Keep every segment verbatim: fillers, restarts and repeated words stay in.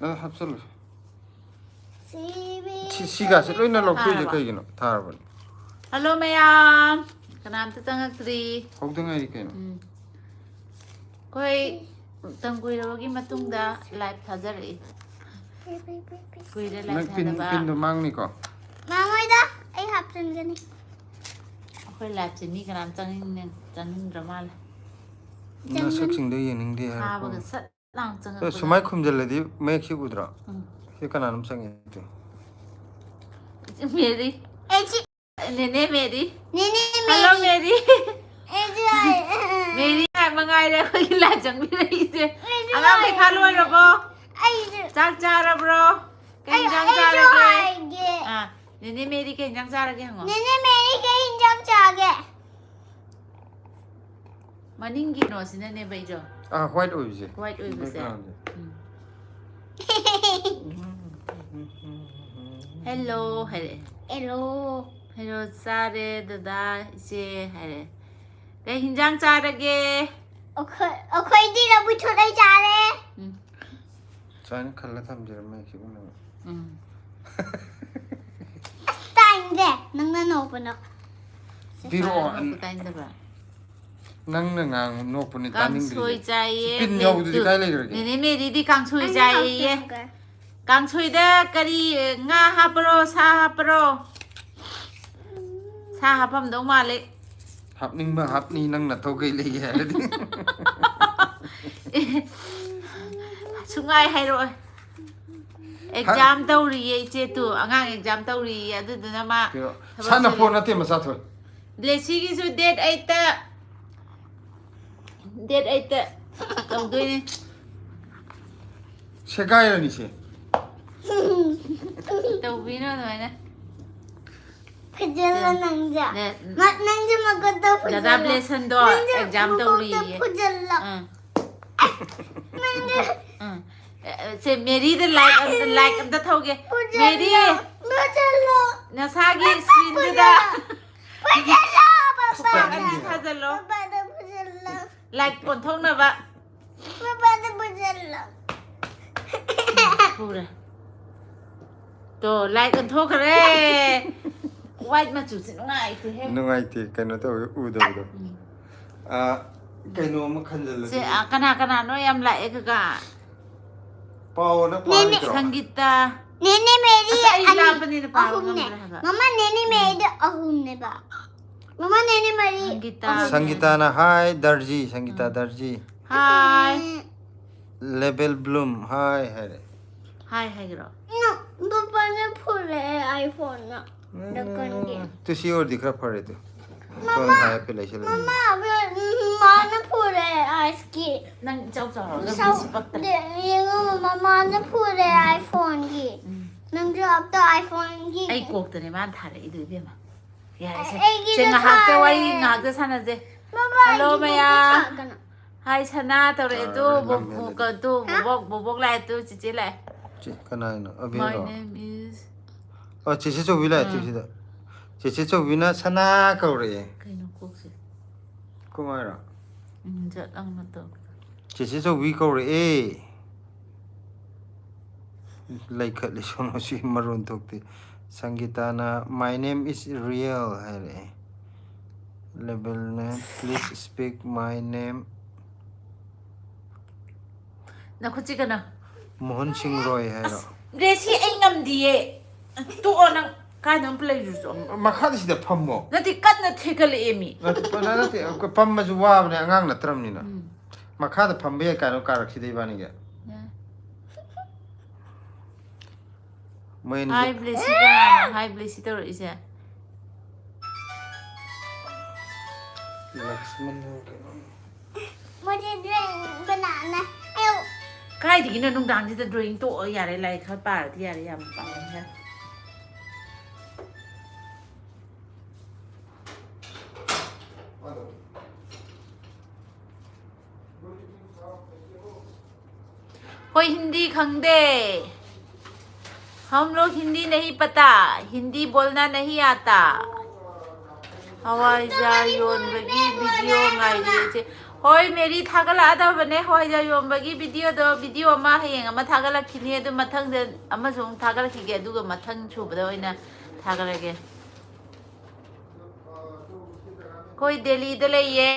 ꯑ, ꯍꯥꯞꯆꯜꯂꯨ꯫ ꯁꯤ ꯁꯤꯒꯥꯁꯦ ꯂꯣꯏꯅ ꯂꯧꯊꯣꯛꯏꯁꯦ ꯀꯩꯒꯤꯅꯣ? ꯊꯥꯔꯕꯅꯤ꯫ ꯍꯜꯂꯣ ꯃꯌꯥꯝ, ꯀꯅꯥꯝꯇ ꯆꯪꯉꯛꯇ꯭ꯔꯤ꯫ ꯍꯧꯗ ꯉꯥꯏꯔꯤ ꯀꯩꯅꯣ꯫ ꯎꯝ꯫ ꯑꯩꯈꯣꯏ ꯃꯇꯝ ꯀꯨꯏꯔꯕꯒꯤ ꯃꯇꯨꯡꯗ ꯂꯥꯏꯚ ꯊꯥꯖꯔꯛꯏ꯫ ꯀꯨꯏꯔꯦ ꯂꯥꯏꯚ ꯅꯪ ꯄꯤꯟ ꯊꯥꯗꯕ꯫ ꯄꯤꯟꯗꯣ ꯃꯥꯡꯅꯤꯀꯣ꯫ ꯃꯥꯡꯉꯣꯏꯗ, ꯑꯩ ꯍꯥꯞꯆꯤꯟꯒꯅꯤ꯫ ꯑꯩꯈꯣꯏ ꯂꯥꯏꯚꯁꯦ ꯃꯤ ꯀꯅꯥꯝ ꯆꯪꯅꯤꯡ ꯆꯪꯅꯤꯡꯗ꯭ꯔ ꯃꯥꯜꯂꯦ꯫ ꯅꯁꯛꯁꯤꯡꯗꯣ ꯌꯦꯡꯅꯤꯡꯗꯦ ꯍꯥꯏꯔꯛꯄ꯫ ꯊꯥꯕꯒ ꯁꯠ ꯂꯥꯎꯅ ꯑꯦ, ꯆꯪꯉꯛꯄꯗ꯫ ꯁꯨꯃꯥꯏ ꯈꯨꯝꯖꯤꯜꯂꯗꯤ ꯃꯌꯦꯛꯁꯤ ꯎꯗ꯭ꯔꯣ? ꯎꯝ꯫ ꯁꯤ ꯀꯅꯥꯅꯣꯝ ꯆꯪꯉꯦ ꯑꯗꯨ꯫ ꯃꯦꯔꯤ꯫ ꯑꯩ ꯁꯤ ꯅꯦꯅꯦ ꯃꯦꯔꯤ꯫ ꯅꯦꯅꯦ ꯍꯜꯂꯣ ꯃꯦꯔꯤ꯫ ꯃꯦꯔꯤ꯫ ꯑꯩꯁꯨ ꯍꯥꯏ-, ꯃꯦꯔꯤ ꯉꯥꯏ ꯃꯉꯥꯏꯔꯦ ꯑꯩꯈꯣꯏꯒꯤ ꯂꯥꯏ ꯆꯪꯕꯤꯔꯛꯏꯁꯦ꯫ ꯑꯩꯁꯨ ꯑꯉꯥꯡ ꯄꯩꯈꯥ ꯍꯥꯏ-, ꯂꯣꯏꯔꯕꯣ? ꯑꯩꯁꯨ ꯆꯥꯛ ꯆꯥꯔꯕ꯭ꯔꯣ? ꯀꯩ ꯑꯩ-, ꯏꯟꯖꯥꯡ ꯑꯩꯁꯨ ꯆꯥꯔꯒꯦ? ꯍꯥꯏꯒꯦ꯫ ꯑꯥ, ꯅꯦꯅꯦ ꯃꯦꯔꯤ ꯀꯩ ꯏꯟꯖꯥꯡ ꯆꯥꯔꯒꯦ ꯍꯪꯉꯣ꯫ ꯅꯦꯅꯦ ꯃꯦꯔꯤ ꯀꯩ ꯏꯟꯖꯥꯡ ꯆꯥꯒꯦ? ꯃꯅꯤꯡꯒꯤ ꯀꯩꯅꯣꯁꯤꯅꯅꯦꯕ ꯑꯩꯁꯨ꯫ ꯑꯥ, white ꯑꯣꯏꯕꯁꯦ꯫ White ꯑꯣꯏꯕꯁꯦ꯫ Background ꯁꯦ꯫ ꯎꯝ꯫ Hello ꯍꯥꯏꯔꯛꯑꯦ꯫ Hello꯫ Hello ꯆꯥꯔꯦ ꯗꯗꯥ, ꯏꯆꯦ ꯍꯥꯏꯔꯦ꯫ ꯀꯩ ꯍꯤꯟꯖꯥꯡ ꯆꯥꯔꯒꯦ? ꯑꯩꯈꯣꯏ-, ꯑꯩꯈꯣꯏꯗꯤ ꯂꯐꯨ ꯊꯔꯣ ꯆꯥꯔꯦ꯫ ꯎꯝ꯫ ꯁꯨꯃꯥꯏꯅ ꯈꯜꯂ ꯊꯝꯖꯔꯝꯃꯦ ꯁꯤꯒꯨꯝꯕ꯫ ꯎꯝ꯫ ꯑꯁ, ꯇꯥꯏꯅꯤꯡꯗꯦ, ꯅꯪꯅ ꯅꯣꯛꯄꯅꯣ꯫ ꯄꯤꯔꯛꯑꯣ꯫ ꯅꯣꯛꯄ ꯇꯥꯏꯅꯤꯡꯗꯕ꯭ꯔꯥ? ꯅꯪꯅ ꯉꯥꯡ ꯅꯣꯛꯄꯅꯤ ꯀꯥꯡꯁꯣꯏ ꯇꯥꯅꯤꯡꯗ꯭ꯔꯤꯁꯦ꯫ ꯆꯥꯏꯌꯦ, ꯄꯤꯟ ꯌꯥꯎꯕꯗꯨꯗꯤ ꯕ꯭ꯂꯦꯛꯇꯨ-, ꯀꯥꯏ ꯂꯩꯈ꯭ꯔꯒꯦ? ꯅꯦꯅꯦ ꯃꯦꯔꯤꯗꯤ ꯀꯥꯡꯁꯣꯏ ꯑꯩꯅ ꯆꯥꯏꯌꯦ꯫ ꯍꯥꯞꯀꯦ꯫ ꯀꯥꯡꯁꯣꯏꯗ ꯀꯔꯤ, ꯉꯥ ꯍꯥꯞꯄ꯭ꯔꯣ, ꯁꯥ ꯍꯥꯞꯄ꯭ꯔꯣ? ꯁꯥ ꯍꯥꯞꯄꯝꯗꯧ ꯃꯥꯜꯂꯦ꯫ ꯍꯥꯞꯅꯤꯡꯕ ꯍꯥꯞꯅꯤ, ꯅꯪ ꯅꯊꯧ ꯀꯩ ꯂꯩꯒꯦ ꯍꯥꯏꯔꯗꯤ꯫ ꯁꯨꯡꯍꯥꯏ ꯍꯥꯏꯔꯛꯑꯣꯏ꯫ ꯍꯥ? Exam ꯇꯧꯔꯤꯌꯦ ꯏꯆꯦ ꯇꯨ, ꯑꯉꯥꯡ exam ꯇꯧꯔꯤꯌꯦ, ꯑꯗꯨꯗꯨꯅ ꯃꯥ ꯀꯩꯅꯣ, ꯊꯕꯛ ꯁꯥꯟꯅ ꯆꯠꯂꯤ꯫ ꯄꯣꯠ ꯅꯠꯇꯦ, ꯃꯆꯥ ꯊꯣꯏ꯫ ꯕ꯭ꯂꯦꯁꯤꯒꯤꯁꯨ date eight ꯇ, date eight ꯇ ꯇꯧꯗꯣꯏꯅꯦ꯫ ꯁꯦꯒꯥꯏꯔꯅꯤꯁꯦ꯫ ꯇꯧꯕꯤꯅꯣ ꯑꯗꯨꯃꯥꯏꯅ꯫ ꯐꯨꯖꯜꯂꯣ ꯅꯪꯁꯨ꯫ ꯅꯦ-, ꯃ-, ꯅꯪꯁꯨ ꯃꯈꯨꯠꯇꯣ ꯗꯗꯥ ꯐꯨꯖꯜꯂꯣ꯫ ꯕ꯭ꯂꯦꯁꯟꯗꯣ ꯅꯪꯁꯨ exam ꯃꯀꯣꯛꯇ ꯇꯧꯔꯤꯌꯦ꯫ ꯐꯨꯖꯜꯂꯣ꯫ ꯑꯥ꯫ ꯅꯪꯁꯨ ꯑꯥ꯫ ꯑꯦ, ꯑꯦ, ꯁꯦ, ꯃꯦꯔꯤꯗ like ꯑꯝꯇ, like ꯑꯝꯇ ꯊꯧꯒꯦ꯫ ꯐꯨꯖꯜꯂꯣ, ꯃꯦꯔꯤ! ꯐꯨꯖꯜꯂꯣ꯫ ꯅꯁꯥꯒꯤ ꯄꯄꯥ screen ꯗꯨꯗ꯫ ꯐꯨꯖꯜꯂꯣ꯫ ꯐꯨꯖꯜꯂꯣ, ꯄꯄꯥꯗ꯫ Like ꯑꯅꯤ ꯊꯥꯖꯜꯂꯣ꯫ ꯄꯄꯥꯗ ꯐꯨꯖꯜꯂꯣ꯫ Like ꯑꯣꯟꯊꯣꯛꯅꯕ꯫ ꯄꯄꯥꯗ ꯐꯨꯖꯜꯂꯣ꯫ ꯎꯔꯦ꯫ ꯇꯣ, ꯂꯥꯏꯠ ꯑꯣꯟꯊꯣꯛꯈ꯭ꯔꯦ꯫ ꯋꯥꯏꯠ ꯃꯆꯨꯁꯦ ꯅꯨꯡꯉꯥꯏꯇꯦꯍꯦ꯫ ꯅꯨꯡꯉꯥꯏꯇꯦ, ꯀꯩꯅꯣ ꯇꯧꯋꯦ, ꯎꯗꯕꯗꯣ꯫ ꯎꯝ꯫ ꯑ, ꯀꯩꯅꯣ ꯑꯃ ꯈꯟꯖꯜꯂꯁꯤ꯫ ꯁꯦ, ꯑ, ꯀꯅꯥ ꯀꯅꯥꯅꯣ ꯌꯥꯝ ꯂꯥꯛꯑꯦ ꯀꯀꯥ? ꯄꯥꯎꯅ ꯅꯦꯅꯦ꯫ ꯄꯥꯏꯗ꯭ꯔꯣ? ꯁꯪꯒꯤꯇꯥ꯫ ꯅꯦꯅꯦ ꯃꯦꯔꯤ ꯑꯁ, ꯑꯩ ꯑꯅꯤ, ꯂꯥꯞꯄꯅꯤꯅ ꯄꯥꯕ ꯑꯍꯨꯝꯅꯦ꯫ ꯉꯝꯗ꯭ꯔꯦ ꯍꯥꯏꯕ꯫ ꯃꯃꯥ, ꯅꯦꯅꯦ ꯎꯝ꯫ ꯃꯦꯔꯤꯗꯤ ꯑꯍꯨꯝꯅꯦꯕ꯫ ꯃꯃꯥ, ꯅꯦꯅꯦ ꯃꯔꯤ ꯁꯪꯒꯤꯇꯥ꯫ ꯑꯍꯨꯝꯅꯦ꯫ ꯁꯪꯒꯤꯇꯥꯅ ꯍꯥꯏ, ꯗꯔꯖꯤ, ꯁꯪꯒꯤꯇꯥ ꯎꯝ꯫ ꯗꯔꯖꯤ꯫ ꯍꯥꯏ꯫ ꯎꯝ꯫ ꯂꯦꯕꯦꯜ ꯕ꯭ꯂꯨꯝ, ꯍꯥꯏ ꯍꯥꯏꯔꯦ꯫ ꯍꯥꯏ ꯍꯥꯏꯒꯦꯔꯣ? ꯅꯣ, ꯄꯥꯄꯥꯅ ꯐꯨꯔꯦ iPhone ꯅ꯫ ꯎꯝ, ꯗꯨꯀꯥꯟꯒꯤ꯫ ꯇꯨ ꯁꯤ ꯑꯣꯏꯔꯗꯤ ꯈꯔ ꯐꯔꯦ ꯇꯨ꯫ ꯃꯃꯥ, ꯁꯣꯝꯗ ꯍꯥꯏ ꯄꯦ ꯂꯩꯁꯜꯂꯦ꯫ ꯃꯃꯥ, ꯃꯃꯥꯅ ꯐꯨꯔꯦ ice ꯀꯤ꯫ ꯅꯪ ꯏꯆꯥꯎ ꯆꯥꯎꯔꯒ ꯁꯥꯎ-, ꯃꯤꯁꯤ ꯄꯛꯇ꯭ꯔꯦ꯫ ꯗꯦ-, ꯌꯦꯡꯉꯣ, ꯃꯃꯥꯅ ꯐꯨꯔꯦ ꯎꯝ꯫ iPhone ꯒꯤ꯫ ꯎꯝ꯫ ꯅꯪꯁꯨ ꯑꯝꯇ iPhone ꯒꯤ꯫ ꯑꯩ ꯀꯣꯛꯇꯅꯦ ꯃꯥꯅ ꯊꯥꯔꯛꯏꯗꯣ ꯏꯕꯦꯝꯃ꯫ ꯌꯥꯔꯦꯁꯦ꯫ ꯑꯩꯒꯤꯗ ꯁꯦ, ꯉꯥꯏꯍꯥꯛꯇ ꯊꯥꯔꯦ꯫ ꯋꯥꯔꯤ ꯉꯥꯏꯍꯥꯛꯇ ꯁꯥꯟꯅꯁꯦ꯫ ꯃꯃꯥ, ꯍꯜꯂꯣ, ꯑꯩꯒꯤꯗ ꯃꯌꯥꯝ꯫ ꯊꯥꯒꯅꯨ꯫ ꯍꯥꯏ, ꯁꯅꯥ ꯇꯧꯔꯛꯑꯦ꯫ ꯑꯗꯨ ꯇꯧꯔꯔꯣꯏ, ꯕꯣ-, ꯅꯪ ꯕꯣ-, ꯍꯦꯜꯂꯦ꯫ ꯀ-, ꯑꯗꯨ ꯍꯥ? ꯕꯣꯕꯣꯛ, ꯕꯣꯕꯣꯛ ꯂꯥꯛꯑꯦ꯫ ꯑꯗꯨ ꯆꯤꯆꯦ ꯂꯥꯛꯑꯦ꯫ ꯆꯦ, ꯀꯅꯥꯅꯣ? My ꯑꯕꯦꯔꯣ? Name is ꯑꯣ, ꯆꯦꯆꯦ ꯆꯧꯕꯤ ꯂꯥꯛꯑꯦ꯫ ꯑꯥ꯫ ꯇꯨ ꯁꯤꯗ꯫ ꯆꯦꯆꯦ ꯆꯧꯕꯤꯅ ꯁꯅꯥ ꯀꯧꯔꯛꯑꯦ꯫ ꯀꯩꯅꯣ ꯀꯣꯛꯁꯦ? ꯀꯃꯥꯏꯅ? ꯎꯝ, ꯖꯠ ꯑꯃ ꯇꯧ꯫ ꯆꯦꯆꯦ ꯆꯧꯕꯤ ꯀꯧꯔꯛꯑꯦ꯫ ꯂꯩꯈꯠꯂꯤ ꯁꯣꯝ ꯁꯤ ꯃꯔꯣꯟ ꯊꯣꯛꯇꯦ꯫ ꯁꯪꯒꯤꯇꯥꯅ, "My name is Real" ꯍꯥꯏꯔꯛꯑꯦ꯫ ꯂꯦꯕꯦꯜꯅ, "Please speak my name." ꯅꯈꯨꯠꯁꯤ ꯀꯩꯅꯣ? ꯃꯣꯍꯟ ꯁꯤꯡ ꯔꯣꯏ ꯍꯥꯏꯔꯣ? ꯑꯁ, ꯒ꯭ꯔꯦꯁꯤ, ꯑꯩ ꯉꯝꯗꯤꯌꯦ꯫ ꯇꯣꯛꯑꯣ ꯅꯪ꯫ ꯀꯥꯏꯗ ꯑꯃꯨꯛ ꯂꯩꯔꯨꯔꯁꯨ ꯑꯃꯨꯛ? ꯃꯈꯥꯗ ꯁꯤꯗ ꯐꯝꯃꯣ꯫ ꯅꯠꯇꯦ, ꯀꯟꯅ ꯊꯦꯛꯀꯠꯂꯛꯑꯦ ꯃꯤ꯫ ꯅꯠꯇꯦ, ꯄ-, ꯅꯠꯇꯦ, ꯄꯝꯕꯁꯨ ꯋꯥꯕꯅꯦ, ꯑꯉꯥꯡ ꯅꯠꯇ꯭ꯔꯕꯅꯤꯅ꯫ ꯎꯝ꯫ ꯃꯈꯥꯗ ꯐꯝꯕ ꯌꯥꯏ ꯀꯥꯏꯅꯣ ꯀꯥꯔꯛꯁꯤꯗ ꯏꯕꯥꯅꯤꯒꯤ꯫ ꯌꯥꯏ꯫ ꯃꯣꯏ ꯑꯅꯤꯁꯦ꯫ ꯍꯥꯏ ꯕ꯭ꯂꯦꯁꯤ ꯀꯅꯥꯅꯣ? ꯍꯥꯏ ꯕ꯭ꯂꯦꯁꯤ ꯇꯧꯔꯛꯏꯁꯦ꯫ ꯂꯛꯁꯃꯟ ꯍꯥꯏꯕ ꯀꯩꯅꯣ꯫ मुझे ड्राइंग बनाना है। ꯀꯥꯏꯗꯒꯤꯅꯣ ꯅꯨꯡꯗꯥꯡꯁꯤꯗ ꯗ꯭ꯔꯣꯌꯤꯡ ꯇꯣꯛꯑꯣ ꯌꯥꯔꯦ, ꯂꯥꯏꯔꯤꯛ ꯈꯔ ꯄꯥꯔꯗꯤ ꯌꯥꯔꯦ, ꯌꯥꯝ ꯄꯥꯔꯝꯅꯤꯅ꯫ कोई हिंदी खंगदे। हम लोग हिंदी नहीं पता, हिंदी बोलना नहीं आता। ꯍꯋꯥꯏꯖꯥꯔ ꯌꯣꯟꯕꯒꯤ ꯚꯤꯗꯤꯑꯣ ꯉꯥꯏꯔꯤ ꯏꯆꯦ꯫ ꯍꯣꯏ, ꯃꯦꯔꯤ, ꯊꯥꯒꯠꯂꯛꯑꯗꯕꯅꯦ ꯍꯋꯥꯏꯖꯥꯔ ꯌꯣꯟꯕꯒꯤ ꯚꯤꯗꯤꯑꯣꯗꯣ꯫ ꯚꯤꯗꯤꯑꯣ ꯑꯃ ꯍꯌꯦꯡ ꯑꯃ ꯊꯥꯒꯠꯂꯛꯈꯤꯅꯤ, ꯑꯗꯨ ꯃꯊꯪꯗ ꯑꯃꯁꯨ ꯑꯃꯨꯛ ꯊꯥꯒꯠꯂꯛꯈꯤꯒꯦ, ꯑꯗꯨꯒ ꯃꯊꯪ ꯁꯨꯕꯗ ꯑꯣꯏꯅ ꯊꯥꯒꯠꯂꯒꯦ꯫ ꯑꯩꯈꯣꯏ ꯗꯦꯜꯂꯤꯗ ꯂꯩꯌꯦ꯫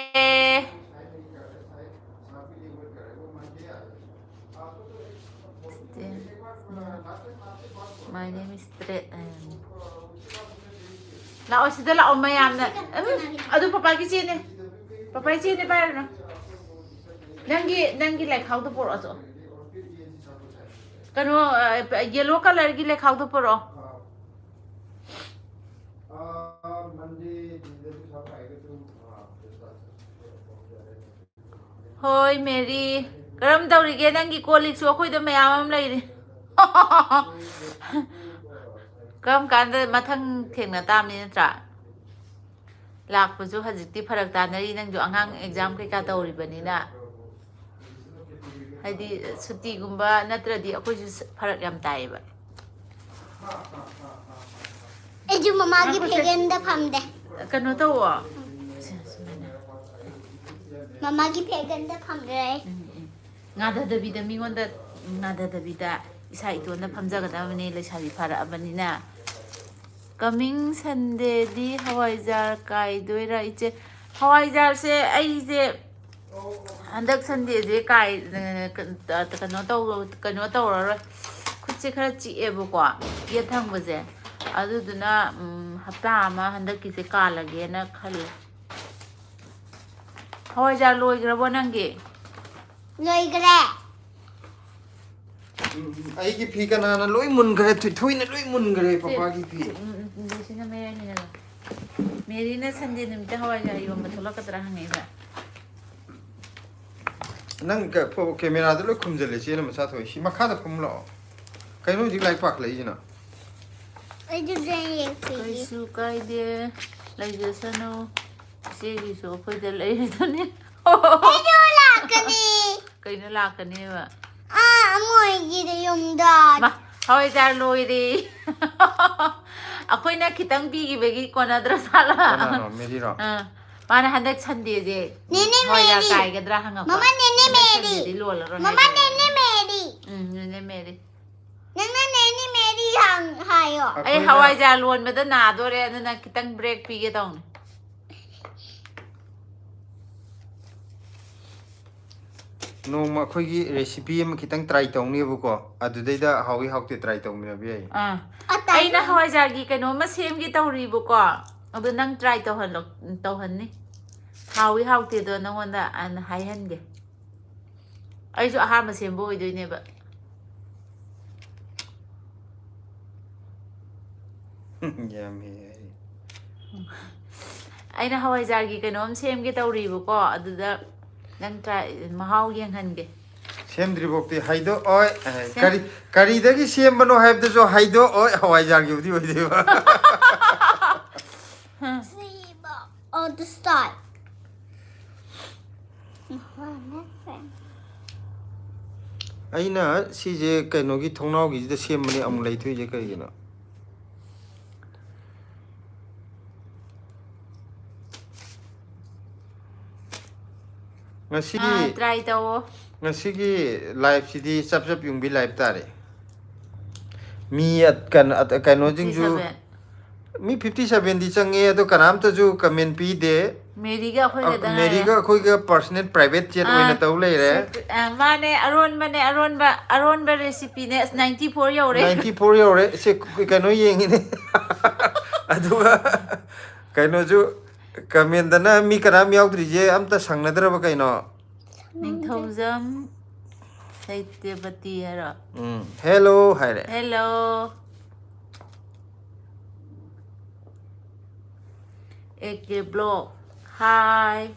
My name is ꯇꯔꯦꯠ ꯍꯥꯏꯕꯅꯤ꯫ ꯂꯥꯛꯑꯣ, ꯁꯤꯗ ꯂꯥꯛꯑꯣ ꯃꯌꯥꯝꯅ꯫ ꯎꯝ, ꯑꯗꯨ ꯄꯄꯥꯒꯤ ꯆꯦꯅꯦ꯫ ꯄꯄꯥꯒꯤ ꯆꯦꯅꯦ, ꯄꯥꯏꯔꯨꯅꯨ꯫ ꯅꯪꯒꯤ, ꯅꯪꯒꯤ ꯂꯥꯏꯈꯥꯎꯗꯣ ꯄꯣꯔꯛꯑꯣ ꯆꯣ꯫ ꯀꯩꯅꯣ, ꯌꯦꯂꯣ ꯀꯂꯔꯒꯤ ꯂꯥꯏꯈꯥꯎꯗꯣ ꯄꯣꯔꯛꯑꯣ꯫ ꯍꯣꯏ ꯃꯦꯔꯤ, ꯀꯔꯝ ꯇꯧꯔꯤꯒꯦ? ꯅꯪꯒꯤ ꯀꯣꯜ ꯂꯤꯛꯁꯨ ꯑꯩꯈꯣꯏꯗ ꯃꯌꯥꯝ ꯑꯃ ꯂꯩꯔꯤ꯫ ꯀꯔꯝ ꯀꯥꯟꯗ ꯃꯊꯪ ꯊꯦꯡꯅ ꯇꯥꯕꯅꯤ ꯅꯠꯇ꯭ꯔꯥ? ꯂꯥꯛꯄꯁꯨ ꯍꯧꯖꯤꯛꯇꯤ ꯐꯔꯛ ꯇꯥꯅꯔꯤ, ꯅꯪꯁꯨ ꯑꯉꯥꯡ ꯑꯦꯛꯖꯥꯝ ꯀꯩꯀꯥ ꯇꯧꯔꯤꯕꯅꯤꯅ꯫ ꯍꯥꯏꯗꯤ ꯁꯨꯇꯤꯒꯨꯝꯕ ꯅꯠꯇ꯭ꯔꯗꯤ ꯑꯩꯈꯣꯏꯁꯨ ꯐꯔꯛ ꯌꯥꯝ ꯇꯥꯏꯌꯦꯕ꯫ ꯑꯩꯁꯨ ꯃꯃꯥꯒꯤ ꯐꯦꯒꯟꯗ ꯐꯝꯗꯦ꯫ ꯀꯩꯅꯣ ꯇꯧꯋꯣ꯫ ꯁꯤ, ꯁꯨꯃꯥꯏꯅ꯫ ꯃꯃꯥꯒꯤ ꯐꯦꯒꯟꯗ ꯐꯝꯗ꯭ꯔꯦ꯫ ꯎꯝ, ꯎꯝ꯫ ꯉꯥꯊꯗꯕꯤꯗ, ꯃꯤꯉꯣꯟꯗ ꯉꯥꯊꯗꯕꯤꯗ ꯏꯁꯥ ꯏꯇꯣꯟꯗ ꯐꯝꯖꯒꯗꯕꯅꯤ, ꯂꯩꯁꯥꯕꯤ ꯐꯥꯔꯛꯑꯕꯅꯤꯅ꯫ ꯀꯃꯤꯡ ꯁꯟꯗꯦꯗꯤ ꯍꯋꯥꯏꯖꯥꯔ ꯀꯥꯏꯗꯣꯏꯔꯥ ꯏꯆꯦ? ꯍꯋꯥꯏꯖꯥꯔꯁꯦ ꯑꯩꯁꯦ ꯍꯟꯗꯛ ꯁꯟꯗꯦꯁꯦ ꯀꯥꯏ, ꯀꯩꯅꯣ ꯇꯧ-, ꯀꯩꯅꯣ ꯇꯧꯔꯔꯣꯏ꯫ ꯈꯨꯠꯁꯦ ꯈꯔ ꯆꯤꯛꯑꯦꯕꯀꯣ, ꯌꯦꯠ ꯊꯪꯕꯁꯦ꯫ ꯑꯗꯨꯗꯨꯅ, ꯎꯝ, ꯍꯞꯇꯥ ꯑꯃ ꯍꯟꯗꯛꯀꯤꯁꯦ ꯀꯥꯜꯂꯒꯦꯅ ꯈꯜꯂꯦ꯫ ꯍꯋꯥꯏꯖꯥꯔ ꯂꯣꯏꯈ꯭ꯔꯕꯣ ꯅꯪꯒꯤ? ꯂꯣꯏꯈ꯭ꯔꯦ꯫ ꯎꯝ, ꯑꯩꯒꯤ ꯐꯤ ꯀꯅꯥꯅ ꯂꯣꯏ ꯃꯨꯟꯈ꯭ꯔꯦ? ꯊꯣꯏꯊꯣꯏꯅ ꯂꯣꯏ ꯃꯨꯟꯈ꯭ꯔꯦ ꯄꯄꯥꯒꯤ ꯐꯤ꯫ ꯎꯝ, ꯎꯝ, ꯎꯝ, ꯁꯤꯅ ꯃꯌꯥꯏꯅꯤꯅ꯫ ꯃꯦꯔꯤꯅ ꯁꯟꯗꯦ ꯅꯨꯃꯤꯠꯇ ꯍꯋꯥꯏꯖꯥꯔ ꯌꯣꯟꯕ ꯊꯣꯛꯂꯛꯀꯗ꯭ꯔꯥ ꯍꯪꯉꯛꯏꯕ꯫ ꯅꯪ ꯀ-, ꯐꯣ-, ꯀꯦꯃꯦꯔꯥꯗ ꯂꯣꯏ ꯈꯨꯝꯖꯤꯜꯂꯦ, ꯆꯦꯅ ꯃꯆꯥ ꯊꯣꯛꯏ꯫ ꯁꯤ ꯃꯈꯥꯗ ꯐꯝ ꯂꯥꯛꯑꯣ꯫ ꯀꯩꯅꯣ ꯍꯧꯖꯤꯛ ꯂꯥꯏꯔꯤꯛ ꯄꯥꯈꯠꯂꯛꯏꯁꯤꯅ? ꯑꯩꯁꯨ ꯗ꯭ꯔꯦꯟ ꯌꯦꯡꯈꯤꯒꯦ꯫ ꯀꯩꯁꯨ ꯀꯥꯏꯗꯦ, ꯂꯩꯖꯁꯅꯨ꯫ ꯏꯆꯦꯒꯤꯁꯨ ꯑꯩꯈꯣꯏꯗ ꯂꯩꯔꯤꯗꯨꯅꯤ꯫ ꯑꯩꯁꯨ ꯂꯥꯛꯀꯅꯤ꯫ ꯀꯩꯅꯣ ꯂꯥꯛꯀꯅꯦꯕ? ꯑꯥ, ꯃꯣꯏꯒꯤꯗ ꯌꯨꯝꯗ꯫ ꯃꯥ, ꯍꯋꯥꯏꯖꯥꯔ ꯂꯣꯏꯔꯦ꯫ ꯑꯩꯈꯣꯏꯅ ꯈꯤꯇꯪ ꯄꯤꯈꯤꯕꯒꯤ ꯀꯣꯟꯅꯗ꯭ꯔ ꯁꯥꯠꯂ? ꯀꯅꯥꯅꯣ? ꯃꯦꯔꯤꯔꯣ? ꯑꯥ, ꯃꯥꯅ ꯍꯟꯗꯛ ꯁꯟꯗꯦꯁꯦ ꯅꯦꯅꯦ ꯍꯋꯥꯏꯖꯥꯔ ꯃꯦꯔꯤ꯫ ꯀꯥꯏꯒꯗ꯭ꯔꯥ ꯍꯪꯉꯛꯄ꯫ ꯃꯃꯥ, ꯅꯦꯅꯦ ꯍꯟꯗꯛ ꯃꯦꯔꯤ꯫ ꯁꯟꯗꯦꯗꯤ ꯂꯣꯜꯂꯔꯣꯏ ꯃꯃꯥ, ꯍꯥꯏꯕꯅꯦ꯫ ꯅꯦꯅꯦ ꯃꯦꯔꯤ꯫ ꯎꯝ, ꯅꯦꯅꯦ ꯃꯦꯔꯤ꯫ ꯅꯪꯅ ꯅꯦꯅꯦ ꯃꯦꯔꯤ ꯍꯪ- ꯍꯥꯏꯌꯣ꯫ ꯑꯩ ꯑꯩꯈꯣꯏꯅ ꯍꯋꯥꯏꯖꯥꯔ ꯂꯣꯟꯕꯗ ꯅꯥꯗꯣꯔꯦ, ꯑꯗꯨꯅ ꯈꯤꯇꯪ ꯕ꯭ꯔꯦꯛ ꯄꯤꯒꯦ ꯇꯧꯅꯤ꯫ ꯅꯣꯡꯃ ꯑꯩꯈꯣꯏꯒꯤ ꯔꯦꯁꯤꯄꯤ ꯑꯃ ꯈꯤꯇꯪ ꯇ꯭ꯔꯥꯏ ꯇꯧꯅꯦꯕꯀꯣ, ꯑꯗꯨꯗꯩꯗ ꯍꯥꯎꯏ ꯍꯥꯎꯇꯦ ꯇ꯭ꯔꯥꯏ ꯇꯧꯃꯤꯟꯅꯕ ꯌꯥꯏ꯫ ꯑꯥ, ꯑꯇꯥ- ꯑꯩꯅ ꯍꯋꯥꯏꯖꯥꯔꯒꯤ ꯀꯩꯅꯣꯝꯃ ꯁꯦꯝꯒꯦ ꯇꯧꯔꯤꯕꯀꯣ, ꯑꯗꯨ ꯅꯪ ꯇ꯭ꯔꯥꯏ ꯇꯧꯍꯜꯂꯣ, ꯇꯧꯍꯟꯅꯤ꯫ ꯍꯥꯎꯏ ꯍꯥꯎꯇꯦꯗꯣ ꯅꯪꯉꯣꯟꯗ ꯑꯩꯅ ꯍꯥꯏꯍꯟꯒꯦ꯫ ꯑꯩꯁꯨ ꯑꯍꯥꯟꯕ ꯁꯦꯝꯕ ꯑꯣꯏꯗꯣꯏꯅꯦꯕ꯫ ꯌꯥꯝ ꯍꯩ ꯍꯥꯏ꯫ ꯑꯩꯅ ꯍꯋꯥꯏꯖꯥꯔꯒꯤ ꯀꯩꯅꯣꯝ ꯁꯦꯝꯒꯦ ꯇꯧꯔꯤꯕꯀꯣ, ꯑꯗꯨꯗ ꯅꯪ ꯇ꯭ꯔꯥꯏ, ꯃꯍꯥꯎ ꯌꯦꯡꯍꯟꯒꯦ꯫ ꯁꯦꯝꯗ꯭ꯔꯤꯐꯥꯎꯗꯤ ꯍꯥꯏꯗꯣꯛꯑꯣꯏ꯫ ꯑꯦ, ꯀꯔꯤ, ꯀꯔꯤꯗꯒꯤ ꯁꯦꯝꯕꯅꯣ ꯍꯥꯏꯕꯗꯨꯁꯨ ꯍꯥꯏꯗꯣꯛꯑꯣꯏ꯫ ꯍꯋꯥꯏꯖꯥꯔꯒꯤꯕꯨꯗꯤ ꯑꯣꯏꯗꯣꯏꯕ꯫ On the side. ꯑꯩꯅ ꯁꯤꯁꯦ ꯀꯩꯅꯣꯒꯤ ꯊꯣꯡꯅꯥꯎꯒꯤꯁꯤꯗ ꯁꯦꯝꯕꯅꯦ ꯑꯃꯨꯛ ꯂꯩꯊꯣꯛꯏꯁꯦ ꯀꯩꯒꯤꯅꯣ? ꯉꯁꯤꯒꯤ ꯇ꯭ꯔꯥꯏ ꯇꯧꯑꯣ꯫ ꯉꯁꯤꯒꯤ ꯂꯥꯏꯞꯁꯤꯗꯤ ꯆꯞ ꯆꯞ ꯌꯨꯡꯕꯤ ꯂꯥꯏꯞ ꯇꯥꯔꯦ꯫ ꯃꯤ ꯑꯠ- ꯀꯩꯅꯣ ꯑꯠ- ꯀꯩꯅꯣꯁꯤꯡꯁꯨ, ꯐꯤꯐꯇꯤ ꯁꯚꯦꯟ꯫ ꯃꯤ ꯐꯤꯐꯇꯤ ꯁꯚꯦꯟꯗꯤ ꯆꯪꯉꯦ, ꯑꯗꯣ ꯀꯅꯥꯝꯇꯁꯨ ꯀꯃꯦꯟ ꯄꯤꯗꯦ꯫ ꯃꯦꯔꯤꯒ ꯑꯩꯈꯣꯏꯒꯗ ꯃꯦꯔꯤꯒ ꯉꯥꯏꯔꯦ꯫ ꯑꯩꯈꯣꯏꯒ ꯄꯔꯁꯅꯦꯜ ꯄ꯭ꯔꯥꯏꯚꯦꯠ ꯆꯦꯠ ꯑꯥ, ꯑꯣꯏꯅ ꯇꯧ ꯂꯩꯔꯦ꯫ ꯁꯦꯀ꯭ꯔꯦ- ꯑꯥ, ꯃꯥꯅꯦ, ꯑꯔꯣꯟꯕꯅꯦ, ꯑꯔꯣꯟꯕ, ꯑꯔꯣꯟꯕ ꯔꯦꯁꯤꯄꯤꯅꯦ꯫ ꯑꯁ, ꯅꯥꯏꯟꯇꯤ ꯐꯣꯔ ꯌꯧꯔꯦ꯫ ꯅꯥꯏꯟꯇꯤ ꯐꯣꯔ ꯌꯧꯔꯦ꯫ ꯁꯦ, ꯀꯩꯅꯣ ꯌꯦꯡꯉꯤꯅꯦ꯫ ꯑꯗꯨꯒ ꯀꯩꯅꯣꯁꯨ ꯀꯃꯦꯟꯗꯅ ꯃꯤ ꯀꯅꯥꯝ ꯌꯥꯎꯗ꯭ꯔꯤꯁꯦ ꯑꯝꯇ ꯁꯪꯅꯗ꯭ꯔꯕ ꯀꯩꯅꯣ? ꯅꯤꯡꯊꯧꯖꯝ ꯁꯩꯇ꯭ꯌꯕꯇꯤ ꯍꯥꯏꯔꯣ? ꯎꯝ, ꯍꯦꯜꯂꯣ ꯍꯥꯏꯔꯦ꯫ ꯍꯦꯜꯂꯣ꯫ A K block. ꯍꯥꯏ꯫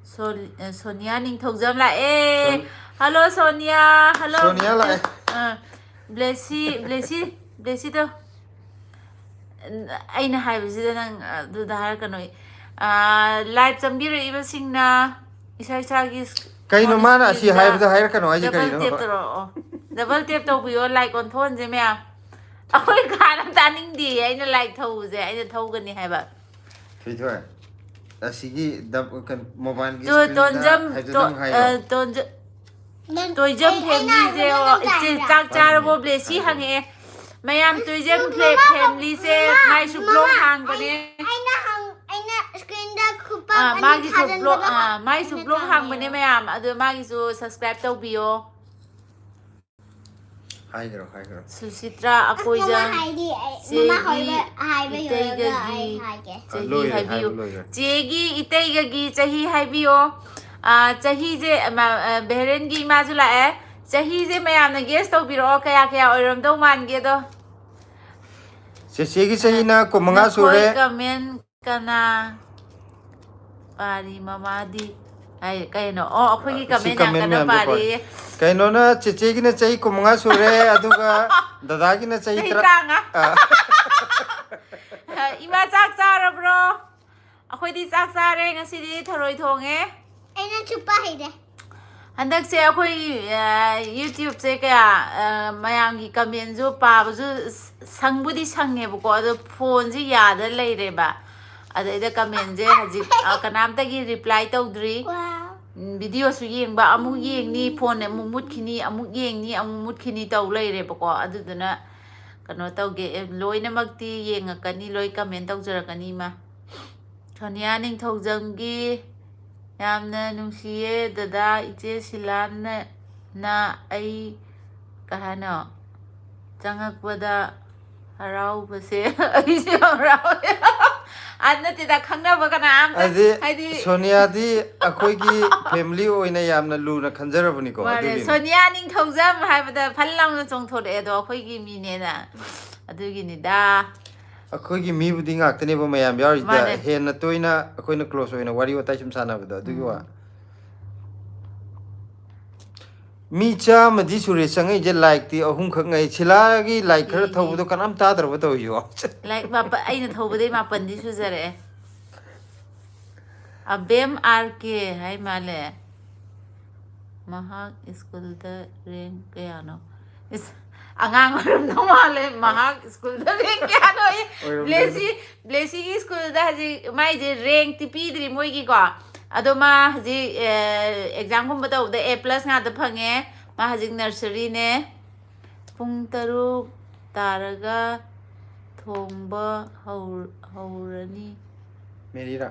ꯁꯣ-, ꯑ, ꯁꯣꯅꯤꯌꯥ ꯅꯤꯡꯊꯧꯖꯝ ꯂꯥꯛꯑꯦ꯫ ꯁꯣꯟ- ꯍꯜꯂꯣ ꯁꯣꯅꯤꯌꯥ꯫ ꯍꯜꯂꯣ꯫ ꯁꯣꯅꯤꯌꯥ ꯂꯥꯛꯑꯦ꯫ ꯑ, ꯕ꯭ꯂꯦꯁꯤ, ꯕ꯭ꯂꯦꯁꯤ, ꯕ꯭ꯂꯦꯁꯤꯗꯣ꯫ ꯑꯩꯅ ꯍꯥꯏꯕꯁꯤꯗ ꯅꯪ ꯑꯗꯨꯗ ꯍꯥꯏꯔꯛꯀꯅꯣ꯫ ꯑ, ꯂꯥꯏꯚ ꯆꯪꯕꯤꯔꯛꯏꯕꯁꯤꯡꯅ ꯏꯁꯥ ꯏꯁꯥꯒꯤ ꯀꯩꯅꯣ phone ꯃꯥꯅ ꯑꯁꯤ screenꯗ ꯍꯥꯏꯕꯗ ꯍꯥꯏꯔꯛꯀꯅꯣ ꯍꯥꯏꯁꯦ double ꯀꯩꯅꯣ? tap ꯇꯧꯔꯛꯑꯣ꯫ Double tap ꯇꯧꯕꯤꯌꯣ, like ꯑꯣꯟꯊꯣꯛꯍꯟꯁꯦ ꯃꯌꯥꯝ꯫ ꯑꯩꯈꯣꯏ ꯀꯥꯅ ꯇꯥꯅꯤꯡꯗꯦ꯫ ꯑꯩꯅ ꯂꯥꯏꯛ ꯊꯧꯕꯁꯦ ꯑꯩꯅ ꯊꯧꯒꯅꯤ ꯍꯥꯏꯕ꯫ ꯊꯣꯏꯊꯣꯏ, ꯑꯁꯤꯒꯤ ꯗꯕ ꯀꯩꯅꯣ, ꯃꯣꯕꯥꯏꯜꯒꯤ ꯇꯣ- ꯁ꯭ꯀ꯭ꯔꯤꯟꯗ ꯇꯣꯟꯖꯝ ꯍꯥꯏꯗꯣ ꯇꯣ- ꯅꯪ ꯍꯥꯏꯌꯣ꯫ ꯑ, ꯇꯣꯟꯖ- ꯇꯣꯏꯖꯝ ꯐꯦꯃꯤꯂꯤꯁꯦ, ꯑꯣ, ꯏꯆꯦ ꯆꯥꯛ ꯆꯥꯔꯕꯣ? ꯕ꯭ꯂꯦꯁꯤ ꯍꯪꯉꯛꯑꯦ꯫ ꯃꯌꯥꯝ ꯇꯣꯏꯖꯝ ꯐꯦ- ꯐꯦꯃꯤꯂꯤꯁꯦ ꯃꯥꯏꯁꯨ ꯕ꯭ꯂꯣꯛ ꯍꯥꯡꯕꯅꯦ꯫ ꯑꯩꯅ ꯍꯪ- ꯑꯩꯅ ꯁ꯭ꯀ꯭ꯔꯤꯟꯗ ꯈꯨꯄꯥꯛ ꯑꯥ, ꯑꯅꯤ ꯃꯥꯒꯤꯁꯨ ꯕ꯭ꯂꯣꯛ ꯊꯥꯖꯤꯟꯕꯗꯣ ꯑꯥ, ꯃꯥꯏꯁꯨ ꯑꯩꯅ ꯕ꯭ꯂꯣꯛ ꯊꯥꯡꯕꯤꯌꯣ꯫ ꯍꯥꯡꯕꯅꯦ ꯃꯌꯥꯝ, ꯑꯗꯣ ꯃꯥꯒꯤꯁꯨ ꯁꯕꯁꯀ꯭ꯔꯥꯏꯕ ꯇꯧꯕꯤꯌꯣ꯫ ꯍꯥꯏꯈ꯭ꯔꯣ, ꯍꯥꯏꯈ꯭ꯔꯣ꯫ ꯁꯨꯁꯤꯇ꯭ꯔꯥ ꯑꯀꯣꯏꯖꯝ, ꯍꯥꯏꯗꯤ ꯑꯩ- ꯆꯦꯒꯤ ꯃꯃꯥ ꯍꯣꯏꯕ ꯍꯥꯏꯕ ꯂꯣꯏꯔꯒ ꯏꯇꯩꯒꯒꯤ ꯑꯩ ꯍꯥꯏꯒꯦ꯫ ꯑ, ꯆꯍꯤ ꯂꯣꯏꯔꯦ, ꯍꯥꯏꯕꯤꯌꯨ꯫ ꯍꯥꯏꯕ ꯂꯣꯏꯔꯦ꯫ ꯆꯦꯒꯤ ꯏꯇꯩꯒꯒꯤ ꯆꯍꯤ ꯍꯥꯏꯕꯤꯌꯣ꯫ ꯑꯥ, ꯆꯍꯤꯁꯦ, ꯑꯃ, ꯑ, ꯕꯦꯍꯔꯦꯟꯒꯤ ꯏꯃꯥꯁꯨ ꯂꯥꯛꯑꯦ꯫ ꯆꯍꯤꯁꯦ ꯃꯌꯥꯝꯅ ꯒꯦꯁ ꯇꯧꯕꯤꯔꯛꯑꯣ, ꯀꯌꯥ ꯀꯌꯥ ꯑꯣꯏꯔꯝꯗꯧ ꯃꯥꯟꯒꯦꯗꯣ꯫ ꯆꯦꯆꯦꯒꯤ ꯆꯍꯤꯅ ꯀꯨꯟꯃꯉꯥ ꯅꯈꯣꯏ ꯁꯨꯔꯦ꯫ ꯀꯃꯦꯟ ꯀꯅꯥ ꯄꯥꯔꯤ? ꯃꯃꯥꯗꯤ ꯍꯥꯏ ꯀꯩꯅꯣ? ꯑꯣ, ꯑꯩꯈꯣꯏꯒꯤ ꯁꯤ ꯀꯃꯦꯟ ꯌꯥꯝ ꯀꯃꯦꯟ ꯀꯟꯅ ꯃꯌꯥꯝꯗꯣ ꯄꯥꯔꯤꯌꯦ꯫ ꯀꯩꯅꯣꯅ ꯆꯦꯆꯦꯒꯤꯅ ꯆꯍꯤ ꯀꯨꯟꯃꯉꯥ ꯁꯨꯔꯦ, ꯑꯗꯨꯒ ꯗꯗꯥꯒꯤꯅ ꯆꯍꯤ ꯆꯍꯤ ꯇꯔꯥ꯫ ꯇꯔꯥꯃꯉꯥ꯫ ꯑꯥ꯫ ꯏꯃꯥ, ꯆꯥꯛ ꯆꯥꯔꯕ꯭ꯔꯣ? ꯑꯩꯈꯣꯏꯗꯤ ꯆꯥꯛ ꯆꯥꯔꯦ꯫ ꯉꯁꯤꯗꯤ ꯊꯔꯣꯏ ꯊꯣꯡꯉꯦ꯫ ꯑꯩꯅ ꯆꯨꯞꯄ ꯍꯩꯔꯦ꯫ ꯍꯟꯗꯛꯁꯦ ꯑꯩꯈꯣꯏ, ꯑ, YouTubeꯁꯦ ꯀꯌꯥ, ꯑ, ꯃꯌꯥꯝꯒꯤ ꯀꯃꯦꯟꯁꯨ ꯄꯥꯕꯁꯨ ꯁ- ꯁꯪꯕꯨꯗꯤ ꯁꯪꯉꯦꯕꯀꯣ, ꯑꯗꯣ ꯐꯣꯟꯁꯦ ꯌꯥꯗ ꯂꯩꯔꯦꯕ꯫ ꯑꯗꯩꯗ ꯀꯃꯦꯟꯁꯦ ꯍꯧꯖꯤꯛ, ꯑ, ꯀꯅꯥꯝꯇꯒꯤ ꯔꯤꯄ꯭ꯂꯥꯏ ꯇꯧꯗ꯭ꯔꯤ꯫ ꯋꯥꯎ꯫ ꯎꯝ, ꯚꯤꯗꯤꯑꯣꯁꯨ ꯌꯦꯡꯕ, ꯑꯃꯨꯛ ꯌꯦꯡꯅꯤ, ꯐꯣꯟ ꯑꯃꯨꯛ ꯃꯨꯠꯈꯤꯅꯤ, ꯑꯃꯨꯛ ꯌꯦꯡꯅꯤ, ꯑꯃꯨꯛ ꯃꯨꯠꯈꯤꯅꯤ ꯇꯧ ꯂꯩꯔꯦꯕꯀꯣ꯫ ꯑꯗꯨꯗꯨꯅ ꯀꯩꯅꯣ ꯇꯧꯒꯦ, ꯑꯦ, ꯂꯣꯏꯅꯃꯛꯇꯤ ꯌꯦꯡꯉꯛꯀꯅꯤ, ꯂꯣꯏ ꯀꯃꯦꯟ ꯇꯧꯖꯔꯛꯀꯅꯤ ꯏꯃꯥ꯫ ꯁꯣꯅꯤꯌꯥ ꯅꯤꯡꯊꯧꯖꯝꯒꯤ ꯌꯥꯝꯅ ꯅꯨꯡꯁꯤꯌꯦ ꯗꯗꯥ, ꯏꯆꯦ ꯁꯤꯂꯥꯟꯅ, ꯅ ꯑꯩ ꯀꯩ ꯍꯥꯏꯅꯣ, ꯆꯪꯉꯛꯄꯗ ꯍꯔꯥꯎꯕꯁꯦ ꯑꯩꯁꯦ ꯌꯥꯝ ꯍꯔꯥꯎꯋꯦ꯫ ꯑ, ꯅꯠꯇꯦꯗ, ꯈꯪꯅꯕ ꯀꯅꯥꯝꯇ, ꯍꯥꯏꯗꯤ ꯍꯥꯏꯗꯤ ꯁꯣꯅꯤꯌꯥꯗꯤ ꯑꯩꯈꯣꯏꯒꯤ ꯐꯦꯃꯤꯂꯤ ꯑꯣꯏꯅ ꯌꯥꯝꯅ ꯂꯨꯅ ꯈꯟꯖꯔꯕꯅꯤꯀꯣ꯫ ꯃꯥꯅꯦ, ꯑꯗꯨꯒꯤꯅꯤ꯫ ꯁꯣꯅꯤꯌꯥ ꯅꯤꯡꯊꯧꯖꯝ ꯍꯥꯏꯕꯗ ꯐꯜ ꯂꯥꯎꯅ ꯆꯣꯡꯊꯣꯔꯛꯑꯦ, ꯑꯗꯣ ꯑꯩꯈꯣꯏꯒꯤ ꯃꯤꯅꯦꯅ꯫ ꯑꯗꯨꯒꯤꯅꯤꯗ꯫ ꯑꯩꯈꯣꯏꯒꯤ ꯃꯤꯕꯨꯗꯤ ꯉꯥꯛꯇꯅꯦꯕ ꯃꯌꯥꯝ ꯌꯥꯎꯔꯤꯁꯤꯗ, ꯃꯥꯅꯦ꯫ ꯍꯦꯟꯅ ꯇꯣꯏꯅ ꯑꯩꯈꯣꯏꯅ ꯀ꯭ꯂꯣꯁ ꯑꯣꯏꯅ ꯋꯥꯔꯤ ꯋꯥꯇꯥꯏ ꯁꯨꯝ ꯁꯥꯟꯅꯕꯗꯣ, ꯑꯗꯨꯒꯤ ꯋꯥ꯫ ꯎꯝ꯫ ꯃꯤ ꯆꯥꯝꯃꯗꯤ ꯁꯨꯔꯦ ꯆꯪꯉꯛꯏꯁꯦ, ꯂꯥꯏꯛꯇꯤ ꯑꯍꯨꯝꯈꯛ ꯉꯥꯏ꯫ ꯁꯤꯂꯥꯒꯤ ꯂꯥꯏꯛ ꯈꯔ ꯏ꯫ ꯊꯧꯕꯗꯣ ꯀꯅꯥꯝ ꯇꯥꯗ꯭ꯔꯕ ꯇꯧꯔꯤꯁꯤꯕꯣ? ꯂꯥꯏꯛ ꯃꯥꯄ-, ꯑꯩꯅ ꯊꯧꯕꯗꯩ ꯃꯥꯄꯟꯗꯤ ꯁꯨꯖꯔꯛꯑꯦ꯫ ꯑꯕꯦꯝ ꯑꯥꯔ ꯀꯦ ꯍꯥꯏ ꯃꯥꯜꯂꯦ꯫ ꯃꯍꯥꯛ ꯁ꯭ꯀꯨꯜꯗ ꯔꯦꯡ ꯀꯌꯥꯅꯣ? ꯏꯁ, ꯑꯉꯥꯡ ꯑꯣꯏꯔꯝꯗꯧ ꯃꯥꯜꯂꯦ꯫ ꯃꯍꯥꯛ ꯁ꯭ꯀꯨꯜꯗ ꯔꯦꯡ ꯀꯌꯥꯅꯣ? ꯑꯣꯏꯔꯝꯗꯣꯏꯅꯦ꯫ ꯕ꯭ꯂꯦꯁꯤ, ꯕ꯭ꯂꯦꯁꯤꯒꯤ ꯁ꯭ꯀꯨꯜꯗ ꯍꯧꯖꯤꯛ ꯃꯥꯏꯁꯦ ꯔꯦꯡꯛꯇꯤ ꯄꯤꯗ꯭ꯔꯤ ꯃꯣꯏꯒꯤꯀꯣ꯫ ꯑꯗꯣ ꯃꯥ ꯍꯧꯖꯤꯛ ꯑꯦꯛꯖꯥꯝꯒꯨꯝꯕ ꯇꯧꯕꯗ ꯑꯦ ꯄ꯭ꯂꯁ ꯉꯥꯛꯇ ꯐꯪꯉꯦ꯫ ꯃꯥ ꯍꯧꯖꯤꯛ ꯅꯔꯁꯔꯤꯅꯦ꯫ ꯄꯨꯡ ꯇꯔꯨꯛ ꯇꯥꯔꯒ ꯊꯣꯡꯕ ꯍꯧ- ꯍꯧꯔꯅꯤ꯫ ꯃꯦꯔꯤꯔꯥ?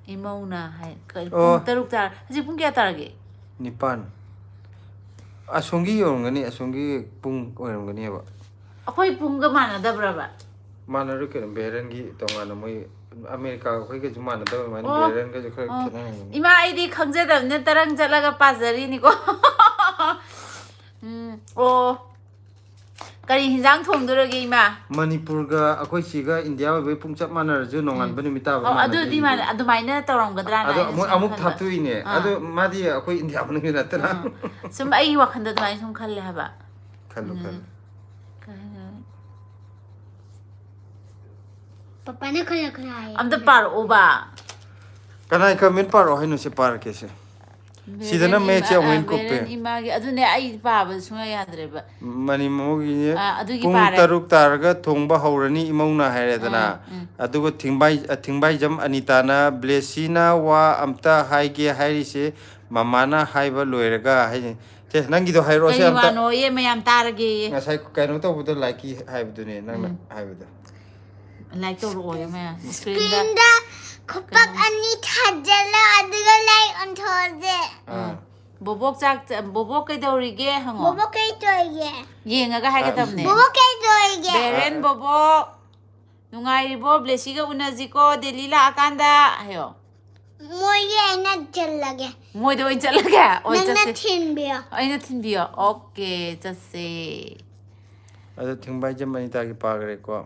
ꯏꯃꯧꯅ ꯍꯥꯏ꯫ ꯀ- ꯑꯣ꯫ ꯄꯨꯡ ꯇꯔꯨꯛ ꯇꯥꯔ ꯍꯧꯖꯤꯛ ꯄꯨꯡ ꯀꯌꯥ ꯇꯥꯔꯒꯦ? ꯅꯤꯄꯥꯟ꯫ ꯑꯁꯣꯝꯒꯤ ꯑꯣꯏꯔꯝꯒꯅꯤ, ꯑꯁꯣꯝꯒꯤ ꯄꯨꯡ ꯑꯣꯏꯔꯝꯒꯅꯦꯕ꯫ ꯑꯩꯈꯣꯏ ꯄꯨꯡꯒ ꯃꯥꯟꯅꯗꯕ꯭ꯔꯕ? ꯃꯥꯟꯅꯔꯣꯏ ꯀꯩꯅꯣ, ꯕꯦꯔꯟꯒꯤ ꯇꯣꯉꯥꯟꯅ ꯃꯣꯏ ꯑꯃꯦꯔꯤꯀꯥꯒ ꯑꯩꯈꯣꯏꯒꯁꯨ ꯃꯥꯟꯅꯗꯕ ꯑꯗꯨꯃꯥꯏꯅ ꯑꯣ꯫ ꯕꯦꯔꯟꯒꯁꯨ ꯈꯔ ꯑꯣ꯫ ꯈꯦꯠꯅꯔꯝꯒꯅꯤ꯫ ꯏꯃꯥ, ꯑꯩꯗꯤ ꯈꯪꯖꯗꯕꯅꯤꯅ ꯇꯔꯪ ꯆꯠꯂꯒ ꯄꯥꯖꯔꯤꯅꯤꯀꯣ꯫ ꯎꯝ꯫ ꯑꯣ꯫ ꯀꯔꯤ ꯍꯤꯟꯖꯥꯡ ꯊꯣꯡꯗꯣꯔꯒꯦ ꯏꯃꯥ? ꯃꯅꯤꯄꯨꯔꯒ ꯑꯩꯈꯣꯏ ꯁꯤꯒ ꯏꯟꯗꯤꯌꯥ ꯑꯣꯏꯕꯒꯤ ꯄꯨꯡ ꯆꯞ ꯃꯥꯟꯅꯔꯁꯨ ꯅꯣꯡꯉꯥꯟꯕ ꯅꯨꯃꯤꯠ ꯇꯥꯕ ꯑꯣ, ꯑꯗꯨꯗꯤ ꯃꯥꯟꯅꯗꯣꯏꯅꯤ ꯃꯥꯟꯅ- ꯀꯩꯅꯣ꯫ ꯑꯗꯨꯃꯥꯏꯅ ꯇꯧꯔꯝꯒꯗ꯭ꯔꯥꯅ ꯑꯗꯣ ꯑꯩꯅ ꯃꯣꯏ ꯁꯨꯝ ꯑꯃꯨꯛ ꯈꯟꯕ꯫ ꯊꯥꯞꯇꯣꯛꯏꯅꯦ꯫ ꯑꯥ꯫ ꯑꯗꯣ ꯃꯥꯗꯤ ꯑꯩꯈꯣꯏ ꯏꯟꯗꯤꯌꯥ ꯃꯅꯨꯡꯒꯤ ꯅꯠꯇꯅ꯫ ꯎꯝ꯫ ꯁꯨꯝ ꯑꯩꯒꯤ ꯋꯥꯈꯜꯗ ꯑꯗꯨꯃꯥꯏꯅ ꯁꯨꯝ ꯈꯜꯂꯦ ꯍꯥꯏꯕ꯫ ꯈꯜꯂꯨ ꯎꯝ꯫ ꯈꯜꯂꯨ꯫ ꯀꯩ ꯍꯥꯏꯅꯤ? ꯄꯄꯥꯅ ꯈꯔ ꯈꯔ ꯍꯥꯏꯌꯦ꯫ ꯑꯝꯇ ꯄꯥꯔꯛꯑꯣꯕ꯫ ꯀꯅꯥꯏ ꯀꯃꯦꯟ ꯄꯥꯔꯛꯑꯣ ꯍꯥꯏꯅꯣ? ꯁꯤ ꯄꯥꯔꯛꯀꯦꯁꯦ꯫ ꯁꯤꯗꯅ ꯕꯦꯔꯦꯟ ꯃꯌꯦꯛꯁꯦ ꯏꯃꯥ- ꯑꯃꯨꯛ ꯍꯦꯟꯅ ꯑ, ꯀꯨꯞꯄꯦ꯫ ꯕꯦꯔꯦꯟ ꯏꯃꯥꯒꯤ ꯑꯗꯨꯅꯦ ꯑꯩ ꯄꯥꯕ ꯁꯨꯡꯌꯥ ꯌꯥꯗ꯭ꯔꯦꯕ꯫ ꯃꯅꯤꯃꯣꯒꯤꯁꯦ ꯑꯥ, ꯑꯗꯨꯒꯤ ꯄꯨꯡ ꯄꯥꯔꯦ꯫ ꯇꯔꯨꯛ ꯇꯥꯔꯒ ꯊꯣꯡꯕ ꯍꯧꯔꯅꯤ ꯏꯃꯧꯅ ꯍꯥꯏꯔꯦꯗꯅ꯫ ꯑꯥ, ꯎꯝ꯫ ꯑꯗꯨꯒ ꯊꯤꯡꯕꯥꯏ-, ꯊꯤꯡꯕꯥꯏꯖꯝ ꯑꯅꯤꯇꯥꯅ ꯕ꯭ꯂꯦꯁꯤꯅ ꯋꯥ ꯑꯝꯇ ꯍꯥꯏꯒꯦ ꯍꯥꯏꯔꯤꯁꯦ ꯃꯃꯥꯅ ꯍꯥꯏꯕ ꯂꯣꯏꯔꯒ ꯍꯥꯏꯅꯤ꯫ ꯁꯦ, ꯅꯪꯒꯤꯗꯣ ꯍꯥꯏꯔꯛꯑꯣ, ꯁꯤ ꯀꯔꯤ ꯑꯝꯇ꯫ ꯋꯥꯅꯣꯌꯦ ꯃꯌꯥꯝ ꯇꯥꯔꯒꯦꯌꯦ꯫ ꯉꯁꯥꯏ ꯀꯩꯅꯣ ꯇꯧꯕꯗꯣ ꯂꯥꯏꯛꯀꯤ ꯍꯥꯏꯕꯗꯨꯅꯦ ꯅꯪꯅ ꯎꯝ꯫ ꯍꯥꯏꯕꯗꯣ꯫ ꯂꯥꯏꯛ ꯇꯧꯔꯛꯑꯣꯌꯦ ꯃꯌꯥꯝ꯫ ꯁ꯭ꯀ꯭ꯔꯤꯟꯗ ꯁ꯭ꯀ꯭ꯔꯤꯟꯗ ꯈꯨꯄꯥꯛ ꯑꯅꯤ ꯊꯥꯖꯤꯜꯂꯣ, ꯑꯗꯨꯒ ꯂꯥꯏꯛ ꯑꯣꯟꯊꯣꯛꯑꯁꯦ꯫ ꯑꯥ꯫ ꯕꯣꯕꯣꯛ ꯆꯥꯛ ꯆ-, ꯕꯣꯕꯣꯛ ꯀꯩꯗꯧꯔꯤꯒꯦ ꯍꯪꯉꯣ꯫ ꯕꯣꯕꯣꯛ ꯀꯩ ꯇꯧꯔꯤꯒꯦ? ꯌꯦꯡꯉꯒ ꯍꯥꯏꯒꯗꯕꯅꯦ꯫ ꯕꯣꯕꯣꯛ ꯀꯩ ꯇꯧꯔꯤꯒꯦ? ꯕꯦꯔꯦꯟ ꯕꯣꯕꯣꯛ, ꯅꯨꯡꯉꯥꯏꯔꯤꯕꯣ? ꯕ꯭ꯂꯦꯁꯤꯒ ꯎꯅꯁꯤꯀꯣ ꯗꯦꯜꯂꯤ ꯂꯥꯛꯑꯀꯥꯟꯗ ꯍꯥꯏꯌꯣ꯫ ꯃꯣꯏꯒꯤ ꯑꯩꯅ ꯆꯜꯂꯒꯦ꯫ ꯃꯣꯏꯗ ꯑꯣꯏꯅ ꯆꯠꯂꯒꯦ? ꯑꯣꯏ, ꯅꯪꯅ ꯆꯠꯁꯦ꯫ ꯊꯤꯟꯕꯤꯌꯣ꯫ ꯑꯩꯅ ꯊꯤꯟꯕꯤꯌꯣ? ꯑꯣꯀꯦ, ꯆꯠꯁꯦ꯫ ꯑꯗꯣ ꯊꯤꯡꯕꯥꯏꯖꯝ ꯑꯅꯤꯇꯥꯒꯤ ꯄꯥꯈ꯭ꯔꯦꯀꯣ꯫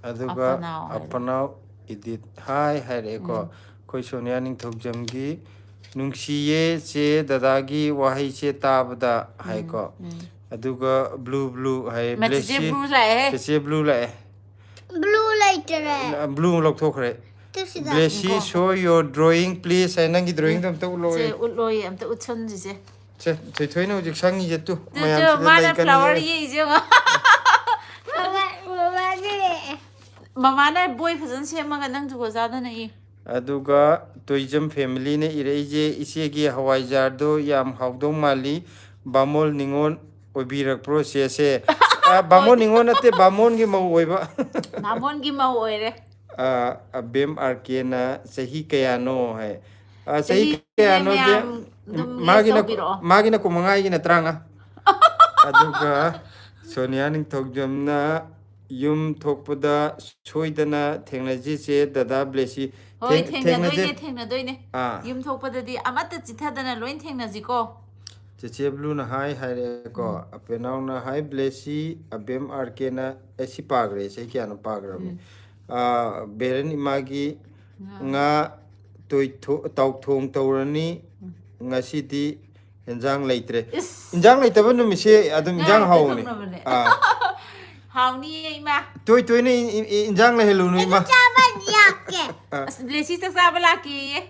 ꯑꯗꯨꯒ ꯑꯄꯅꯥꯎ ꯍꯥꯏꯔꯦ꯫ ꯑꯄꯅꯥꯎ ꯏꯗꯤꯠ ꯍꯥꯏ ꯍꯥꯏꯔꯛꯑꯦꯀꯣ꯫ ꯎꯝ꯫ ꯑꯩꯈꯣꯏ ꯁꯣꯅꯤꯌꯥ ꯅꯤꯡꯊꯧꯖꯝꯒꯤ "ꯅꯨꯡꯁꯤꯌꯦ ꯆꯦ ꯗꯗꯥꯒꯤ ꯋꯥꯍꯩꯁꯦ ꯇꯥꯕꯗ" ꯍꯥꯏꯀꯣ꯫ ꯎꯝ꯫ ꯑꯗꯨꯒ ꯕ꯭ꯂꯨ ꯕ꯭ꯂꯨ ꯍꯥꯏ, ꯃꯦ, ꯆꯤꯆꯦ ꯕ꯭ꯂꯦꯁꯤ-, ꯕ꯭ꯂꯨ ꯂꯥꯛꯑꯦꯍꯦ꯫ ꯆꯤꯆꯦ ꯕ꯭ꯂꯨ ꯂꯥꯛꯑꯦ꯫ ꯕ꯭ꯂꯨ ꯂꯩꯇꯔꯦ꯫ ꯕ꯭ꯂꯨ ꯂꯧꯊꯣꯛꯈ꯭ꯔꯦ꯫ ꯇꯨ ꯁꯤꯗ꯫ "ꯕ꯭ꯂꯦꯁꯤ, ꯉꯥꯏꯈꯣ꯫ Show your drawing please" ꯍꯥꯏ, ꯅꯪꯒꯤ ꯗ꯭ꯔꯣꯌꯤꯡꯗꯣ ꯑꯝꯇ ꯎꯠꯂꯣ꯫ ꯁꯦ ꯎꯠꯂꯣꯌꯦ, ꯑꯝꯇ ꯎꯠꯁꯟꯁꯤꯁꯦ꯫ ꯁꯦ, ꯊꯣꯏꯊꯣꯏꯅ ꯍꯧꯖꯤꯛ ꯁꯪꯉꯤꯁꯦ ꯇꯨ, ꯇꯨ, ꯇꯨ, ꯃꯌꯥꯝꯁꯤꯗ ꯃꯥꯅ ꯂꯩꯀꯅꯤ ꯐ꯭ꯂꯥꯋꯔ ꯍꯥꯏ꯫ ꯌꯦꯛꯏꯁꯦ ꯌꯦꯡꯉꯣ꯫ ꯃꯃꯥ- ꯃꯃꯥꯗꯤ ꯃꯃꯥꯅ ꯕꯣꯏ ꯐꯖꯅ ꯁꯦꯝꯃꯒ ꯅꯪ ꯖꯨꯒꯣꯠ ꯆꯥꯗꯅ ꯏ꯫ ꯑꯗꯨꯒ ꯇꯨꯏꯖꯝ ꯐꯦꯃꯤꯂꯤꯅ ꯏꯔꯛꯏꯁꯦ, "ꯏꯆꯦꯒꯤ ꯍꯋꯥꯏꯖꯥꯔꯗꯣ ꯌꯥꯝ ꯍꯥꯎꯗꯧ ꯃꯥꯜꯂꯤ, ꯕꯥꯃꯣꯜ ꯅꯤꯉꯣꯜ ꯑꯣꯏꯕꯤꯔꯛꯄ꯭ꯔꯣ ꯆꯦꯁꯦ?" ꯑ, ꯕꯥꯃꯣꯜ ꯅꯤꯉꯣꯜ ꯅꯠꯇꯦ, ꯕꯥꯃꯣꯟꯒꯤ ꯃꯧ ꯑꯣꯏꯕ꯫ ꯕꯥꯃꯣꯟꯒꯤ ꯃꯧ ꯑꯣꯏꯔꯦ꯫ ꯑ, ꯑꯕꯦꯝ ꯑꯥꯔ ꯀꯦꯅ "ꯆꯍꯤ ꯀꯌꯥꯅꯣ?" ꯍꯥꯏ꯫ ꯑ, ꯆꯍꯤ ꯆꯍꯤꯁꯦ ꯀꯌꯥꯅꯣꯁꯦ ꯃꯌꯥꯝ ꯑꯗꯨꯝ guess ꯃꯥꯒꯤꯅ ꯇꯧꯕꯤꯔꯛꯑꯣ꯫ ꯃꯥꯒꯤꯅ ꯀꯨꯟꯃꯉꯥ, ꯑꯩꯒꯤꯅ ꯇꯔꯥꯃꯉꯥ꯫ ꯑꯗꯨꯒ ꯁꯣꯅꯤꯌꯥ ꯅꯤꯡꯊꯧꯖꯝꯅ "ꯌꯨꯝ ꯊꯣꯛꯄꯗ ꯁꯣꯏꯗꯅ ꯊꯦꯡꯅꯁꯤꯁꯦ ꯗꯗꯥ ꯕ꯭ꯂꯦꯁꯤ"꯫ ꯍꯣꯏ, ꯊꯦꯡ- ꯊꯦꯡꯅꯗꯣꯏꯅꯦ, ꯊꯦꯡꯅꯁꯦ꯫ ꯊꯦꯡꯅꯗꯣꯏꯅꯦ꯫ ꯑꯥ꯫ ꯌꯨꯝ ꯊꯣꯛꯄꯗꯗꯤ ꯑꯃꯠꯇ ꯆꯤꯊꯗꯅ ꯂꯣꯏ ꯊꯦꯡꯅꯁꯤꯀꯣ꯫ ꯆꯦꯆꯦ ꯕ꯭ꯂꯨꯅ ꯍꯥꯏ ꯍꯥꯏꯔꯛꯑꯦꯀꯣ꯫ ꯑꯄꯦꯅꯥꯎꯅ ꯍꯥꯏ ꯕ꯭ꯂꯦꯁꯤ, ꯑꯕꯦꯝ ꯑꯥꯔ ꯀꯦꯅ, ꯑꯦ, ꯁꯤ ꯄꯥꯈ꯭ꯔꯦ, ꯆꯍꯤ ꯀꯌꯥꯅꯣ ꯄꯥꯈ꯭ꯔꯕꯅꯤ꯫ ꯑꯥ, ꯕꯦꯔꯦꯟ ꯏꯃꯥꯒꯤ ꯉꯥ ꯇꯣꯏꯊꯣ-, ꯇꯥꯎꯊꯣꯡ ꯇꯧꯔꯅꯤ꯫ ꯉꯁꯤꯗꯤ ꯏꯟꯖꯥꯡ ꯂꯩꯇ꯭ꯔꯦ꯫ ꯏꯁ꯫ ꯏꯟꯖꯥꯡ ꯂꯩꯇꯕ ꯅꯨꯃꯤꯠꯁꯦ ꯑꯗꯨꯝ ꯏꯟꯖꯥꯡ ꯉꯥ ꯍꯥꯎꯕꯅꯦ꯫ ꯇꯣꯏꯊꯣꯛꯅꯕꯅꯦ꯫ ꯑꯥ꯫ ꯍꯥꯎꯅꯤꯌꯦ ꯏꯃꯥ꯫ ꯇꯣꯏ ꯇꯣꯏꯅ ꯏ-, ꯏ-, ꯏꯟꯖꯥꯡ ꯂꯩꯍꯜꯂꯨꯅꯨ ꯏꯃꯥ꯫ ꯆꯥꯕ ꯌꯥꯛꯀꯦ꯫ ꯑꯁ, ꯕ꯭ꯂꯦꯁꯤ ꯆꯥꯛ ꯆꯥꯕ ꯂꯥꯛꯀꯦꯌꯦ꯫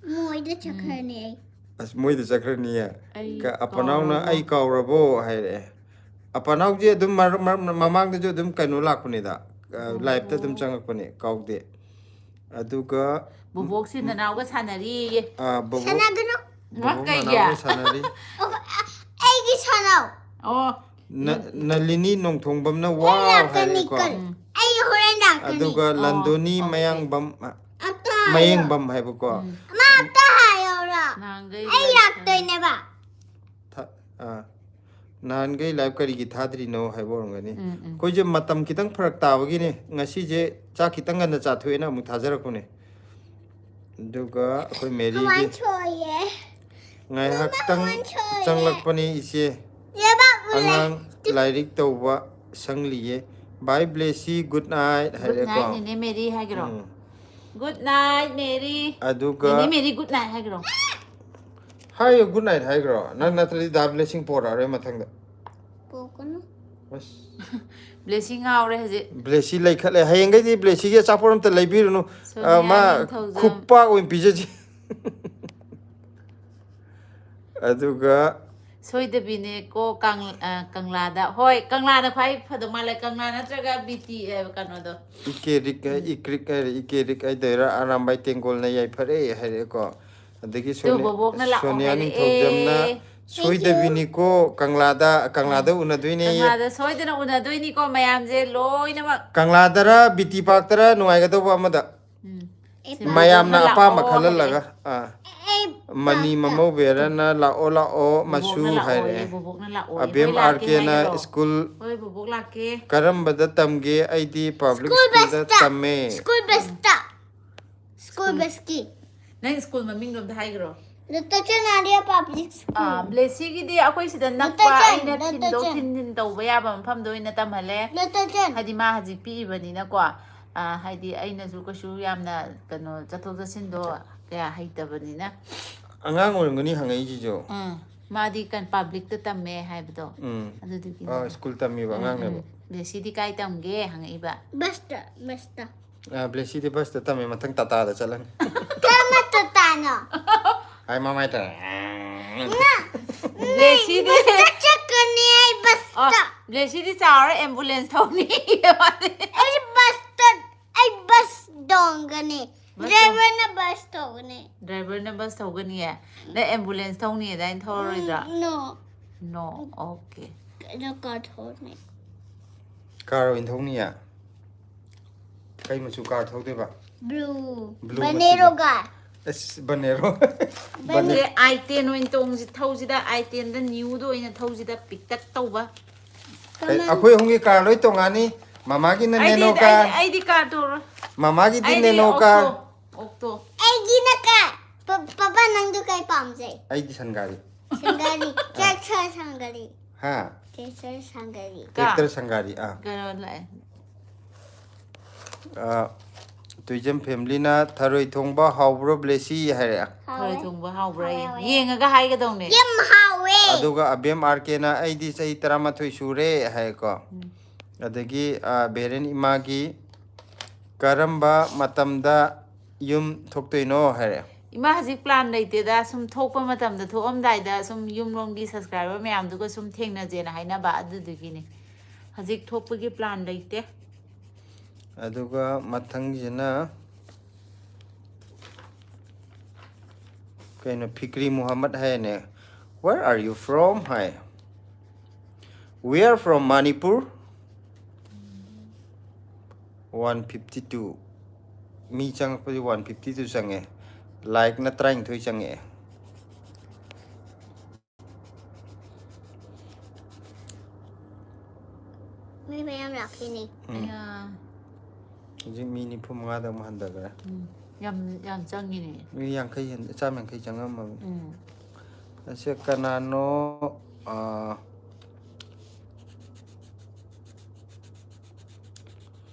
ꯃꯣꯏꯗ ꯆꯠꯈ꯭ꯔꯅꯤ ꯑꯩ꯫ ꯑꯁ, ꯃꯣꯏꯗ ꯆꯠꯈ꯭ꯔꯅꯤꯌꯦ꯫ ꯑꯩ ꯀ-, ꯑꯄꯅꯥꯎꯅ ꯀꯥꯎꯔꯕꯣ? "ꯑꯩ ꯀꯥꯎꯔꯕꯣ?" ꯍꯥꯏꯔꯛꯑꯦ꯫ ꯑꯄꯅꯥꯎꯁꯦ ꯑꯗꯨꯝ ꯃꯔꯛ-, ꯃꯔꯛ-, ꯃꯃꯥꯡꯗꯁꯨ ꯑꯗꯨꯝ ꯀꯩꯅꯣ ꯂꯥꯛꯄꯅꯤꯗ꯫ ꯑ, live-ꯇ ꯑꯗꯨꯝ ꯆꯪꯉꯛꯄꯅꯦ, ꯀꯥꯎꯗꯦ꯫ ꯑꯗꯨꯒ, ꯕꯣꯕꯣꯛꯁꯤ ꯅꯅꯥꯎꯒ ꯁꯥꯟꯅꯔꯤꯌꯦ꯫ ꯑ, ꯕꯣꯕꯣꯛ, ꯁꯥꯟꯅꯒꯅꯨ꯫ ꯕꯣꯕꯣꯛ ꯀꯩꯒꯤ? ꯃꯅꯥꯎꯒ ꯁꯥꯟꯅꯔꯤ꯫ ꯑꯣ, ꯑ-, ꯑꯩꯒꯤ ꯁꯥꯟꯅꯧ꯫ ꯑꯣ, ꯅ-, ꯅꯂꯤꯅꯤ ꯅꯣꯡꯊꯣꯡꯕꯝꯅ ꯑꯩ "ꯋꯥꯎ" ꯂꯥꯛꯀꯅꯤ ꯍꯥꯏꯔꯛꯑꯦꯀꯣ꯫ ꯀꯜ꯫ ꯑꯩ ꯍꯣꯔꯦꯟ ꯂꯥꯛꯀꯅꯤ꯫ ꯑꯗꯨꯒ ꯑꯣ, ꯂꯟꯗꯣꯅꯤ okay. ꯃꯌꯥꯡꯕꯝ, ꯑꯝꯇ ꯍꯥꯏꯌꯣ꯫ ꯃꯌꯦꯡꯕꯝ ꯍꯥꯏꯕꯀꯣ꯫ ꯃꯥ ꯑꯝꯇ ꯍꯥꯏꯌꯣꯔ꯫ ꯅꯍꯥꯟꯈꯩ ꯑꯩ ꯂꯥꯛꯇꯣꯏꯅꯦꯕ꯫ ꯊ-, ꯑ, ꯅꯍꯥꯟꯈꯩ live ꯀꯔꯤꯒꯤ ꯊꯥꯗ꯭ꯔꯤꯅꯣ ꯍꯥꯏꯕ ꯑꯣꯏꯔꯝꯒꯅꯤ꯫ ꯎꯝ, ꯎꯝ. ꯑꯩꯈꯣꯏꯁꯦ ꯃꯇꯝ ꯈꯤꯇꯪ ꯐꯔꯛ ꯇꯥꯕꯒꯤꯅꯦ, ꯉꯁꯤꯁꯦ ꯆꯥꯛ ꯈꯤꯇꯪ ꯉꯟꯅ ꯆꯥꯊꯣꯛꯑꯦꯅ ꯑꯃꯨꯛ ꯊꯥꯖꯔꯛꯄꯅꯦ꯫ ꯑꯗꯨꯒ ꯑꯩꯈꯣꯏ ꯃꯦꯔꯤꯒꯤ ꯀꯃꯥꯏꯅ ꯁꯣꯏꯌꯦ? ꯉꯥꯏꯍꯥꯛꯇꯪ ꯀꯃꯥꯏꯅ ꯁꯣꯏꯌꯦ? ꯆꯪꯂꯛꯄꯅꯦ ꯏꯆꯦ꯫ ꯂꯩꯕꯥꯛ ꯎꯂꯦ꯫ ꯑꯉꯥꯡ ꯂꯥꯏꯔꯤꯛ ꯇꯧꯕ ꯁꯪꯂꯤꯌꯦ꯫ "Bye ꯕ꯭ꯂꯦꯁꯤ, good night" Good ꯍꯥꯏꯔꯦꯀꯣ꯫ night, ꯅꯦꯅꯦ ꯃꯦꯔꯤ ꯍꯥꯏꯒꯤꯔꯣ? ꯎꯝ. Good night, Mary. ꯑꯗꯨꯒ ꯅꯦꯅꯦ ꯃꯦꯔꯤ, good night ꯍꯥꯏꯒꯤꯔꯣ? ꯍꯥꯏꯌꯣ, good night ꯍꯥꯏꯈ꯭ꯔꯣ? ꯅꯪ ꯅꯠꯇ꯭ꯔꯗꯤ ꯗꯥ ꯕ꯭ꯂꯦꯁꯤꯡ ꯄꯣꯔꯛꯑꯔꯣꯏ ꯃꯊꯪꯗ꯫ ꯄꯣꯛꯀꯅꯨ꯫ ꯑꯁ꯫ ꯕ꯭ꯂꯦꯁꯤ ꯉꯥꯎꯔꯦ ꯍꯧꯖꯤꯛ꯫ ꯕ꯭ꯂꯦꯁꯤ ꯂꯩꯈꯠꯂꯦ꯫ ꯍꯌꯦꯡꯈꯩꯗꯤ ꯕ꯭ꯂꯦꯁꯤꯒꯤ ꯑꯆꯥꯄꯣꯠ ꯑꯝꯇ ꯂꯩꯕꯤꯔꯨꯅꯨ꯫ ꯁꯣꯅꯤꯌꯥ ꯑ, ꯃꯥ ꯅꯤꯡꯊꯧꯖꯝ꯫ ꯈꯨꯄꯥꯛ ꯑꯣꯏꯅ ꯄꯤꯖꯁꯤ꯫ ꯑꯗꯨꯒ ꯁꯣꯏꯗꯕꯤꯅꯦꯀꯣ ꯀꯪ-, ꯑ, ꯀꯪꯂꯥꯗ꯫ ꯍꯣꯏ, ꯀꯪꯂꯥꯅ ꯈ꯭ꯋꯥꯏ ꯐꯗꯧ ꯃꯥꯜꯂꯦ꯫ ꯀꯪꯂꯥ ꯅꯠꯇ꯭ꯔꯒ ꯕꯤ ꯇꯤ, ꯑ, ꯀꯩꯅꯣꯗꯣ꯫ ꯏꯀꯦꯔꯤꯛ ꯍꯥꯏ, ꯏꯀ꯭ꯔꯤꯛ ꯍꯥꯏꯔꯦ, ꯏꯀꯦꯔꯤꯛ ꯍꯥꯏꯗꯣꯏꯔꯥ, ꯑꯔꯥꯝꯕꯥꯏ ꯇꯦꯡꯒꯣꯜꯅ ꯌꯥꯏꯐꯔꯦ ꯍꯥꯏꯔꯦꯀꯣ꯫ ꯑꯗꯒꯤ ꯇꯨ ꯁꯣꯅꯤ-, ꯕꯣꯕꯣꯛꯅ ꯂꯥꯛꯑꯣ ꯁꯣꯅꯤꯌꯥ ꯍꯥꯏꯔꯛꯑꯦ꯫ ꯅꯤꯡꯊꯧꯖꯝꯅ ꯁꯣꯏꯗꯕꯤꯅꯤꯀꯣ ꯀꯪꯂꯥꯗ, ꯀꯪꯂꯥꯗ ꯎꯅꯗꯣꯏꯅꯦ꯫ ꯀꯪꯂꯥꯗ ꯁꯣꯏꯗꯅ ꯎꯅꯗꯣꯏꯅꯤꯀꯣ ꯃꯌꯥꯝꯁꯦ ꯂꯣꯏꯅꯃꯛ꯫ ꯀꯪꯂꯥꯗꯔ ꯕꯤ ꯇꯤ ꯄꯥꯔꯛꯇꯔ ꯅꯨꯡꯉꯥꯏꯒꯗꯧꯕ ꯑꯃꯗ꯫ ꯎꯝ꯫ ꯃꯌꯥꯝꯅ ꯂꯥꯛꯑꯣ ꯑꯄꯥꯝꯕ ꯍꯥꯏꯔꯛꯑꯦ꯫ ꯈꯜꯍꯜꯂꯒ꯫ ꯑꯥ꯫ ꯃꯅꯤ ꯃꯃꯧꯕꯦꯔꯅ "ꯂꯥꯛꯑꯣ ꯂꯥꯛꯑꯣ ꯃꯁꯨ" ꯕꯣꯕꯣꯛꯅ ꯂꯥꯛꯑꯣꯌꯦ, ꯍꯥꯏꯔꯛꯑꯦ꯫ ꯕꯣꯕꯣꯛꯅ ꯂꯥꯛꯑꯣꯌꯦ꯫ ꯑꯕꯦꯝ ꯍꯣꯏ, ꯂꯥꯛꯀꯦ ꯑꯥꯔ ꯀꯦꯅ ꯍꯥꯏꯈ꯭ꯔꯣ꯫ "ꯁ꯭ꯀꯨꯜ ꯍꯣꯏ, ꯕꯣꯕꯣꯛ ꯂꯥꯛꯀꯦ꯫ ꯀꯔꯝꯕꯗ ꯇꯝꯒꯦ? ꯑꯩꯗꯤ ꯄꯕ꯭ꯂꯤꯛ ꯁ꯭ꯀꯨꯜ ꯁ꯭ꯀꯨꯜꯗ ꯕꯁꯇ꯫ ꯇꯝꯃꯦ"꯫ ꯁ꯭ꯀꯨꯜ ꯕꯁꯇ꯫ ꯁ꯭ꯀꯨꯜ ꯕꯁꯀꯤ꯫ ꯅꯪ ꯁ꯭ꯀꯨꯜ ꯃꯃꯤꯡꯗꯣ ꯑꯝꯇ ꯍꯥꯏꯈ꯭ꯔꯣ꯫ ꯗꯣꯛꯇꯔ ꯆꯅꯥꯔꯤꯌꯥ ꯄꯕ꯭ꯂꯤꯛ ꯁ꯭ꯀꯨꯜ꯫ ꯑꯥ, ꯕ꯭ꯂꯦꯁꯤꯒꯤꯗꯤ ꯑꯩꯈꯣꯏ ꯁꯤꯗ ꯅꯛꯄ, ꯗꯣꯛꯇꯔ ꯆꯟ, ꯑꯩꯅ ꯗꯣꯛꯇꯔ ꯊꯤꯟꯗꯣꯛ ꯆꯟ꯫ ꯊꯤꯟꯖꯤꯟ ꯇꯧꯕ ꯌꯥꯕ ꯃꯐꯝꯗ ꯑꯣꯏꯅ ꯇꯝꯍꯜꯂꯦ꯫ ꯗꯣꯛꯇꯔ ꯆꯟ꯫ ꯍꯥꯏꯗꯤ ꯃꯥ ꯍꯧꯖꯤꯛ ꯄꯤꯛꯏꯕꯅꯤꯅꯀꯣ꯫ ꯑꯥ, ꯍꯥꯏꯗꯤ ꯑꯩꯅꯁꯨ ꯀꯩꯁꯨ ꯌꯥꯝꯅ ꯀꯩꯅꯣ ꯆꯠꯊꯣꯛ ꯆꯠꯁꯤꯟꯗꯣ ꯀꯌꯥ ꯍꯩꯇꯕꯅꯤꯅ꯫ ꯑꯉꯥꯡ ꯑꯣꯏꯔꯝꯒꯅꯤ ꯍꯪꯉꯛꯏꯁꯤꯁꯨ꯫ ꯎꯝ, ꯃꯥꯗꯤ ꯀꯟ-, ꯄꯕ꯭ꯂꯤꯛꯇ ꯇꯝꯃꯦ ꯍꯥꯏꯕꯗꯣ꯫ ꯎꯝ꯫ ꯑꯗꯨꯗꯨꯒꯤ ꯑꯥ, ꯁ꯭ꯀꯨꯜ ꯇꯝꯃꯤꯕ ꯎꯝ, ꯑꯉꯥꯡꯅꯦꯕ꯫ ꯎꯝ꯫ ꯕ꯭ꯂꯦꯁꯤꯗꯤ ꯀꯥꯏ ꯇꯝꯒꯦ ꯍꯪꯉꯛꯏꯕ꯫ ꯕꯁꯇ, ꯕꯁꯇ꯫ ꯑꯥ, ꯕ꯭ꯂꯦꯁꯤꯗꯤ ꯕꯁꯇ ꯇꯝꯃꯦ, ꯃꯊꯪ ꯇꯥꯇꯥꯗ ꯆꯠꯂꯅꯤ꯫ ꯀꯔꯝꯕ ꯇꯥꯇꯥꯅꯣ? ꯍꯥꯏ ꯃꯃꯥꯏ ꯇꯧꯔꯦ꯫ ꯕ꯭ꯂꯦꯁꯤꯗꯤ ꯕꯁꯇ ꯆꯠꯀꯅꯤ ꯑꯩ ꯑꯣ, ꯕꯁꯇ꯫ ꯕ꯭ꯂꯦꯁꯤꯗꯤ ꯆꯥꯎꯔ ꯑꯦꯝꯕꯨꯂꯦꯟꯁ ꯊꯧꯅꯤ꯫ ꯑꯩ ꯕꯁꯇ, ꯑꯩ ꯕꯁ ꯇꯣꯡꯒꯅꯤ꯫ ꯕꯁ ꯗ꯭ꯔꯥꯏꯚꯔꯅ ꯕꯁ ꯇꯣꯡꯒꯅꯤ꯫ ꯗ꯭ꯔꯥꯏꯚꯔꯅ ꯕꯁ ꯊꯧꯒꯅꯤꯌꯦ꯫ ꯅꯪ ꯑꯦꯝꯕꯨꯂꯦꯟꯁ ꯊꯧꯅꯤ ꯑꯗꯨꯃꯥꯏꯅ ꯊꯧꯔꯔꯣꯏꯗ꯭ꯔꯥ? ꯅꯣ꯫ No, okay. ꯑꯗꯣ ꯀꯥꯔ ꯊꯧꯅꯤ꯫ ꯀꯥꯔ ꯑꯣꯏꯅ ꯊꯧꯅꯤꯌꯦ? ꯀꯩ ꯃꯆꯨ ꯀꯥꯔ ꯊꯧꯗꯣꯏꯕ? ꯕ꯭ꯂꯨ꯫ ꯕ꯭ꯂꯨ ꯕꯅꯦꯔꯣ ꯃꯆꯨꯗ꯫ ꯀꯥꯔ꯫ ꯑꯁ, ꯕꯅꯦꯔꯣ꯫ ꯕꯅꯦ-, ꯑꯥꯏ ꯇꯦꯟ ꯑꯣꯏꯅ ꯇꯣꯡꯁꯤ, ꯊꯧꯁꯤꯗ, ꯑꯥꯏ ꯇꯦꯟꯗ ꯅ꯭ꯌꯨꯗ ꯑꯣꯏꯅ ꯊꯧꯁꯤꯗ, ꯄꯤꯛꯇꯛ ꯇꯧꯕ꯫ ꯀꯩ, ꯑꯩꯈꯣꯏ ꯑꯍꯨꯝꯒꯤ ꯀꯥꯔ ꯂꯣꯏ ꯇꯣꯡꯉꯥꯅꯤ꯫ ꯃꯃꯥꯒꯤꯅ ꯑꯩꯗꯤ, ꯅꯦꯅꯣ ꯑꯩꯗꯤ, ꯀꯥꯔ꯫ ꯑꯩꯗꯤ ꯀꯥꯔ ꯇꯣꯡꯔꯣꯏ꯫ ꯃꯃꯥꯒꯤꯗꯤ ꯑꯩꯗꯤ ꯅꯦꯅꯣ ꯑꯣꯛꯇꯣ, ꯀꯥꯔ꯫ ꯑꯣꯛꯇꯣ꯫ ꯑꯩꯒꯤꯅ ꯀꯥꯔ꯫ ꯄ-, ꯄꯄꯥ, ꯅꯪꯗꯨ ꯀꯩ ꯄꯥꯝꯖꯩ? ꯑꯩꯗꯤ ꯁꯟꯒꯥꯔꯤ꯫ ꯁꯪꯒꯥꯔꯤ꯫ ꯆꯠꯁ ꯁꯪꯒꯥꯔꯤ꯫ ꯍꯥ? ꯆꯠꯁ ꯁꯪꯒꯥꯔꯤ꯫ ꯀꯥ꯫ ꯇ꯭ꯔꯦꯛꯇꯔ ꯁꯪꯒꯥꯔꯤ꯫ ꯑꯥ꯫ ꯀꯩꯅꯣ ꯂꯥꯛꯑꯦ꯫ ꯑꯥ, ꯇꯨꯏꯖꯝ ꯐꯦꯃꯤꯂꯤꯅ "ꯊꯔꯣꯏ ꯊꯣꯡꯕ ꯍꯥꯎꯕ꯭ꯔꯣ, ꯕ꯭ꯂꯦꯁꯤ?" ꯍꯥꯏꯔꯦ꯫ ꯊꯔꯣꯏ ꯊꯣꯡꯕ ꯍꯥꯎꯕ꯭ꯔꯥ? ꯍꯥꯎꯋꯦ, ꯍꯥꯎꯋꯦ꯫ ꯌꯦꯡꯉꯒ ꯍꯥꯏꯒꯗꯧꯅꯦ꯫ ꯌꯥꯝ ꯍꯥꯎꯋꯦ꯫ ꯑꯗꯨꯒ ꯑꯕꯦꯝ ꯑꯥꯔ ꯀꯦꯅ "ꯑꯩꯗꯤ ꯆꯍꯤ ꯇꯔꯥꯃꯥꯊꯣꯏ ꯁꯨꯔꯦ" ꯍꯥꯏꯀꯣ꯫ ꯎꯝ꯫ ꯑꯗꯒꯤ, ꯑꯥ, ꯕꯦꯔꯦꯟ ꯏꯃꯥꯒꯤ "ꯀꯔꯝꯕ ꯃꯇꯝꯗ ꯌꯨꯝ ꯊꯣꯛꯇꯣꯏꯅꯣ?" ꯍꯥꯏꯔꯦ꯫ ꯏꯃꯥ ꯍꯧꯖꯤꯛ plan ꯂꯩꯇꯦꯗ, ꯁꯨꯝ ꯊꯣꯛꯄ ꯃꯇꯝꯗ, ꯊꯣꯛꯑꯝꯗꯥꯏꯗ ꯁꯨꯝ ꯌꯨꯝꯂꯣꯝꯒꯤ subscriber ꯃꯌꯥꯝꯗꯨꯒ ꯁꯨꯝ ꯊꯦꯡꯅꯖꯦꯅ ꯍꯥꯏꯅꯕ, ꯑꯗꯨꯗꯨꯒꯤꯅꯤ꯫ ꯍꯧꯖꯤꯛ ꯊꯣꯛꯄꯒꯤ plan ꯂꯩꯇꯦ꯫ ꯑꯗꯨꯒ ꯃꯊꯪꯁꯤꯅ ꯀꯩꯅꯣ, ꯐꯤꯀ꯭ꯔꯤ ꯃꯨꯍꯝꯃꯗ ꯍꯥꯏꯅꯦ, "Where are you from?" High. "We are from Manipur." One fifty two꯫ Me ꯆꯪꯉꯛꯄꯗꯤ one fifty two ꯆꯪꯉꯦ꯫ Like ꯅ ꯇꯔꯥꯅꯤꯊꯣꯏ ꯆꯪꯉꯛꯑꯦ꯫ ꯃꯤ ꯃꯌꯥꯝ ꯂꯥꯛꯈꯤꯅꯤ꯫ ꯎꯝ꯫ ꯑꯌꯥ꯫ ꯍꯧꯖꯤꯛ ꯃꯤ ꯅꯤꯐꯨ ꯃꯉꯥꯗ ꯑꯃꯨꯛ ꯍꯟꯊꯈ꯭ꯔꯦ꯫ ꯎꯝ꯫ ꯌꯥꯝ, ꯌꯥꯝ ꯆꯪꯉꯤꯅꯦ꯫ ꯃꯤ ꯌꯥꯡꯈꯩ ꯍꯦꯟ-, ꯆꯥꯝ ꯌꯥꯡꯈꯩ ꯆꯪꯉꯝꯃꯕꯅꯤ꯫ ꯎꯝ꯫ ꯑꯁꯤ ꯀꯅꯥꯅꯣ? ꯑꯥ,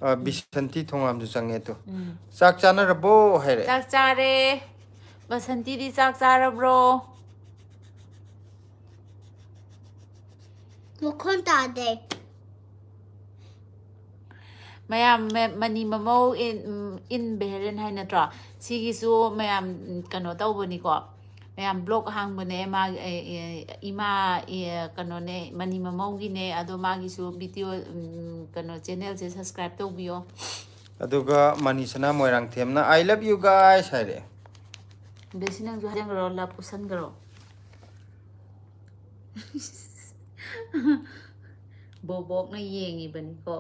ꯑꯥ, ꯕꯤꯁꯟꯇꯤ ꯊꯣꯡꯉꯥꯝꯁꯨ ꯆꯪꯉꯦ ꯇꯨ꯫ ꯎꯝ꯫ "ꯆꯥꯛ ꯆꯥꯅꯔꯕꯣ?" ꯍꯥꯏꯔꯦ꯫ "ꯆꯥꯛ ꯆꯥꯔꯦ꯫ ꯕꯁꯟꯇꯤꯗꯤ ꯆꯥꯛ ꯆꯥꯔꯕ꯭ꯔꯣ?" ꯃꯈꯣꯟ ꯇꯥꯗꯦ꯫ ꯃꯌꯥꯝ ꯃ-, ꯃꯅꯤ ꯃꯃꯧ in, ꯎꯝ, in Bahrain ꯍꯥꯏ ꯅꯠꯇ꯭ꯔꯣ? ꯁꯤꯒꯤꯁꯨ ꯃꯌꯥꯝ, ꯎꯝ, ꯀꯩꯅꯣ ꯇꯧꯕꯅꯤꯀꯣ꯫ ꯃꯌꯥꯝ blog ꯍꯥꯡꯕꯅꯦ꯫ ꯃꯥ, ꯑꯦ, ꯑꯦ, ꯏꯃꯥ, ꯑꯦ, ꯀꯩꯅꯣꯅꯦ, ꯃꯅꯤ ꯃꯃꯧꯒꯤꯅꯦ꯫ ꯑꯗꯣ ꯃꯥꯒꯤꯁꯨ video, ꯎꯝ, ꯀꯩꯅꯣ, channel ꯁꯦ subscribe ꯇꯧꯕꯤꯌꯣ꯫ ꯑꯗꯨꯒ ꯃꯅꯤꯁꯅꯥ ꯃꯣꯏꯔꯥꯡꯊꯦꯝꯅ "I love you guys" ꯍꯥꯏꯔꯛꯑꯦ꯫ ꯕꯦꯁꯤ, ꯅꯪꯁꯨ ꯍꯥꯏꯖꯟꯈ꯭ꯔꯣ, love ꯄꯨꯁꯟꯈ꯭ꯔꯣ꯫ ꯕꯣꯕꯣꯛꯅ ꯌꯦꯡꯉꯤꯕꯅꯤꯀꯣ꯫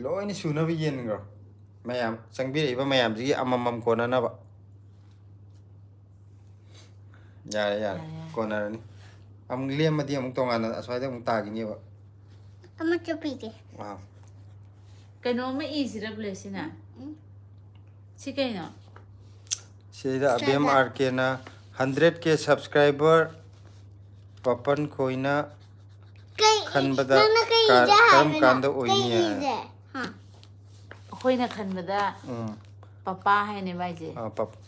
ꯂꯣꯏꯅ ꯁꯨꯅꯕ ꯌꯦꯟꯈ꯭ꯔꯣ꯫ ꯃꯌꯥꯝ ꯆꯪꯕꯤꯔꯛꯏꯕ ꯃꯌꯥꯝꯁꯤꯒꯤ ꯑꯃꯃꯝ ꯀꯣꯟꯅꯅꯕ꯫ ꯌꯥꯔꯦ, ꯌꯥꯔꯦ꯫ ꯌꯥꯔꯦ, ꯌꯥꯔꯦ꯫ ꯀꯣꯟꯅꯔꯅꯤ꯫ ꯑꯃꯨꯛ ꯂꯦꯝꯃꯗꯤ ꯑꯃꯨꯛ ꯇꯣꯉꯥꯟꯅ ꯑꯁ꯭ꯋꯥꯏꯗ ꯑꯃꯨꯛ ꯇꯥꯈꯤꯅꯦꯕ꯫ ꯑꯃ ꯆꯨꯞꯄꯤꯒꯦ꯫ ꯋꯥꯎ꯫ ꯀꯩꯅꯣꯝꯃ ꯏꯁꯤꯔ, ꯕ꯭ꯂꯦꯁꯤꯅ? ꯎꯝ꯫ ꯁꯤ ꯀꯩꯅꯣ? ꯁꯤꯗ ꯑꯕꯦꯝ ꯁꯤꯗ꯫ ꯑꯥꯔ ꯀꯦꯅ hundred K subscriber ꯄꯄꯟ ꯈꯣꯏꯅ ꯀꯩ, ꯈꯟꯕꯗ ꯅꯪꯅ ꯀꯩ ꯀꯥ-, ꯏꯖꯦ ꯀꯔꯝ ꯍꯥꯏꯕꯅꯣ? ꯀꯥꯟꯗ ꯀꯩ ꯑꯣꯏꯅꯤ? ꯏꯖꯦ? ꯍꯥ? ꯑꯩꯈꯣꯏꯅ ꯈꯟꯕꯗ ꯎꯝ꯫ ꯄꯄꯥ ꯍꯥꯏꯅꯦ ꯃꯥꯏꯁꯦ꯫ ꯑꯥ, ꯄꯞ-,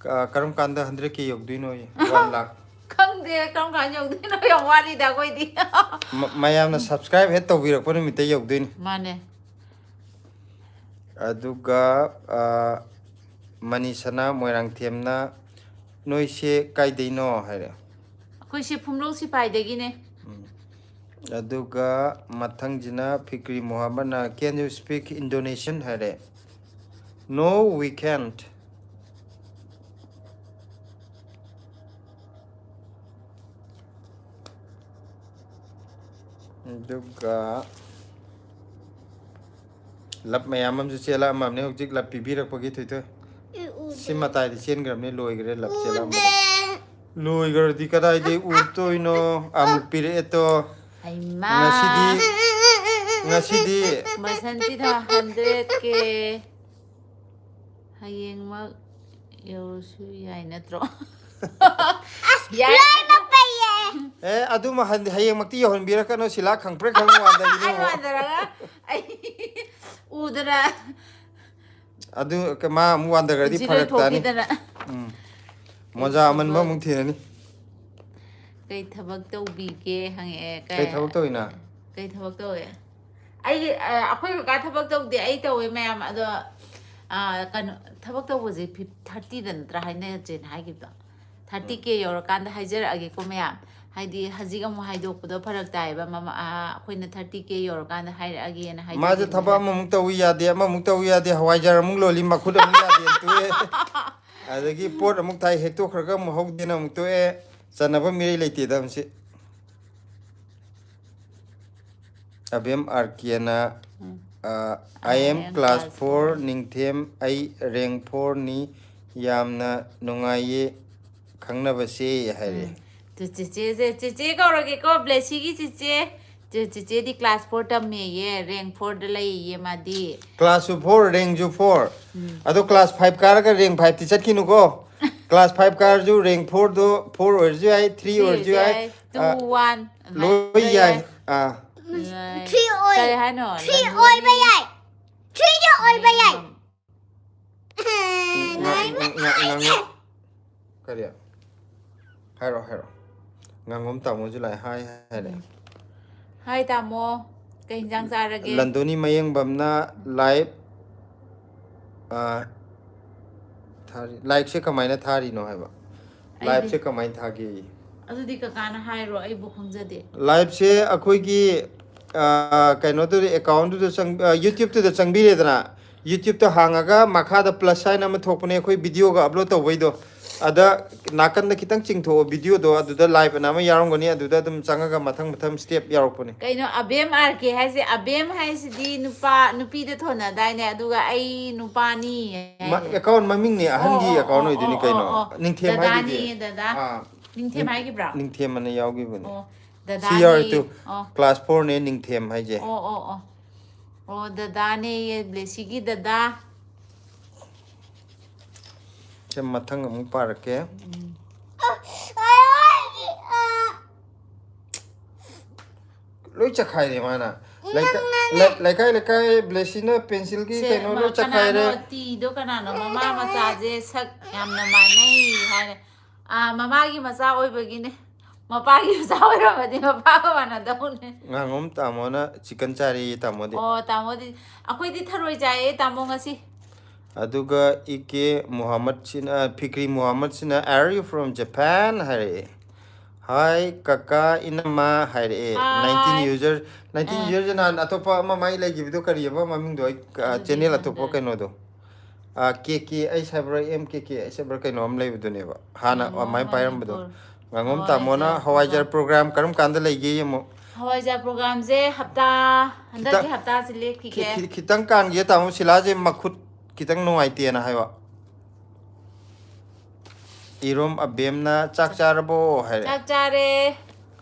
ꯀ-, ꯀꯔꯝ ꯀꯥꯟꯗ hundred K ꯌꯧꯗꯣꯏꯅꯣꯌꯦ? One lakh꯫ ꯈꯪꯗꯦ ꯀꯔꯝ ꯀꯥꯟꯗ ꯌꯧꯗꯣꯏꯅꯣ, ꯌꯥꯝ ꯋꯥꯠꯂꯤꯗ ꯑꯩꯈꯣꯏꯗꯤ꯫ ꯃ-, ꯃꯌꯥꯝꯅ subscribe ꯍꯦꯛ ꯇꯧꯕꯤꯔꯛꯄ ꯅꯨꯃꯤꯠꯇ ꯌꯧꯗꯣꯏꯅꯤ꯫ ꯃꯥꯅꯦ꯫ ꯑꯗꯨꯒ, ꯑ, ꯃꯅꯤꯁꯅꯥ ꯃꯣꯏꯔꯥꯡꯊꯦꯝꯅ, "ꯅꯣꯏꯁꯦ ꯀꯥꯏꯗꯩꯅꯣ?" ꯍꯥꯏꯔꯦ꯫ ꯑꯩꯈꯣꯏꯁꯦ ꯐꯨꯝꯂꯧ ꯁꯤꯄꯥꯏꯗꯒꯤꯅꯦ꯫ ꯑꯗꯨꯒ ꯃꯊꯪꯁꯤꯅ ꯐꯤꯀ꯭ꯔꯤ ꯃꯨꯍꯝꯃꯗꯅ, "Can you speak Indonesian?" ꯍꯥꯏꯔꯦ꯫ "No, we can't." ꯑꯗꯨꯒ ꯂꯞ ꯃꯌꯥꯝ ꯑꯃꯁꯨ ꯆꯦꯜꯂꯛꯑꯝꯃꯕꯅꯤ ꯍꯧꯖꯤꯛ ꯂꯞ ꯄꯤꯕꯤꯔꯛꯄꯒꯤ꯫ ꯊꯣꯏꯊꯣꯏ, ꯁꯤ ꯃꯇꯥꯏꯗ ꯆꯦꯟꯈ꯭ꯔꯕꯅꯤ, ꯂꯣꯏꯈ꯭ꯔꯦ ꯂꯞ ꯆꯦꯜꯂꯛꯑꯝꯕꯗꯣ꯫ ꯂꯣꯏꯈ꯭ꯔꯗꯤ ꯀꯗꯥꯏꯗꯩ ꯎꯔꯛꯇꯣꯏꯅꯣ? ꯑꯃꯨꯛ ꯄꯤꯔꯛꯑꯦ ꯇꯣ꯫ ꯍꯩꯃꯥ꯫ ꯉꯁꯤꯗꯤ, ꯉꯁꯤꯗꯤ ꯕꯁꯟꯇꯤꯗ ꯍꯟꯗ꯭ꯔꯦꯠ ꯀꯦ ꯍꯌꯦꯡꯃꯛ ꯌꯧꯔꯁꯨ ꯌꯥꯏ ꯅꯠꯇ꯭ꯔꯣ? ꯌꯥꯏ꯫ ꯂꯣꯏꯅꯃꯛ ꯄꯩꯌꯦ꯫ ꯑꯦ, ꯑꯗꯨꯃ ꯍꯟ-, ꯍꯌꯦꯡꯃꯛꯇꯤ ꯌꯧꯍꯟꯕꯤꯔꯛꯀꯅꯨ, ꯁꯤꯂꯥ ꯈꯪꯄ꯭ꯔꯦꯛ ꯈꯪ ꯋꯥꯟꯗꯒꯤꯅꯤ꯫ ꯑꯩ ꯋꯥꯟꯗꯔꯒ ꯑꯩ ꯎꯗꯅ꯫ ꯑꯗꯨ ꯀ-, ꯃꯥ ꯑꯃꯨꯛ ꯋꯥꯟꯗꯒ꯭ꯔꯗꯤ ꯁꯤ ꯐꯔꯛ ꯇꯥꯅꯤ꯫ ꯂꯣꯏꯊꯣꯛꯈꯤꯗꯅ꯫ ꯎꯝ꯫ ꯃꯣꯖꯥ ꯑꯃꯟꯕ ꯑꯃꯨꯛ ꯊꯤꯔꯅꯤ꯫ ꯀꯩ ꯊꯕꯛ ꯇꯧꯕꯤꯒꯦ ꯍꯪꯉꯛꯑꯦ꯫ ꯀꯩ ꯊꯕꯛ ꯇꯧꯔꯤꯅ? ꯀꯩ ꯊꯕꯛ ꯇꯧꯋꯦ? ꯑꯩ, ꯑ, ꯑꯩꯈꯣꯏ ꯀꯀꯥ ꯊꯕꯛ ꯇꯧꯗꯦ, ꯑꯩ ꯇꯧꯋꯦ ꯃꯌꯥꯝ꯫ ꯑꯗꯣ, ꯑ, ꯀꯩꯅꯣ, ꯊꯕꯛ ꯇꯧꯕꯁꯦ ꯐꯤꯞ-, ꯊꯥꯔꯇꯤꯗ ꯅꯠꯇ꯭ꯔꯥ ꯍꯥꯏꯅꯔꯁꯦꯅ ꯍꯥꯏꯈꯤꯕꯗꯣ? ꯊꯥꯔꯇꯤ ꯀꯦ ꯌꯧꯔꯀꯥꯟꯗ ꯍꯥꯏꯖꯔꯛꯑꯒꯦꯀꯣ ꯃꯌꯥꯝ꯫ ꯍꯥꯏꯗꯤ ꯍꯧꯖꯤꯛ ꯑꯃꯨꯛ ꯍꯥꯏꯗꯣꯛꯄꯗꯣ ꯐꯔꯛ ꯇꯥꯏꯌꯦꯕ꯫ ꯃꯃ-, ꯑ, ꯑꯩꯈꯣꯏꯅ ꯊꯥꯔꯇꯤ ꯀꯦ ꯌꯧꯔꯀꯥꯟꯗ ꯍꯥꯏꯔꯛꯑꯒꯦꯅ ꯍꯥꯏꯗꯣꯛꯈꯤꯕꯅꯦ꯫ ꯃꯥꯁꯦ ꯊꯕꯛ ꯑꯃꯃꯨꯛ ꯇꯧꯏ ꯌꯥꯗꯦ, ꯑꯃꯃꯨꯛ ꯇꯧꯏ ꯌꯥꯗꯦ, ꯍꯋꯥꯏꯖꯥꯔ ꯑꯃꯨꯛ ꯂꯣꯜꯂꯤ, ꯃꯈꯨꯠ ꯑꯃꯨꯛ ꯌꯥꯗꯦ, ꯇꯣꯛꯑꯦ꯫ ꯑꯗꯒꯤ ꯄꯣꯠ ꯑꯃꯨꯛ ꯊꯥꯏ, ꯍꯦꯛꯇꯣꯛꯈ꯭ꯔꯒ ꯑꯃꯨꯛ ꯍꯧꯗꯦꯅ ꯑꯃꯨꯛ ꯇꯣꯛꯑꯦ꯫ ꯆꯟꯅꯕ ꯃꯤꯔꯩ ꯂꯩꯇꯦꯗ ꯃꯁꯤ꯫ ꯑꯕꯦꯝ ꯑꯥꯔ ꯀꯦꯅ, ꯑ, "I am class four, ꯅꯤꯡꯊꯦꯝ, ꯑꯩ ꯔꯦꯡ ꯐꯣꯔꯅꯤ, ꯌꯥꯝꯅ ꯅꯨꯡꯉꯥꯏꯌꯦ ꯈꯪꯅꯕꯁꯦ" ꯍꯥꯏꯔꯦ꯫ ꯇꯨ ꯆꯦꯆꯦꯁꯦ, ꯆꯦꯆꯦ ꯀꯧꯔꯒꯦꯀꯣ, ꯕ꯭ꯂꯦꯁꯤꯒꯤ ꯆꯦꯆꯦ꯫ ꯆꯦ-, ꯆꯦꯆꯦꯗꯤ ꯀ꯭ꯂꯥꯁ ꯐꯣꯔ ꯇꯝꯃꯦꯌꯦ, ꯔꯦꯡ ꯐꯣꯔꯗ ꯂꯩꯌꯦ ꯃꯥꯗꯤ꯫ ꯀ꯭ꯂꯥꯁꯁꯨ ꯐꯣꯔ, ꯔꯦꯡꯁꯨ ꯐꯣꯔ꯫ ꯑꯗꯣ ꯀ꯭ꯂꯥꯁ ꯐꯥꯏꯚ ꯀꯥꯔꯒ ꯔꯦꯡ ꯐꯥꯏꯚꯇꯤ ꯆꯠꯈꯤꯅꯨꯀꯣ꯫ ꯀ꯭ꯂꯥꯁ ꯐꯥꯏꯚ ꯀꯥꯔꯁꯨ ꯔꯦꯡ ꯐꯣꯔꯗꯣ, ꯐꯣꯔ ꯑꯣꯏꯔꯁꯨ ꯌꯥꯏ, ꯊ꯭ꯔꯤ ꯑꯣꯏꯔꯁꯨ ꯌꯥꯏ, ꯇꯨ, ꯑ, ꯋꯥꯟ, ꯂꯣꯏ ꯌꯥꯏ꯫ ꯑꯥ꯫ ꯌꯥꯏ꯫ ꯊ꯭ꯔꯤ ꯑꯣꯏ-, ꯀꯔꯤ ꯍꯥꯏꯅꯣ? ꯊ꯭ꯔꯤ ꯑꯣꯏꯕ ꯌꯥꯏ꯫ ꯊ꯭ꯔꯤꯗꯤ ꯑꯣꯏꯕ ꯌꯥꯏ꯫ ꯉ-, ꯉ-, ꯉ-, ꯉꯥꯡꯉꯣ꯫ ꯀꯔꯤ? ꯍꯥꯏꯔꯣ, ꯍꯥꯏꯔꯣ꯫ ꯉꯥꯡꯉꯣꯝ ꯇꯥꯃꯣꯁꯨ ꯂꯥꯛꯑꯦ꯫ ꯍꯥꯏ ꯍꯥꯏꯔꯦ꯫ ꯍꯥꯏ ꯇꯥꯃꯣ, ꯀꯩ ꯍꯤꯟꯖꯥꯡ ꯆꯥꯔꯒꯦ? ꯂꯟꯗꯣꯅꯤ ꯃꯌꯦꯡꯕꯝꯅ live, ꯑ, ꯊꯥꯔꯤ, ꯂꯥꯏꯛꯁꯦ ꯀꯃꯥꯏꯅ ꯊꯥꯔꯤꯅꯣ ꯍꯥꯏꯕ? ꯑꯩꯗꯤ ꯂꯥꯏꯛꯁꯦ ꯀꯃꯥꯏꯅ ꯊꯥꯒꯦ? ꯑꯗꯨꯗꯤ ꯀꯀꯥꯅ ꯍꯥꯏꯔꯣ, ꯑꯩꯕꯨ ꯈꯪꯖꯗꯦ꯫ ꯂꯥꯏꯛꯁꯦ ꯑꯩꯈꯣꯏꯒꯤ, ꯑ, ꯀꯩꯅꯣꯗꯨꯗ, ꯑꯦꯀꯥꯎꯟꯗꯨꯗ ꯆꯪ-, ꯑ, YouTubeꯇꯨꯗ ꯆꯪꯕꯤꯔꯦꯗꯅ, YouTubeꯇ ꯍꯥꯡꯉꯒ ꯃꯈꯥꯗ ꯄ꯭ꯂꯁ ꯁꯥꯏꯟ ꯑꯃ ꯊꯣꯛꯄꯅꯦ, ꯑꯩꯈꯣꯏ ꯚꯤꯗꯤꯑꯣꯒ ꯑꯞꯂꯣꯗ ꯇꯧꯕꯩꯗꯣ꯫ ꯑꯗ ꯅꯥꯀꯟꯗ ꯈꯤꯇꯪ ꯆꯤꯡꯊꯣꯛꯑꯣ ꯚꯤꯗꯤꯑꯣꯗꯣ, ꯑꯗꯨꯗ ꯂꯥꯏꯚ ꯑꯅ ꯑꯃ ꯌꯥꯎꯔꯝꯒꯅꯤ, ꯑꯗꯨꯗ ꯑꯗꯨꯝ ꯆꯪꯉꯒ ꯃꯊꯪ ꯃꯊꯪ ꯁ꯭ꯇꯦꯞ ꯌꯥꯎꯔꯛꯄꯅꯦ꯫ ꯀꯩꯅꯣ, ꯑꯕꯦꯝ ꯑꯥꯔ ꯀꯦ ꯍꯥꯏꯁꯦ? ꯑꯕꯦꯝ ꯍꯥꯏꯁꯤꯗꯤ ꯅꯨꯄꯥ, ꯅꯨꯄꯤꯗ ꯊꯣꯟꯅꯗꯥꯏꯅꯦ? ꯑꯗꯨꯒ ꯑꯩ ꯅꯨꯄꯥꯅꯤ ꯍꯥꯏꯅꯦ꯫ ꯑꯦꯀꯥꯎꯟ ꯃꯃꯤꯡꯅꯦ, ꯑꯍꯟꯒꯤ ꯑꯣ, ꯑꯣ, ꯑꯦꯀꯥꯎꯟ ꯑꯣ, ꯑꯣꯏꯗꯣꯏꯅꯤ ꯑꯣ, ꯀꯩꯅꯣ꯫ ꯑꯣ, ꯑꯣ꯫ ꯅꯤꯡꯊꯦꯝ ꯗꯗꯥꯅꯤ, ꯍꯥꯏꯗꯨꯗꯤ꯫ ꯗꯗꯥ꯫ ꯑꯥ, ꯅꯤꯡꯊꯦꯝ ꯍꯥꯏꯈꯤꯕ꯭ꯔꯥ? ꯅꯤꯡꯊꯦꯝ ꯑꯅ ꯌꯥꯎꯈꯤꯕꯅꯦ꯫ ꯑꯣ, ꯁꯤ ꯌꯥꯎꯔꯦ ꯗꯗꯥꯅꯤ꯫ ꯇꯨ, ꯑꯣ, ꯀ꯭ꯂꯥꯁ ꯐꯣꯔꯅꯦ ꯅꯤꯡꯊꯦꯝ ꯍꯥꯏꯁꯦ꯫ ꯑꯣ, ꯑꯣ, ꯑꯣ꯫ ꯑꯣ, ꯗꯗꯥꯅꯦꯌꯦ, ꯕ꯭ꯂꯦꯁꯤꯒꯤ ꯗꯗꯥ꯫ ꯁꯦ, ꯃꯊꯪ ꯑꯃꯨꯛ ꯄꯥꯔꯛꯀꯦ꯫ ꯎꯝ꯫ ꯂꯣꯏ ꯆꯈꯥꯏꯔꯦ ꯃꯥꯅ꯫ ꯂꯩꯀꯥꯏ, ꯂꯩ-, ꯂꯩꯀꯥꯏ, ꯂꯩꯀꯥꯏ, ꯕ꯭ꯂꯦꯁꯤꯅ ꯄꯦꯟꯁꯤꯜꯒꯤ ꯁꯦ, ꯀꯩꯅꯣ ꯃ-, ꯂꯣꯏ ꯆꯈꯥꯏꯔꯦ꯫ ꯀꯅꯥꯅꯣ ꯇꯤꯗꯣ? ꯀꯅꯥꯅꯣ? ꯃꯃꯥ ꯃꯆꯥꯁꯦ ꯁꯛ ꯌꯥꯝꯅ ꯃꯥꯟꯅꯩ ꯍꯥꯏꯅ꯫ ꯑꯥ, ꯃꯃꯥꯒꯤ ꯃꯆꯥ ꯑꯣꯏꯕꯒꯤꯅꯦ꯫ ꯃꯄꯥꯒꯤ ꯃꯆꯥ ꯑꯣꯏꯔꯝꯃꯗꯤ ꯃꯄꯥꯒ ꯃꯥꯟꯅꯗꯧꯅꯦ꯫ ꯉꯥꯉꯣꯝ ꯇꯥꯃꯣꯅ ꯆꯤꯛꯀꯟ ꯆꯥꯔꯦꯌꯦ ꯇꯥꯃꯣꯗꯤ꯫ ꯑꯣ, ꯇꯥꯃꯣꯗꯤ, ꯑꯩꯈꯣꯏꯗꯤ ꯊꯔꯣꯏ ꯆꯥꯏꯌꯦ ꯇꯥꯃꯣ ꯉꯁꯤ꯫ ꯑꯗꯨꯒ E K ꯃꯨꯍꯝꯃꯗꯁꯤꯅ, ꯐꯤꯀ꯭ꯔꯤ ꯃꯨꯍꯝꯃꯗꯁꯤꯅ, "Are you from Japan?" ꯍꯥꯏꯔꯛꯑꯦ꯫ "Hi ꯀꯀꯥ ꯏꯅꯝꯃ" ꯍꯥꯏꯔꯛꯑꯦ꯫ Hi꯫ ꯅꯥꯏꯟꯇꯤꯟ ꯌꯨꯖꯔ, ꯅꯥꯏꯟꯇꯤꯟ ꯑꯥ꯫ ꯌꯨꯖꯔꯁꯦ ꯅꯍꯥꯟ ꯑꯇꯣꯞꯄ ꯑꯃ ꯃꯥꯏ ꯂꯩꯈꯤꯕꯗꯣ, ꯀꯔꯤ ꯑꯃ ꯃꯃꯤꯡꯗꯣ? ꯑꯩ, ꯑ, ꯑꯗꯨꯗꯤ ꯆꯦꯅꯦꯜ ꯑꯇꯣꯞꯄ ꯈꯪꯗ꯭ꯔꯦ꯫ ꯀꯩꯅꯣꯗꯣ꯫ ꯑ, ꯀꯦ ꯀꯦ ꯑꯩꯁ ꯍꯥꯏꯕ꯭ꯔꯥ, ꯑꯦꯝ ꯀꯦ ꯀꯦ ꯑꯩꯁ ꯍꯥꯏꯕ꯭ꯔꯥ ꯀꯩꯅꯣ ꯑꯃ ꯂꯩꯕꯗꯣ꯫ ꯍꯥꯟꯅ ꯉꯥꯉꯣꯝ ꯑꯗꯨꯃꯥꯏꯅ ꯄꯥꯏꯔꯝꯕꯗꯣ꯫ ꯃꯅꯤꯄꯨꯔ꯫ ꯉꯥꯉꯣꯝ ꯍꯋꯥꯏꯖꯥꯔ ꯇꯥꯃꯣꯅ ꯍꯋꯥꯏꯖꯥꯔ ꯄ꯭ꯔꯣꯒ꯭ꯔꯥꯝ꯫ ꯄ꯭ꯔꯣꯒ꯭ꯔꯥꯝ ꯀꯔꯝ ꯀꯥꯟꯗ ꯂꯩꯒꯦ ꯌꯦꯡꯉꯣ꯫ ꯍꯋꯥꯏꯖꯥꯔ ꯄ꯭ꯔꯣꯒ꯭ꯔꯥꯝꯁꯦ ꯍꯞꯇꯥ, ꯍꯟꯗꯛꯀꯤ ꯈꯤꯇꯪ ꯍꯞꯇꯥꯁꯦ ꯂꯦꯞꯈꯤꯒꯦ꯫ ꯈꯤ-, ꯈꯤ-, ꯈꯤꯇꯪ ꯀꯥꯟꯒꯦ ꯇꯥꯃꯣ, ꯁꯤꯂꯥꯁꯦ ꯃꯈꯨꯠ ꯈꯤꯇꯪ ꯅꯨꯡꯉꯥꯏꯇꯦꯅ ꯍꯥꯏꯕ꯫ ꯏꯔꯣꯝ ꯑꯕꯦꯝꯅ "ꯆꯥꯛ ꯆꯥꯔꯕꯣ?" ꯍꯥꯏꯔꯦ꯫ ꯆꯥꯛ ꯆꯥꯔꯦ꯫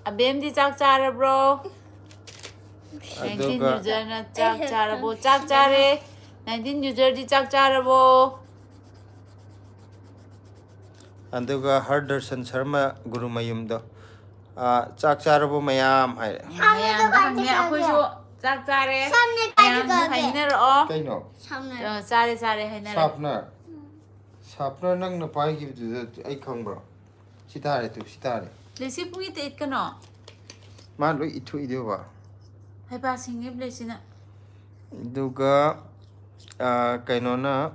ꯑꯕꯦꯝꯗꯤ ꯆꯥꯛ ꯆꯥꯔꯕ꯭ꯔꯣ? ꯅꯥꯏꯟꯇꯤꯟ ꯑꯗꯨꯒ ꯌꯨꯖꯔꯅ "ꯆꯥꯛ ꯆꯥꯔꯕꯣ?" ꯆꯥꯛ ꯆꯥꯔꯦ꯫ ꯅꯥꯏꯟꯇꯤꯟ ꯌꯨꯖꯔꯗꯤ "ꯆꯥꯛ ꯆꯥꯔꯕꯣ?" ꯑꯗꯨꯒ ꯍꯔꯗꯔꯁꯟ ꯁꯔꯃ ꯒꯨꯔꯨꯃꯌꯨꯝꯗꯣ, ꯑ, "ꯆꯥꯛ ꯆꯥꯔꯕꯣ ꯃꯌꯥꯝ?" ꯍꯥꯏꯔꯦ꯫ ꯃꯌꯥꯝꯗ ꯍꯪꯉꯦ, ꯑꯩꯈꯣꯏꯁꯨ ꯆꯥꯛ ꯆꯥꯔꯦ꯫ ꯁꯝꯅ ꯃꯌꯥꯝꯁꯨ ꯀꯥꯏꯗ ꯍꯥꯏꯅꯔꯛꯑꯣ꯫ ꯀꯩꯅꯣ? ꯁꯝꯅ꯫ ꯑ, ꯆꯥꯔꯦ, ꯆꯥꯔꯦ ꯍꯥꯏꯅꯔꯦ꯫ ꯁꯥꯔꯄꯅꯔ? ꯁꯥꯔꯄꯅꯔ ꯅꯪꯅ ꯄꯥꯏꯈꯤꯕꯗꯨꯗ ꯑꯩ ꯈꯪꯕ꯭ꯔꯣ? ꯁꯤ ꯇꯥꯔꯦ ꯇꯨ, ꯁꯤ ꯇꯥꯔꯦ꯫ ꯂꯤꯁꯤ ꯄꯨꯡ ꯏꯠꯇ ꯏꯠꯀꯅꯣ꯫ ꯃꯥ ꯂꯣꯏ ꯏꯊꯣꯛꯏꯗꯣ ꯕꯕꯥ꯫ ꯍꯩꯄꯥ ꯁꯤꯡꯉꯦ ꯕ꯭ꯂꯦꯁꯤꯅ꯫ ꯑꯗꯨꯒ, ꯑ, ꯀꯩꯅꯣꯅ,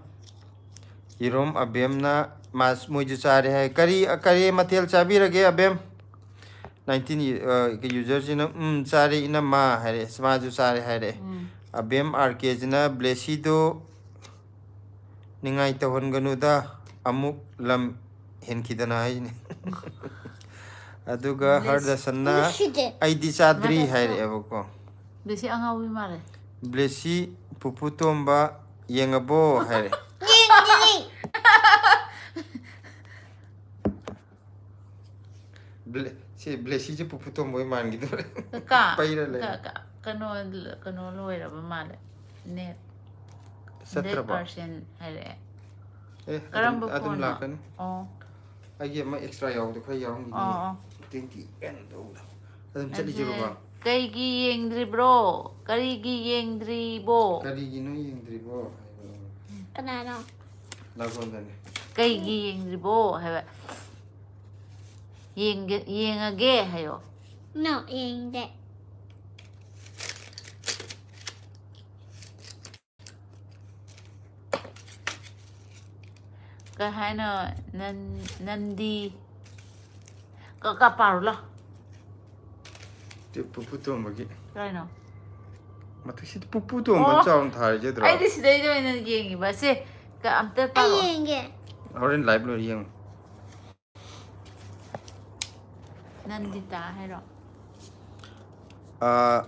ꯌꯦꯔꯨꯝ ꯑꯕꯦꯝꯅ ꯃꯥꯁ ꯃꯣꯏꯁꯨ ꯆꯥꯔꯦ ꯍꯥꯏ꯫ ꯀꯔꯤ, ꯀꯔꯤ ꯃꯊꯦꯜ ꯆꯥꯕꯤꯔꯒꯦ ꯑꯕꯦꯝ? ꯅꯥꯏꯟꯇꯤꯟ, ꯑ, ꯌꯨꯖꯔꯁꯤꯅ "ꯎꯝ, ꯆꯥꯔꯦ ꯏꯅꯝꯃ" ꯍꯥꯏꯔꯦ꯫ ꯃꯥꯁꯨ ꯆꯥꯔꯦ ꯍꯥꯏꯔꯦ꯫ ꯎꯝ꯫ ꯑꯕꯦꯝ ꯑꯥꯔ ꯀꯦꯁꯤꯅ "ꯕ꯭ꯂꯦꯁꯤꯗꯣ ꯅꯤꯡꯉꯥꯏ ꯇꯧꯍꯟꯒꯅꯨꯗ, ꯑꯃꯨꯛ ꯂꯝ ꯍꯦꯟꯈꯤꯗꯅ" ꯍꯥꯏꯁꯤꯅꯦ꯫ ꯑꯗꯨꯒ ꯕ꯭ꯂꯦꯁ-, ꯍꯔꯗꯁꯟꯅ ꯕ꯭ꯂꯦꯁꯤꯗꯤ꯫ "ꯑꯩꯗꯤ ꯆꯥꯗ꯭ꯔꯤ" ꯃꯊꯛꯇ ꯍꯥꯏꯔꯛꯑꯦꯕꯀꯣ꯫ ꯕ꯭ꯂꯦꯁꯤ ꯑꯉꯥꯎꯕꯤ ꯃꯥꯜꯂꯦ꯫ "ꯕ꯭ꯂꯦꯁꯤ ꯄꯨꯄꯨ ꯇꯣꯝꯕ ꯌꯦꯡꯉꯕꯣ?" ꯍꯥꯏꯔꯦ꯫ ꯌꯦꯡꯗ꯭ꯔꯤ꯫ ꯕ꯭ꯂꯦ-, ꯁꯤ ꯕ꯭ꯂꯦꯁꯤꯁꯦ ꯄꯨꯄꯨ ꯇꯣꯝꯕ ꯑꯣꯏ ꯃꯥꯟꯈꯤꯗꯧꯔꯦ꯫ ꯀꯀꯥ, ꯄꯩꯔ ꯂꯩ꯫ ꯀ-, ꯀ-, ꯀꯩꯅꯣ, ꯀꯩꯅꯣ ꯂꯣꯏꯔꯕ ꯃꯥꯜꯂꯦ꯫ ꯅꯦꯠ꯫ ꯆꯠꯇ꯭ꯔꯕꯣ? ꯍꯟꯗ꯭ꯔꯦꯠ ꯄꯥꯔꯁꯦꯟ ꯍꯥꯏꯔꯛꯑꯦ꯫ ꯑꯦ, ꯑꯗꯨꯝ, ꯀꯔꯝꯕ ꯑꯗꯨꯝ ꯐꯣꯟꯅꯣ? ꯂꯥꯛꯀꯅꯤ꯫ ꯑꯣ꯫ ꯑꯩꯒꯤ ꯑꯃ ꯑꯦꯛꯁꯇ꯭ꯔꯥ ꯌꯥꯎꯕꯗꯣ ꯈꯔ ꯌꯥꯎꯔꯝꯒꯤꯅꯤ꯫ ꯑꯣ, ꯑꯣ꯫ ꯇ꯭ꯋꯦꯟꯇꯤ ꯑꯦꯟ ꯇꯧꯕꯗꯣ꯫ ꯑꯗꯨꯝ ꯆꯠꯂꯤꯁꯦ ꯑꯗꯨ ꯕꯕꯥ꯫ ꯀꯩꯒꯤ ꯌꯦꯡꯗ꯭ꯔꯤꯕ꯭ꯔꯣ? ꯀꯔꯤꯒꯤ ꯌꯦꯡꯗ꯭ꯔꯤꯕꯣ? ꯀꯔꯤꯒꯤꯅꯣ ꯌꯦꯡꯗ꯭ꯔꯤꯕꯣ ꯍꯥꯏꯕ꯫ ꯀꯅꯥꯅꯣ? ꯂꯥꯒꯣꯟꯗꯅꯦ꯫ ꯀꯩꯒꯤ ꯌꯦꯡꯗ꯭ꯔꯤꯕꯣ ꯍꯥꯏꯕ꯫ ꯌꯦꯡꯒꯦ, ꯌꯦꯡꯉꯒꯦ ꯍꯥꯏꯌꯣ꯫ No, ꯌꯦꯡꯗꯦ꯫ ꯀꯩ ꯍꯥꯏꯅꯣ? ꯅꯟ-, ꯅꯟꯗꯤ꯫ ꯀ-, ꯀ ꯄꯥꯔꯨ ꯂꯥꯎ꯫ ꯇꯨ ꯄꯨꯄꯨ ꯇꯣꯝꯕꯒꯤ꯫ ꯀꯩꯅꯣ? ꯃꯊꯛꯁꯤꯗ ꯄꯨꯄꯨ ꯇꯣꯝꯕ ꯑꯣ, ꯆꯥꯎꯅ ꯊꯥꯔꯤꯁꯦ ꯑꯗꯨꯔꯣ? ꯑꯩꯗꯤ ꯁꯤꯗꯩꯗ ꯑꯣꯏꯅ ꯌꯦꯡꯉꯤꯕ꯫ ꯁꯦ, ꯀ-, ꯑꯝꯇ ꯑꯩ ꯄꯥꯔꯛꯑꯣ꯫ ꯌꯦꯡꯒꯦ꯫ ꯍꯣꯔꯦꯟ ꯂꯥꯏꯚ ꯂꯣꯏꯔ ꯌꯦꯡꯉꯨ꯫ ꯅꯟꯗꯤꯇꯥ ꯍꯥꯏꯔꯣ? ꯑꯥ,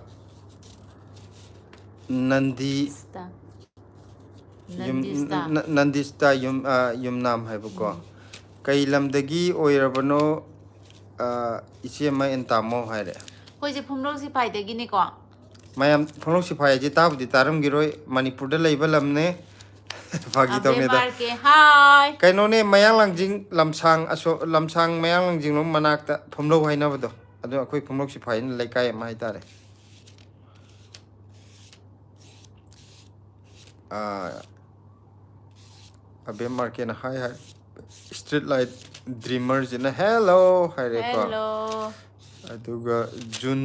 ꯅꯟꯗꯤ ꯁ꯭ꯇꯥ꯫ ꯌꯨꯝ-, ꯅꯟꯗꯤꯁ꯭ꯇꯥ꯫ ꯅ-, ꯅꯟꯗꯤꯁ꯭ꯇꯥ ꯌꯨꯝ-, ꯑꯥ, ꯌꯨꯝꯅꯥꯝ ꯍꯥꯏꯕꯀꯣ꯫ ꯎꯝ꯫ ꯀꯩ ꯂꯝꯗꯒꯤ ꯑꯣꯏꯔꯕꯅꯣ, ꯑꯥ, ꯏꯆꯦ ꯑꯃ ꯑꯦꯟ ꯇꯥꯃꯣ ꯍꯥꯏꯔꯦ꯫ ꯑꯩꯈꯣꯏꯁꯦ ꯐꯨꯝꯂꯧ ꯁꯤꯐꯥꯏꯗꯒꯤꯅꯤꯀꯣ꯫ ꯃꯌꯥꯝ ꯐꯨꯝꯂꯧ ꯁꯤꯐꯥꯏ ꯍꯥꯏꯁꯦ ꯇꯥꯕꯨꯗꯤ ꯇꯥꯔꯝꯈꯤꯔꯣꯏ, ꯃꯅꯤꯄꯨꯔꯗ ꯂꯩꯕ ꯂꯝꯅꯦ꯫ ꯐꯥꯒꯤ ꯑꯕꯦꯝ ꯇꯧꯅꯤꯗ꯫ ꯑꯥꯔ ꯀꯦ, ꯍꯥꯏ꯫ ꯀꯩꯅꯣꯅꯦ, ꯃꯌꯥꯡ ꯂꯥꯡꯖꯤꯡ ꯂꯝꯁꯥꯡ ꯑꯁꯣ-, ꯂꯝꯁꯥꯡ ꯃꯌꯥꯡ ꯂꯥꯡꯖꯤꯡꯂꯣꯝ ꯃꯅꯥꯛꯇ ꯐꯨꯝꯂꯧ ꯍꯥꯏꯅꯕꯗꯣ, ꯑꯗꯣ ꯑꯩꯈꯣꯏ ꯐꯨꯝꯂꯧ ꯁꯤꯐꯥꯏꯅ ꯂꯩꯀꯥꯏ ꯑꯃ ꯍꯥꯏꯇꯥꯔꯦ꯫ ꯑꯥ, ꯑꯕꯦꯝ ꯃꯥꯔꯀꯦꯅ ꯍꯥꯏ ꯍꯥꯏ꯫ ꯏꯁꯇ꯭ꯔꯤꯠ ꯂꯥꯏꯠ ꯗ꯭ꯔꯤꯃꯔꯁꯤꯅ "ꯍꯦꯜꯂꯣ" ꯍꯥꯏꯔꯦꯀꯣ꯫ ꯍꯦꯜꯂꯣ꯫ ꯑꯗꯨꯒ ꯖꯨꯟ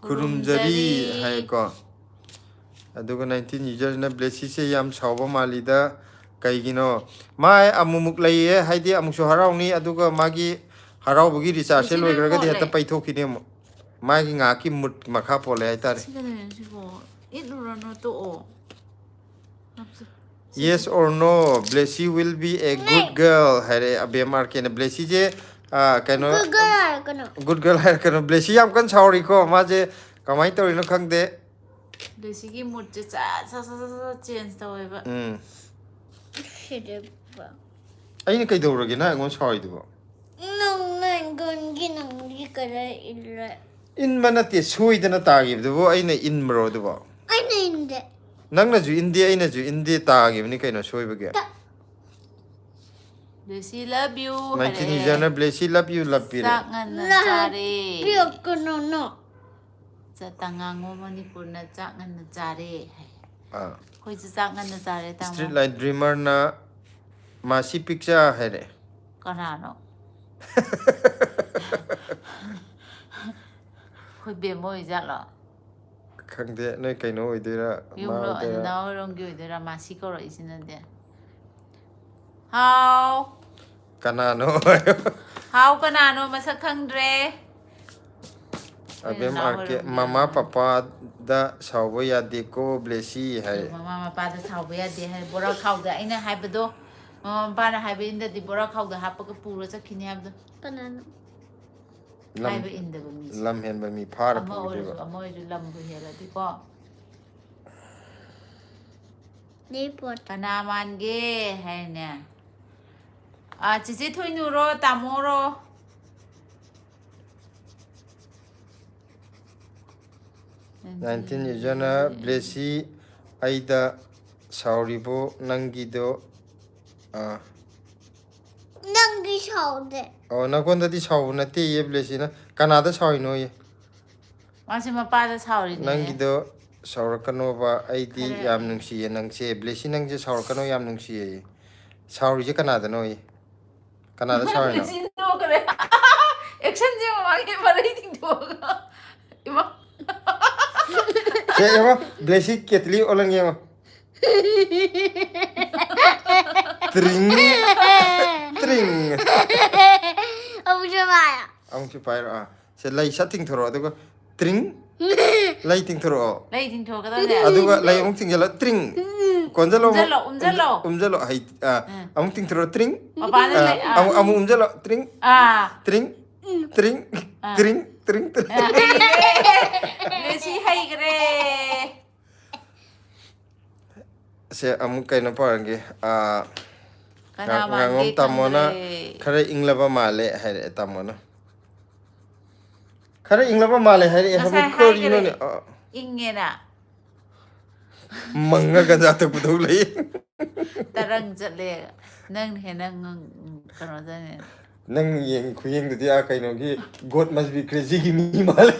ꯈꯨꯔꯨꯝꯖꯔꯤ ꯈꯨꯔꯨꯝꯖꯔꯤ꯫ ꯍꯥꯏꯀꯣ꯫ ꯑꯗꯨꯒ ꯅꯥꯏꯟꯇꯤꯟ ꯌꯨꯖꯔꯁꯤꯅ "ꯕ꯭ꯂꯦꯁꯤꯁꯦ ꯌꯥꯝ ꯁꯥꯎꯕ ꯃꯥꯜꯂꯤꯗ, ꯀꯩꯒꯤꯅꯣ? ꯃꯥ ꯑꯃꯨꯛꯃꯨꯛ ꯂꯩꯌꯦ, ꯍꯥꯏꯗꯤ ꯑꯃꯨꯛꯁꯨ ꯍꯔꯥꯎꯅꯤ, ꯑꯗꯨꯒ ꯃꯥꯒꯤ ꯍꯔꯥꯎꯕꯒꯤ ꯔꯤꯆꯥꯔꯖꯁꯦ ꯁꯤꯅ ꯂꯣꯏꯈ꯭ꯔꯒꯗꯤ ꯃꯣꯠꯂꯦ꯫ ꯍꯦꯛꯇ ꯄꯩꯊꯣꯛꯈꯤꯅꯤ ꯑꯃꯨꯛ꯫ ꯃꯥꯒꯤ ꯉꯥꯏꯍꯥꯛꯀꯤ ꯃꯨꯠ ꯃꯈꯥ ꯄꯣꯜꯂꯦ ꯍꯥꯏꯇꯥꯔꯦ꯫ ꯁꯤ ꯀꯩꯅꯣ ꯁꯤꯕꯣ? ꯏꯠꯂꯨꯔꯅꯨ, ꯇꯣꯛꯑꯣ꯫ ꯍꯥꯞꯆ- Yes or no, Blessy will be a good girl ꯍꯥꯏꯔꯦ ꯑꯕꯦꯝ ꯑꯥꯔ ꯀꯦꯅ꯫ ꯕ꯭ꯂꯦꯁꯤꯁꯦ ꯀꯩꯅꯣ, ꯒꯨꯒꯜ ꯍꯥꯏꯔꯛꯀꯅꯣ꯫ ꯒꯨꯗ ꯒꯔꯜ ꯍꯥꯏꯔꯛꯀꯅꯣ꯫ ꯕ꯭ꯂꯦꯁꯤ ꯌꯥꯝ ꯀꯟꯅ ꯁꯥꯎꯔꯤꯀꯣ, ꯃꯥꯁꯦ ꯀꯃꯥꯏꯅ ꯇꯧꯔꯤꯅꯣ ꯈꯪꯗꯦ꯫ ꯕ꯭ꯂꯦꯁꯤꯒꯤ ꯃꯨꯠꯁꯦ ꯆꯠ ꯆꯠ ꯆꯠ ꯆꯠ ꯆꯦꯟꯖ ꯇꯧꯋꯦꯕ꯫ ꯎꯝ꯫ ꯁꯤꯗꯕ꯫ ꯑꯩꯅ ꯀꯩꯗꯧꯔꯒꯦ ꯅꯪ ꯑꯩꯉꯣꯟꯗ ꯁꯥꯎꯔꯤꯗꯨꯕꯣ? ꯅꯪ ꯅꯪꯒꯤ ꯅꯪꯒꯤ ꯀꯗꯥꯏ ꯏꯜꯂꯦ? ꯏꯟꯕ ꯅꯠꯇꯦ, ꯁꯣꯏꯗꯅ ꯇꯥꯈꯤꯕꯗꯨꯕꯨ ꯑꯩꯅ ꯏꯟꯕ꯭ꯔꯣ ꯑꯗꯨꯕꯣ? ꯑꯩꯅ ꯏꯟꯗꯦ꯫ ꯅꯪꯅꯁꯨ ꯏꯟꯗꯦ, ꯑꯩꯅꯁꯨ ꯏꯟꯗꯦ, ꯇꯥꯈꯤꯕꯅꯤ ꯀꯩꯅꯣ ꯁꯣꯏꯕꯒꯤ꯫ ꯕ꯭ꯂꯦꯁꯤ ꯂꯚ ꯌꯨ ꯅꯥꯏꯟꯇꯤꯟ ꯍꯥꯏꯔꯛꯑꯦ꯫ ꯌꯨꯖꯔꯅ ꯕ꯭ꯂꯦꯁꯤ ꯂꯚ ꯌꯨ ꯂꯚ ꯄꯤꯔꯦ꯫ ꯆꯥꯛ ꯉꯟꯅ ꯅꯍꯥꯟ ꯆꯥꯔꯦ꯫ ꯄꯤꯔꯛꯀꯅꯣꯅꯣ꯫ ꯆ-, ꯇꯉꯥꯡꯉꯣ ꯃꯅꯤꯄꯨꯔꯅ ꯆꯥꯛ ꯉꯟꯅ ꯆꯥꯔꯦ ꯍꯥꯏ꯫ ꯑꯥ꯫ ꯑꯩꯈꯣꯏꯁꯨ ꯆꯥꯛ ꯉꯟꯅ ꯆꯥꯔꯦ, ꯇꯥꯃꯣ꯫ ꯁ꯭ꯇ꯭ꯔꯤꯠ ꯂꯥꯏꯠ ꯗ꯭ꯔꯤꯃꯔꯅ ꯃꯥꯁꯤ ꯄꯤꯛꯆꯔ ꯍꯥꯏꯔꯛꯑꯦ꯫ ꯀꯅꯥꯅꯣ? ꯑꯩꯈꯣꯏ ꯕꯦꯝꯃ ꯑꯣꯏꯖꯥꯠꯂꯣ? ꯈꯪꯗꯦ, ꯅꯣꯏ ꯀꯩꯅꯣ ꯑꯣꯏꯗꯣꯏꯔꯥ, ꯃꯥ ꯌꯨꯝꯂꯣ ꯑꯣꯏꯗꯣꯏꯔꯥ? ꯑꯗꯨꯅ ꯍꯣꯏꯔꯣꯝꯒꯤ ꯑꯣꯏꯗꯣꯏꯔꯥ ꯃꯥꯁꯤ ꯀꯧꯔꯛꯏꯁꯤꯅꯗꯤ? ꯍꯥꯎ꯫ ꯀꯅꯥꯅꯣ? ꯍꯥꯎ ꯀꯅꯥꯅꯣ ꯃꯁꯛ ꯈꯪꯗ꯭ꯔꯦ꯫ ꯑꯕꯦꯝ ꯅꯅꯥꯎ ꯑꯥꯔ ꯀꯦ, ꯑꯣꯏꯔꯝꯒꯅꯤ꯫ ꯃꯃꯥ ꯄꯄꯥꯗ ꯁꯥꯎꯕ ꯌꯥꯗꯦꯀꯣ ꯕ꯭ꯂꯦꯁꯤ ꯍꯥꯏꯔꯦ꯫ ꯃꯃꯥ ꯃꯄꯥꯗ ꯁꯥꯎꯕ ꯌꯥꯗꯦ ꯍꯥꯏ꯫ ꯕꯣꯔꯥ ꯈꯥꯎꯗ ꯑꯩꯅ ꯍꯥꯏꯕꯗꯣ, ꯃꯃꯥ ꯃꯄꯥꯅ ꯍꯥꯏꯕ ꯏꯟꯗꯗꯤ ꯕꯣꯔꯥ ꯈꯥꯎꯗ ꯍꯥꯞꯄꯒ ꯄꯨꯔ ꯆꯠꯈꯤꯅꯤ ꯍꯥꯏꯕꯗꯣ꯫ ꯀꯅꯥꯅꯣ? ꯂꯝ, ꯍꯥꯏꯕ ꯏꯟꯗꯕ ꯃꯤꯁꯦ꯫ ꯂꯝ ꯍꯦꯟꯕ ꯃꯤ ꯐꯥꯔ ꯑꯃ ꯄꯨꯈꯤꯗꯣꯏꯕ꯫ ꯑꯣꯏꯔꯁꯨ, ꯑꯃ ꯑꯣꯏꯔꯁꯨ ꯂꯝꯕꯨ ꯍꯦꯜꯂꯗꯤꯀꯣ꯫ ꯅꯦꯄꯣꯠ꯫ ꯀꯅꯥ ꯃꯥꯟꯒꯦ ꯍꯥꯏꯅꯦ? ꯑꯥ, ꯆꯤꯆꯦ ꯊꯣꯏꯅꯨꯔꯣ, ꯇꯥꯃꯣꯔꯣ? ꯅꯥꯏꯟꯇꯤꯟ ꯌꯨꯖꯔꯅ ꯕ꯭ꯂꯦꯁꯤ ꯑꯩꯗ ꯁꯥꯎꯔꯤꯕꯣ ꯅꯪꯒꯤꯗꯣ? ꯑꯥ꯫ ꯅꯪꯗꯤ ꯁꯥꯎꯗꯦ꯫ ꯑꯣ, ꯅꯪꯉꯣꯟꯗꯗꯤ ꯁꯥꯎꯕ ꯅꯠꯇꯦꯌꯦ ꯕ꯭ꯂꯦꯁꯤꯅ꯫ ꯀꯅꯥꯗ ꯁꯥꯎꯔꯤꯅꯣꯌꯦ? ꯃꯥꯁꯦ ꯃꯄꯥꯗ ꯁꯥꯎꯔꯤꯅꯦ꯫ ꯅꯪꯒꯤꯗꯣ ꯁꯥꯎꯔꯛꯀꯅꯣꯕ, ꯑꯩꯗꯤ ꯈꯔ ꯌꯥꯝ ꯅꯨꯡꯁꯤꯌꯦ ꯅꯪꯁꯦ꯫ ꯕ꯭ꯂꯦꯁꯤ ꯅꯪꯁꯦ ꯁꯥꯎꯔꯛꯀꯅꯣ, ꯌꯥꯝ ꯅꯨꯡꯁꯤꯌꯦ꯫ ꯁꯥꯎꯔꯤꯁꯦ ꯀꯅꯥꯗꯅꯣꯌꯦ? ꯀꯅꯥꯗ ꯁꯥꯎꯔꯤꯅꯣ? ꯕ꯭ꯂꯦꯁꯤ ꯅꯣꯛꯈ꯭ꯔꯦ꯫ ꯑꯦꯛꯁꯟꯁꯦ ꯃꯃꯥꯡꯒꯤ ꯃꯔꯩ ꯊꯤꯡꯗꯣꯛꯑꯒ꯫ ꯏꯃꯥ꯫ ꯁꯦ, ꯌꯦꯡꯉꯣ, ꯕ꯭ꯂꯦꯁꯤ ꯀꯦꯇꯂꯤ ꯑꯣꯜꯍꯟꯒꯦ ꯌꯦꯡꯉꯣ꯫ ꯇ꯭ꯔꯤꯡ꯫ ꯇ꯭ꯔꯤꯡ꯫ ꯑꯃꯨꯛꯁꯨ ꯄꯥꯏꯔꯣ꯫ ꯑꯃꯨꯛꯁꯨ ꯄꯥꯏꯔꯣ꯫ ꯑꯥ, ꯁꯦ, ꯂꯩ ꯁꯠ ꯇꯤꯡꯊꯣꯔꯛꯑꯣ, ꯑꯗꯨꯒ ꯇ꯭ꯔꯤꯡ꯫ ꯂꯩ ꯇꯤꯡꯊꯣꯔꯛꯑꯣ꯫ ꯂꯩ ꯇꯤꯡꯊꯣꯛꯀꯗꯕꯅꯦ꯫ ꯑꯗꯨꯒ ꯂꯩ ꯑꯃꯨꯛ ꯇꯤꯡꯁꯤꯜꯂꯣ, ꯇ꯭ꯔꯤꯡ꯫ ꯀꯣꯟꯁꯤꯜꯂꯣ ꯑꯃꯨꯛ꯫ ꯎꯝꯖꯜꯂꯣ, ꯎꯝꯖꯜꯂꯣ꯫ ꯎꯝꯖꯜꯂꯣ꯫ ꯍꯩ, ꯑꯥ, ꯑꯃꯨꯛ ꯇꯤꯡꯊꯣꯔꯛꯑꯣ, ꯇ꯭ꯔꯤꯡ꯫ ꯃꯄꯥꯟꯗ ꯑꯥ, ꯂꯩ, ꯑꯥ꯫ ꯑꯃꯨꯛ, ꯑꯃꯨꯛ ꯎꯝꯖꯜꯂꯣ, ꯇ꯭ꯔꯤꯡ꯫ ꯑꯥ꯫ ꯇ꯭ꯔꯤꯡ꯫ ꯇ꯭ꯔꯤꯡ꯫ ꯑꯥ꯫ ꯇ꯭ꯔꯤꯡ꯫ ꯇ꯭ꯔꯤꯡ꯫ ꯇ꯭ꯔꯤꯡ꯫ ꯑꯥ, ꯍꯩꯈ꯭ꯔꯦ꯫ ꯃꯦꯁꯤ ꯍꯩꯈ꯭ꯔꯦ꯫ ꯁꯦ, ꯑꯃꯨꯛ ꯀꯩꯅꯣ ꯄꯥꯔꯒꯦ꯫ ꯑꯥ, ꯀꯅꯥ ꯉꯥ- ꯃꯥꯟꯒꯦ ꯉꯥꯉꯣꯝ ꯇꯥꯃꯣꯅ ꯈꯪꯗ꯭ꯔꯦ꯫ "ꯈꯔ ꯏꯪꯂꯕ ꯃꯥꯜꯂꯦ" ꯍꯥꯏꯔꯛꯑꯦ ꯇꯥꯃꯣꯅ꯫ "ꯈꯔ ꯏꯪꯂꯕ ꯃꯥꯜꯂꯦ" ꯍꯥꯏꯔꯛꯑꯦ ꯍꯥꯏꯕ ꯉꯁꯥꯏ ꯀꯔꯤꯅꯣꯅꯦ? ꯍꯥꯏꯈꯔꯦ꯫ ꯑꯥ, ꯏꯪꯉꯦꯅ꯫ ꯃꯪꯉ ꯒꯟꯖꯥ ꯊꯛꯄꯗꯧ ꯂꯩ꯫ ꯇꯔꯪ ꯆꯠꯂꯦ꯫ ꯅꯪ ꯍꯦꯟꯅ ꯉꯪ-, ꯀꯩꯅꯣ ꯆꯠꯅꯦ꯫ ꯅꯪ ꯌꯦꯡ ꯈꯨꯌꯦꯡꯗꯨꯗꯤ ꯑꯥ ꯀꯩꯅꯣꯒꯤ "God must be crazyꯒꯤ" ꯃꯤ ꯃꯥꯜꯂꯦ꯫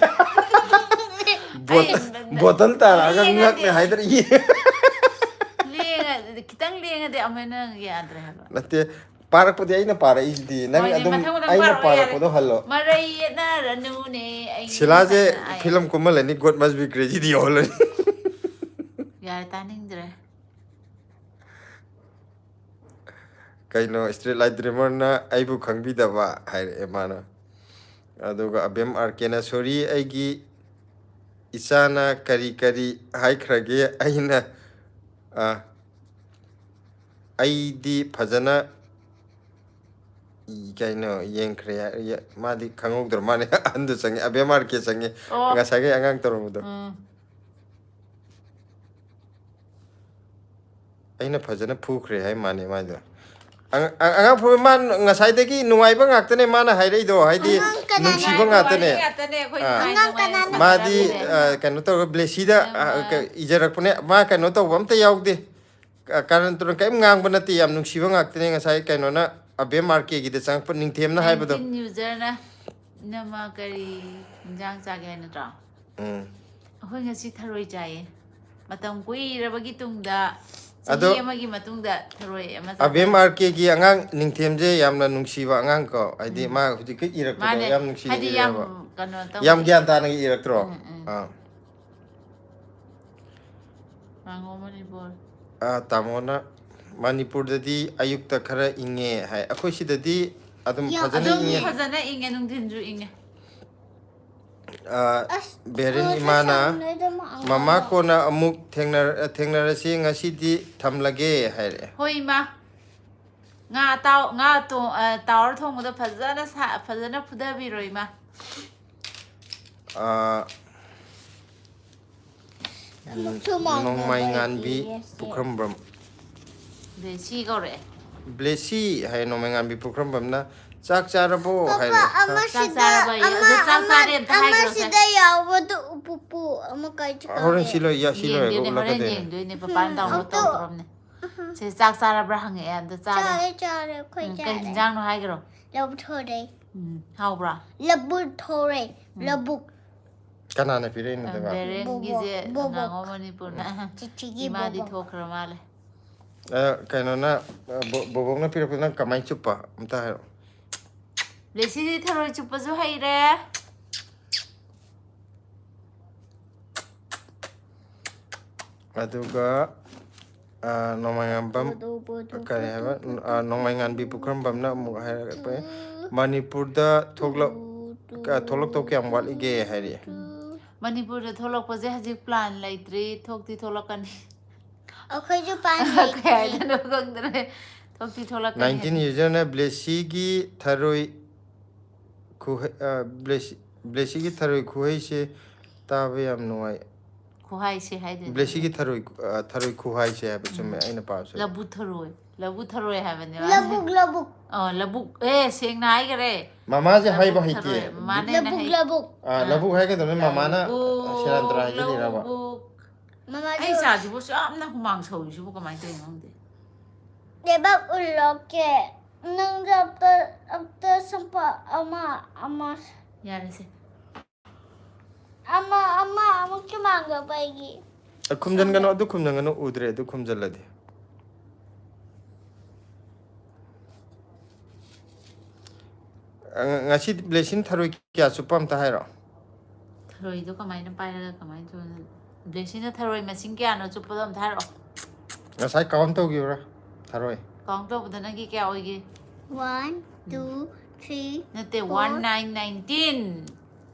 ꯕꯣꯠ-, ꯑꯩ ꯕꯣꯇꯜ ꯇꯥꯔꯛꯑꯒ ꯌꯦꯡꯉꯗꯤ ꯉꯛꯅꯦ ꯍꯥꯏꯗꯔ ꯌꯦꯡ꯫ ꯂꯦꯡꯉ-, ꯈꯤꯇꯪ ꯂꯦꯡꯉꯗꯤ ꯑꯃꯨꯛ ꯍꯦꯟꯅ ꯌꯥꯗ꯭ꯔꯦ ꯍꯥꯏꯕ꯫ ꯅꯠꯇꯦ, ꯄꯥꯔꯛꯄꯗꯤ ꯑꯩꯅ ꯄꯥꯔꯛꯏꯁꯤꯗꯤ꯫ ꯅꯪ ꯍꯣꯏꯅꯦ, ꯑꯗꯨꯝ ꯃꯊꯪ ꯃꯊꯪ ꯑꯩꯅ ꯄꯥꯔꯛꯑꯣ ꯌꯥꯔꯦ꯫ ꯄꯥꯔꯛꯄꯗꯣ ꯍꯜꯂꯣ꯫ ꯃꯔꯩ ꯌꯦꯠꯅꯔꯅꯨꯅꯦ, ꯑꯩ ꯁꯤꯂꯥꯁꯦ ꯉꯁꯥꯏꯅ ꯍꯥꯏ꯫ ꯐꯤꯂꯝ ꯀꯨꯝꯍꯜꯂꯅꯤ, "God must be crazyꯗꯤ" ꯌꯧꯍꯜꯂꯅꯤ꯫ ꯌꯥꯔꯦ, ꯇꯥꯅꯤꯡꯗ꯭ꯔꯦ꯫ ꯀꯩꯅꯣ, "Street Light Dreamerꯅ ꯑꯩꯕꯨ ꯈꯪꯕꯤꯗꯕ" ꯍꯥꯏꯔꯛꯑꯦ ꯃꯥꯅ꯫ ꯑꯗꯨꯒ ꯑꯕꯦꯝ ꯑꯥꯔ ꯀꯦꯅ, "Sorry, ꯑꯩꯒꯤ ꯏꯆꯥꯅ ꯀꯔꯤ ꯀꯔꯤ ꯍꯥꯏꯈ꯭ꯔꯒꯦ?" ꯑꯩꯅ, ꯑ, "ꯑꯩꯗꯤ ꯐꯖꯅ ꯏ-, ꯀꯩꯅꯣ, ꯌꯦꯡꯈ꯭ꯔꯦ" ꯍꯥꯏ-, ꯌꯦ-, ꯃꯥꯗꯤ ꯈꯪꯍꯧꯗ꯭ꯔ ꯃꯥꯅꯦ꯫ ꯑꯍꯟꯗꯨ ꯆꯪꯉꯦ, ꯑꯕꯦꯝ ꯑꯥꯔ ꯀꯦ ꯆꯪꯉꯦ꯫ ꯑꯣ꯫ ꯉꯁꯥꯏꯒꯤ ꯑꯉꯥꯡ ꯇꯧꯔꯝꯕꯗꯣ꯫ ꯎꯝ꯫ ꯑꯩꯅ ꯐꯖꯅ ꯐꯨꯈ꯭ꯔꯦ ꯍꯥꯏ ꯃꯥꯅꯦ ꯃꯥꯏꯗꯣ꯫ ꯑꯉ-, ꯑ-, ꯑꯉꯥꯡ ꯐꯨꯕ ꯃꯥ ꯉꯁꯥꯏꯗꯒꯤ ꯅꯨꯡꯉꯥꯏꯕ ꯉꯥꯛꯇꯅꯦ ꯃꯥꯅ ꯍꯥꯏꯔꯛꯏꯗꯣ, ꯍꯥꯏꯗꯤ ꯑꯉꯥꯡ ꯀꯅꯥꯅ ꯅꯨꯡꯁꯤꯕ ꯉꯥꯛꯇꯅꯦ꯫ ꯋꯥꯔꯤ ꯉꯥꯛꯇꯅꯦ ꯑꯩꯈꯣꯏ ꯑꯥ꯫ ꯊꯥꯏꯅ ꯑꯉꯥꯡ ꯅꯨꯡꯉꯥꯏꯅ ꯀꯅꯥꯅ ꯃꯥꯗꯤ, ꯁꯥꯟꯅꯔꯛꯄꯅꯦ꯫ ꯑ, ꯀꯩꯅꯣ ꯇꯧꯔꯒ ꯕ꯭ꯂꯦꯁꯤꯗ, ꯑ, ꯑꯥ꯫ ꯀ-, ꯏꯖꯔꯛꯄꯅꯦ꯫ ꯃꯥ ꯀꯩꯅꯣ ꯇꯧꯕ ꯑꯝꯇ ꯌꯥꯎꯗꯦ꯫ ꯀ-, ꯀꯥꯔꯟ ꯇꯨꯔꯟ ꯀꯔꯤꯝ ꯉꯥꯡꯕ ꯅꯠꯇꯦ, ꯌꯥꯝ ꯅꯨꯡꯁꯤꯕ ꯉꯥꯛꯇꯅꯦ꯫ ꯉꯁꯥꯏ ꯀꯩꯅꯣꯅ, ꯑꯕꯦꯝ ꯑꯥꯔ ꯀꯦꯒꯤꯗ ꯆꯪꯉꯛꯄ ꯅꯤꯡꯊꯦꯝꯅ ꯍꯥꯏꯕꯗꯣ꯫ ꯅꯥꯏꯟꯇꯤꯟ userꯅ, "ꯏꯅꯝꯃ ꯀꯔꯤ ꯏꯟꯖꯥꯡ ꯆꯥꯒꯦ?" ꯍꯥꯏ ꯅꯠꯇ꯭ꯔꯣ? ꯎꯝ꯫ "ꯑꯩꯈꯣꯏ ꯉꯁꯤ ꯊꯔꯣꯏ ꯆꯥꯏꯌꯦ꯫ ꯃꯇꯝ ꯀꯨꯏꯔꯕꯒꯤ ꯇꯨꯡꯗ, ꯆꯍꯤ ꯑꯗꯣ ꯑꯃꯒꯤ ꯃꯇꯨꯡꯗ ꯊꯔꯣꯏ ꯑꯃ ꯆꯥꯕ." ꯑꯕꯦꯝ ꯑꯥꯔ ꯀꯦꯒꯤ ꯑꯉꯥꯡ ꯅꯤꯡꯊꯦꯝꯁꯦ ꯌꯥꯝꯅ ꯅꯨꯡꯁꯤꯕ ꯑꯉꯥꯡ ꯀꯣ, ꯍꯥꯏꯗꯤ ꯎꯝ꯫ ꯃꯥ ꯍꯧꯖꯤꯛꯀ ꯏꯔꯛꯄꯗꯣ ꯃꯥꯅꯦ꯫ ꯌꯥꯝ ꯅꯨꯡꯁꯤꯅ ꯍꯥꯏꯗꯤ ꯌꯥꯝ ꯏꯔꯛꯑꯦꯕ꯫ ꯀꯩꯅꯣ ꯇꯧ-, ꯌꯥꯝ ꯒ꯭ꯌꯥꯟ ꯇꯥꯅ ꯏꯔꯛꯇ꯭ꯔꯣ? ꯎꯝ, ꯎꯝ꯫ ꯑꯥ꯫ ꯉꯥꯉꯣꯝ ꯃꯅꯤꯄꯨꯔ꯫ ꯑꯥ, ꯇꯥꯃꯣꯅ ꯃꯅꯤꯄꯨꯔꯗꯗꯤ ꯑꯌꯨꯛꯇ ꯈꯔ ꯏꯪꯉꯦ ꯍꯥꯏ, ꯑꯩꯈꯣꯏ ꯁꯤꯗꯗꯤ ꯑꯗꯨꯝ ꯌꯥ, ꯐꯖꯅ ꯑꯗꯨꯝ ꯏꯪꯉꯦ꯫ ꯐꯖꯅ ꯏꯪꯉꯦ, ꯅꯨꯡꯊꯤꯟꯁꯨ ꯏꯪꯉꯦ꯫ ꯑ, ꯑꯁ, ꯕꯦꯔꯤꯟ ꯑ, ꯏꯃꯥꯅ ꯁꯦꯁꯟ ꯂꯣꯏꯗ ꯃꯥ-, "ꯃꯃꯥ, ꯀꯣꯟꯅ ꯑꯃꯨꯛ ꯊꯦꯡꯅꯔ-, ꯊꯦꯡꯅꯔꯁꯤ, ꯉꯁꯤꯗꯤ ꯊꯝꯂꯒꯦ" ꯍꯥꯏꯔꯛꯑꯦ꯫ ꯍꯣꯏ ꯏꯃꯥ, ꯉꯥ ꯑꯇꯥꯎ ꯉꯥ ꯇꯣ-, ꯑ, ꯇꯥꯎꯔ ꯊꯣꯡꯕꯗꯣ ꯐꯖꯅ ꯁꯥ-, ꯐꯖꯅ ꯐꯨꯊꯕꯤꯔꯣ ꯏꯃꯥ꯫ ꯑ, ꯑꯃꯨꯛꯁꯨ ꯃꯥꯡꯗꯕ ꯅꯣꯡꯃꯥꯏꯉꯥꯟꯕꯤ ꯌꯦꯁ, ꯌꯦꯁ꯫ ꯄꯨꯈ꯭ꯔꯝꯕꯝ꯫ ꯕ꯭ꯂꯦꯁꯤ ꯀꯧꯔꯛꯑꯦ꯫ ꯕ꯭ꯂꯦꯁꯤ ꯍꯥꯏ, ꯅꯣꯡꯃꯥꯏꯉꯥꯟꯕꯤ ꯄꯨꯈ꯭ꯔꯝꯕꯝꯅ "ꯆꯥꯛ ꯆꯥꯔꯕꯣ?" ꯄꯥꯄꯥ, ꯍꯥꯏꯔꯛꯑꯦ꯫ ꯑꯃ ꯆꯥꯛ ꯁꯤꯗ, ꯆꯥꯔꯕ ꯌꯦ-, ꯑꯃ, ꯑꯗꯨ ꯆꯥꯛ ꯑꯃ, ꯆꯥꯔꯦ ꯑꯝꯇ ꯑꯃ ꯍꯥꯏꯈ꯭ꯔꯣ, ꯁꯦ꯫ ꯁꯤꯗ ꯌꯥꯎꯕꯗꯨ ꯎꯄꯨꯄꯨ ꯑꯃ ꯀꯥꯏ ꯆꯠꯈ꯭ꯔꯒꯦ? ꯍꯣꯔꯦꯟ ꯁꯤ ꯂꯣꯏ, ꯌꯥ, ꯁꯤ ꯂꯣꯏꯔꯒ ꯌꯦꯡꯗꯣꯏꯅꯦ, ꯍꯣꯔꯦꯟ ꯎꯠꯂꯛꯀꯗꯣꯏꯅꯦ꯫ ꯌꯦꯡꯗꯣꯏꯅꯦ, ꯄꯄꯥꯅ ꯗꯥꯎꯟꯂꯣꯗ ꯑꯗꯣ ꯇꯧꯗ꯭ꯔꯕꯅꯦ꯫ ꯁꯦ, ꯆꯥꯛ ꯆꯥꯔꯕ꯭ꯔꯥ ꯍꯪꯉꯛꯑꯦ, ꯑꯝꯇ ꯆꯥꯔꯦ꯫ ꯆꯥꯔꯦ, ꯆꯥꯔꯦ, ꯑꯩꯈꯣꯏ ꯎꯝ, ꯀꯩ ꯆꯥꯔꯦ꯫ ꯍꯤꯟꯖꯥꯡꯅꯣ ꯍꯥꯏꯈ꯭ꯔꯣ? ꯂꯧꯊꯣꯔꯦ꯫ ꯎꯝ, ꯍꯥꯎꯕ꯭ꯔꯥ? ꯂꯕꯨꯛ ꯊꯣꯔꯦ, ꯎꯝ꯫ ꯂꯕꯨꯛ꯫ ꯀꯅꯥꯅ ꯄꯤꯔꯛꯏꯅꯣꯗꯕ? ꯕꯦꯔꯦꯟꯒꯤꯁꯦ ꯕꯣꯕꯣꯛ꯫ ꯉꯥꯉꯣꯝ ꯃꯅꯤꯄꯨꯔꯅ꯫ ꯆꯤꯆꯤꯒꯤ ꯏꯃꯥꯗꯤ ꯕꯣꯕꯣꯛ꯫ ꯊꯣꯛꯈ꯭ꯔ ꯃꯥꯜꯂꯦ꯫ ꯑ, ꯀꯩꯅꯣꯅ, ꯑ, ꯕꯣ-, ꯕꯣꯕꯣꯛꯅ ꯄꯤꯔꯛꯄꯗ ꯅꯪ ꯀꯃꯥꯏꯅ ꯆꯨꯞꯄ? ꯑꯝꯇ ꯍꯥꯏꯔꯛꯑꯣ꯫ ꯕ꯭ꯂꯦꯁꯤꯗꯤ ꯊꯔꯣꯏ ꯆꯨꯞꯄꯁꯨ ꯍꯩꯔꯦ꯫ ꯑꯗꯨꯒ, ꯑ, ꯅꯣꯡꯃꯥꯏꯉꯥꯟꯕꯝ, ꯀꯔꯤ ꯍꯥꯏꯕ? ꯑ, ꯅꯣꯡꯃꯥꯏꯉꯥꯟꯕꯤ ꯄꯨꯈ꯭ꯔꯝꯕꯝꯅ ꯑꯃꯨꯛ ꯍꯥꯏꯔꯛꯄ, "ꯃꯅꯤꯄꯨꯔꯗ ꯊꯣꯛꯂꯛ-, ꯑ, ꯊꯣꯛꯂꯛꯇꯧ ꯀꯌꯥꯝ ꯋꯥꯠꯂꯤꯒꯦ?" ꯍꯥꯏꯔꯛꯑꯦ꯫ ꯃꯅꯤꯄꯨꯔꯗ ꯊꯣꯛꯂꯛꯄꯁꯦ ꯍꯧꯖꯤꯛ ꯄ꯭ꯂꯥꯟ ꯂꯩꯇ꯭ꯔꯤ, ꯊꯣꯛꯇꯤ ꯊꯣꯛꯂꯛꯀꯅꯤ꯫ ꯑꯩꯈꯣꯏꯁꯨ ꯄ꯭ꯂꯥꯟ ꯀꯩ ꯂꯩꯇ꯭ꯔꯤ꯫ ꯍꯥꯏꯗꯣꯏꯅꯣ ꯈꯪꯗ꯭ꯔꯦ꯫ ꯊꯣꯛꯇꯤ ꯊꯣꯛꯂꯛꯀꯅꯤ꯫ ꯅꯥꯏꯟꯇꯤꯟ ꯌꯨꯖꯔꯅ "ꯕ꯭ꯂꯦꯁꯤꯒꯤ ꯊꯔꯣꯏ ꯈꯨꯍꯩ-, ꯑ, ꯕ꯭ꯂꯦꯁꯤ-, ꯕ꯭ꯂꯦꯁꯤꯒꯤ ꯊꯔꯣꯏ ꯈꯨꯍꯩꯁꯦ ꯇꯥꯕ ꯌꯥꯝ ꯅꯨꯡꯉꯥꯏ"꯫ ꯈꯨꯍꯥꯏꯁꯦ ꯍꯥꯏꯗꯣꯏꯅꯦ꯫ ꯕ꯭ꯂꯦꯁꯤꯒꯤ ꯊꯔꯣꯏ, ꯑ, ꯊꯔꯣꯏ ꯈꯨꯍꯥꯏꯁꯦ ꯍꯥꯏꯕ ꯆꯨꯝꯃꯦ, ꯑꯩꯅ ꯄꯥꯕꯁꯨ꯫ ꯂꯕꯨ ꯊꯔꯣꯏ꯫ ꯂꯕꯨ ꯊꯔꯣꯏ ꯍꯥꯏꯕꯅꯦꯕ꯫ ꯂꯕꯨꯛ, ꯂꯕꯨꯛ꯫ ꯑ, ꯂꯕꯨꯛ꯫ ꯑꯦ, ꯁꯦꯡꯅ ꯍꯥꯏꯈꯔꯦ꯫ ꯃꯃꯥꯁꯦ ꯍꯥꯏꯕ ꯂꯕꯨꯛ ꯍꯩꯇꯦ꯫ ꯊꯔꯣꯏ꯫ ꯃꯃꯥꯅ ꯍꯦꯟꯅ ꯂꯕꯨꯛ, ꯍꯩ꯫ ꯂꯕꯨꯛ꯫ ꯑ, ꯂꯕꯨꯛ ꯍꯥꯏꯒꯗꯕꯅꯤ, ꯃꯃꯥꯅ ꯂꯕꯨꯛ, ꯁꯦꯔꯥꯟ ꯇꯨꯔꯥꯟ ꯍꯥꯏꯖꯤꯜꯂꯤꯔꯕ? ꯂꯕꯨꯛ꯫ ꯃꯃꯥꯁꯨ ꯑꯩ ꯏꯆꯥꯁꯤꯕꯨ ꯌꯥꯝꯅ ꯍꯨꯃꯥꯡ ꯁꯧꯔꯤꯁꯤꯕꯨ ꯀꯃꯥꯏꯅ ꯇꯧꯔꯤꯅꯣ ꯈꯪꯗꯦ꯫ ꯂꯩꯕꯥꯛ ꯎꯠꯂꯛꯀꯦ꯫ ꯅꯪꯁꯨ ꯑꯝꯇ, ꯑꯝꯇ ꯁꯝꯄ ꯑꯃ, ꯑꯃ, ꯌꯥꯔꯦꯁꯦ꯫ ꯑꯃ, ꯑꯃ, ꯑꯃꯨꯛꯁꯨ ꯃꯥꯡꯗꯕ ꯑꯩꯒꯤ꯫ ꯑ, ꯈꯨꯝꯖꯤꯟꯒꯅꯨ, ꯑꯗꯨ ꯈꯨꯝꯖꯤꯟꯒꯅꯨ, ꯎꯗ꯭ꯔꯦ, ꯑꯗꯨ ꯈꯨꯝꯖꯤꯜꯂꯗꯤ꯫ ꯑ, ꯉ-, ꯉꯁꯤ ꯕ꯭ꯂꯦꯁꯤꯡ ꯊꯔꯣꯏ ꯀꯌꯥ ꯆꯨꯞꯄ ꯑꯝꯇ ꯍꯥꯏꯔꯣ? ꯊꯔꯣꯏꯗꯣ ꯀꯃꯥꯏꯅ ꯄꯥꯏꯔꯒ ꯀꯃꯥꯏꯅ ꯇꯧꯅꯤ? ꯕ꯭ꯂꯦꯁꯤꯅ ꯊꯔꯣꯏ ꯃꯁꯤꯡ ꯀꯌꯥꯅꯣ ꯆꯨꯞꯄꯗꯣ ꯑꯝꯇ ꯍꯥꯏꯔꯛꯑꯣ꯫ ꯉꯁꯥꯏ ꯀꯥꯎꯟ ꯇꯧꯈꯤꯕ꯭ꯔꯥ? ꯊꯥꯔꯣꯏ꯫ Count ꯇꯧꯕꯗ ꯅꯪꯒꯤ ꯀꯌꯥ ꯑꯣꯏꯒꯦ? One, two, three, ꯅꯠꯇꯦ, four. One nine nineteen.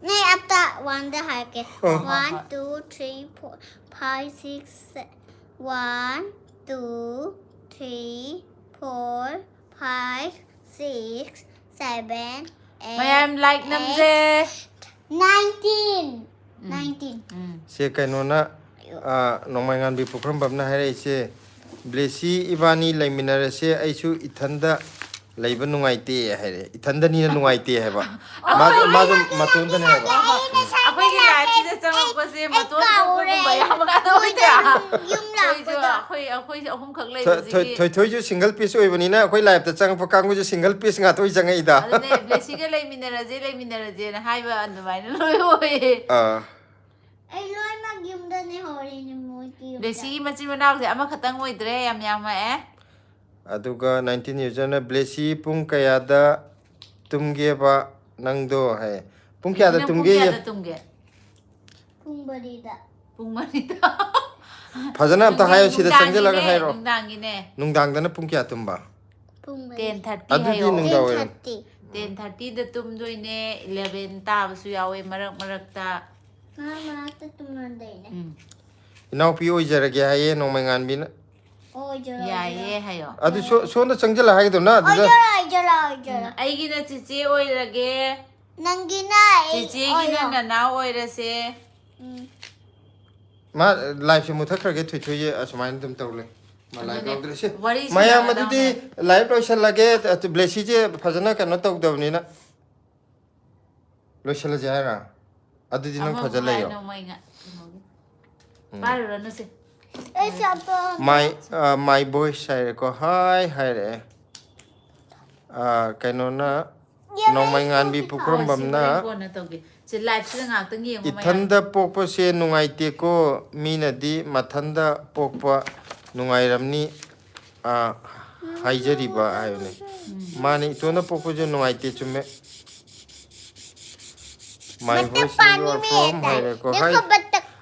ꯅꯦ ꯑꯞꯇ ꯋꯥꯟꯗ ꯍꯥꯏꯔꯛꯀꯦ꯫ ꯍꯣꯏ, ꯍꯣꯏ, One, ꯍꯣꯏ. Two, three, four, five, six, se- one, two, three, four, five, six, seven, eight, ꯃꯌꯥꯝ like ꯅꯝꯖꯦ. Nineteen. Nineteen. ꯎꯝ. ꯁꯦ ꯀꯩꯅꯣꯅ, ꯑ, ꯅꯣꯡꯃꯥꯏꯉꯥꯟꯕꯤ ꯄꯨꯈ꯭ꯔꯝꯕꯝꯅ ꯍꯥꯏꯔꯛꯏꯁꯦ, "ꯕ꯭ꯂꯦꯁꯤ ꯏꯕꯥꯅꯤ ꯂꯩꯃꯤꯟꯅꯔꯁꯦ, ꯑꯩꯁꯨ ꯏꯊꯟꯗ ꯂꯩꯕ ꯅꯨꯡꯉꯥꯏꯇꯦ" ꯍꯥꯏꯔꯦ꯫ ꯏꯊꯟꯗꯅꯤꯅ ꯅꯨꯡꯉꯥꯏꯇꯦ ꯍꯥꯏꯕ꯫ ꯃꯥꯁꯨ, ꯃꯥꯁꯨ ꯃꯇꯣꯟꯗꯅꯦ ꯍꯥꯏꯕ꯫ ꯑꯩꯈꯣꯏꯒꯤ liveꯁꯤꯗ ꯆꯪꯉꯛꯄꯁꯦ ꯃꯇꯣꯟ ꯊꯣꯛꯄꯒꯨꯝꯕ ꯌꯥꯝ ꯉꯥꯛꯇ ꯑꯣꯏꯗ꯭ꯔꯥ? ꯌꯨꯝ ꯑꯩꯈꯣꯏꯁꯨ ꯂꯥꯛꯄꯗ꯫ ꯑꯩꯈꯣꯏ ꯑꯩꯈꯣꯏꯁꯨ ꯑꯍꯨꯝꯈꯛ ꯊꯣꯏ- ꯊꯣꯏ- ꯂꯩꯕꯁꯤꯒꯤ ꯊꯣꯏꯊꯣꯏꯁꯨ single piece ꯑꯣꯏꯕꯅꯤꯅ ꯑꯩꯈꯣꯏ liveꯇ ꯆꯪꯉꯛꯄ ꯀꯥꯡꯕꯨꯁꯨ single piece ꯉꯥꯛꯇ ꯑꯣꯏ ꯆꯪꯉꯛꯏꯗ꯫ ꯑꯗꯨꯅꯦ, ꯕ꯭ꯂꯦꯁꯤꯒ ꯂꯩꯃꯤꯟꯅꯔꯁꯦ, ꯂꯩꯃꯤꯟꯅꯔꯁꯦꯅ ꯍꯥꯏꯕ ꯑꯗꯨꯃꯥꯏꯅ ꯂꯣꯏ ꯑꯣꯏꯌꯦ꯫ ꯑꯥ, ꯑꯩ ꯂꯣꯏꯅꯃꯛ ꯌꯨꯝꯗꯅꯦ ꯍꯧꯔꯤꯅꯦ ꯃꯣꯏꯒꯤ ꯌꯨꯝꯗ꯫ ꯕ꯭ꯂꯦꯁꯤꯒꯤ ꯃꯆꯤꯟ ꯃꯅꯥꯎꯁꯦ ꯑꯃꯈꯛꯇꯪ ꯑꯣꯏꯗ꯭ꯔꯦ, ꯌꯥꯝ ꯌꯥꯝꯃꯛꯑꯦ꯫ ꯑꯗꯨꯒ nineteen userꯅ, "ꯕ꯭ꯂꯦꯁꯤ ꯄꯨꯡ ꯀꯌꯥꯗ ꯇꯨꯝꯒꯦꯕ ꯅꯪꯗꯣ?" ꯍꯥꯏ꯫ ꯄꯨꯡ ꯀꯌꯥꯗ ꯅꯪ ꯄꯨꯡ ꯇꯨꯝꯒꯦ? ꯀꯌꯥꯗ ꯇꯨꯝꯒꯦ? ꯄꯨꯡ ꯃꯔꯤꯗ꯫ ꯄꯨꯡ ꯃꯔꯤꯗ꯫ ꯐꯖꯅ ꯑꯝꯇ ꯍꯥꯏꯌꯣ, ꯁꯤꯗ ꯆꯪꯁꯤꯜꯂꯒ ꯅꯨꯡꯗꯥꯡꯒꯤꯅꯦ, ꯍꯥꯏꯔꯣ꯫ ꯅꯨꯡꯗꯥꯡꯒꯤꯅꯦ꯫ ꯅꯨꯡꯗꯥꯡꯗꯅ ꯄꯨꯡ ꯀꯌꯥ ꯇꯨꯝꯕ? ꯄꯨꯡ ꯃꯔꯤ꯫ Ten thirty ꯑꯗꯨꯗꯤ ꯍꯥꯏꯌꯣ꯫ ꯅꯨꯡꯗꯥꯡ Ten ꯋꯥꯏꯔꯝ꯫ thirty. Ten thirtyꯗ ꯇꯨꯝꯗꯣꯏꯅꯦ, eleven ꯇꯥꯕꯁꯨ ꯌꯥꯎꯋꯦ ꯃꯔꯛ ꯃꯔꯛꯇ꯫ ꯃꯔꯛ ꯃꯔꯛꯇ ꯇꯨꯝꯅꯗꯣꯏꯅꯦ꯫ ꯎꯝ꯫ "ꯏꯅꯥꯎꯄꯤ ꯑꯣꯏꯖꯔꯒꯦ" ꯍꯥꯏꯌꯦ ꯅꯣꯡꯃꯩꯉꯥꯟꯕꯤꯅ꯫ ꯑꯣꯏꯖꯔꯣ, ꯌꯥꯏꯌꯦ ꯍꯥꯏꯌꯣ꯫ ꯑꯗꯨ ꯁꯣ-, ꯁꯣꯝꯗ ꯆꯪꯁꯤꯜꯂ ꯍꯥꯏꯒꯗꯧꯅ ꯑꯗꯨꯗ꯫ ꯑꯣꯏꯖꯔꯣ, ꯑꯣꯏꯖꯔꯣ, ꯑꯣꯏꯖꯔꯣ꯫ ꯑꯩꯒꯤꯅ ꯆꯤꯆꯦ ꯑꯣꯏꯔꯒꯦ, ꯅꯪꯒꯤꯅ ꯑꯩ ꯆꯤꯆꯦꯒꯤꯅ ꯑꯣꯏꯔꯣ꯫ ꯅꯅꯥꯎ ꯑꯣꯏꯔꯁꯦ꯫ ꯎꯝ꯫ ꯃꯥ liveꯁꯦ ꯃꯨꯊꯠꯈ꯭ꯔꯒꯦ, ꯊꯣꯏꯊꯣꯏꯁꯦ ꯑꯁꯨꯃꯥꯏꯅ ꯑꯗꯨꯝ ꯇꯧ ꯂꯩ꯫ ꯃꯥ live ꯑꯗꯨꯅꯦ, ꯌꯥꯎꯗ꯭ꯔꯦ꯫ ꯁꯦ, ꯋꯥꯔꯤ ꯃꯌꯥꯝ ꯁꯥꯟꯅꯒꯗꯧꯅꯦ꯫ ꯑꯗꯨꯗꯤ live ꯂꯣꯏꯁꯤꯜꯂꯒꯦ꯫ ꯑꯗꯨ ꯕ꯭ꯂꯦꯁꯤꯁꯦ ꯐꯖꯅ ꯀꯩꯅꯣ ꯇꯧꯗꯕꯅꯤꯅ꯫ ꯂꯣꯏꯁꯤꯜꯂꯁꯦ ꯍꯥꯏꯔ? ꯑꯗꯨꯗꯤ ꯅꯪ ꯑꯃꯃꯨꯛ ꯐꯖ ꯍꯥꯏ ꯂꯩꯔꯣ꯫ ꯅꯣꯡꯃꯩ ꯉꯥ-, ꯀꯩꯅꯣꯒꯤ꯫ ꯎꯝ꯫ ꯄꯥꯏꯔꯨꯔꯅꯨꯁꯦ꯫ ꯑꯩ ꯆꯠꯄ My, uh, my voice ꯍꯥꯏꯔꯦꯀꯣ꯫ Hi ꯍꯥꯏꯔꯛꯑꯦ꯫ ꯑ, ꯀꯩꯅꯣꯅ, ꯅꯣꯡꯃꯩꯉꯥꯟꯕꯤ ꯑꯣ, ꯁꯤ ꯄꯨꯈ꯭ꯔꯝꯕꯝꯅ, ꯍꯣꯔꯦꯟ ꯀꯣꯟꯅ ꯇꯧꯒꯦ꯫ ꯁꯤ liveꯁꯤꯗ ꯉꯥꯛꯇꯪ ꯌꯦꯡꯉꯣ ꯃꯌꯥꯝ꯫ "ꯏꯊꯟꯗ ꯄꯣꯛꯄꯁꯦ ꯅꯨꯡꯉꯥꯏꯇꯦꯀꯣ, ꯃꯤꯅꯗꯤ ꯃꯊꯟꯗ ꯄꯣꯛꯄ ꯅꯨꯡꯉꯥꯏꯔꯝꯅꯤ, ꯑ, ꯍꯥꯏꯖꯔꯤꯕ" ꯍꯥꯏꯕꯅꯦ꯫ ꯃꯥꯅꯦ, ꯏꯇꯣꯟꯗ ꯄꯣꯛꯄꯁꯦ ꯅꯨꯡꯉꯥꯏꯇꯦ, ꯆꯨꯝꯃꯦ꯫ My voice, you are from ꯍꯥꯏꯔꯦꯀꯣ꯫ Hi.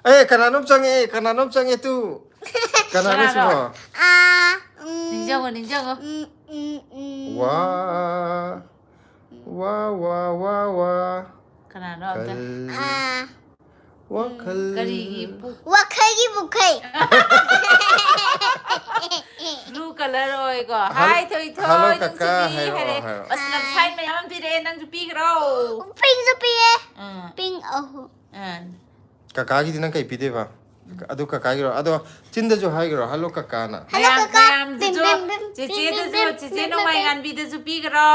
ꯑꯦ, ꯀꯅꯥꯅꯣꯝ ꯆꯪꯉꯛꯑꯦ, ꯀꯅꯥꯅꯣꯝ ꯆꯪꯉꯛꯑꯦ ꯇꯨ꯫ ꯀꯅꯥꯅꯣ ꯁꯤꯕꯣ? ꯑꯥ, ꯎꯝ, ꯅꯤꯡꯁꯤꯡꯉꯣ, ꯅꯤꯡꯁꯤꯡꯉꯣ꯫ ꯎꯝ, ꯎꯝ, ꯎꯝ. ꯋꯥ ꯋꯥ ꯋꯥ ꯋꯥ ꯀꯅꯥꯅꯣ ꯑꯝꯇ? ꯈꯜ ꯑꯥ. ꯋꯥꯈꯜ ꯀꯔꯤꯒꯤ ꯄꯨ- ꯋꯥꯈꯜꯒꯤ ꯄꯨꯈꯩ. Blue color ꯑꯣꯏꯀꯣ꯫ Hel- Hi, ꯊꯣꯏꯊꯣꯏ, hello, ꯅꯪꯁꯨ ꯀꯀꯥ, ꯄꯤ ꯍꯥꯏꯔꯛꯑꯣ, ꯍꯥꯏꯔꯦ꯫ ꯍꯥꯏꯔꯛꯑꯣ꯫ ꯑꯁ, ꯂꯝꯁꯥꯏ ꯃꯌꯥꯝ ꯑꯃ ꯄꯤꯔꯛꯑꯦ, ꯅꯪꯁꯨ ꯄꯤꯈ꯭ꯔꯣ꯫ Pinkꯁꯨ ꯄꯤꯌꯦ. ꯑꯥ, Pink ꯑꯍꯨꯝ. ꯑꯥ. ꯀꯀꯥꯒꯤꯗꯤ ꯅꯪ ꯀꯩ ꯄꯤꯗꯣꯏꯕ? ꯑꯗꯨ ꯀꯀꯥꯒꯤꯔꯣ? ꯑꯗꯣ ꯆꯤꯟꯗꯁꯨ ꯍꯥꯏꯈ꯭ꯔꯣ, "ꯍꯜꯂꯣ, ꯀꯀꯥꯅ"꯫ Hello, ꯃꯌꯥꯝ- ꯀꯀꯥ. ꯃꯌꯥꯝꯗꯨꯁꯨ, ꯕꯤꯝ, ꯕꯤꯝ, ꯕꯤꯝ, ꯆꯦꯆꯦꯗꯁꯨ, ꯕꯤꯝ, ꯕꯤꯝ, ꯆꯦꯆꯦ ꯕꯤꯝ, ꯅꯣꯡꯃꯥꯏ ꯕꯤꯝ. ꯉꯥꯟꯕꯤꯗꯁꯨ ꯄꯤꯈ꯭ꯔꯣ꯫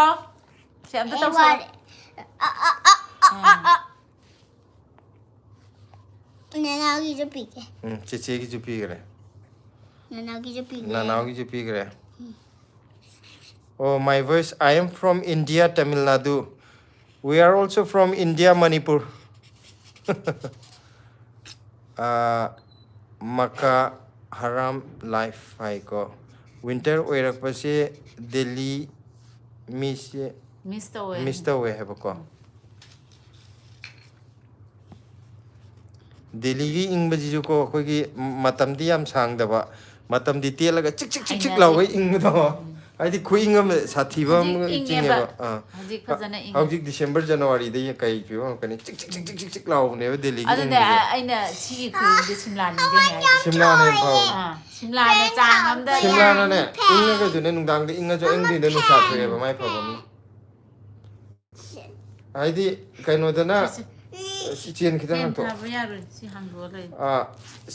ꯁꯤ ꯑꯝꯇ ꯑꯩ ꯇꯧꯁꯜꯂꯣ꯫ ꯋꯥꯔꯦ. ꯑ, ꯑ, ꯑ, ꯑ, ꯑ, ꯑ. ꯅꯅꯥꯎꯒꯤꯁꯨ ꯄꯤꯒꯦ. ꯎꯝ, ꯆꯦꯆꯦꯒꯤꯁꯨ ꯄꯤꯈ꯭ꯔꯦ꯫ ꯅꯅꯥꯎꯒꯤꯁꯨ ꯄꯤꯒꯦ. ꯅꯅꯥꯎꯒꯤꯁꯨ ꯄꯤꯈ꯭ꯔꯦ꯫ Oh, my voice, I am from India, Tamil Nadu. We are also from India, Manipur. ꯑꯥ, ꯃꯀꯥ ꯍꯔꯥꯝ ꯂꯥꯏꯐ ꯍꯥꯏꯀꯣ꯫ ꯋꯤꯟꯇꯔ ꯑꯣꯏꯔꯛꯄꯁꯦ ꯗꯦꯜꯂꯤ ꯃꯤꯁꯦ Miss ꯇꯧꯋꯦ꯫ ꯃꯤꯁ ꯇꯧꯋꯦ ꯍꯥꯏꯕꯀꯣ꯫ ꯗꯦꯜꯂꯤꯒꯤ ꯏꯪꯕꯁꯤꯁꯨꯀꯣ, ꯑꯩꯈꯣꯏꯒꯤ ꯃꯇꯝꯗꯤ ꯌꯥꯝ ꯁꯥꯡꯗꯕ, ꯃꯇꯝꯗꯤ ꯇꯦꯜꯂꯒ ꯆꯤꯛ ꯆꯤꯛ ꯆꯤꯛ ꯆꯤꯛ ꯍꯩꯅꯗꯦ꯫ ꯂꯥꯎꯕ ꯏꯪꯕꯗꯣ꯫ ꯍꯥꯏꯗꯤ ꯈꯨꯏꯪ ꯑꯃ ꯁꯥꯊꯤꯕ ꯑꯃ ꯍꯧꯖꯤꯛ ꯆꯤꯡꯉꯦꯕ꯫ ꯏꯪꯉꯦꯕ꯫ ꯑꯥ꯫ ꯍꯧꯖꯤꯛ ꯐꯖꯅ ꯏꯪꯉꯦ꯫ ꯍꯧꯖꯤꯛ ꯗꯤꯁꯦꯝꯕꯔ, ꯖꯅꯋꯥꯔꯤꯗ ꯌꯦꯡ ꯀꯩ ꯐꯤꯕꯝ ꯑꯃ ꯀꯩꯅ ꯆꯤꯛ ꯆꯤꯛ ꯆꯤꯛ ꯆꯤꯛ ꯆꯤꯛ ꯂꯥꯎꯕꯅꯦꯕ ꯗꯦꯜꯂꯤꯒꯤ ꯑꯗꯨꯅꯦ ꯏꯪꯕꯁꯦ꯫ ꯑꯩꯅ ꯁꯤꯒꯤ ꯈꯨꯏꯪꯁꯦ ꯁꯤꯝꯂꯥꯅ ꯅꯤꯡꯁꯤꯡꯉꯦ ꯍꯥꯏꯁꯦ꯫ ꯁꯤꯝꯂꯥꯅ ꯌꯥꯝ ꯐꯕ꯫ ꯑꯥ, ꯁꯤꯝꯂꯥꯅ ꯆꯥꯡ ꯑꯝꯗ ꯁꯤꯝꯂꯥꯅꯅꯦ ꯏꯪꯉꯒꯁꯨꯅꯦ, ꯅꯨꯡꯗꯥꯡꯗ ꯏꯪꯉꯁꯨ ꯑꯌꯨꯛ ꯅꯨꯡꯊꯤꯟꯗ ꯅꯨꯡꯁꯥ ꯊꯣꯛꯑꯦꯕ, ꯃꯥꯏ ꯐꯕ ꯑꯃ꯫ ꯍꯥꯏꯗꯤ ꯀꯩꯅꯣꯗꯅ ꯁꯤ ꯆꯦꯟ ꯈꯤꯇꯪ ꯐꯦꯟ ꯍꯥꯡꯇꯣꯛ꯫ ꯊꯥꯕ ꯌꯥꯔꯣꯏ꯫ ꯁꯤ ꯍꯥꯡꯗꯣꯛꯑ ꯂꯩ꯫ ꯑꯥ,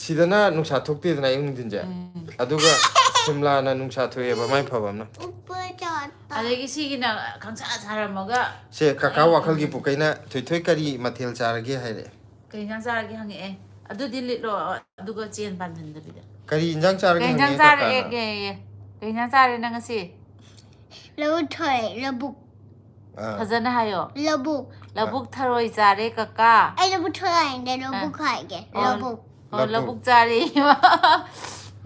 ꯁꯤꯗꯅ ꯅꯨꯡꯁꯥ ꯊꯣꯛꯇꯦꯗꯅ ꯑꯌꯨꯛ ꯅꯨꯡꯊꯤꯟꯁꯦ꯫ ꯎꯝ꯫ ꯑꯗꯨꯒ ꯁꯤꯝꯂꯥꯅ ꯅꯨꯡꯁꯥ ꯊꯣꯛꯑꯦꯕ, ꯃꯥꯏ ꯐꯕ ꯑꯃꯅ꯫ ꯎꯞꯄ ꯆꯥꯠꯄ. ꯑꯗꯒꯤ ꯁꯤꯒꯤꯅ ꯈꯪꯁꯥ ꯁꯥꯔꯝꯃꯒ ꯁꯦ, ꯀꯀꯥ ꯋꯥꯈꯜꯒꯤ ꯄꯨꯀꯩꯅ "ꯊꯣꯏꯊꯣꯏ ꯀꯔꯤ ꯃꯊꯦꯜ ꯆꯥꯔꯒꯦ?" ꯍꯥꯏꯔꯛꯑꯦ꯫ "ꯀꯩ ꯏꯟꯖꯥꯡ ꯆꯥꯔꯒꯦ?" ꯍꯪꯉꯛꯑꯦ꯫ ꯑꯗꯨꯗꯤ ꯂꯤꯠꯂꯣ, ꯑꯗꯨꯒ ꯆꯦꯟ ꯄꯥꯟꯁꯤꯟꯗꯕꯤꯗ꯫ "ꯀꯔꯤ ꯏꯟꯖꯥꯡ ꯆꯥꯔꯒꯦ?" "ꯀꯩ ꯏꯟꯖꯥꯡ ꯍꯪꯉꯛꯑꯦ ꯀꯀꯥꯅ꯫ ꯆꯥꯔꯛꯑꯦꯒꯦ?" "ꯀꯩ ꯏꯟꯖꯥꯡ ꯆꯥꯔꯦ ꯅꯪ ꯉꯁꯤ?" ꯂꯧꯕꯨꯛ ꯊꯔꯣꯏ, ꯂꯧꯕꯨꯛ. ꯑꯥ꯫ ꯐꯖꯅ ꯍꯥꯏꯌꯣ꯫ ꯂꯧꯕꯨꯛ. "ꯂꯧꯕꯨꯛ ꯊꯔꯣꯏ ꯆꯥꯔꯦ ꯀꯀꯥ"꯫ ꯑꯩ ꯂꯧꯕꯨꯛ ꯊꯔꯣꯏ ꯍꯥꯏꯅꯤꯡꯗꯦ, ꯂꯧꯕꯨꯛ ꯍꯥꯏꯒꯦ. ꯑꯣ, ꯂꯧꯕꯨꯛ. ꯑꯣ, ꯂꯧꯕꯨꯛ꯫ ꯂꯧꯕꯨꯛ ꯆꯥꯔꯦ꯫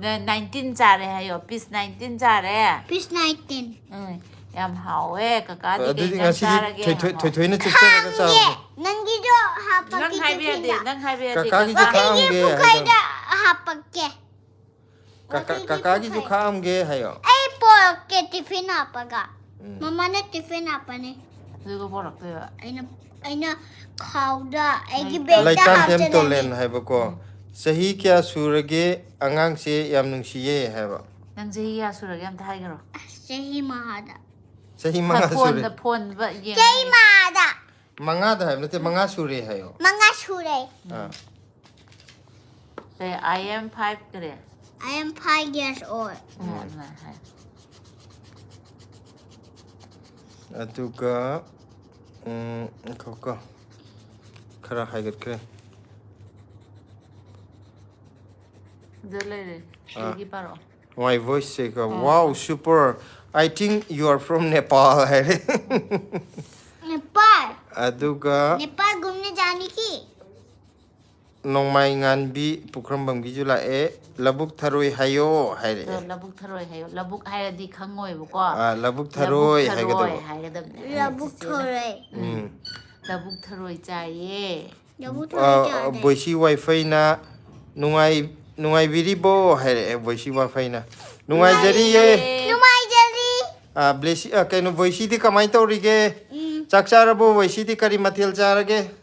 ꯅ-, nineteen ꯆꯥꯔꯦ ꯍꯥꯏꯌꯣ, piece nineteen ꯆꯥꯔꯦ꯫ Piece nineteen. ꯎꯝ, ꯌꯥꯝ ꯍꯥꯎꯋꯦ ꯀꯀꯥꯗꯤ꯫ "ꯀꯩ ꯑꯗꯨꯗꯤ ꯏꯟꯖꯥꯡ ꯉꯁꯤꯗꯤ ꯆꯥꯔꯒꯦ?" ꯊꯣꯏꯊꯣꯏ-, ꯍꯪꯉꯣ꯫ ꯊꯣꯏꯊꯣꯏꯅ ꯆꯨꯞꯆꯔꯒ ꯈꯥꯛꯑꯝꯒꯦ. ꯆꯥꯕꯅꯦ꯫ ꯅꯪꯒꯤꯁꯨ ꯍꯥꯄꯛꯀꯦ ꯅꯪ ꯍꯥꯏꯕ ꯌꯥꯗꯦ, ꯇꯤꯐꯤꯟꯗ. ꯅꯪ ꯍꯥꯏꯕ ꯌꯥꯗꯦ꯫ ꯀꯀꯥꯒꯤꯁꯨ ꯀꯀꯥ꯫ ꯈꯥꯛꯑꯝꯒꯦ ꯍꯥꯏꯗꯣ꯫ ꯄꯨꯈꯩꯗ ꯍꯥꯄꯛꯀꯦ. ꯀꯀꯥ-, ꯄꯨꯈꯩꯒꯤ ꯀꯀꯥꯒꯤꯁꯨ ꯄꯨꯈꯩ. ꯈꯥꯛꯑꯝꯒꯦ ꯍꯥꯏꯌꯣ꯫ ꯑꯩ ꯄꯨꯔꯛꯀꯦ ꯇꯤꯐꯤꯟ ꯍꯥꯞꯄꯒ꯫ ꯎꯝ꯫ ꯃꯃꯥꯅ ꯇꯤꯐꯤꯟ ꯍꯥꯞꯄꯅꯤ꯫ ꯑꯗꯨꯒ ꯄꯨꯔꯛꯇꯣꯏꯕ꯫ ꯑꯩꯅ, ꯑꯩꯅ ꯈꯥꯎꯗ ꯑꯩꯒꯤ ꯂꯩꯇꯥ- ꯕꯦꯒꯇ ꯂꯩꯇꯥꯟꯊꯦꯝ ꯍꯥꯞꯆꯜꯂꯅꯤ꯫ ꯇꯣꯂꯦꯟ ꯍꯥꯏꯕꯀꯣ, ꯎꯝ꯫ "ꯆꯍꯤ ꯀꯌꯥ ꯁꯨꯔꯒꯦ? ꯑꯉꯥꯡꯁꯦ ꯌꯥꯝ ꯅꯨꯡꯁꯤꯌꯦ" ꯍꯥꯏꯕ꯫ ꯅꯪ ꯆꯍꯤ ꯀꯌꯥ ꯁꯨꯔꯒꯦ ꯑꯝꯇ ꯍꯥꯏꯒꯔꯣ? ꯑꯁ, ꯆꯍꯤ ꯃꯉꯥꯗ꯫ ꯆꯍꯤ ꯃꯉꯥ ꯁꯨꯔꯦ꯫ ꯐꯣꯟꯗ, ꯐꯣꯟꯗ ꯌꯦꯡꯉꯣ꯫ ꯆꯍꯤ ꯃꯉꯥꯗ꯫ ꯃꯉꯥꯗ ꯍꯥꯏꯕ ꯅꯠꯇꯦ, ꯃꯉꯥ ꯁꯨꯔꯦ ꯍꯥꯏꯌꯣ꯫ ꯃꯉꯥ ꯁꯨꯔꯦ꯫ ꯑꯥ꯫ ꯀꯩ, "I am five" ꯀꯔꯤ? "I am five years old"꯫ ꯎꯝ, ꯑꯗꯨꯃꯥꯏꯅ ꯍꯥꯏ꯫ ꯑꯗꯨꯒ, ꯎꯝ, ꯉꯥꯏꯈꯣꯀꯣ꯫ ꯈꯔ ꯍꯥꯏꯒꯠꯈ꯭ꯔꯦ꯫ ꯑꯗꯨ ꯂꯩꯔꯦ꯫ ꯑꯥ꯫ ꯑꯗꯒꯤ ꯄꯥꯔꯛꯑꯣ꯫ My voice ꯁꯦ ꯀꯣ, ꯑꯥ꯫ "Wow, super. I think you are from Nepal" ꯍꯥꯏꯔꯦ꯫ ꯅꯦꯄꯥꯜ꯫ ꯑꯗꯨꯒ ꯅꯦꯄꯥꯜ ꯘꯨꯝꯅꯦ ꯖꯥꯅꯦ ꯀꯤ꯫ ꯅꯣꯡꯃꯥꯏ ꯉꯥꯟꯕꯤ ꯄꯨꯈ꯭ꯔꯝꯕꯝꯒꯤꯁꯨ ꯂꯥꯛꯑꯦ, "ꯂꯧꯕꯨꯛ ꯊꯔꯣꯏ ꯍꯥꯏꯌꯣ" ꯍꯥꯏꯔꯛꯑꯦ꯫ ꯑꯗꯣ ꯂꯧꯕꯨꯛ ꯊꯔꯣꯏ ꯍꯥꯏꯌꯣ꯫ ꯂꯧꯕꯨꯛ ꯍꯥꯏꯔꯗꯤ ꯈꯪꯉꯣꯏꯕꯀꯣ꯫ ꯑꯥ, ꯂꯧꯕꯨꯛ ꯂꯧꯕꯨꯛ ꯊꯔꯣꯏ ꯊꯔꯣꯏ ꯍꯥꯏꯒꯗꯕ꯫ ꯍꯥꯏꯒꯗꯕꯅꯦ꯫ ꯂꯧꯕꯨꯛ ꯆꯤꯆꯦꯅ꯫ ꯊꯔꯣꯏ꯫ ꯎꯝ꯫ ꯂꯧꯕꯨꯛ ꯊꯔꯣꯏ ꯆꯥꯏꯌꯦ꯫ ꯂꯧꯕꯨꯛ ꯊꯔꯣꯏ ꯑꯥ, ꯆꯥꯗꯦ꯫ ꯕꯣꯏꯁꯤ ꯋꯥꯏꯐꯩꯅ "ꯅꯨꯡꯉꯥꯏ-, ꯅꯨꯡꯉꯥꯏꯕꯤꯔꯤꯕꯣ?" ꯍꯥꯏꯔꯛꯑꯦ ꯕꯣꯏꯁꯤ ꯋꯥꯏꯐꯩꯅ꯫ "ꯅꯨꯡꯉꯥꯏꯖꯔꯤꯌꯦ"꯫ ꯅꯨꯡꯉꯥꯏꯖꯔꯤ꯫ ꯑꯥ, ꯕ꯭ꯂꯦꯁꯤ-, ꯑꯥ, ꯀꯩꯅꯣ, ꯕꯣꯏꯁꯤꯗꯤ ꯀꯃꯥꯏꯅ ꯇꯧꯔꯤꯒꯦ? ꯎꯝ꯫ ꯆꯥꯛ ꯆꯥꯔꯕꯣ? ꯕꯣꯏꯁꯤꯗꯤ ꯀꯔꯤ ꯃꯊꯦꯜ ꯆꯥꯔꯒꯦ?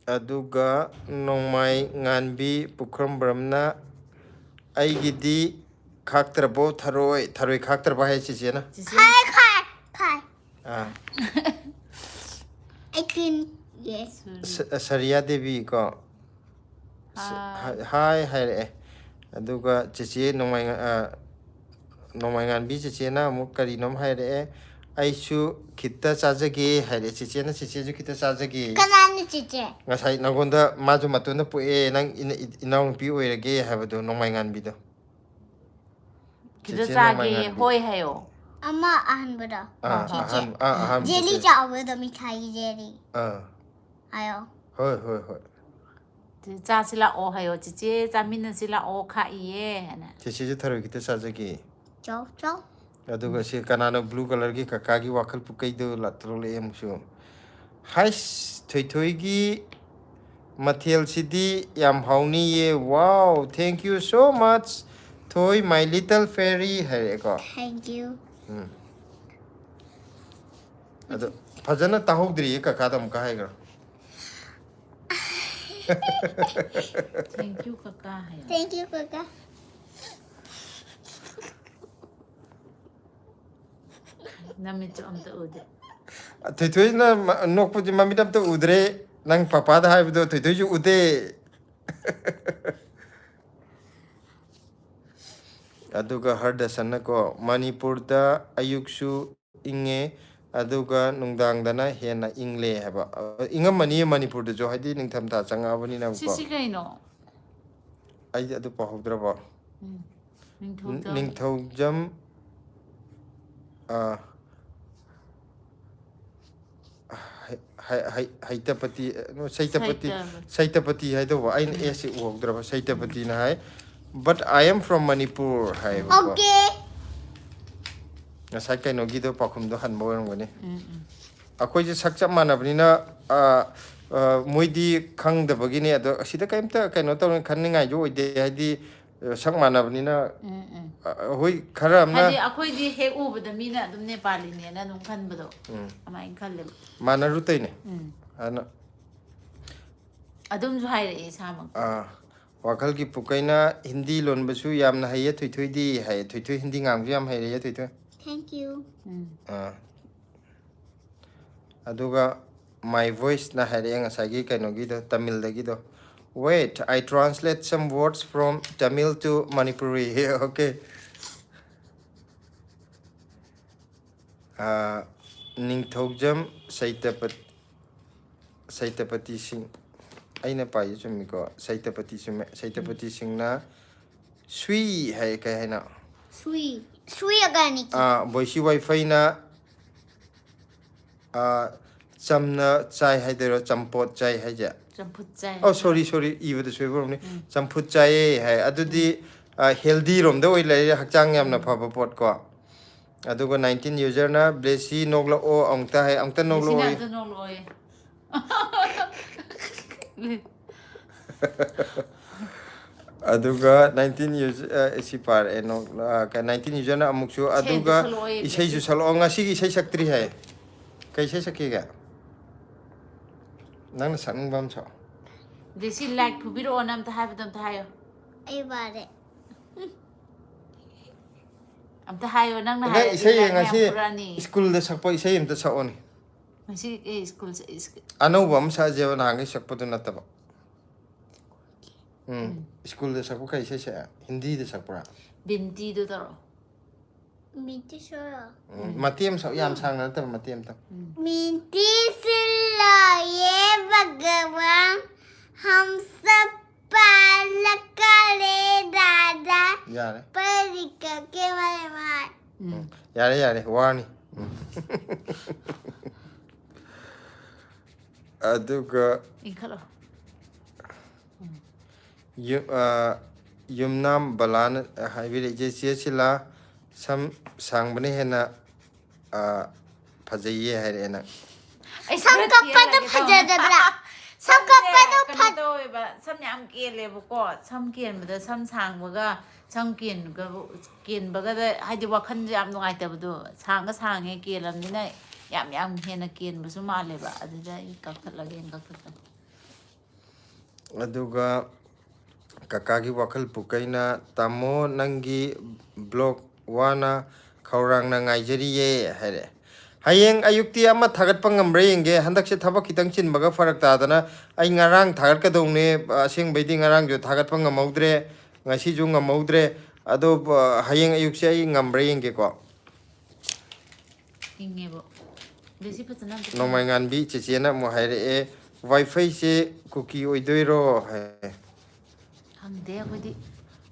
ꯑꯗꯨꯒ ꯅꯣꯡꯃꯥꯏ ꯉꯥꯟꯕꯤ ꯄꯨꯈ꯭ꯔꯝꯕ꯭ꯔꯝꯅ, "ꯑꯩꯒꯤꯗꯤ ꯈꯥꯛꯇ꯭ꯔꯕꯣ ꯊꯔꯣꯏ?" ꯊꯔꯣꯏ ꯈꯥꯛꯇ꯭ꯔꯕ ꯍꯥꯏ ꯆꯤꯆꯦꯅ? ꯆꯤꯆꯦ꯫ ꯈꯥꯏ, ꯈꯥꯏ, ꯈꯥꯏ꯫ ꯑꯥ꯫ Eighteen years꯫ ꯁ-, ꯁꯔꯤꯌꯥ ꯗꯦꯕꯤ ꯀꯣ? ꯁ-, ꯍꯥꯏ꯫ ꯍꯥꯏ, ꯍꯥꯏ ꯍꯥꯏꯔꯛꯑꯦ꯫ ꯑꯗꯨꯒ ꯆꯤꯆꯦ ꯅꯣꯡꯃꯥꯏ-, ꯑ, ꯅꯣꯡꯃꯥꯏꯉꯥꯟꯕꯤ ꯆꯤꯆꯦꯅ ꯑꯃꯨꯛ ꯀꯔꯤꯅꯣꯝ ꯍꯥꯏꯔꯛꯑꯦ꯫ "ꯑꯩꯁꯨ ꯈꯤꯇ ꯆꯥꯖꯒꯦ" ꯍꯥꯏꯔꯛꯑꯦ꯫ ꯆꯤꯆꯦꯅ ꯆꯤꯆꯦꯁꯨ ꯈꯤꯇ ꯆꯥꯖꯒꯦ꯫ ꯀꯅꯥꯅ ꯆꯤꯆꯦ? ꯉꯁꯥꯏ ꯅꯪꯉꯣꯟꯗ ꯃꯥꯁꯨ ꯃꯇꯣꯟꯗ ꯄꯣꯛꯑꯦ, ꯅꯪ ꯏꯅ-, ꯏ-, ꯏꯅꯥꯎꯅꯨꯄꯤ ꯑꯣꯏꯔꯒꯦ ꯍꯥꯏꯕꯗꯣ, ꯅꯣꯡꯃꯥꯏꯉꯥꯟꯕꯤꯗꯣ꯫ ꯈꯤꯇ ꯆꯤꯆꯦ ꯆꯥꯒꯦ, ꯅꯣꯡꯃꯥꯏꯉꯥꯟꯕꯤ꯫ ꯍꯣꯏ ꯍꯥꯏꯌꯣ꯫ ꯑꯃ ꯑꯍꯥꯟꯕꯗꯣ꯫ ꯑꯥ, ꯆꯤꯆꯦ꯫ ꯑꯍꯥꯟ-, ꯑꯥ, ꯑꯍꯥꯟꯕ ꯖꯦꯂꯤ ꯆꯤꯆꯦ꯫ ꯆꯥꯎꯕꯗꯣ, ꯃꯤꯊꯥꯏꯒꯤ ꯖꯦꯂꯤ꯫ ꯑꯥ꯫ ꯍꯥꯏꯌꯣ꯫ ꯍꯣꯏ, ꯍꯣꯏ, ꯍꯣꯏ꯫ ꯆꯤꯆꯦ ꯆꯥꯁꯤ ꯂꯥꯛꯑꯣ ꯍꯥꯏꯌꯣ, "ꯆꯤꯆꯦ ꯆꯥꯃꯤꯟꯅꯁꯤ ꯂꯥꯛꯑꯣ, ꯈꯥꯛꯏꯌꯦ" ꯍꯥꯏꯅ꯫ ꯆꯤꯆꯦꯁꯨ ꯊꯔꯣꯏ ꯈꯤꯇ ꯆꯥꯖꯒꯦ꯫ ꯆꯥꯎ, ꯆꯥꯎ꯫ ꯑꯗꯨꯒ ꯁꯤ ꯀꯅꯥꯅꯣ blue colourꯒꯤ ꯀꯀꯥꯒꯤ ꯋꯥꯈꯜ ꯄꯨꯀꯩꯗꯣ ꯂꯥꯛꯇ꯭ꯔꯣꯂꯛꯑꯦ ꯑꯃꯨꯛꯁꯨ? ꯍꯥꯏꯁ, ꯊꯣꯏꯊꯣꯏꯒꯤ ꯃꯊꯦꯜꯁꯤꯗꯤ ꯌꯥꯝ ꯍꯥꯎꯅꯤꯌꯦ꯫ Wow, thank you so much, ꯊꯣꯏꯊꯣꯏ, my little fairy ꯍꯥꯏꯔꯛꯑꯦꯀꯣ꯫ Thank you. ꯎꯝ꯫ ꯑꯗꯣ ꯐꯖꯅ ꯇꯥꯍꯧꯗ꯭ꯔꯤꯌꯦ, ꯀꯀꯥꯗ ꯑꯃꯨꯛꯀ ꯍꯥꯏꯈ꯭ꯔꯣ꯫ Thank you ꯀꯀꯥ ꯍꯥꯏꯌꯣ꯫ Thank you, ꯀꯀꯥ꯫ ꯅꯃꯤꯠꯁꯨ ꯑꯝꯇ ꯎꯗꯦ꯫ ꯊꯣꯏꯊꯣꯏꯅ ꯃ- ꯅꯣꯛꯄꯁꯦ ꯃꯃꯤꯠ ꯑꯝꯇ ꯎꯗ꯭ꯔꯦ꯫ ꯅꯪ ꯄꯄꯥꯗ ꯍꯥꯏꯕꯗꯣ ꯊꯣꯏꯊꯣꯏꯁꯨ ꯎꯗꯦ꯫ ꯑꯗꯨꯒ ꯍꯔꯗꯁꯟꯅꯀꯣ, ꯃꯅꯤꯄꯨꯔꯗ ꯑꯌꯨꯛꯁꯨ ꯏꯪꯉꯦ, ꯑꯗꯨꯒ ꯅꯨꯡꯗꯥꯡꯗꯅ ꯍꯦꯟꯅ ꯏꯪꯂꯦ ꯍꯥꯏꯕ꯫ ꯑ, ꯏꯪꯉꯝꯃꯅꯤꯌꯦ ꯃꯅꯤꯄꯨꯔꯗꯁꯨ, ꯍꯥꯏꯗꯤ ꯅꯤꯡꯊꯝꯊꯥ ꯆꯪꯉꯛꯑꯕꯅꯤꯅꯀꯣ꯫ ꯁꯤꯁꯤ ꯀꯩꯅꯣ? ꯑꯩꯗꯤ ꯑꯗꯨ ꯄꯥꯍꯧꯗ꯭ꯔꯕꯣ? ꯎꯝ, ꯅꯤꯡꯊꯧꯖꯝ꯫ ꯅꯤꯡꯊꯧꯖꯝ, ꯑ, ꯍꯩ- ꯍꯩ- ꯍꯩ- ꯍꯩꯇꯄꯇꯤ, ꯑ, ꯁꯩꯇꯄꯇꯤ, ꯁꯩꯇꯄꯇꯤ꯫ ꯁꯩꯇꯄꯇꯤ ꯍꯥꯏꯗꯧꯕ, ꯑꯩꯅ ꯑꯦꯁꯁꯤ ꯎꯍꯧꯗ꯭ꯔꯕ, ꯁꯩꯇꯄꯇꯤꯅ ꯍꯥꯏ, "But I am from Manipur" ꯍꯥꯏꯌꯦꯕꯀꯣ꯫ Okay. ꯉꯁꯥꯏ ꯀꯩꯅꯣꯒꯤꯗꯣ ꯄꯥꯎꯈꯨꯝꯗꯣ ꯍꯟꯕ ꯑꯣꯏꯔꯝꯒꯅꯤ꯫ ꯎꯝ, ꯎꯝ꯫ ꯑꯩꯈꯣꯏꯁꯦ ꯁꯛ ꯆꯞ ꯃꯥꯟꯅꯕꯅꯤꯅ, ꯑ, ꯑ, ꯃꯣꯏꯗꯤ ꯈꯪꯗꯕꯒꯤꯅꯦ꯫ ꯑꯗꯣ ꯑꯁꯤꯗ ꯀꯩꯝꯇ ꯀꯩꯅꯣ ꯇꯧꯅꯤ ꯈꯟꯅꯤꯡꯉꯥꯏꯁꯨ ꯑꯣꯏꯗꯦ, ꯍꯥꯏꯗꯤ, ꯑ, ꯁꯛ ꯃꯥꯟꯅꯕꯅꯤꯅ, ꯎꯝ, ꯎꯝ꯫ ꯑ, ꯍꯣꯏ, ꯈꯔ ꯑꯃꯅ ꯍꯥꯏꯗꯤ ꯑꯩꯈꯣꯏꯗꯤ ꯍꯦꯛ ꯎꯕꯗ ꯃꯤꯅ ꯑꯗꯨꯝ ꯅꯦꯄꯥꯂꯤꯅꯦꯅ ꯑꯗꯨꯝ ꯈꯟꯕꯗꯣ ꯎꯝ, ꯑꯗꯨꯃꯥꯏꯅ ꯈꯜꯂꯦꯕ꯫ ꯃꯥꯟꯅꯔꯨ ꯇꯧꯏꯅꯦ꯫ ꯎꯝ꯫ ꯑꯗꯨꯅ, ꯑꯗꯨꯝꯁꯨ ꯍꯥꯏꯔꯛꯑꯦ ꯏꯁꯥꯃꯛ꯫ ꯑ, ꯋꯥꯈꯜꯒꯤ ꯄꯨꯀꯩꯅ ꯍꯤꯟꯗꯤ ꯂꯣꯟꯕꯁꯨ ꯌꯥꯝꯅ ꯍꯩꯌꯦ ꯊꯣꯏꯊꯣꯏꯗꯤ ꯍꯥꯏꯌꯦ꯫ ꯊꯣꯏꯊꯣꯏ ꯍꯤꯟꯗꯤ ꯉꯥꯡꯕꯁꯨ ꯌꯥꯝ ꯍꯩꯔꯦ ꯊꯣꯏꯊꯣꯏ꯫ Thank you. ꯎꯝ꯫ ꯑꯥ꯫ ꯑꯗꯨꯒ my voiceꯅ ꯍꯥꯏꯔꯛꯑꯦ ꯉꯁꯥꯏꯒꯤ ꯀꯩꯅꯣꯒꯤꯗꯣ, ꯇꯥꯃꯤꯜꯗꯒꯤꯗꯣ꯫ Wait, I translate some words from Tamil to Manipuri. Okay. ꯑꯥ, ꯅꯤꯡꯊꯧꯖꯝ ꯁꯩꯇꯄ-, ꯁꯩꯇꯄꯇꯤ ꯁꯤꯡ, ꯑꯩꯅ ꯄꯥꯏꯁꯦ ꯆꯨꯝꯃꯤꯀꯣ? ꯁꯩꯇꯄꯇꯤ ꯆꯨꯝꯃꯦ꯫ ꯁꯩꯇꯄꯇꯤ ꯁꯤꯡꯅ ꯁꯨꯏ ꯍꯥꯏ, ꯀꯩ ꯍꯥꯏꯅꯣ? Sweet. Sweet organic. ꯑꯥ, ꯕꯣꯏꯁꯤ ꯋꯥꯏꯐꯩꯅ, ꯑꯥ, ꯆꯝꯅ ꯆꯥꯏ ꯍꯥꯏꯗꯣꯏꯔꯣ, ꯆꯝꯄꯣꯠ ꯆꯥꯏ ꯍꯥꯏꯁꯦ? ꯆꯝꯐꯨꯠ ꯆꯥꯏ ꯑꯣ, ꯍꯥꯏꯕ꯫ sorry, sorry, ꯏꯕꯗ ꯁꯣꯏꯕ ꯑꯣꯏꯔꯝꯅꯤ꯫ ꯎꯝ꯫ ꯆꯝꯐꯨꯠ ꯆꯥꯏꯌꯦ ꯍꯥꯏ꯫ ꯑꯗꯨꯗꯤ, ꯑꯥ, healthy ꯔꯣꯝꯗ ꯑꯣꯏ ꯂꯩꯔꯦ, ꯍꯛꯆꯥꯡ ꯌꯥꯝꯅ ꯎꯝ꯫ ꯐꯕ ꯄꯣꯠ ꯀꯣ꯫ ꯑꯗꯨꯒ nineteen userꯅ "ꯕ꯭ꯂꯦꯁꯤ ꯅꯣꯛꯂꯛꯑꯣ" ꯑꯃꯨꯛꯇ ꯍꯥꯏ, ꯑꯃꯨꯛꯇ ꯕ꯭ꯂꯦꯁꯤꯅ ꯅꯣꯛꯂꯛꯑꯣ꯫ ꯑꯝꯇ ꯅꯣꯛꯂꯛꯑꯣꯌꯦ꯫ ꯑꯗꯨꯒ nineteen user, ꯑ, ꯁꯤ ꯄꯥꯔꯛꯑꯦ, ꯅꯣ-, ꯑ, ꯀ-, nineteen userꯅ ꯑꯃꯨꯛꯁꯨ, ꯑꯗꯨꯒ ꯁꯛꯂꯛꯑꯣꯌꯦ, ꯏꯁꯩꯁꯨ ꯁꯛꯂꯛꯑꯣ꯫ ꯉꯁꯤꯒꯤ ꯏꯁꯩ ꯁꯛꯇ꯭ꯔꯤ ꯍꯥꯏ꯫ ꯀꯩ ꯏꯁꯩ ꯁꯛꯈꯤꯒꯦ? ꯅꯪꯅ ꯁꯛꯅꯤꯡꯕ ꯑꯃ ꯁꯛꯑꯣ꯫ ꯑꯗꯩ ꯁꯤ like ꯐꯨꯕꯤꯔꯛꯑꯣꯅ ꯑꯝꯇ ꯍꯥꯏꯕꯗꯣ ꯑꯝꯇ ꯍꯥꯏꯌꯣ꯫ ꯑꯩ ꯄꯥꯔꯦ꯫ ꯑꯝꯇ ꯍꯥꯏꯌꯣ, ꯅꯪꯅ ꯑꯗ ꯍꯥꯏꯔꯗꯤ ꯏꯁꯩ like ꯃꯌꯥꯝ ꯉꯁꯤ ꯐꯨꯔꯛꯑꯅꯤ꯫ ꯁ꯭ꯀꯨꯜꯗ ꯁꯛꯄ ꯏꯁꯩ ꯑꯝꯇ ꯁꯛꯑꯣꯅꯦ꯫ ꯉꯁꯤ, ꯑꯦ, ꯁ꯭ꯀꯨꯜ ꯆꯠ-, ꯁ꯭ꯀꯨꯜ ꯑꯅꯧꯕ ꯑꯃ ꯁꯛꯑꯁꯦꯕ, ꯅꯍꯥꯟꯒꯩ ꯁꯛꯄꯗꯨ ꯅꯠꯇꯕ꯫ ꯎꯝ, ꯎꯝ꯫ ꯁ꯭ꯀꯨꯜꯗ ꯁꯛꯄ ꯀꯩ ꯏꯁꯩ ꯁꯛꯑꯦ? ꯍꯤꯟꯗꯤꯗ ꯁꯛꯄ꯭ꯔꯥ? ꯕꯤꯟꯇꯤꯗꯣ ꯇꯧꯔꯛꯑꯣ꯫ ꯃꯤꯇꯤ ꯁꯣꯔꯣ꯫ ꯎꯝ, ꯃꯇꯦꯛ ꯑꯃ ꯁꯛ, ꯌꯥꯝ ꯁꯥꯡꯅ ꯅꯠꯇꯕ, ꯃꯇꯦꯛ ꯑꯃꯇꯪ꯫ ꯎꯝ꯫ ꯃꯤꯇꯤ ꯁꯤꯜꯂꯣꯌꯦ ꯚꯒꯋꯥꯟ, ꯍꯝ ꯁꯕ ꯄꯥꯂꯛ ꯀꯔꯦ ꯗꯥꯗꯥ, ꯌꯥꯔꯦ꯫ ꯄꯔꯤꯀ ꯀꯦ ꯃꯔꯦ ꯃꯥꯏ꯫ ꯎꯝ꯫ ꯎꯝ, ꯌꯥꯔꯦ, ꯌꯥꯔꯦ, ꯋꯥꯔꯅꯤ꯫ ꯎꯝ꯫ ꯑꯗꯨꯒ ꯏꯟꯈꯠꯂꯣ꯫ ꯎꯝ꯫ ꯌꯨ-, ꯑ, ꯌꯨꯝꯅꯥꯝ ꯕꯂꯥꯅ ꯍꯥꯏꯕꯤꯔꯛꯏꯁꯦ, "ꯆꯦ ꯁꯤꯂꯥ, ꯁꯝ ꯁꯥꯡꯕꯅ ꯍꯦꯟꯅ, ꯑ, ꯐꯖꯩꯌꯦ" ꯍꯥꯏꯔꯛꯑꯦ ꯅꯪ꯫ ꯑꯩ ꯁꯝ ꯈꯔ ꯀꯛꯄꯗꯣ ꯇꯦꯜꯂꯒꯦ ꯇꯧꯅꯦ꯫ ꯐꯖꯗꯕ꯭ꯔꯥ? ꯁꯝ ꯁꯝꯁꯦ ꯀꯛꯄꯗꯣ ꯀꯩꯅꯣ ꯐꯠ- ꯇꯧꯋꯦꯕ, ꯁꯝ ꯌꯥꯝ ꯀꯦꯜꯂꯦꯕꯀꯣ꯫ ꯁꯝ ꯀꯦꯟꯕꯗ, ꯁꯝ ꯁꯥꯡꯕꯒ ꯁꯝ ꯀꯦꯟꯒ-, ꯀꯦꯟꯕꯒꯗ ꯍꯥꯏꯗꯤ ꯋꯥꯈꯜꯁꯦ ꯌꯥꯝ ꯅꯨꯡꯉꯥꯏꯇꯕꯗꯣ꯫ ꯁꯥꯡꯒ ꯁꯥꯡꯉꯦ, ꯀꯦꯜꯂꯕꯅꯤꯅ ꯌꯥꯝ, ꯌꯥꯝ ꯍꯦꯟꯅ ꯀꯦꯟꯕꯁꯨ ꯃꯥꯜꯂꯦꯕ꯫ ꯑꯗꯨꯗ ꯑꯩ ꯀꯛꯊꯠꯂꯒꯦꯅ ꯀꯛꯊꯠꯄꯅꯦ꯫ ꯑꯗꯨꯒ ꯀꯀꯥꯒꯤ ꯋꯥꯈꯜ ꯄꯨꯀꯩꯅ, "ꯇꯥꯃꯣ, ꯅꯪꯒꯤ vlog ꯋꯥꯅ ꯈꯧꯔꯥꯡꯅ ꯉꯥꯏꯖꯔꯤꯌꯦ" ꯍꯥꯏꯔꯦ꯫ ꯍꯌꯦꯡ ꯑꯌꯨꯛꯇꯤ ꯑꯃ ꯊꯥꯒꯠꯄ ꯉꯝꯕ꯭ꯔꯥ ꯌꯦꯡꯒꯦ꯫ ꯍꯟꯗꯛꯁꯦ ꯊꯕꯛ ꯈꯤꯇꯪ ꯆꯤꯟꯕꯒ ꯐꯔꯛ ꯇꯥꯗꯅ ꯑꯩ ꯉꯔꯥꯡ ꯊꯥꯒꯠꯀꯗꯧꯅꯦ꯫ ꯑꯁꯦꯡꯕꯩꯗꯤ ꯉꯔꯥꯡꯁꯨ ꯊꯥꯒꯠꯄ ꯉꯝꯍꯧꯗ꯭ꯔꯦ, ꯉꯁꯤꯁꯨ ꯉꯝꯍꯧꯗ꯭ꯔꯦ꯫ ꯑꯗꯣ, ꯑ, ꯍꯌꯦꯡ ꯑꯌꯨꯛꯁꯦ ꯑꯩ ꯉꯝꯕ꯭ꯔꯥ ꯌꯦꯡꯒꯦꯀꯣ꯫ ꯏꯪꯉꯦꯕꯣ꯫ ꯑꯗꯩ ꯁꯤ ꯐꯖꯅ ꯑꯝꯇ ꯅꯣꯡꯃꯥꯏꯉꯥꯟꯕꯤ ꯆꯦꯆꯦꯅ ꯑꯃꯨꯛ ꯍꯥꯏꯔꯛꯑꯦ, "WiFiꯁꯦ ꯀꯨꯀꯤ ꯑꯣꯏꯗꯣꯏꯔꯣ?" ꯍꯥꯏ꯫ ꯈꯪꯗꯦ ꯑꯩꯈꯣꯏꯗꯤ꯫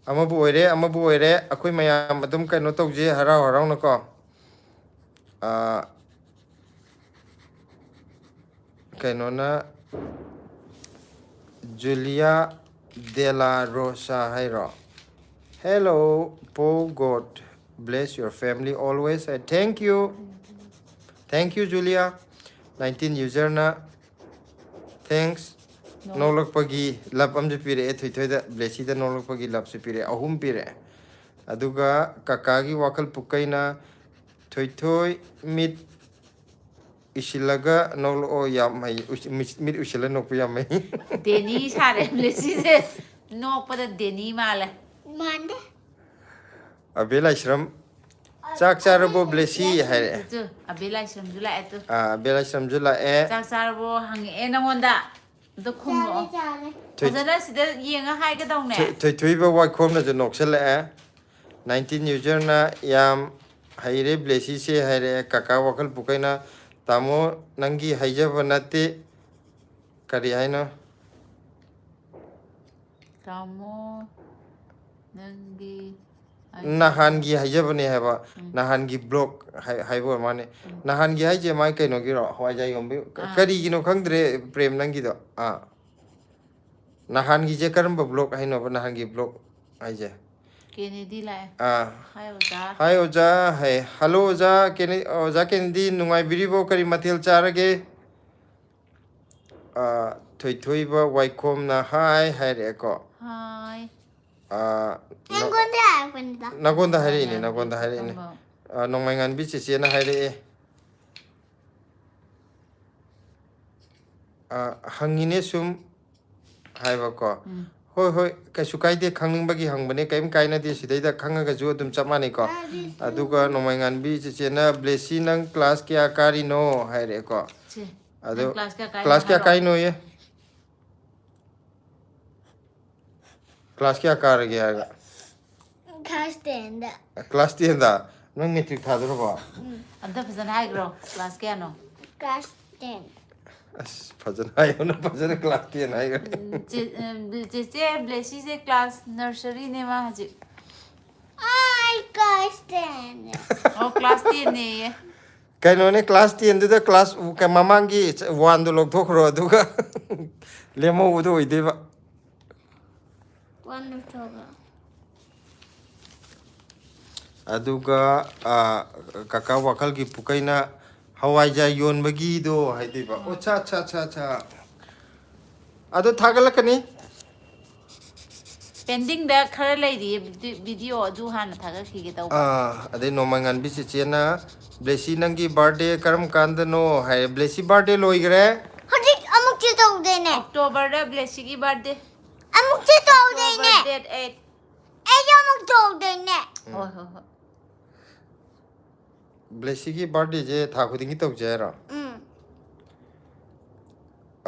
ꯑꯃꯕꯨ ꯑꯣꯏꯔꯦ, ꯑꯃꯕꯨ ꯑꯣꯏꯔꯦ, ꯑꯩꯈꯣꯏ ꯃꯌꯥꯝ ꯑꯗꯨꯝ ꯀꯩꯅꯣ ꯇꯧꯁꯦ, ꯍꯔꯥꯎ ꯍꯔꯥꯎꯅꯀꯣ꯫ ꯑꯥ, ꯀꯩꯅꯣꯅ, ꯖꯨꯂꯤꯌꯥ ꯗꯦꯂꯥ ꯔꯣꯁꯥ ꯍꯥꯏꯔꯣ? "Hello, Paul, God bless your family always." High, thank you, thank you, Julia. Nineteen userꯅ, "Thanks, ꯅꯣꯛꯂꯛꯄꯒꯤ ꯂꯞ ꯑꯃꯁꯨ ꯄꯤꯔꯛꯑꯦ ꯊꯣꯏꯊꯣꯏꯗ, ꯕ꯭ꯂꯦꯁꯤꯗ ꯅꯣꯛꯂꯛꯄꯒꯤ ꯂꯞꯁꯨ ꯄꯤꯔꯛꯑꯦ, ꯑꯍꯨꯝ ꯄꯤꯔꯛꯑꯦ꯫ ꯑꯗꯨꯒ ꯀꯀꯥꯒꯤ ꯋꯥꯈꯜ ꯄꯨꯛꯀꯩꯅ ꯊꯣꯏꯊꯣꯏ ꯃꯤꯠ ꯏꯁꯤꯜꯂꯒ ꯅꯣꯛꯂꯛꯑꯣ, ꯌꯥꯝ ꯍꯩ꯫ ꯎꯏ-, ꯃꯤꯠ, ꯃꯤꯠ ꯎꯏꯁꯤꯜꯂ ꯅꯣꯛꯄ ꯌꯥꯝ ꯍꯩ꯫ ꯗꯦꯅꯤ ꯁꯥꯔꯦ ꯕ꯭ꯂꯦꯁꯤꯁꯦ꯫ ꯅꯣꯛꯄꯗ ꯗꯦꯅꯤ ꯃꯥꯜꯂꯦ꯫ ꯃꯥꯟꯗꯦ꯫ ꯑꯕꯦ ꯂꯥꯏꯁ꯭ꯔꯝ, "ꯆꯥꯛ ꯆꯥꯔꯕꯣ ꯕ꯭ꯂꯦꯁꯤ?" ꯍꯥꯏꯔꯛꯑꯦ꯫ ꯇꯨ, ꯑꯕꯦ ꯂꯥꯏꯁ꯭ꯔꯝꯁꯨ ꯂꯥꯛꯑꯦ ꯇꯨ꯫ ꯑꯥ, ꯑꯕꯦ ꯂꯥꯏꯁ꯭ꯔꯝꯁꯨ ꯂꯥꯛꯑꯦ꯫ "ꯆꯥꯛ ꯆꯥꯔꯕꯣ?" ꯍꯪꯉꯛꯑꯦ ꯅꯪꯉꯣꯟꯗ꯫ ꯑꯗꯣ ꯈꯨꯝꯃꯛꯑꯣ꯫ ꯆꯥꯔꯦ, ꯆꯥꯔꯦ꯫ ꯊꯣꯏ-, ꯐꯖꯅ ꯁꯤꯗ ꯌꯦꯡꯉ ꯍꯥꯏꯒꯗꯧꯅꯦ꯫ ꯊꯣꯏ-, ꯊꯣꯏꯊꯣꯏꯕ ꯋꯥꯏꯈꯣꯝꯅꯁꯨ ꯅꯣꯛꯁꯜꯂꯛꯑꯦ꯫ ꯅꯥꯏꯟꯇꯤꯟ ꯌꯨꯖꯔꯅ "ꯌꯥꯝ ꯍꯩꯔꯦ ꯕ꯭ꯂꯦꯁꯤꯁꯦ" ꯍꯥꯏꯔꯛꯑꯦ꯫ ꯀꯀꯥ ꯋꯥꯈꯜ ꯄꯨꯛꯀꯩꯅ, "ꯇꯥꯃꯣ, ꯅꯪꯒꯤ ꯍꯥꯏꯖꯕ ꯅꯠꯇꯦ"꯫ ꯀꯔꯤ ꯍꯥꯏꯅꯣ? ꯇꯥꯃꯣ, ꯅꯪꯒꯤ ꯍꯥꯏꯖꯕ ꯅꯍꯥꯟꯒꯤ ꯍꯥꯏꯖꯕꯅꯦ ꯍꯥꯏꯕ꯫ ꯎꯝ꯫ ꯅꯍꯥꯟꯒꯤ ꯕ꯭ꯂꯣꯛ ꯍꯥꯏ-, ꯍꯥꯏꯕ ꯑꯣꯏꯔ ꯃꯥꯅꯦ꯫ ꯎꯝ꯫ ꯅꯍꯥꯟꯒꯤ ꯍꯥꯏꯁꯦ ꯃꯥꯏ ꯀꯩꯅꯣꯒꯤꯔꯣ? ꯍꯋꯥꯏꯖꯥꯔ ꯌꯣꯟꯕ? ꯀ-, ꯑꯥ꯫ ꯀꯔꯤꯒꯤꯅꯣ ꯈꯪꯗ꯭ꯔꯦ, ꯄ꯭ꯔꯦꯝ, ꯅꯪꯒꯤꯗꯣ꯫ ꯑꯥ꯫ ꯅꯍꯥꯟꯒꯤꯁꯦ ꯀꯔꯝꯕ ꯕ꯭ꯂꯣꯛ ꯍꯥꯏꯅꯣꯕ? ꯅꯍꯥꯟꯒꯤ ꯕ꯭ꯂꯣꯛ ꯍꯥꯏꯁꯦ? ꯀꯦꯅꯦꯗꯤ ꯂꯥꯛꯑꯦ꯫ ꯑꯥ꯫ ꯍꯥꯏ ꯑꯣꯖꯥ꯫ ꯍꯥꯏ ꯑꯣꯖꯥ, ꯍꯥꯏ꯫ ꯍꯜꯂꯣ ꯑꯣꯖꯥ ꯀꯦꯅꯦ-, ꯑꯣꯖꯥ ꯀꯦꯅꯦꯗꯤ, ꯅꯨꯡꯉꯥꯏꯕꯤꯔꯤꯕꯣ? ꯀꯔꯤ ꯃꯊꯦꯜ ꯆꯥꯔꯒꯦ? ꯑꯥ, ꯊꯣꯏꯊꯣꯏꯕ ꯋꯥꯏꯈꯣꯝꯅ ꯍꯥꯏ ꯍꯥꯏꯔꯛꯑꯦꯀꯣ꯫ ꯍꯥꯏ꯫ ꯑꯥ, ꯅ-, ꯅꯪꯉꯣꯟꯗ ꯍꯥꯏꯔꯛꯄꯅꯤꯗ꯫ ꯅꯪꯉꯣꯟꯗ ꯍꯥꯏꯔꯛꯏꯅꯦ, ꯅꯪꯉꯣꯟꯗ ꯍꯥꯏꯔꯛꯏꯅꯦ꯫ ꯀꯔꯝꯕ? ꯑꯥ, ꯅꯣꯡꯃꯥꯏꯉꯥꯟꯕꯤ ꯆꯦꯆꯦꯅ ꯍꯥꯏꯔꯛꯑꯦ꯫ ꯑꯥ, ꯍꯪꯉꯤꯅꯦ ꯁꯨꯝ ꯍꯥꯏꯕꯀꯣ꯫ ꯎꯝ꯫ ꯍꯣꯏ, ꯍꯣꯏ, ꯀꯩꯁꯨ ꯀꯥꯏꯗꯦ, ꯈꯪꯅꯤꯡꯕꯒꯤ ꯍꯪꯕꯅꯦ, ꯀꯔꯤꯝ ꯀꯥꯏꯅꯗꯦ, ꯁꯤꯗꯩꯗ ꯈꯪꯉꯒꯁꯨ ꯑꯗꯨꯝ ꯆꯞ ꯃꯥꯟꯅꯩꯀꯣ꯫ ꯑꯗꯨꯒ ꯅꯣꯡꯃꯥꯏꯉꯥꯟꯕꯤ ꯆꯦꯆꯦꯅ, "ꯕ꯭ꯂꯦꯁꯤ, ꯅꯪ ꯀ꯭ꯂꯥꯁ ꯀꯌꯥ ꯀꯥꯔꯤꯅꯣ?" ꯍꯥꯏꯔꯛꯑꯦꯀꯣ꯫ ꯁꯦ, ꯑꯗꯣ ꯅꯪ ꯀ꯭ꯂꯥꯁ ꯀꯌꯥ ꯀꯥꯏꯅꯣ ꯀ꯭ꯂꯥꯁ ꯀꯌꯥ ꯍꯥꯏꯔꯣ꯫ ꯀꯥꯏꯅꯣꯌꯦ? ꯀ꯭ꯂꯥꯁ ꯀꯌꯥ ꯀꯥꯔꯒꯦ ꯍꯥꯏꯔꯒ? ꯀ꯭ꯂꯥꯁ ꯇꯦꯟꯗ꯫ ꯀ꯭ꯂꯥꯁ ꯇꯦꯟꯗ? ꯅꯪ ꯃꯦꯇ꯭ꯔꯤꯛ ꯊꯥꯗꯣꯔꯕꯣ? ꯎꯝ꯫ ꯑꯝꯇ ꯐꯖꯅ ꯍꯥꯏꯈ꯭ꯔꯣ, ꯀ꯭ꯂꯥꯁ ꯀꯌꯥꯅꯣ? Class ten. ꯑꯁ, ꯐꯖꯅ ꯍꯥꯏꯌꯣ, ꯅꯪ ꯐꯖꯅ ꯀ꯭ꯂꯥꯁ ꯇꯦꯟ ꯍꯥꯏꯈ꯭ꯔꯦ꯫ ꯎꯝ, ꯆꯦ-, ꯎꯝ, ꯆꯦꯆꯦ ꯕ꯭ꯂꯦꯁꯤꯁꯦ ꯀ꯭ꯂꯥꯁ ꯅꯔꯁꯔꯤꯅꯦ ꯃꯥ ꯍꯧꯖꯤꯛ꯫ ꯑꯩ ꯀ꯭ꯂꯥꯁ ꯇꯦꯟꯅꯦ꯫ ꯑꯣ, ꯀ꯭ꯂꯥꯁ ꯇꯦꯟꯅꯦꯌꯦ꯫ ꯀꯩꯅꯣꯅꯦ, ꯀ꯭ꯂꯥꯁ ꯇꯦꯟꯗꯨꯗ ꯀ꯭ꯂꯥꯁ ꯀ-, ꯃꯃꯥꯡꯒꯤ ꯋꯥꯟꯗꯣ ꯂꯧꯊꯣꯛꯈ꯭ꯔꯣ, ꯑꯗꯨꯒ ꯂꯦꯝꯍꯧꯕꯗꯣ ꯑꯣꯏꯗꯣꯏꯕ꯫ ꯋꯥꯟ ꯂꯧꯊꯣꯛꯈ꯭ꯔꯣ꯫ ꯑꯗꯨꯒ, ꯑ, ꯀꯀꯥ ꯋꯥꯈꯜꯒꯤ ꯄꯨꯀꯩꯅ ꯍꯋꯥꯏꯖꯥꯔ ꯌꯣꯟꯕꯒꯤꯗꯣ ꯍꯥꯏꯗꯣꯏꯕ꯫ ꯑꯣ, ꯑꯠꯁꯥ, ꯑꯠꯁꯥ, ꯑꯠꯁꯥ, ꯑꯠꯁꯥ꯫ ꯑꯗꯣ ꯊꯥꯒꯠꯂꯛꯀꯅꯤ꯫ ꯄꯦꯟꯗꯤꯡꯗ ꯈꯔ ꯂꯩꯔꯤꯌꯦ꯫ ꯚꯤꯗꯤꯑꯣ ꯑꯗꯨ ꯍꯥꯟꯅ ꯊꯥꯒꯠꯈꯤꯒꯦ ꯇꯧꯕ꯫ ꯑꯥ, ꯑꯗꯩ ꯅꯣꯡꯃꯩꯉꯥꯟꯕꯤ ꯆꯦꯆꯦꯅ, "ꯕ꯭ꯂꯦꯁꯤ, ꯅꯪꯒꯤ ꯕꯥꯔꯗꯦ ꯀꯔꯝ ꯀꯥꯟꯗꯅꯣ?" ꯍꯥꯏꯔꯦ꯫ ꯕ꯭ꯂꯦꯁꯤ ꯕꯥꯔꯗꯦ ꯂꯣꯏꯈ꯭ꯔꯦ꯫ ꯍꯧꯖꯤꯛ ꯑꯃꯨꯛꯁꯨ ꯇꯧꯗꯣꯏꯅꯦ꯫ ꯑꯣꯛꯇꯣꯕꯔꯗ ꯕ꯭ꯂꯦꯁꯤꯒꯤ ꯕꯥꯔꯗꯦ꯫ ꯑꯃꯨꯛꯁꯨ ꯇꯧꯗꯣꯏꯅꯦ꯫ Date eight꯫ ꯑꯩꯁꯨ ꯑꯃꯨꯛ ꯇꯧꯗꯣꯏꯅꯦ꯫ ꯍꯣꯏ ꯍꯣꯏ ꯍꯣꯏ꯫ ꯕ꯭ꯂꯦꯁꯤꯒꯤ ꯕꯥꯔꯗꯦꯁꯦ ꯊꯥ ꯈꯨꯗꯤꯡꯒꯤ ꯇꯧꯁꯦ ꯍꯥꯏꯔꯣ? ꯎꯝ꯫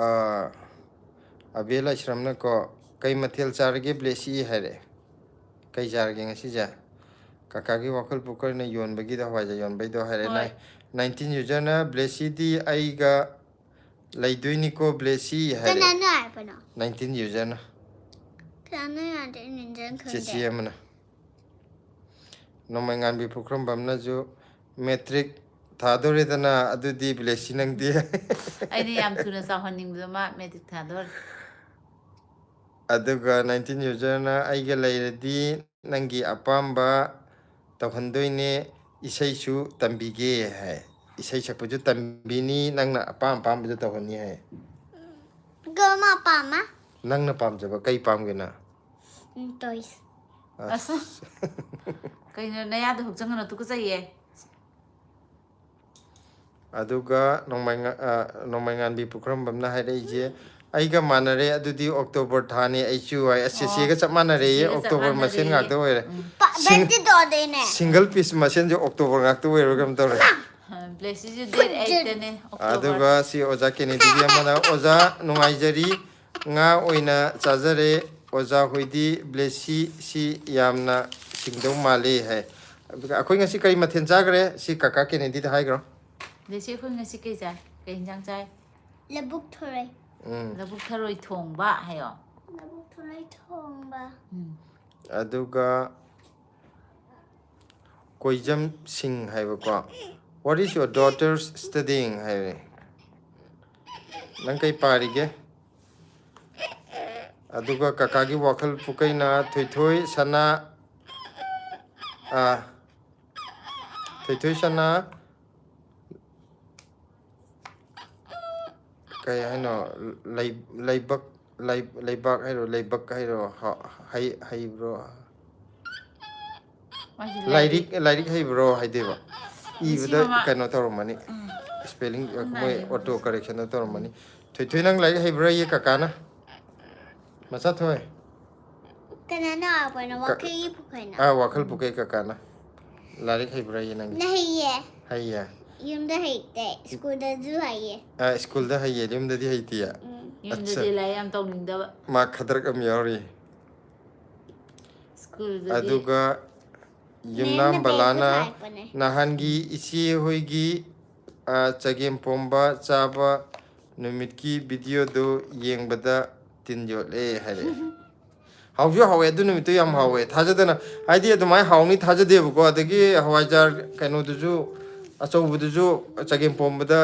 ꯑꯥ, ꯑꯕꯦ ꯂꯥꯏꯁ꯭ꯔꯝꯅꯀꯣ, "ꯀꯩ ꯃꯊꯦꯜ ꯆꯥꯔꯒꯦ ꯕ꯭ꯂꯦꯁꯤ?" ꯍꯥꯏꯔꯛꯑꯦ꯫ "ꯀꯩ ꯆꯥꯔꯒꯦ ꯉꯁꯤꯁꯦ?" "ꯀꯀꯥꯒꯤ ꯋꯥꯈꯜ ꯄꯨꯈ꯭ꯔꯅ ꯌꯣꯟꯕꯒꯤꯗꯣ, ꯍꯋꯥꯏꯖꯥꯔ ꯌꯣꯟꯕꯩꯗꯣ" ꯍꯥꯏꯔꯦ꯫ ꯍꯣꯏ꯫ ꯅꯥꯏꯟꯇꯤꯟ ꯌꯨꯖꯔꯅ, "ꯕ꯭ꯂꯦꯁꯤꯗꯤ ꯑꯩꯒ ꯂꯩꯗꯣꯏꯅꯤꯀꯣ ꯕ꯭ꯂꯦꯁꯤ" ꯍꯥꯏꯔꯦ꯫ ꯀꯅꯥꯅꯣ ꯍꯥꯏꯕꯅꯣ? ꯅꯥꯏꯟꯇꯤꯟ ꯌꯨꯖꯔꯅ꯫ ꯀꯅꯥꯅꯣ ꯌꯥꯗꯦ ꯅꯤꯡꯁꯤꯡ ꯈꯪꯗꯦ꯫ ꯆꯦꯆꯦ ꯑꯃꯅ꯫ ꯅꯣꯡꯃꯩꯉꯥꯟꯕꯤ ꯄꯨꯈ꯭ꯔꯝꯕꯝꯅꯁꯨ, "ꯃꯦꯇ꯭ꯔꯤꯛ ꯊꯥꯗꯣꯔꯦꯗꯅ, ꯑꯗꯨꯗꯤ ꯕ꯭ꯂꯦꯁꯤ ꯅꯪꯗꯤ?" ꯑꯩꯅ ꯌꯥꯝ ꯊꯨꯅ ꯆꯥꯎꯍꯟꯅꯤꯡꯕꯗꯣ ꯃꯥ ꯃꯦꯇ꯭ꯔꯤꯛ ꯊꯥꯗꯣꯔꯦ꯫ ꯑꯗꯨꯒ ꯅꯥꯏꯟꯇꯤꯟ ꯌꯨꯖꯔꯅ, "ꯑꯩꯒ ꯂꯩꯔꯗꯤ ꯅꯪꯒꯤ ꯑꯄꯥꯝꯕ ꯇꯧꯍꯟꯗꯣꯏꯅꯦ, ꯏꯁꯩꯁꯨ ꯇꯝꯕꯤꯒꯦ" ꯍꯥꯏ꯫ "ꯏꯁꯩ ꯁꯛꯄꯁꯨ ꯇꯝꯕꯤꯅꯤ, ꯅꯪꯅ ꯑꯄꯥꯝ ꯑꯄꯥꯝꯕꯁꯨ ꯇꯧꯍꯟꯅꯤ" ꯍꯥꯏ꯫ ꯒꯃ ꯄꯥꯃ꯫ ꯅꯪꯅ ꯄꯥꯝꯖꯕ ꯀꯩ ꯄꯥꯝꯒꯦꯅ? ꯇꯣꯏꯁ꯫ ꯑꯁ꯫ ꯀꯩꯅꯣ ꯅꯌꯥꯗꯣ ꯍꯨꯞꯆꯟꯒꯅꯣ, ꯇꯨꯀꯠꯆꯩꯌꯦ꯫ ꯑꯗꯨꯒ ꯅꯣꯡꯃꯩꯉꯥ-, ꯑ, ꯅꯣꯡꯃꯩꯉꯥꯟꯕꯤ ꯄꯨꯈ꯭ꯔꯝꯕꯝꯅ ꯍꯥꯏꯔꯛꯏꯁꯦ, "ꯑꯩꯒ ꯃꯥꯟꯅꯔꯦ, ꯑꯗꯨꯗꯤ ꯑꯣꯛꯇꯣꯕꯔ ꯊꯥꯅꯤ ꯑꯩꯁꯨ" ꯍꯥꯏ꯫ ꯑꯁ, ꯑꯣ꯫ ꯆꯦꯆꯦꯒ ꯆꯞ ꯃꯥꯟꯅꯔꯦꯌꯦ, ꯆꯦꯆꯦꯒ ꯆꯞ ꯑꯣꯛꯇꯣꯕꯔ ꯃꯁꯦꯟ ꯃꯥꯟꯅꯔꯦꯌꯦ꯫ ꯉꯥꯛꯇ ꯑꯣꯏꯔꯦ꯫ ꯎꯝ꯫ ꯄꯥ-, ꯁꯤꯡ-, ꯕꯦꯠꯇꯤ ꯇꯧꯗꯣꯏꯅꯦ꯫ ꯁꯤꯡꯒꯜ ꯄꯤꯁ ꯃꯁꯦꯟꯁꯦ ꯑꯣꯛꯇꯣꯕꯔ ꯉꯥꯛꯇ ꯑꯣꯏꯔꯕ ꯀꯩꯅꯣꯝ ꯇꯧꯔꯦ꯫ ꯑ, ꯕ꯭ꯂꯦꯁꯤꯁꯨ ꯗꯦꯠ ꯑꯩꯠꯇꯅꯦ, ꯑꯣꯛꯇꯣꯕꯔ꯫ ꯑꯗꯨꯒ ꯁꯤ ꯑꯣꯖꯥ ꯀꯦꯅꯦꯗꯤꯒꯤ ꯑꯃꯅ, "ꯑꯣꯖꯥ, ꯅꯨꯡꯉꯥꯏꯖꯔꯤ, ꯉꯥ ꯑꯣꯏꯅ ꯆꯥꯖꯔꯦ꯫ ꯑꯣꯖꯥ ꯍꯣꯏꯗꯤ ꯕ꯭ꯂꯦꯁꯤ ꯁꯤ ꯌꯥꯝꯅ ꯁꯤꯡꯗꯧ ꯃꯥꯜꯂꯤ" ꯍꯥꯏ꯫ ꯑꯩꯈꯣꯏ ꯉꯁꯤ ꯀꯔꯤ ꯃꯊꯦꯜ ꯆꯥꯈ꯭ꯔꯦ? ꯁꯤ ꯀꯀꯥ ꯀꯦꯅꯦꯗꯤꯗ ꯍꯥꯏꯈ꯭ꯔꯣ꯫ ꯕ꯭ꯂꯦꯁꯤ, ꯑꯩꯈꯣꯏ ꯉꯁꯤ ꯀꯩ ꯆꯥꯏ? ꯀꯩ ꯍꯤꯟꯖꯥꯡ ꯆꯥꯏ? ꯂꯧꯕꯨꯛ ꯊꯔꯣꯏ꯫ ꯎꯝ꯫ ꯂꯧꯕꯨꯛ ꯊꯔꯣꯏ ꯊꯣꯡꯕ ꯍꯥꯏꯌꯣ꯫ ꯂꯧꯕꯨꯛ ꯊꯔꯣꯏ ꯊꯣꯡꯕ꯫ ꯎꯝ꯫ ꯑꯗꯨꯒ ꯀꯣꯏꯖꯝ ꯁꯤꯡ ꯍꯥꯏꯕꯀꯣ, "What is your daughter's studying?" ꯍꯥꯏꯔꯦ꯫ "ꯅꯪ ꯀꯩ ꯄꯥꯔꯤꯒꯦ?" ꯑꯗꯨꯒ ꯀꯀꯥꯒꯤ ꯋꯥꯈꯜ ꯄꯨꯀꯩꯅ ꯊꯣꯏꯊꯣꯏ ꯁꯅꯥ, ꯑꯥ, ꯊꯣꯏꯊꯣꯏ ꯁꯅꯥ, ꯀꯩ ꯍꯥꯏꯅꯣ? ꯂꯩ-, ꯂꯩꯕꯛ ꯂꯩ- ꯂꯩꯕꯥꯛ ꯍꯥꯏꯔꯣ, ꯂꯩꯕꯛ ꯍꯥꯏꯔꯣ, ꯍ- ꯍꯩ- ꯍꯩꯕ꯭ꯔꯣ? ꯃꯥꯁꯦ ꯂꯥꯏꯔꯤꯛ ꯂꯥꯏꯔꯤꯛ ꯍꯩꯕ꯭ꯔꯣ ꯍꯥꯏꯗꯣꯏꯕ, ꯏꯕꯗ ꯃꯃꯥ- ꯀꯩꯅꯣ ꯇꯧꯔꯝꯃꯅꯤ, ꯏꯁꯄꯦꯂꯤꯡ ꯃꯣꯏ ꯑꯣꯇꯣ ꯀꯔꯦꯛꯁꯟꯗ ꯇꯧꯔꯝꯃꯅꯤ꯫ ꯊꯣꯏꯊꯣꯏ, ꯅꯪ ꯂꯥꯏꯔꯤꯛ ꯍꯩꯕ꯭ꯔꯥ ꯌꯦ ꯀꯀꯥꯅ? ꯃꯆꯥ ꯊꯣꯏ꯫ ꯀꯅꯥꯅ ꯍꯥꯎꯕꯅꯣ? ꯋꯥꯈꯜꯒꯤ ꯄꯨꯈꯣꯏꯅ꯫ ꯑꯥ, ꯋꯥꯈꯜ ꯄꯨꯈꯩ ꯀꯀꯥꯅ꯫ ꯂꯥꯏꯔꯤꯛ ꯍꯩꯕ꯭ꯔꯥ ꯌꯦ ꯅꯪ? ꯅ ꯍꯩꯌꯦ꯫ ꯍꯩꯌꯦ꯫ ꯌꯨꯝꯗ ꯍꯩꯇꯦ, ꯁ꯭ꯀꯨꯜꯗꯁꯨ ꯍꯩꯌꯦ꯫ ꯑꯥ, ꯁ꯭ꯀꯨꯜꯗ ꯍꯩꯌꯦ, ꯌꯨꯝꯗꯗꯤ ꯍꯩꯇꯤꯌꯦ꯫ ꯎꯝ꯫ ꯌꯨꯝꯗꯗꯤ ꯂꯥꯏꯔꯤꯛ ꯌꯥꯝ ꯇꯧꯅꯤꯡꯗꯕ꯫ ꯃꯥ ꯈꯗ꯭ꯔꯛ ꯑꯃ ꯌꯥꯎꯔꯤ꯫ ꯁ꯭ꯀꯨꯜꯗꯗꯤ ꯑꯗꯨꯒ ꯌꯨꯝꯅꯥꯝ ꯃꯦꯝꯅ ꯕꯂꯥꯅ ꯕꯦꯜꯗ ꯊꯥꯔꯛꯄꯅꯦ꯫ ꯅꯍꯥꯟꯒꯤ ꯏꯆꯦ ꯍꯣꯏꯒꯤ ꯑ, ꯆꯒꯦꯝ ꯄꯣꯝꯕ ꯆꯥꯕ ꯅꯨꯃꯤꯠꯀꯤ ꯚꯤꯗꯤꯑꯣꯗꯨ ꯌꯦꯡꯕꯗ ꯇꯤꯟ ꯌꯣꯠꯂꯦ ꯍꯥꯏꯔꯛꯑꯦ꯫ ꯍꯥꯎꯁꯨ ꯍꯥꯎꯋꯦ, ꯑꯗꯨ ꯅꯨꯃꯤꯠꯇꯨ ꯌꯥꯝ ꯍꯥꯎꯋꯦ꯫ ꯊꯥꯖꯗꯅ, ꯍꯥꯏꯗꯤ ꯑꯗꯨꯃꯥꯏꯅ ꯍꯥꯎꯅꯤ ꯊꯥꯖꯗꯦꯕꯀꯣ꯫ ꯑꯗꯒꯤ ꯍꯋꯥꯏꯖꯥꯔ ꯀꯩꯅꯣꯗꯨꯁꯨ, ꯑꯆꯧꯕꯗꯨꯁꯨ ꯆꯒꯦꯝ ꯄꯣꯝꯕꯗ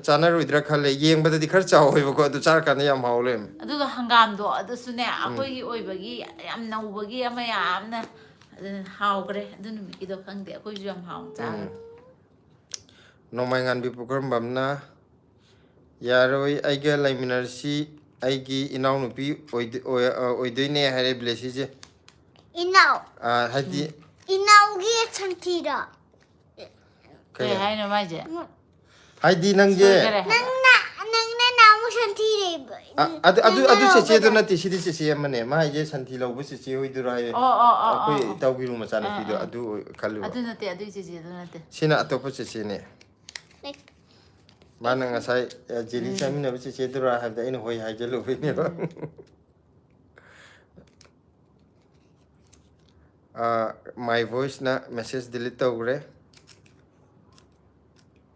ꯆꯥꯅꯔꯣꯏꯗ꯭ꯔꯥ ꯈꯜꯂꯦ꯫ ꯌꯦꯡꯕꯗ ꯈꯔ ꯆꯥꯎꯋꯦꯕꯀꯣ, ꯑꯗꯨ ꯆꯥꯔꯀꯥꯟꯗ ꯌꯥꯝ ꯍꯥꯎ ꯂꯩꯔꯝꯃꯦ꯫ ꯑꯗꯨꯒ ꯍꯪꯒꯥꯝꯗꯣ ꯑꯗꯨꯁꯨꯅꯦ, ꯑꯩꯈꯣꯏꯒꯤ ꯑꯣꯏꯕꯒꯤ ꯌꯥꯝ ꯅꯧꯕꯒꯤ ꯑꯃ ꯌꯥꯝꯅ, ꯑꯗꯨꯅ ꯍꯥꯎꯈ꯭ꯔꯦ ꯑꯗꯨ ꯅꯨꯃꯤꯠꯀꯤꯗꯣ꯫ ꯈꯪꯗꯦ, ꯑꯩꯈꯣꯏꯁꯨ ꯌꯥꯝ ꯍꯥꯎꯅ ꯆꯥꯈ꯭ꯔꯦ꯫ ꯅꯣꯡꯃꯥꯏꯉꯥꯟꯕꯤ ꯄꯨꯈ꯭ꯔꯝꯕꯝꯅ, "ꯌꯥꯔꯣꯏ, ꯑꯩꯒ ꯂꯩꯃꯤꯟꯅꯔꯁꯤ, ꯑꯩꯒꯤ ꯏꯅꯥꯎꯅꯨꯄꯤ ꯑꯣꯏꯗ- ꯑꯣꯏ- ꯑ, ꯑꯣꯏꯗꯣꯏꯅꯦ" ꯍꯥꯏꯔꯦ ꯕ꯭ꯂꯦꯁꯤꯁꯦ꯫ ꯏꯅꯥꯎ꯫ ꯑ, ꯍꯥꯏꯗꯤ ꯏꯅꯥꯎꯒꯤ ꯁꯟꯊꯤꯔꯣ? ꯀꯩ ꯍꯥꯏꯅꯣ ꯃꯥꯏꯁꯦ? ꯍꯥꯏꯗꯤ ꯅꯪꯁꯦ ꯁꯣꯏꯈꯔꯦ ꯍꯥꯏꯕ꯫ ꯅꯪꯅ ꯅꯪꯅ ꯅꯍꯥꯟꯃꯨꯛ ꯁꯟꯊꯤꯔꯦꯕ꯫ ꯑ, ꯑꯗꯨ ꯑꯗꯨ ꯑꯗꯨ ꯅꯪꯅ ꯆꯦꯆꯦꯗꯨ ꯂꯧꯕꯗ꯫ ꯅꯠꯇꯦ, ꯁꯤꯗꯤ ꯆꯦꯆꯦ ꯑꯃꯅꯦ꯫ ꯃꯥ ꯍꯥꯏꯁꯦ ꯁꯟꯊꯤ ꯂꯧꯕ ꯆꯦꯆꯦ ꯑꯣꯏꯗꯣꯏꯔꯥ ꯍꯥꯏꯌꯦ꯫ ꯑꯣ, ꯑꯣ, ꯑꯣ, ꯑꯩꯈꯣꯏ ꯑꯣ꯫ ꯏꯇꯥꯎꯕꯤꯔꯨ ꯃꯆꯥꯅꯨꯄꯤꯗꯣ ꯑꯥ, ꯑꯥ꯫ ꯑꯗꯨ ꯑꯣꯏ- ꯈꯜꯂꯨꯕ꯫ ꯑꯗꯨ ꯅꯠꯇꯦ, ꯑꯗꯨꯏ ꯆꯦꯆꯦꯗꯨ ꯅꯠꯇꯦ꯫ ꯁꯤꯅ ꯑꯇꯣꯞꯄ ꯆꯦꯆꯦꯅꯦ꯫ ꯃꯥꯅ ꯉꯁꯥꯏ ꯑ, ꯖꯦꯂꯤ ꯆꯥꯃꯤꯟꯅꯕ ꯆꯦꯆꯦꯗꯨꯔꯥ ꯍꯥꯏꯕꯗ ꯑꯩꯅ ꯍꯣꯏ ꯍꯥꯏꯖꯜꯂꯨꯕꯩꯅꯦꯕ꯫ ꯑ, My Voiceꯅ message delete ꯇꯧꯈ꯭ꯔꯦ꯫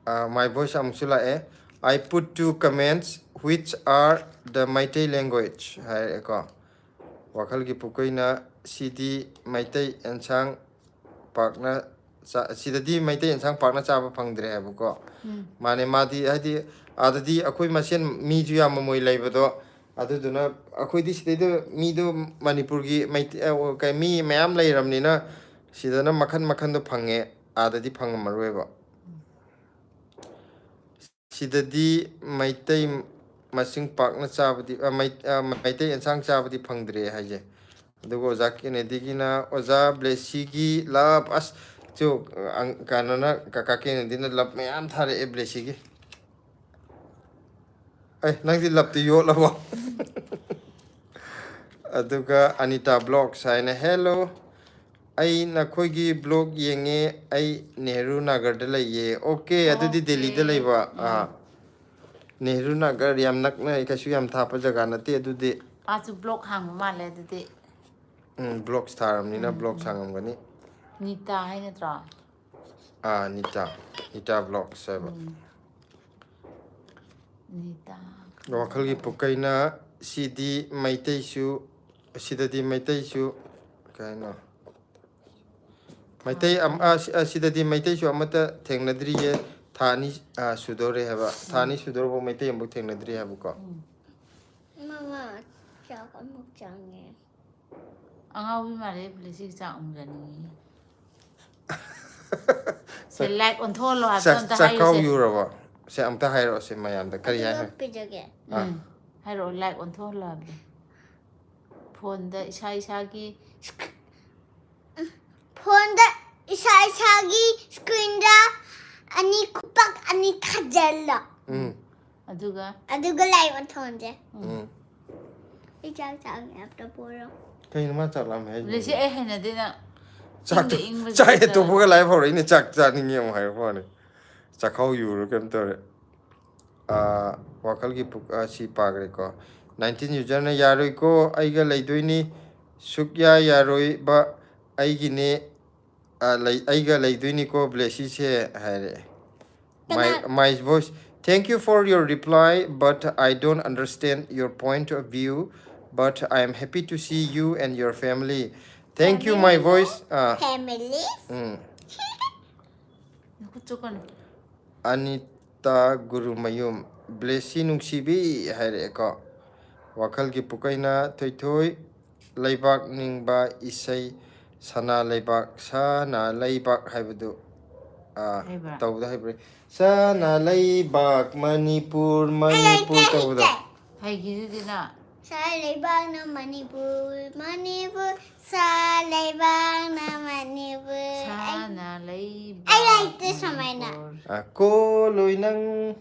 ꯑ, My Voice ꯑꯃꯨꯛꯁꯨ ꯂꯥꯛꯑꯦ꯫ "I put two comments, which are the Meitei language?" ꯍꯥꯏꯔꯦꯀꯣ꯫ ꯋꯥꯈꯜꯒꯤ ꯄꯨꯀꯩꯅ, "ꯁꯤꯗꯤ ꯃꯩꯇꯩ ꯑꯦꯟꯁꯥꯡ ꯄꯥꯛꯅ ꯆꯥ-, ꯁꯤꯗꯗꯤ ꯃꯩꯇꯩ ꯑꯦꯟꯁꯥꯡ ꯄꯥꯛꯅ ꯆꯥꯕ ꯐꯪꯗ꯭ꯔꯦ" ꯍꯥꯏꯕꯀꯣ꯫ ꯃꯥꯅꯦ, ꯃꯥꯗꯤ ꯍꯥꯏꯗꯤ ꯑꯥꯗꯗꯤ ꯑꯩꯈꯣꯏ ꯃꯁꯦꯟ ꯃꯤꯁꯨ ꯌꯥꯝ ꯃꯃꯣꯏ ꯂꯩꯕꯗꯣ, ꯑꯗꯨꯗꯨꯅ ꯑꯩꯈꯣꯏꯗꯤ ꯁꯤꯗꯩꯗ ꯃꯤꯗꯣ ꯃꯅꯤꯄꯨꯔꯒꯤ ꯃꯩꯇꯩ-, ꯑ, ꯀꯩ-, ꯃꯤ ꯃꯌꯥꯝ ꯂꯩꯔꯕꯅꯤꯅ ꯁꯤꯗꯅ ꯃꯈꯟ ꯃꯈꯟꯗꯣ ꯐꯪꯉꯦ, ꯑꯥꯗꯗꯤ ꯐꯪꯉꯝꯃꯔꯣꯏꯕ꯫ ꯁꯤꯗꯗꯤ ꯃꯩꯇꯩ ꯃꯁꯤꯡ ꯄꯥꯛꯅ ꯆꯥꯕꯗꯤ, ꯑ, ꯃꯩ-, ꯑ, ꯃꯩꯇꯩ ꯑꯦꯟꯁꯥꯡ ꯆꯥꯕꯗꯤ ꯐꯪꯗ꯭ꯔꯦ ꯍꯥꯏꯁꯦ꯫ ꯑꯗꯨꯒ ꯑꯣꯖꯥ ꯀꯦꯅꯦꯗꯤꯒꯤꯅ, "ꯑꯣꯖꯥ ꯕ꯭ꯂꯦꯁꯤꯒꯤ ꯂꯞ", ꯑꯁ, ꯆꯨ, ꯑꯪ-, ꯀꯩꯅꯣꯅ, ꯀꯀꯥ ꯀꯦꯅꯦꯗꯤꯅ ꯂꯞ ꯃꯌꯥꯝ ꯊꯥꯔꯛꯑꯦ ꯕ꯭ꯂꯦꯁꯤꯒꯤ꯫ ꯑꯦ, ꯅꯪꯗꯤ ꯂꯞꯇꯤ ꯌꯣꯠꯂꯕꯣ? ꯑꯗꯨꯒ ꯑꯅꯤꯇꯥ ꯕ꯭ꯂꯣꯛꯁ ꯍꯥꯏꯅ, "ꯍꯦꯜꯂꯣ, ꯑꯩ ꯅꯈꯣꯏꯒꯤ ꯕ꯭ꯂꯣꯛ ꯌꯦꯡꯉꯦ, ꯑꯩ ꯅꯦꯍꯔꯨ ꯅꯥꯒꯔꯗ ꯂꯩꯌꯦ"꯫ ꯑꯣꯀꯦ, ꯑꯗꯨꯗꯤ ꯑꯣꯀꯦ꯫ ꯗꯦꯜꯂꯤꯗ ꯂꯩꯕ꯫ ꯎꯝ꯫ ꯑꯥ, ꯅꯦꯍꯔꯨ ꯅꯥꯒꯔ ꯌꯥꯝ ꯅꯛꯅ, ꯀꯩꯁꯨ ꯌꯥꯝ ꯊꯥꯞꯄ ꯖꯒꯥ ꯅꯠꯇꯦ ꯑꯗꯨꯗꯤ꯫ ꯃꯥꯁꯨ ꯕ꯭ꯂꯣꯛ ꯍꯥꯡꯕ ꯃꯥꯜꯂꯦ ꯑꯗꯨꯗꯤ꯫ ꯎꯝ, ꯕ꯭ꯂꯣꯛꯁ ꯊꯥꯔꯕꯅꯤꯅ ꯎꯝ, ꯕ꯭ꯂꯣꯛꯁ ꯎꯝ꯫ ꯍꯥꯡꯉꯝꯒꯅꯤ꯫ ꯅꯤꯇꯥ ꯍꯥꯏ ꯅꯠꯇ꯭ꯔꯣ? ꯑꯥ, ꯅꯤꯇꯥ꯫ ꯅꯤꯇꯥ ꯕ꯭ꯂꯣꯛꯁ ꯍꯥꯏꯕ꯫ ꯎꯝ꯫ ꯅꯤꯇꯥ꯫ ꯋꯥꯈꯜꯒꯤ ꯄꯨꯀꯩꯅ, "ꯁꯤꯗꯤ ꯃꯩꯇꯩꯁꯨ, ꯁꯤꯗꯗꯤ ꯃꯩꯇꯩꯁꯨ", ꯀꯩ ꯍꯥꯏꯅꯣ? ꯃꯩꯇꯩ ꯑꯝ-, ꯑꯥ, ꯁꯤ-, ꯑꯥ, ꯁꯤꯗꯗꯤ ꯃꯩꯇꯩꯁꯨ ꯑꯃꯠꯇ ꯊꯦꯡꯅꯗ꯭ꯔꯤꯌꯦ꯫ ꯊꯥ ꯑꯅꯤ, ꯑꯥ, ꯁꯨꯗꯣꯔꯦ ꯍꯥꯏꯕ꯫ ꯊꯥ ꯎꯝ꯫ ꯑꯅꯤ ꯁꯨꯗꯣꯔꯐꯥꯎ ꯃꯩꯇꯩ ꯑꯃꯐꯥꯎ ꯊꯦꯡꯅꯗ꯭ꯔꯤ ꯍꯥꯏꯕꯀꯣ꯫ ꯎꯝ꯫ ꯃꯃꯥ, ꯆꯥꯛ ꯑꯃꯨꯛ ꯆꯪꯉꯦ꯫ ꯑꯉꯥꯎꯕꯤ ꯃꯥꯜꯂꯦ, ꯕ꯭ꯂꯦꯁꯤꯒꯤ ꯆꯥꯛ ꯑꯃꯨꯛ ꯆꯥꯅꯤꯡꯉꯤ꯫ ꯁꯦ, ꯂꯥꯏꯛ ꯑꯣꯟꯊꯣꯛꯍꯜꯂꯣ ꯍꯥꯏꯕꯗꯣ ꯆꯥꯛ-, ꯑꯝꯇ ꯆꯥꯛꯈꯥꯎ ꯍꯥꯏꯌꯨꯁꯦ꯫ ꯌꯨꯔꯕꯣ? ꯁꯦ, ꯑꯝꯇ ꯍꯥꯏꯔꯛꯑꯣꯁꯦ ꯃꯌꯥꯝꯗ꯫ ꯀꯔꯤ ꯑꯗꯨꯒ ꯍꯥꯏꯅꯣ? ꯄꯤꯖꯒꯦ꯫ ꯑꯥ꯫ ꯎꯝ, ꯍꯥꯏꯔꯛꯑꯣ, ꯂꯥꯏꯛ ꯑꯣꯟꯊꯣꯛꯍꯜꯂꯣ ꯍꯥꯏꯕꯗꯣ꯫ ꯐꯣꯟꯗ ꯏꯁꯥ ꯏꯁꯥꯒꯤ ꯁ꯭ꯀ-, ꯐꯣꯟꯗ ꯏꯁꯥ ꯏꯁꯥꯒꯤ ꯁ꯭ꯀ꯭ꯔꯤꯟꯗ ꯑꯅꯤ, ꯈꯨꯄꯥꯛ ꯑꯅꯤ ꯊꯥꯖꯜꯂꯣ꯫ ꯎꯝ꯫ ꯑꯗꯨꯒ? ꯑꯗꯨꯒ ꯂꯥꯏꯛ ꯑꯣꯟꯊꯣꯛꯍꯟꯁꯦ꯫ ꯎꯝ꯫ ꯎꯝ꯫ ꯑꯩ ꯆꯥꯛ ꯆꯥꯒꯦ, ꯑꯝꯇ ꯄꯣꯔꯣ꯫ ꯀꯩꯅꯣ ꯃꯥ ꯆꯥꯛ ꯂꯥꯝꯃꯦ ꯍꯥꯏꯁꯤꯕꯣ? ꯂꯩꯁꯦ, ꯑꯩ ꯍꯩꯅꯗꯦ ꯅꯪ꯫ ꯆꯥꯛꯇꯣ, ꯏꯪꯗ ꯏꯪꯕ ꯆꯥꯛ ꯍꯦꯛ ꯆꯥꯛꯇ꯫ ꯇꯣꯛꯄꯒ ꯂꯥꯏ ꯐꯥꯎꯔꯛꯏꯅꯦ, "ꯆꯥꯛ ꯆꯥꯅꯤꯡꯉꯦ" ꯑꯃꯨꯛ ꯍꯥꯏꯔꯛꯄ ꯋꯥꯅꯤ꯫ ꯆꯥꯛꯈꯥꯎ ꯌꯨꯔ ꯀꯩꯅꯣ ꯇꯧꯔꯦ꯫ ꯑꯥ, ꯋꯥꯈꯜꯒꯤ ꯄꯨꯛ-, ꯑꯥ, ꯁꯤ ꯄꯥꯈ꯭ꯔꯦꯀꯣ꯫ ꯅꯥꯏꯟꯇꯤꯟ ꯌꯨꯖꯔꯅ, "ꯌꯥꯔꯣꯏꯀꯣ, ꯑꯩꯒ ꯂꯩꯗꯣꯏꯅꯤ, ꯁꯨꯛꯌꯥ ꯌꯥꯔꯣꯏꯕ, ꯑꯩꯒꯤꯅꯦ, ꯑꯥ, ꯂꯩ-, ꯑꯩꯒ ꯂꯩꯗꯣꯏꯅꯤꯀꯣ ꯕ꯭ꯂꯦꯁꯤꯁꯦ" ꯍꯥꯏꯔꯛꯑꯦ꯫ My, ꯀꯅꯥ? My voice, "Thank you for your reply, but I don't understand your point of view, but I am happy to see you and your family. Thank you, my family? Voice." Ah. Families? ꯎꯝ꯫ ꯅꯈꯨꯠ ꯆꯣꯠꯀꯅꯤ꯫ ꯑꯅꯤꯇꯥ ꯒꯨꯔꯨꯃꯌꯨꯝ, "ꯕ꯭ꯂꯦꯁꯤ ꯅꯨꯡꯁꯤꯕꯤ" ꯍꯥꯏꯔꯛꯑꯦꯀꯣ꯫ ꯋꯥꯈꯜꯒꯤ ꯄꯨꯀꯩꯅ, "ꯊꯣꯏꯊꯣꯏ, ꯂꯩꯕꯥꯛ ꯅꯤꯡꯕ ꯏꯁꯩ, ꯁꯅꯥ ꯂꯩꯕꯥꯛ, ꯁꯅꯥ ꯂꯩꯕꯥꯛ ꯍꯥꯏꯕꯗꯨ ꯑꯥ, ꯍꯩꯕ꯭ꯔꯥ? ꯇꯧꯕꯗ ꯍꯩꯕ꯭ꯔꯥ? ꯁꯅꯥ ꯂꯩꯕꯥꯛ ꯃꯅꯤꯄꯨꯔ, ꯃꯅꯤꯄꯨꯔ ꯇꯧꯕꯗꯣ꯫ ꯍꯩꯈꯤꯗꯨꯗꯤꯅ꯫ ꯁꯥ ꯂꯩꯕꯥꯛꯅ ꯃꯅꯤꯄꯨꯔ, ꯃꯅꯤꯄꯨꯔ, ꯁꯥ ꯂꯩꯕꯥꯛꯅ ꯃꯅꯤꯄꯨꯔ꯫ ꯑꯩ ꯁꯥꯅ ꯂꯩꯕꯥꯛ ꯑꯩ ꯂꯩꯇꯦ ꯁꯨꯃꯥꯏꯅ꯫ ꯃꯅꯤꯄꯨꯔ꯫ ꯑꯥ, ꯀꯣꯂꯣꯏ ꯅꯪ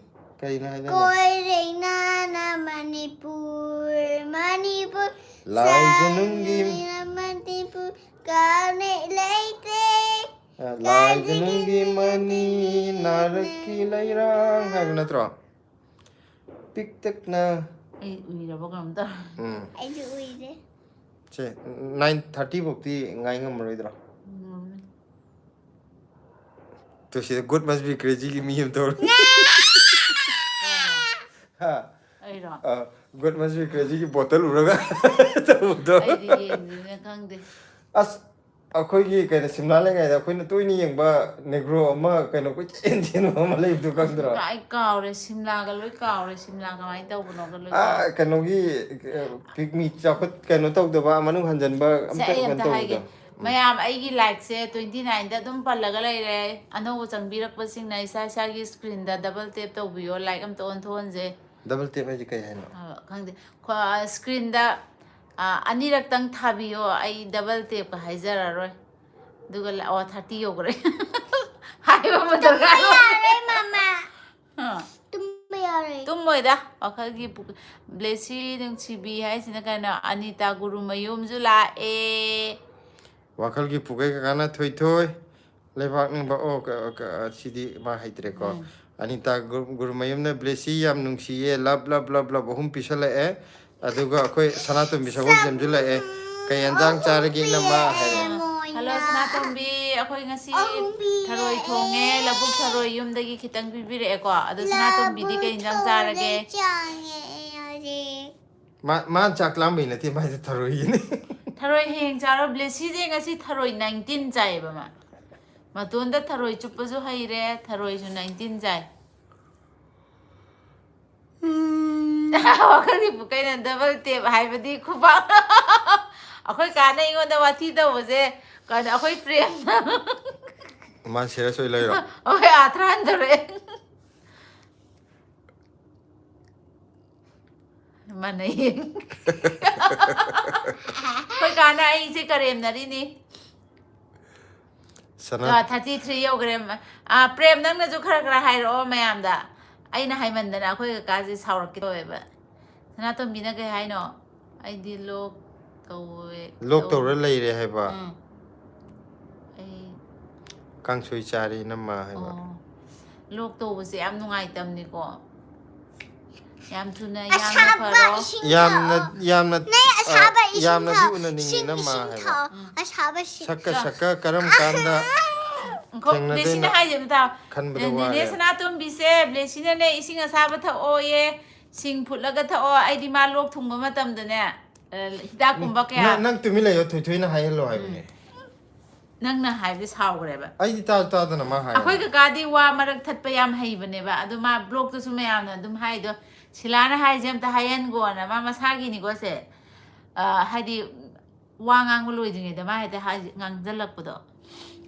ꯀꯩꯅꯣ ꯍꯥꯏꯗꯥꯏꯅꯦ? ꯀꯣꯏꯔꯦꯡꯅꯅ ꯃꯅꯤꯄꯨꯔ, ꯃꯅꯤꯄꯨꯔ, ꯂꯥꯏꯖꯅꯨꯡꯒꯤ ꯁꯥ ꯂꯩꯕꯥꯛꯅ ꯃꯅꯤꯄꯨꯔ, ꯀꯥꯅꯩ ꯂꯩꯇꯦ꯫ ꯑꯥ, ꯂꯥꯏꯖꯅꯨꯡꯒꯤ ꯃꯅꯤ ꯅꯥꯔꯛꯀꯤ ꯂꯩꯔꯥꯡ ꯍꯥꯏꯕ ꯅꯠꯇ꯭ꯔꯣ? ꯄꯤꯛꯇꯛꯅ ꯑꯩ ꯎꯏꯔꯕ ꯀꯩꯅꯣꯝ ꯇꯧꯔꯦ꯫ ꯎꯝ ꯑꯩꯁꯨ ꯎꯏꯔꯦ꯫ ꯁꯦ, ꯅꯥꯏꯟ ꯊꯥꯔꯇꯤ ꯐꯥꯎꯗꯤ ꯉꯥꯏ ꯉꯝꯃꯔꯣꯏꯗ꯭ꯔꯣ? ꯉꯝꯃꯦ꯫ ꯇꯨ ꯁꯤꯗ God must be crazyꯒꯤ ꯃꯤ ꯑꯃ ꯇꯧꯔꯦ꯫ ꯍꯥ? ꯑꯩꯔꯣ? ꯑ, God must be crazyꯒꯤ ꯕꯣꯇꯜ ꯎꯔꯒ ꯇꯧꯕꯗꯣ꯫ ꯑꯩꯗꯤ ꯌꯦꯡꯗ꯭ꯔꯤꯅ ꯈꯪꯗꯦ꯫ ꯑꯁ, ꯑꯩꯈꯣꯏꯒꯤ ꯀꯩꯅꯣ, ꯁꯤꯝꯂꯥ ꯂꯩꯉꯩꯗ ꯑꯩꯈꯣꯏꯅ ꯇꯣꯏꯅ ꯌꯦꯡꯕ ꯅꯦꯒ꯭ꯔꯣ ꯑꯃ, ꯀꯩꯅꯣ, ꯀꯣꯏꯆꯦꯟ ꯆꯦꯟꯕ ꯑꯃ ꯂꯩꯕꯗꯣ ꯈꯪꯗ꯭ꯔꯣ? ꯑꯩ ꯀꯥꯎꯔꯦ, ꯁꯤꯝꯂꯥꯒ ꯂꯣꯏ ꯀꯥꯎꯔꯦ, ꯁꯤꯝꯂꯥ ꯀꯃꯥꯏꯅ ꯇꯧꯕꯅꯣꯒ ꯂꯣꯏ ꯑꯥ, ꯀꯥꯎꯔꯦ꯫ ꯀꯩꯅꯣꯒꯤ, ꯑ, ꯄꯤꯛꯅꯤꯛ ꯆꯥꯎꯈꯠ ꯀꯩꯅꯣ ꯇꯧꯗꯕ, ꯃꯅꯨꯡ ꯍꯟꯖꯟꯕ ꯁꯦ, ꯑꯝꯇ ꯑꯩ ꯀꯩꯅꯣ ꯑꯝꯇ ꯍꯥꯏꯒꯦ꯫ ꯇꯧꯗꯕꯗꯣ꯫ ꯎꯝ꯫ ꯃꯌꯥꯝ, ꯑꯩꯒꯤ ꯂꯥꯏꯛꯁꯦ twenty nineꯗ ꯑꯗꯨꯝ ꯄꯜꯂꯒ ꯂꯩꯔꯦ꯫ ꯑꯅꯧꯕ ꯆꯪꯕꯤꯔꯛꯄꯁꯤꯡꯅ ꯏꯁꯥ ꯏꯁꯥꯒꯤ screenꯗ double tap ꯇꯧꯕꯤꯌꯣ, ꯂꯥꯏꯛ ꯑꯝꯇ ꯑꯣꯟꯊꯣꯛꯍꯟꯁꯦ꯫ Double tap ꯍꯥꯏꯁꯦ ꯀꯩ ꯍꯥꯏꯅꯣ? ꯑ, ꯈꯪꯗꯦ꯫ ꯈ꯭ꯋꯥ-, screenꯗ, ꯑ, ꯑꯅꯤꯔꯛꯇꯪ ꯊꯥꯕꯤꯌꯣ, ꯑꯩ double tapꯀ ꯍꯥꯏꯖꯔꯔꯣꯏ꯫ ꯑꯗꯨꯒ ꯂ-, ꯑꯣ, thirty ꯌꯧꯈ꯭ꯔꯦ꯫ ꯍꯥꯏꯕ ꯑꯃ ꯗꯔꯀꯥꯔ ꯑꯣꯏ꯫ ꯌꯥꯔꯦ, ꯃꯃꯥ꯫ ꯑ, ꯇꯨꯝꯕ ꯌꯥꯔꯦ꯫ ꯇꯨꯝꯃꯣꯏꯗ, ꯋꯥꯈꯜꯒꯤ ꯄꯨ-, ꯕ꯭ꯂꯦꯁꯤ ꯅꯨꯡꯁꯤꯕꯤ ꯍꯥꯏꯁꯤꯅ ꯀꯩꯅꯣ? ꯑꯅꯤꯇꯥ ꯒꯨꯔꯨꯃꯌꯨꯝꯁꯨ ꯂꯥꯛꯑꯦ꯫ ꯋꯥꯈꯜꯒꯤ ꯄꯨꯀꯩ ꯀꯀꯥꯅ ꯊꯣꯏꯊꯣꯏ ꯂꯩꯕꯥꯛ ꯅꯤꯡꯕ꯫ ꯑꯣ, ꯀ-, ꯀ-, ꯁꯤꯗꯤ ꯃꯥ ꯍꯩꯇ꯭ꯔꯦꯀꯣ꯫ ꯎꯝ꯫ ꯑꯅꯤꯇꯥ ꯒꯨꯔꯨ-, ꯒꯨꯔꯨꯃꯌꯨꯝꯅ ꯕ꯭ꯂꯦꯁꯤ ꯌꯥꯝ ꯅꯨꯡꯁꯤꯌꯦ, love, love, love, love ꯑꯍꯨꯝ ꯄꯤꯁꯜꯂꯛꯑꯦ꯫ ꯑꯗꯨꯒ ꯑꯩꯈꯣꯏ ꯁꯅꯥꯇꯣꯝꯕꯤ ꯁꯒꯣꯜ ꯁꯦꯝꯁꯨ ꯂꯥꯛꯑꯦ꯫ "ꯀꯩ ꯌꯦꯟꯖꯥꯡ ꯆꯥꯔꯒꯦ, ꯏꯅꯝꯃ?" ꯍꯥꯏꯔꯦ꯫ ꯍꯜꯂꯣ ꯁꯅꯥꯇꯣꯝꯕꯤ, ꯑꯩꯈꯣꯏ ꯉꯁꯤ ꯑꯍꯨꯝ ꯄꯤꯔꯦ꯫ ꯊꯔꯣꯏ ꯊꯣꯡꯉꯦ, ꯂꯧꯕꯨꯛ ꯊꯔꯣꯏ ꯌꯨꯝꯗꯒꯤ ꯈꯤꯇꯪ ꯄꯤꯕꯤꯔꯛꯑꯦꯀꯣ꯫ ꯑꯗꯣ ꯁꯅꯥꯇꯣꯝꯕꯤꯗꯤ ꯀꯩ ꯌꯦꯟꯖꯥꯡ ꯆꯥꯔꯒꯦ? ꯆꯥꯡꯉꯦ ꯑꯩ ꯍꯧꯖꯤꯛ꯫ ꯃꯥ, ꯃꯥ ꯆꯥꯛ ꯂꯥꯝꯕꯩ ꯅꯠꯇꯦ, ꯃꯥꯏꯗꯤ ꯊꯔꯣꯏꯒꯤꯅꯤ꯫ ꯊꯔꯣꯏ ꯍꯌꯦꯡ ꯆꯥꯔꯣ꯫ ꯕ꯭ꯂꯦꯁꯤꯁꯦ ꯉꯁꯤ ꯊꯔꯣꯏ nineteen ꯆꯥꯏꯌꯦꯕ ꯃꯥ꯫ ꯃꯇꯣꯟꯗ ꯊꯔꯣꯏ ꯆꯨꯞꯄꯁꯨ ꯍꯩꯔꯦ, ꯊꯔꯣꯏꯁꯨ nineteen ꯆꯥꯏ꯫ ꯋꯥꯈꯜꯒꯤ ꯄꯨꯀꯩꯅ double tap ꯍꯥꯏꯕꯗꯤ ꯈꯨꯕꯥꯛ꯫ ꯑꯩꯈꯣꯏ ꯀꯥꯅ ꯑꯩꯉꯣꯟꯗ ꯋꯥꯊꯤ ꯇꯧꯕꯁꯦ ꯀꯩꯅꯣ, ꯑꯩꯈꯣꯏ ꯄ꯭ꯔꯦꯝꯅ꯫ ꯃꯥ serious ꯑꯣꯏ ꯂꯩꯔꯣ? ꯍꯣꯏ, ꯑꯥꯊ꯭ꯔꯥ ꯍꯟꯊꯔꯛꯑꯦ꯫ ꯃꯥꯟꯅꯩꯌꯦ꯫ ꯑꯩꯈꯣꯏ ꯀꯥꯅ ꯑꯩꯁꯦ ꯀꯔꯦꯝꯅꯔꯤꯅꯤ꯫ ꯁꯅꯥ ꯊꯥꯔꯇꯤ ꯊ꯭ꯔꯤ ꯌꯧꯈ꯭ꯔꯦ꯫ ꯑ, ꯄ꯭ꯔꯦꯝ, ꯅꯪꯅꯁꯨ ꯈꯔ ꯈꯔ ꯍꯥꯏꯔꯛꯑꯣ ꯃꯌꯥꯝꯗ꯫ ꯑꯩꯅ ꯍꯥꯏꯃꯟꯗꯅ ꯑꯩꯈꯣꯏ ꯀꯀꯥꯁꯦ ꯁꯥꯎꯔꯛꯀꯦ ꯇꯧꯋꯦꯕ꯫ ꯁꯅꯥꯇꯣꯝꯕꯤꯅ ꯀꯩ ꯍꯥꯏꯅꯣ? ꯑꯩꯗꯤ ꯂꯣꯛ ꯇꯧꯋꯦ꯫ ꯂꯣꯛ ꯇꯧ- ꯇꯧꯔ ꯂꯩꯔꯦ ꯍꯥꯏꯕ꯫ ꯎꯝ꯫ ꯑꯩ ꯀꯥꯡꯁꯣꯏ ꯆꯥꯔꯤ ꯏꯅꯝꯃ ꯍꯥꯏꯕ꯫ ꯑꯣ꯫ ꯂꯣꯛ ꯇꯧꯕꯁꯦ ꯌꯥꯝ ꯅꯨꯡꯉꯥꯏꯇꯕꯅꯤꯀꯣ꯫ ꯌꯥꯝ ꯊꯨꯅ ꯌꯥꯡꯅ ꯑꯁꯥꯕ ꯐꯔꯣ꯫ ꯏꯁꯤꯡ ꯌꯥꯝꯅ ꯊꯛꯑꯣ꯫ ꯌꯥꯝꯅ ꯅꯪ ꯑꯁꯥꯕ ꯑ, ꯏꯁꯤꯡ ꯌꯥꯝꯅꯗꯤ ꯊꯛꯑꯣ꯫ ꯎꯅꯅꯤꯡꯉꯤ ꯏꯁꯤꯡ ꯏꯅꯝꯃ ꯏꯁꯤꯡ ꯍꯥꯏꯕ꯫ ꯊꯛꯑꯣ꯫ ꯑꯁꯥꯕ ꯏꯁꯤꯡ ꯁꯛꯀ ꯊꯛꯑꯣ꯫ ꯁꯛꯀ ꯀꯔꯝ ꯀꯥꯟꯗ ꯉꯥꯏꯈꯣ, ꯊꯦꯡꯅꯗꯣꯏꯅꯣ? ꯕ꯭ꯂꯦꯁꯤꯅ ꯍꯥꯏꯁꯦ ꯑꯝꯇ ꯇꯥꯎ꯫ ꯈꯟꯕꯗ ꯅꯦꯅꯦ ꯋꯥꯔꯦꯕ꯫ ꯁꯅꯥꯇꯣꯝꯕꯤꯁꯦ, ꯕ꯭ꯂꯦꯁꯤꯅꯅꯦ ꯏꯁꯤꯡ ꯑꯁꯥꯕ ꯊꯛꯑꯣꯌꯦ, ꯁꯤꯡ ꯐꯨꯠꯂꯒ ꯊꯛꯑꯣ꯫ ꯑꯩꯗꯤ ꯃꯥ ꯂꯣꯛ ꯊꯨꯡꯕ ꯃꯇꯝꯗꯅꯦ, ꯑ, ꯍꯤꯗꯥꯛꯀꯨꯝꯕ ꯀꯌꯥ ꯅꯪ ꯅꯪ ꯇꯨꯃꯤꯟ ꯂꯩꯌꯣ, ꯊꯣꯏꯊꯣꯏꯅ ꯍꯥꯏꯍꯜꯂꯣ ꯍꯥꯏꯕꯅꯦ꯫ ꯅꯪꯅ ꯍꯥꯏꯕꯗꯤ ꯁꯥꯎꯈ꯭ꯔꯦꯕ꯫ ꯑꯩꯗꯤ ꯇꯥ ꯇꯥꯗꯅ ꯃꯥ ꯍꯥꯏ꯫ ꯑꯩꯈꯣꯏ ꯀꯀꯥꯗꯤ ꯋꯥ ꯃꯔꯛ ꯊꯠꯄ ꯌꯥꯝ ꯍꯩꯕꯅꯦꯕ, ꯑꯗꯣ ꯃꯥ ꯕ꯭ꯂꯣꯛꯇꯁꯨ ꯃꯌꯥꯝꯅ ꯑꯗꯨꯝ ꯍꯥꯏꯗꯣ, "ꯁꯤꯂꯥꯅ ꯍꯥꯏꯁꯦ ꯑꯝꯇ ꯍꯥꯏꯍꯟꯒꯣꯅ", ꯃꯥ ꯃꯁꯥꯒꯤꯅꯤꯀꯣ ꯁꯦ꯫ ꯑ, ꯍꯥꯏꯗꯤ ꯋꯥ ꯉꯥꯡꯕ ꯂꯣꯏꯗ꯭ꯔꯤꯉꯩꯗ ꯃꯥ ꯍꯦꯛꯇ ꯍꯥꯏ-, ꯉꯥꯡꯖꯜꯂꯛꯄꯗꯣ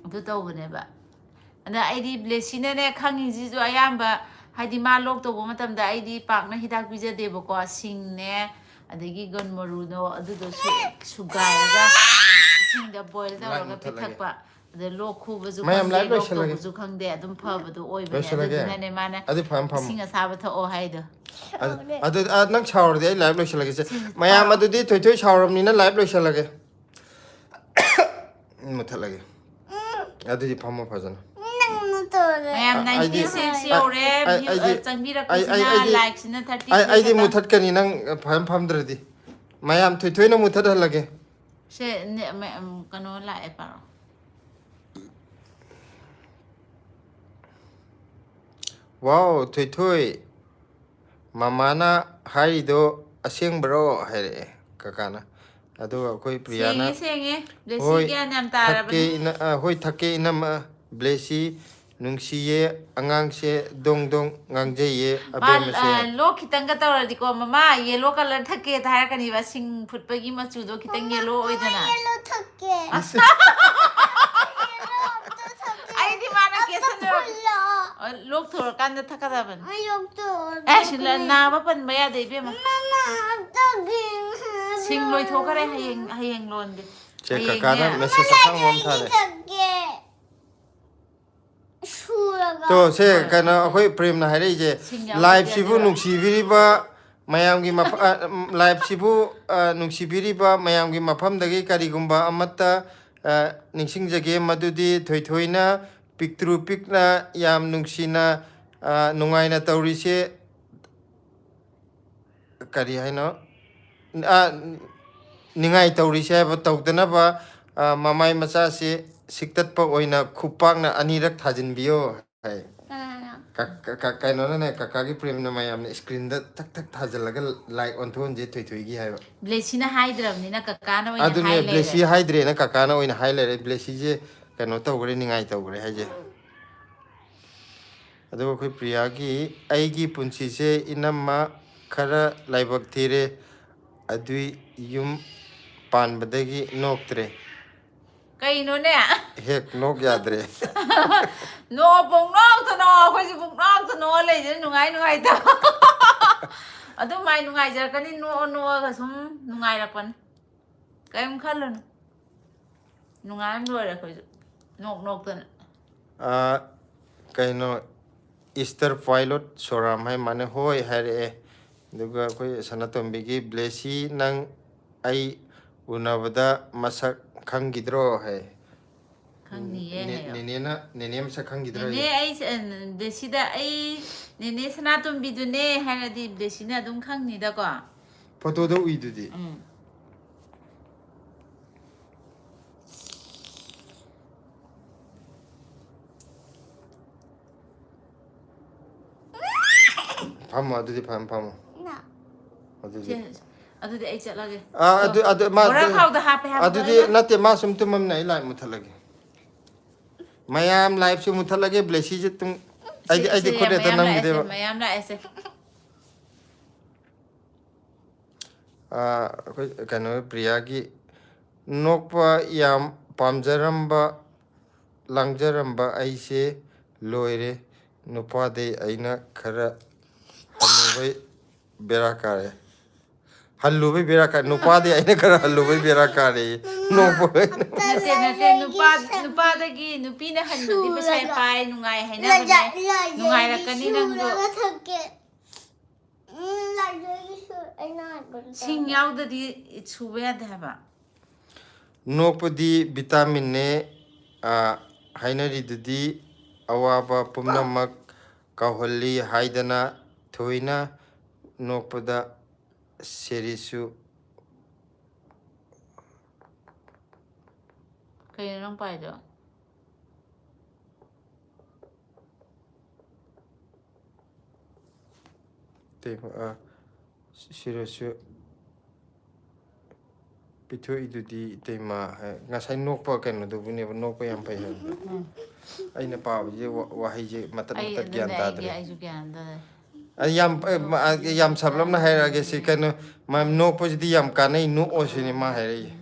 ꯑꯗꯨ ꯇꯧꯕꯅꯦꯕ꯫ ꯑꯗ ꯑꯩꯗꯤ ꯕ꯭ꯂꯦꯁꯤꯅꯅꯦ ꯈꯪꯉꯤꯁꯤꯁꯨ ꯑꯌꯥꯝꯕ, ꯍꯥꯏꯗꯤ ꯃꯥ ꯂꯣꯛ ꯇꯧꯕ ꯃꯇꯝꯗ ꯑꯩꯗꯤ ꯄꯥꯛꯅ ꯍꯤꯗꯥꯛ ꯄꯤꯖꯗꯦꯕꯀꯣ, ꯁꯤꯡꯅꯦ, ꯑꯗꯒꯤ ꯒꯟ ꯃꯔꯨꯗꯣ ꯑꯗꯨꯗꯣ ꯁꯨ-, ꯁꯨꯒꯥꯏꯔꯒ ꯏꯁꯤꯡꯗ ꯕꯣꯏꯜ ꯇꯧꯔꯒ ꯃꯨꯊꯠꯂꯒꯦ꯫ ꯄꯤꯊꯛꯄ꯫ ꯑꯗ ꯂꯣꯛ ꯈꯨꯕꯁꯨ ꯃꯌꯥꯝ ꯈꯪꯗꯦ, ꯂꯥꯏꯚ ꯂꯣꯛ ꯂꯣꯏꯁꯤꯜꯂꯒꯦ꯫ ꯇꯧꯕꯁꯨ ꯈꯪꯗꯦ, ꯑꯗꯨꯝ ꯐꯕꯗꯣ ꯑꯣꯏꯕꯅꯦ꯫ ꯂꯣꯏꯁꯤꯜꯂꯒꯦ꯫ ꯑꯗꯨꯗꯨꯅꯅꯦ ꯃꯥꯅ ꯑꯗꯨ ꯐꯝ ꯐꯝ꯫ ꯏꯁꯤꯡ ꯑꯁꯥꯕ ꯊꯛꯑꯣ ꯍꯥꯏꯗꯣ꯫ ꯑꯗꯨ, ꯑꯗꯨ, ꯑ, ꯅꯪ ꯁꯥꯎꯔꯗꯤ ꯑꯩ ꯂꯥꯏꯚ ꯂꯣꯏꯁꯤꯜꯂꯒꯦꯁꯦ꯫ ꯃꯌꯥꯝ ꯑꯗꯨꯗꯤ ꯊꯣꯏꯊꯣꯏ ꯁꯥꯎꯔꯕꯅꯤꯅ ꯂꯥꯏꯚ ꯂꯣꯏꯁꯤꯜꯂꯒꯦ꯫ ꯃꯨꯊꯠꯂꯒꯦ꯫ ꯑꯗꯨꯗꯤ ꯐꯝꯃꯣ ꯐꯖꯅ꯫ ꯅꯪꯅ ꯇꯧꯔꯦ꯫ ꯃꯌꯥꯝ ꯑ, ꯑꯩꯗꯤ, ꯅꯥꯏꯟꯇꯤ ꯁꯤꯛꯁ ꯑ, ꯌꯧꯔꯦ, ꯑ, view, ꯑꯩꯗꯤ, ꯑ, ꯆꯪꯕꯤꯔꯛꯄꯁꯤꯅ, ꯑꯩ, ꯑꯩ, ꯑꯩꯗꯤ, ꯂꯥꯏꯛꯁꯤꯅ ꯊꯥꯔꯇꯤ ꯑꯩ, ꯑꯩꯗꯤ ꯈꯛꯇ꯫ ꯃꯨꯊꯠꯀꯅꯤ, ꯅꯪ ꯐꯖꯅ ꯐꯝꯗ꯭ꯔꯗꯤ꯫ ꯃꯌꯥꯝ ꯊꯣꯏꯊꯣꯏꯅ ꯃꯨꯊꯠꯍꯜꯂꯒꯦ꯫ ꯁꯦ, ꯅꯦ-, ꯃ-, ꯎꯝ, ꯀꯩꯅꯣ ꯂꯥꯛꯑꯦ, ꯄꯥꯔꯣ꯫ ꯋꯥꯎ, ꯊꯣꯏꯊꯣꯏ, ꯃꯃꯥꯅ ꯍꯥꯏꯔꯤꯗꯣ ꯑꯁꯦꯡꯕꯔꯣ? ꯍꯥꯏꯔꯛꯑꯦ ꯀꯀꯥꯅ꯫ ꯑꯗꯨꯒ ꯑꯩꯈꯣꯏ ꯄ꯭ꯔꯤꯌꯥꯅ, ꯁꯦꯡꯉꯦ, ꯁꯦꯡꯉꯦ꯫ ꯕ꯭ꯂꯦꯁꯤ "ꯍꯣꯏ, ꯒ꯭ꯌꯥꯟ ꯌꯥꯝ ꯊꯛꯀꯦ ꯇꯥꯔꯕꯅꯤ꯫ ꯏꯅ-, ꯑ, ꯍꯣꯏ, ꯊꯛꯀꯦ ꯏꯅꯝꯃ ꯕ꯭ꯂꯦꯁꯤ, ꯅꯨꯡꯁꯤꯌꯦ ꯑꯉꯥꯡꯁꯦ, ꯗꯣꯡ ꯗꯣꯡ ꯉꯥꯡꯖꯩꯌꯦ ꯃꯥ, ꯑꯕꯦꯝꯃꯁꯦ"꯫ ꯑ, ꯂꯣꯛ ꯈꯤꯇꯪꯒ ꯇꯧꯔꯗꯤꯀꯣ, "ꯃꯃꯥ, ꯌꯦꯂꯣ ꯀꯂꯔ ꯊꯛꯀꯦꯗ" ꯍꯥꯏꯔꯛꯀꯅꯤꯕ, ꯁꯤꯡ ꯐꯨꯠꯄꯒꯤ ꯃꯆꯨꯗꯣ ꯈꯤꯇꯪ ꯌꯦꯂꯣ ꯑꯣꯏꯗꯅ꯫ ꯌꯦꯂꯣ ꯊꯛꯀꯦ꯫ ꯏꯁ꯫ ꯌꯦꯂꯣ ꯑꯝꯇ ꯊꯛꯀꯦ꯫ ꯑꯩ ꯑ, ꯂꯣꯛ ꯊꯨꯔꯀꯥꯟꯗ ꯊꯛꯀꯗꯕꯅꯤ꯫ ꯑꯩ ꯂꯣꯛꯇꯣ ꯑꯦ, ꯁꯤ ꯅꯥꯕ ꯄꯟꯕ ꯌꯥꯗꯦ, ꯏꯕꯦꯝꯃ꯫ ꯃꯃꯥ ꯑꯝꯇꯒꯤ ꯁꯤꯡ ꯂꯣꯏꯊꯣꯛꯈꯔꯦ, ꯍꯌꯦꯡ, ꯍꯌꯦꯡ ꯂꯣꯟꯒꯦ꯫ ꯁꯦ, ꯍꯌꯦꯡꯅꯦ꯫ ꯀꯀꯥꯅ ꯃꯦꯁꯦꯖ ꯑꯁꯥꯡꯕ ꯑꯃ ꯊꯥꯔꯦ꯫ ꯆꯠꯀꯦ꯫ ꯁꯨꯔꯒ꯫ ꯇꯣ, ꯁꯦ, ꯀꯩꯅꯣ, ꯑꯩꯈꯣꯏ ꯄ꯭ꯔꯦꯝꯅ ꯍꯥꯏꯔꯛꯏꯁꯦ, ꯁꯤꯡ ꯌꯥꯎꯗꯕ ꯂꯥꯏꯐꯁꯤꯕꯨ ꯌꯥꯗꯦꯕ꯫ ꯅꯨꯡꯁꯤꯕꯤꯔꯤꯕ ꯃꯌꯥꯝꯒꯤ ꯃꯐ-, ꯑ, ꯎꯝ, ꯂꯥꯏꯐꯁꯤꯕꯨ, ꯑ, ꯅꯨꯡꯁꯤꯕꯤꯔꯤꯕ ꯃꯌꯥꯝꯒꯤ ꯃꯐꯝꯗꯒꯤ ꯀꯔꯤꯒꯨꯝꯕ ꯑꯃꯠꯇ, ꯑ, ꯅꯤꯡꯁꯤꯡꯖꯒꯦ, ꯃꯗꯨꯗꯤ ꯊꯣꯏꯊꯣꯏꯅ ꯄꯤꯛꯇ꯭ꯔꯨ ꯄꯤꯛꯅ ꯌꯥꯝ ꯅꯨꯡꯁꯤꯅ, ꯑ, ꯅꯨꯡꯉꯥꯏꯅ ꯇꯧꯔꯤꯁꯦ, ꯀꯔꯤ ꯍꯥꯏꯅꯣ? ꯑ, ꯅꯤꯡꯉꯥꯏ ꯇꯧꯔꯤꯁꯦ ꯍꯥꯏꯕ ꯇꯧꯗꯅꯕ, ꯑ, ꯃꯃꯥꯏ ꯃꯆꯥꯁꯤ ꯁꯤꯛꯇꯠꯄ ꯑꯣꯏꯅ ꯈꯨꯄꯥꯛꯅ ꯑꯅꯤꯔꯛ ꯊꯥꯖꯤꯟꯕꯤꯌꯣ ꯍꯥꯏ꯫ ꯀꯅꯥꯅ? ꯀ-, ꯀ-, ꯀ-, ꯀꯩꯅꯣꯅꯅꯦ, ꯀꯀꯥꯒꯤ ꯄ꯭ꯔꯦꯝꯅ ꯃꯌꯥꯝꯅ ꯁ꯭ꯀ꯭ꯔꯤꯟꯗ ꯊꯛ ꯊꯛ ꯊꯥꯖꯤꯜꯂꯒ ꯂꯥꯏꯛ ꯑꯣꯟꯊꯣꯛꯍꯟꯁꯦ ꯊꯣꯏꯊꯣꯏꯒꯤ ꯍꯥꯏꯕ꯫ ꯕ꯭ꯂꯦꯁꯤꯅ ꯍꯥꯏꯗ꯭ꯔꯕꯅꯤꯅ ꯀꯀꯥꯅ ꯑꯣꯏꯅ ꯑꯗꯨꯅꯦ, ꯍꯥꯏ ꯕ꯭ꯂꯦꯁꯤ ꯂꯩꯔꯦ꯫ ꯍꯥꯏꯗ꯭ꯔꯦꯅ ꯀꯀꯥꯅ ꯑꯣꯏꯅ ꯍꯥꯏ ꯂꯩꯔꯦ꯫ ꯕ꯭ꯂꯦꯁꯤꯁꯦ ꯀꯩꯅꯣ ꯇꯧꯈ꯭ꯔꯦ, ꯅꯤꯡꯉꯥꯏ ꯇꯧꯈ꯭ꯔꯦ ꯍꯥꯏꯁꯦ꯫ ꯑꯗꯨꯒ ꯑꯩꯈꯣꯏ ꯄ꯭ꯔꯤꯌꯥꯒꯤ, "ꯑꯩꯒꯤ ꯄꯨꯟꯁꯤꯁꯦ ꯏꯅꯝꯃ ꯈꯔ ꯂꯥꯏꯕꯛ ꯊꯤꯔꯦ, ꯑꯗꯨꯏ ꯌꯨꯝ ꯄꯥꯟꯕꯗꯒꯤ ꯅꯣꯛꯇ꯭ꯔꯦ"꯫ ꯀꯩꯅꯣꯅꯦ? ꯍꯦꯛ ꯅꯣꯛ ꯌꯥꯗ꯭ꯔꯦ꯫ ꯅꯣꯛꯑꯣ, ꯄꯨꯡꯅꯣꯛꯇ ꯅꯣꯛꯑꯣ, ꯑꯩꯈꯣꯏꯁꯨ ꯄꯨꯡꯅꯣꯛꯇ ꯅꯣꯛꯑ ꯂꯩꯗꯅ ꯅꯨꯡꯉꯥꯏ ꯅꯨꯡꯉꯥꯏꯇꯕ꯫ ꯑꯗꯨꯝ ꯃꯥꯏ ꯅꯨꯡꯉꯥꯏꯖꯔꯛꯀꯅꯤ, ꯅꯣꯛꯑ ꯅꯣꯛꯑꯒ ꯁꯨꯝ ꯅꯨꯡꯉꯥꯏꯔꯛꯄꯅꯤ꯫ ꯀꯔꯤꯝ ꯈꯜꯂꯨꯅꯨ꯫ ꯅꯨꯡꯉꯥꯏ ꯑꯃ ꯂꯣꯏꯔꯦ ꯑꯩꯈꯣꯏꯁꯨ꯫ ꯅꯣꯛ ꯅꯣꯛꯇꯅ꯫ ꯑ, ꯀꯩꯅꯣ, ꯏꯁꯇꯔ ꯄꯥꯏꯂꯣꯠ ꯁꯣꯔꯥꯝ ꯍꯥꯏ ꯃꯥꯅꯦ, "ꯍꯣꯏ" ꯍꯥꯏꯔꯛꯑꯦ꯫ ꯑꯗꯨꯒ ꯑꯩꯈꯣꯏ ꯁꯅꯥꯇꯣꯝꯕꯤꯒꯤ, "ꯕ꯭ꯂꯦꯁꯤ, ꯅꯪ ꯑꯩ ꯎꯅꯕꯗ ꯃꯁꯛ ꯈꯪꯈꯤꯗ꯭ꯔꯣ?" ꯍꯥꯏ꯫ ꯈꯪꯅꯤꯌꯦ ꯅꯦ-, ꯍꯥꯏꯌꯣ꯫ ꯅꯦꯅꯦꯅ, ꯅꯦꯅꯦ ꯃꯁꯛ ꯈꯪꯈꯤꯗ꯭ꯔꯣ? ꯅꯦꯅꯦ, ꯑꯩ ꯁ-, ꯑ, ꯕ꯭ꯂꯦꯁꯤꯗ ꯑꯩ ꯅꯦꯅꯦ ꯁꯅꯥꯇꯣꯝꯕꯤꯗꯨꯅꯦ ꯍꯥꯏꯔꯗꯤ ꯕ꯭ꯂꯦꯁꯤꯅ ꯑꯗꯨꯝ ꯈꯪꯅꯤꯗꯀꯣ꯫ ꯐꯣꯇꯣꯗ ꯎꯏꯗꯨꯗꯤ꯫ ꯎꯝ꯫ ꯐꯝꯃꯣ, ꯑꯗꯨꯗꯤ ꯐꯝ-, ꯐꯝꯃꯣ꯫ ꯅ꯫ ꯑꯗꯨꯗꯤ꯫ ꯁꯦ, ꯑꯗꯨꯗꯤ ꯑꯩ ꯆꯠꯂꯒꯦ꯫ ꯑꯥ, ꯑꯗꯨ, ꯑꯗꯨ, ꯃꯥ, ꯕꯣꯔꯥ ꯈꯥꯎꯗ ꯍꯥꯞꯄꯦ ꯍꯥꯏꯕꯗꯣ ꯑꯗꯨꯗꯤ ꯑꯩꯅ? ꯅꯠꯇꯦ, ꯃꯥ ꯁꯨꯝ ꯇꯨꯝꯃꯝꯅꯦ, ꯑꯩ ꯂꯥꯏꯠ ꯃꯨꯠꯊꯠꯂꯒꯦ꯫ ꯃꯌꯥꯝ ꯂꯥꯏꯠꯁꯨ ꯃꯨꯠꯊꯠꯂꯒꯦ, ꯕ꯭ꯂꯦꯁꯤꯁꯦ ꯇꯨꯝ-, ꯑꯩꯗꯤ, ꯁꯦ, ꯑꯩꯗꯤ ꯁꯦ, ꯈꯨꯠ ꯍꯦꯛꯇ ꯃꯌꯥꯝ ꯂꯥꯛꯑꯦꯁꯦ, ꯅꯝꯈꯤꯗꯦꯕ꯫ ꯃꯌꯥꯝ ꯂꯥꯛꯑꯦꯁꯦ꯫ ꯑꯥ, ꯑꯩꯈꯣꯏ ꯀꯩꯅꯣ, ꯄ꯭ꯔꯤꯌꯥꯒꯤ, "ꯅꯣꯛꯄ ꯌꯥꯝ ꯄꯥꯝꯖꯔꯝꯕ, ꯂꯥꯡꯖꯔꯝꯕ ꯑꯩꯁꯦ ꯂꯣꯏꯔꯦ, ꯅꯨꯄꯥꯗꯤ ꯑꯩꯅ ꯈꯔ ꯍꯜꯂꯨꯕꯩ ꯕꯦꯔꯥ ꯀꯥꯔꯦ꯫ ꯍꯜꯂꯨꯕꯩ ꯕꯦꯔꯥ ꯀꯥꯔꯦ꯫ ꯅꯨꯄꯥꯗꯤ ꯑꯩꯅ ꯈꯔ ꯍꯜꯂꯨꯕꯩ ꯕꯦꯔꯥ ꯀꯥꯔꯦ꯫ ꯅꯣꯛꯄ꯫ ꯅꯠꯇꯦ, ꯅꯠꯇꯦ, ꯅꯨꯄꯥ, ꯅꯨꯄꯥꯗꯒꯤ ꯅꯨꯄꯤꯅ ꯍꯟꯕꯗꯤ ꯄꯩꯁꯥ ꯄꯥꯏ, ꯅꯨꯡꯉꯥꯏ ꯍꯥꯏꯅꯕꯅꯦ꯫ ꯅꯨꯡꯉꯥꯏꯔꯛꯀꯅꯤ ꯅꯪꯁꯨ꯫ ꯎꯝ, ꯂꯥꯏꯖꯣꯏꯒꯤꯁꯨ ꯑꯩꯅ ꯍꯥꯏꯕ ꯁꯤꯡ ꯌꯥꯎꯗꯗꯤ ꯁꯨꯕ ꯌꯥꯗꯦ ꯍꯥꯏꯕ꯫ ꯅꯣꯛꯄꯗꯤ ꯚꯤꯇꯥꯃꯤꯟꯅꯦ, ꯑ, ꯍꯥꯏꯅꯔꯤꯗꯨꯗꯤ꯫ ꯑꯋꯥꯕ ꯄꯨꯝꯅꯃꯛ ꯀꯥꯎꯍꯜꯂꯤ ꯍꯥꯏꯗꯅ ꯊꯣꯏꯅ ꯅꯣꯛꯄꯗ ꯁꯦꯔꯤꯁꯁꯨ꯫ ꯀꯩꯅꯣ ꯅꯪ ꯄꯥꯏꯗꯣ? ꯇꯦꯕ-, ꯑ, ꯁꯤꯔꯁꯨ ꯄꯤꯊꯣꯛꯏꯗꯨꯗꯤ ꯏꯇꯩꯃ ꯍꯥꯏ꯫ ꯉꯁꯥꯏ ꯅꯣꯛꯄ ꯀꯩꯅꯣꯗꯨꯕꯨꯅꯦꯕ, ꯅꯣꯛꯄ ꯌꯥꯝ ꯐꯩ ꯍꯥꯏꯕꯗꯣ꯫ ꯑꯩꯅ ꯄꯥꯕꯁꯦ ꯋꯥ-, ꯋꯥꯍꯩꯁꯦ ꯃꯇꯠ ꯑꯩ ꯃꯇꯠ ꯒ꯭ꯌꯥꯟ ꯑꯗꯨꯅ ꯇꯥꯗ꯭ꯔꯦ꯫ ꯑꯩꯒꯤ ꯑꯩꯁꯨ ꯒ꯭ꯌꯥꯟ ꯇꯥꯗꯦ꯫ ꯑꯩ ꯌꯥꯝ, ꯑ, ꯃ-, ꯑ, ꯌꯥꯝ ꯁꯝꯂꯞꯅ ꯍꯥꯏꯔꯛꯑꯒꯦ ꯁꯤ ꯀꯩꯅꯣ, ꯃ-, ꯅꯣꯛꯄꯁꯤꯗꯤ ꯌꯥꯝ ꯀꯥꯟꯅꯩ, ꯅꯣꯛꯑꯣ ꯁꯤꯅꯤ ꯃꯥ ꯍꯥꯏꯔꯛꯏꯁꯦ꯫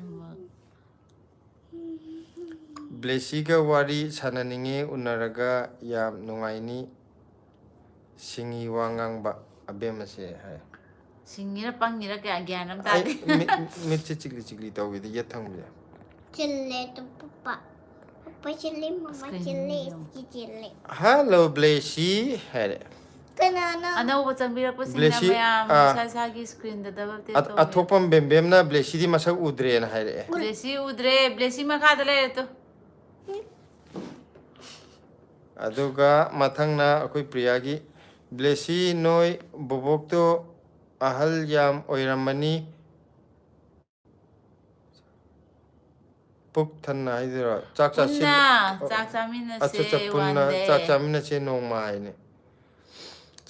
ꯕ꯭ꯂꯦꯁꯤꯒ ꯋꯥꯔꯤ ꯁꯥꯟꯅꯅꯤꯡꯉꯦ, ꯎꯅꯔꯒ ꯌꯥꯝ ꯅꯨꯡꯉꯥꯏꯅꯤ꯫ ꯁꯤꯡꯉꯤ ꯋꯥ ꯉꯥꯡꯕ ꯑꯕꯦꯝꯃꯁꯦ ꯍꯥꯏ꯫ ꯁꯤꯡꯉꯤꯔ ꯄꯪꯉꯤꯔ ꯀꯌꯥ ꯒ꯭ꯌꯥꯟ ꯑꯃ ꯑꯩ ꯇꯥꯗꯦ꯫ ꯃꯤꯠ-, ꯃꯤꯠꯁꯦ ꯆꯤꯛꯂꯤ ꯆꯤꯛꯂꯤ ꯇꯧꯋꯤꯗ, ꯌꯦꯠ ꯊꯪꯕꯁꯦ꯫ ꯆꯤꯜꯂꯦ ꯑꯗꯨ ꯄꯄꯥ꯫ ꯄꯄꯥ ꯆꯤꯜꯂꯦ, ꯃꯃꯥ Screen ꯆꯤꯜꯂꯦ, ꯌꯦꯡꯉꯣ꯫ ꯏꯆꯦ ꯆꯤꯜꯂꯦ꯫ ꯍꯜꯂꯣ ꯕ꯭ꯂꯦꯁꯤ ꯍꯥꯏꯔꯦ꯫ ꯀꯅꯥꯅꯣ? ꯑꯅꯧꯕ ꯆꯪꯕꯤꯔꯛꯄꯁꯤꯡꯅ ꯕ꯭ꯂꯦꯁꯤ, ꯃꯌꯥꯝ ꯑꯥ꯫ ꯃꯁꯥ ꯃꯁꯥꯒꯤ ꯁ꯭ꯀ꯭ꯔꯤꯟꯗ ꯗꯕꯜ ꯇꯦꯞ ꯑ-, ꯇꯧꯕꯤꯌꯨ꯫ ꯑꯊꯣꯛꯄꯝ ꯕꯦꯝꯕꯦꯝꯅ ꯕ꯭ꯂꯦꯁꯤꯗꯤ ꯃꯁꯛ ꯎꯗ꯭ꯔꯦꯅ ꯍꯥꯏꯔꯛꯑꯦ꯫ ꯕ꯭ꯂꯦꯁꯤ ꯎꯗ꯭ꯔꯦ, ꯕ꯭ꯂꯦꯁꯤ ꯃꯈꯥꯗ ꯂꯩꯔꯦ ꯇꯨ꯫ ꯑꯗꯨꯒ ꯃꯊꯪꯅ ꯑꯩꯈꯣꯏ ꯄ꯭ꯔꯤꯌꯥꯒꯤ, "ꯕ꯭ꯂꯦꯁꯤ, ꯅꯣꯏ ꯕꯣꯕꯣꯛꯇꯣ ꯑꯍꯜ ꯌꯥꯝ ꯑꯣꯏꯔꯝꯃꯅꯤ꯫ ꯄꯨꯛ ꯊꯟꯅ ꯍꯥꯏꯗꯣꯏꯔꯣ? ꯆꯥꯛ ꯆꯥꯁꯤ-" ꯄꯨꯟꯅ ꯑꯣ, ꯆꯥꯛ ꯆꯥꯃꯤꯟꯅꯁꯦ ꯑꯠꯆꯥ, ꯑꯠꯆꯥ, ꯄꯨꯟꯅ one day꯫ ꯆꯥꯛ ꯆꯥꯃꯤꯟꯅꯁꯦ ꯅꯣꯡꯃ ꯍꯥꯏꯅꯦ꯫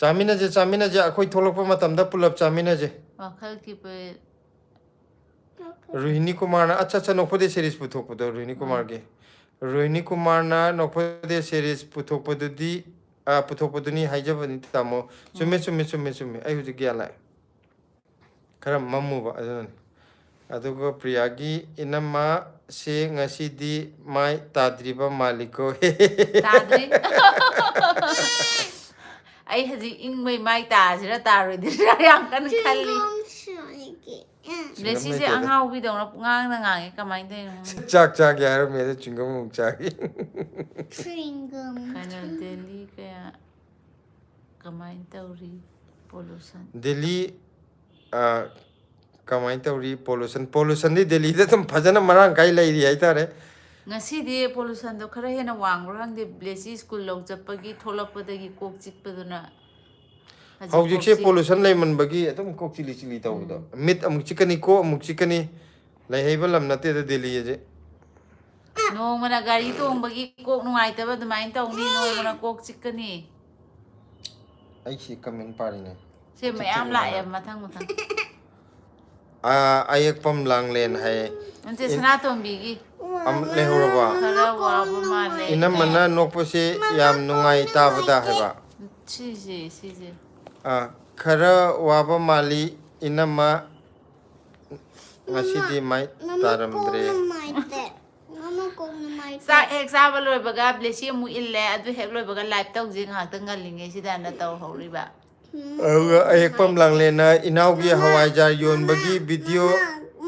ꯆꯥꯃꯤꯟꯅꯁꯦ, ꯆꯥꯃꯤꯟꯅꯁꯦ, ꯑꯩꯈꯣꯏ ꯊꯣꯛꯂꯛꯄ ꯃꯇꯝꯗ ꯄꯨꯂꯞ ꯆꯥꯃꯤꯟꯅꯁꯦ꯫ ꯋꯥꯈꯜꯒꯤ ꯄꯨ-, ꯔꯣꯍꯤꯅꯤ ꯀꯨꯃꯥꯔꯅ, ꯑꯠꯆꯥ, ꯑꯠꯆꯥ, ꯅꯣꯛꯐꯗꯦ ꯁꯦꯔꯤꯁ ꯄꯨꯊꯣꯛꯄꯗꯣ, ꯔꯣꯍꯤꯅꯤ ꯀꯨꯃꯥꯔꯒꯤ꯫ ꯔꯣꯍꯤꯅꯤ ꯀꯨꯃꯥꯔꯅ ꯅꯣꯛꯐꯗꯦ ꯁꯦꯔꯤꯁ ꯄꯨꯊꯣꯛꯄꯗꯨꯗꯤ, ꯑ, ꯄꯨꯊꯣꯛꯄꯗꯨꯅꯤ ꯍꯥꯏꯖꯕꯅꯤ, ꯇꯥꯃꯣ꯫ ꯆꯨꯝꯃꯦ, ꯆꯨꯝꯃꯦ, ꯆꯨꯝꯃꯦ, ꯆꯨꯝꯃꯦ꯫ ꯑꯩ ꯍꯧꯖꯤꯛ ꯒ꯭ꯌꯥꯟ ꯂꯥꯛꯑꯦ꯫ ꯈꯔ ꯃꯝꯃꯨꯕ ꯑꯗꯨꯅꯅꯤ꯫ ꯑꯗꯨꯒ ꯄ꯭ꯔꯤꯌꯥꯒꯤ, "ꯏꯅꯝꯃ ꯁꯦ ꯉꯁꯤꯗꯤ ꯃꯥꯏ ꯇꯥꯗ꯭ꯔꯤꯕ ꯃꯥꯜꯂꯤꯀꯣ"꯫ ꯇꯥꯗ꯭ꯔꯤ꯫ ꯑꯩ ꯍꯧꯖꯤꯛ ꯏꯪꯕꯩ ꯃꯥꯏ ꯇꯥꯁꯤꯔꯥ ꯇꯥꯔꯣꯏꯗ꯭ꯔꯥ ꯌꯥꯝ ꯀꯟꯅ ꯈꯜꯂꯤ꯫ ꯆꯤꯡꯒꯝꯁꯨ ꯑꯩꯒꯤ꯫ ꯎꯝ꯫ ꯕ꯭ꯂꯦꯁꯤꯁꯦ ꯑꯉꯥꯎꯕꯤꯗꯧꯅ ꯄꯨꯡꯉꯥꯡꯗ ꯉꯥꯡꯉꯦ, ꯀꯃꯥꯏꯅ ꯇꯧꯔꯤꯅꯣ ꯈꯪꯗꯦ? ꯆꯥꯛ ꯆꯥꯒꯦ ꯍꯥꯏꯔꯝꯃꯦ ꯑꯗ ꯆꯤꯡꯒꯝ ꯑꯃꯨꯛ ꯆꯥꯒꯦ꯫ ꯆꯤꯡꯒꯝ꯫ ꯀꯩꯅꯣ, ꯗꯦꯜꯂꯤ ꯀꯌꯥ ꯀꯃꯥꯏꯅ ꯇꯧꯔꯤ ꯄꯣꯂꯨꯁꯟ? ꯗꯦꯜꯂꯤ ꯀꯃꯥꯏꯅ ꯇꯧꯔꯤ ꯄꯣꯂꯨꯁꯟ? ꯄꯣꯂꯨꯁꯟꯗꯤ ꯗꯦꯜꯂꯤꯗ ꯑꯗꯨꯝ ꯐꯖꯅ ꯃꯔꯥꯡ ꯀꯥꯏ ꯂꯩꯔꯤ ꯍꯥꯏꯇꯥꯔꯦ꯫ ꯉꯁꯤꯗꯤ ꯄꯣꯂꯨꯁꯟꯗꯣ ꯈꯔ ꯍꯦꯟꯅ ꯋꯥꯡꯕ꯭ꯔꯥ ꯈꯪꯗꯦ, ꯕ꯭ꯂꯦꯁꯤ ꯁ꯭ꯀꯨꯜ ꯂꯧ ꯆꯠꯄꯒꯤ ꯊꯣꯛꯂꯛꯄꯗꯒꯤ ꯀꯣꯛ ꯆꯤꯛꯄꯗꯨꯅ꯫ ꯍꯧꯖꯤꯛ ꯍꯧꯖꯤꯛꯁꯦ ꯀꯣꯛꯁꯤ- ꯄꯣꯂꯨꯁꯟ ꯂꯩꯃꯟꯕꯒꯤ ꯑꯗꯨꯝ ꯀꯣꯛ ꯆꯤꯂꯤ ꯆꯤꯂꯤ ꯇꯧꯕꯗꯣ꯫ ꯃꯤꯠ ꯑꯃꯨꯛ ꯆꯤꯛꯀꯅꯤ, ꯀꯣꯛ ꯑꯃꯨꯛ ꯆꯤꯛꯀꯅꯤ꯫ ꯂꯩꯍꯩꯕ ꯂꯝ ꯅꯠꯇꯦꯗ ꯗꯦꯜꯂꯤ ꯑꯁꯦ꯫ ꯅꯣꯡꯃꯅ ꯒꯥꯔꯤ ꯇꯣꯡꯕꯒꯤ ꯀꯣꯛ ꯅꯨꯡꯉꯥꯏꯇꯕ ꯑꯗꯨꯃꯥꯏꯅ ꯇꯧꯅꯤ, ꯅꯣꯡꯃꯅ ꯀꯣꯛ ꯆꯤꯛꯀꯅꯤ꯫ ꯑꯩ ꯁꯤ ꯀꯃꯦꯟ ꯄꯥꯔꯤꯅꯦ꯫ ꯁꯦ ꯃꯌꯥꯝ ꯂꯥꯛꯑꯦ ꯃꯊꯪ ꯃꯊꯪ꯫ ꯑꯥ, ꯑꯌꯦꯛꯄꯝ ꯂꯥꯡꯂꯦꯟ ꯍꯥꯏꯌꯦ꯫ ꯅꯠꯇꯦ, ꯁꯅꯥꯇꯣꯝꯕꯤꯒꯤ ꯑꯃ ꯂꯩꯍꯧꯔꯕꯣ? ꯈꯔ ꯋꯥꯕ ꯃꯥꯜꯂꯦ꯫ ꯏꯅꯝꯃꯅ ꯅꯣꯛꯄꯁꯦ ꯌꯥꯝ ꯅꯨꯡꯉꯥꯏ ꯇꯥꯕꯗ ꯍꯥꯏꯕ꯫ ꯁꯤꯁꯦ, ꯁꯤꯁꯦ꯫ ꯑꯥ, ꯈꯔ ꯋꯥꯕ ꯃꯥꯜꯂꯤ ꯏꯅꯝꯃ, ꯉꯁꯤꯗꯤ ꯃꯥꯏ ꯃꯃꯥ ꯇꯥꯔꯝꯗ꯭ꯔꯦ꯫ ꯀꯣꯛ ꯅꯨꯡꯉꯥꯏꯇꯦ꯫ ꯃꯃꯥ ꯀꯣꯛ ꯅꯨꯡꯉꯥꯏꯇꯦ꯫ ꯆꯥꯛ ꯍꯦꯛ ꯆꯥꯕ ꯂꯣꯏꯕꯒ ꯕ꯭ꯂꯦꯁꯤ ꯑꯃꯨꯛ ꯏꯜꯂꯦ, ꯑꯗꯨ ꯍꯦꯛ ꯂꯣꯏꯕꯒ ꯂꯥꯏꯚ ꯇꯧꯁꯦ ꯉꯥꯏꯍꯥꯛꯇꯪ ꯉꯜꯂꯤꯉꯩꯁꯤꯗꯅ ꯇꯧꯍꯧꯔꯤꯕ꯫ ꯑꯗꯨꯒ ꯑꯌꯦꯛꯄꯝ ꯂꯥꯡꯂꯦꯟꯅ ꯏꯅꯥꯎꯒꯤ ꯍꯋꯥꯏꯖꯥꯔ ꯌꯣꯟꯕꯒꯤ ꯚꯤꯗꯤꯑꯣ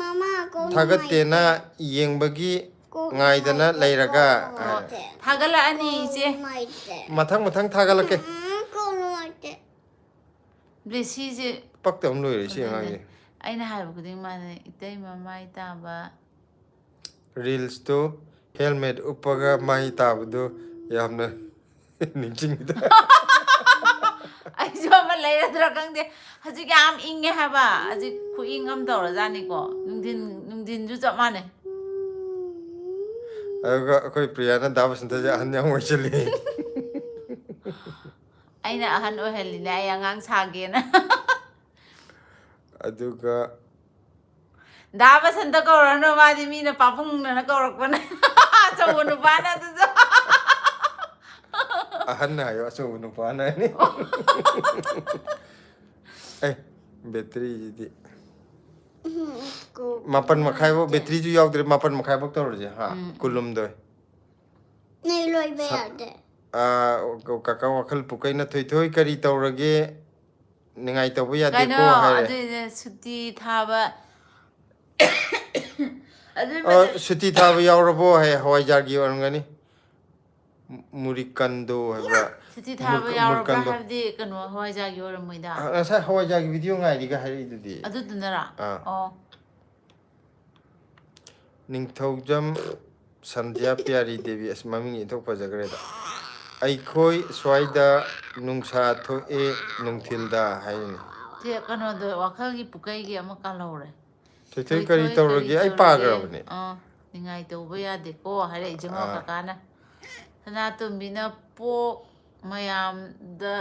ꯃꯃꯥ ꯀꯣꯛ ꯊꯥꯒꯠꯇꯦꯅ ꯌꯦꯡꯕꯒꯤ ꯀꯣꯛ ꯉꯥꯏꯗꯅ ꯅꯨꯡꯉꯥꯏꯇꯦ, ꯂꯩꯔꯒ ꯀꯣꯛ ꯅꯨꯡꯉꯥꯏꯇꯦ꯫ ꯊꯥꯒꯠꯂꯛꯑꯅꯤ ꯏꯆꯦ꯫ ꯅꯨꯡꯉꯥꯏꯇꯦ꯫ ꯃꯊꯪ ꯃꯊꯪ ꯊꯥꯒꯠꯂꯛꯀꯦ꯫ ꯎꯝ, ꯀꯣꯛ ꯅꯨꯡꯉꯥꯏꯇꯦ꯫ ꯕ꯭ꯂꯦꯁꯤꯁꯦ ꯄꯛꯇꯕ ꯂꯣꯏꯔꯦ ꯁꯤ ꯑꯉꯥꯡꯁꯦ꯫ ꯑꯩꯅ ꯍꯥꯏꯕ ꯈꯨꯗꯤꯡ ꯃꯥꯅ ꯏꯇꯩ ꯃꯃꯥꯏ ꯇꯥꯕ꯫ ꯔꯤꯜꯁꯇꯨ ꯍꯦꯜꯃꯦꯠ ꯎꯞꯄꯒ ꯃꯥꯏ ꯇꯥꯕꯗꯨ ꯌꯥꯝꯅ ꯅꯤꯡꯁꯤꯡꯉꯤꯗ꯫ ꯑꯩꯁꯨ ꯑꯃ ꯂꯩꯔꯗ꯭ꯔꯥ ꯈꯪꯗꯦ꯫ ꯍꯧꯖꯤꯛ ꯌꯥꯝ ꯏꯪꯉꯦ ꯍꯥꯏꯕ꯫ ꯍꯧꯖꯤꯛ ꯈꯨꯏꯪ ꯑꯃ ꯇꯧꯔꯖꯥꯠꯅꯤꯀꯣ꯫ ꯅꯨꯡꯊꯤꯟ, ꯅꯨꯡꯊꯤꯟꯁꯨ ꯆꯞ ꯃꯥꯟꯅꯩ꯫ ꯑꯗꯨꯒ ꯑꯩꯈꯣꯏ ꯄ꯭ꯔꯤꯌꯥꯅ ꯗꯥ ꯕꯁꯟꯇꯁꯦ ꯑꯍꯟ ꯌꯥꯝ ꯑꯣꯏꯁꯤꯜꯂꯤ꯫ ꯑꯩꯅ ꯑꯍꯟ ꯑꯣꯏꯍꯜꯂꯤꯅꯦ, ꯑꯩ ꯑꯉꯥꯡ ꯁꯥꯒꯦꯅ꯫ ꯑꯗꯨꯒ ꯗꯥ ꯕꯁꯟꯇ ꯀꯧꯔꯅꯨ, ꯃꯥꯗꯤ ꯃꯤꯅ ꯄꯥꯕꯨꯡꯅꯅ ꯀꯧꯔꯛꯄꯅꯦ꯫ ꯑꯆꯧꯕ ꯅꯨꯄꯥꯅ ꯑꯗꯨꯁꯨ꯫ ꯑꯍꯟ ꯍꯥꯏꯌꯣ, ꯑꯆꯧꯕ ꯅꯨꯄꯥꯅ ꯍꯥꯏꯅꯤ꯫ ꯑꯦ, ꯕꯦꯇ꯭ꯔꯤꯁꯤꯗꯤ ꯎꯝ, ꯀꯣꯛ ꯃꯥꯄꯟ ꯃꯈꯥꯏꯐꯥꯎ, ꯅꯨꯡꯉꯥꯏꯇꯦ꯫ ꯕꯦꯇ꯭ꯔꯤꯁꯨ ꯌꯥꯎꯗ꯭ꯔꯦ, ꯃꯥꯄꯟ ꯃꯈꯥꯏꯐꯥꯎ ꯇꯧꯔꯁꯦ ꯍꯥ꯫ ꯎꯝ, ꯎꯝ꯫ ꯀꯨꯟꯍꯨꯝꯗꯣꯏ꯫ ꯅꯩ ꯂꯣꯏꯕ ꯁ- ꯌꯥꯗꯦ꯫ ꯑꯥ, ꯀꯀꯥ ꯋꯥꯈꯜ ꯄꯨꯀꯩꯅ "ꯊꯣꯏꯊꯣꯏ ꯀꯔꯤ ꯇꯧꯔꯒꯦ? ꯅꯤꯡꯉꯥꯏ ꯇꯧꯕ ꯌꯥꯗꯦꯀꯣ" ꯀꯩꯅꯣ, ꯍꯥꯏꯔꯦ꯫ ꯑꯗꯨꯏꯅꯦ ꯁꯨꯇꯤ ꯊꯥꯕ꯫ ꯑꯗꯨ ꯑ, ꯁꯨꯇꯤ ꯊꯥꯕ ꯌꯥꯎꯔꯕꯣ ꯍꯥꯏ, ꯍꯋꯥꯏꯖꯥꯔꯒꯤ ꯑꯣꯏꯔꯝꯒꯅꯤ꯫ ꯃꯨ-, ꯃꯨꯔꯤꯀꯟꯗꯣ ꯍꯥꯏꯕ꯭ꯔꯥ? ꯁꯨꯇꯤ ꯊꯥꯕ ꯃꯨꯔꯀ-, ꯌꯥꯎꯔꯕ꯭ꯔꯥ ꯃꯨꯔꯀꯟꯗꯣ꯫ ꯍꯥꯏꯕꯗꯤ ꯀꯩꯅꯣ, ꯍꯋꯥꯏꯖꯥꯔꯒꯤ ꯑꯣꯏꯔꯝꯃꯣꯏꯗ꯫ ꯑ, ꯉꯁꯥꯏ ꯍꯋꯥꯏꯖꯥꯔꯒꯤ ꯚꯤꯗꯤꯑꯣ ꯉꯥꯏꯔꯤꯒ ꯍꯥꯏꯔꯛꯏꯗꯨꯗꯤ꯫ ꯑꯗꯨꯗꯨꯅꯔꯥ? ꯑꯥ꯫ ꯑꯣ꯫ ꯅꯤꯡꯊꯧꯖꯝ ꯁꯟꯙ꯭ꯌꯥ ꯄꯤꯌꯥꯔꯤ ꯗꯦꯕꯤ, ꯑꯁ, ꯃꯃꯤꯡ ꯏꯟꯊꯣꯛ ꯐꯖꯈ꯭ꯔꯦꯗ꯫ "ꯑꯩꯈꯣꯏ ꯁ꯭ꯋꯥꯏꯗ ꯅꯨꯡꯁꯥ ꯊꯣꯛꯑꯦ ꯅꯨꯡꯊꯤꯜꯗ" ꯍꯥꯏꯔꯤꯅꯤ꯫ ꯁꯦ ꯀꯩꯅꯣꯗꯣ, ꯋꯥꯈꯜꯒꯤ ꯄꯨꯀꯩꯒꯤ ꯑꯃ ꯀꯥꯜꯍꯧꯔꯦ꯫ "ꯊꯣꯏꯊꯣꯏ "ꯊꯣꯏ ꯀꯔꯤ ꯊꯣꯏ ꯀꯔꯤ ꯇꯧꯔꯒꯦ?" ꯑꯩ ꯇꯧꯔꯒꯦ?" ꯄꯥꯈ꯭ꯔꯕꯅꯦ꯫ ꯑꯥ, "ꯅꯤꯡꯉꯥꯏ ꯇꯧꯕ ꯌꯥꯗꯦꯀꯣ" ꯍꯥꯏꯔꯛꯏꯁꯦ ꯉꯣ ꯑꯥ꯫ ꯀꯀꯥꯅ꯫ ꯁꯅꯥꯇꯣꯝꯕꯤꯅ "ꯄꯣꯛ ꯃꯌꯥꯝꯗ",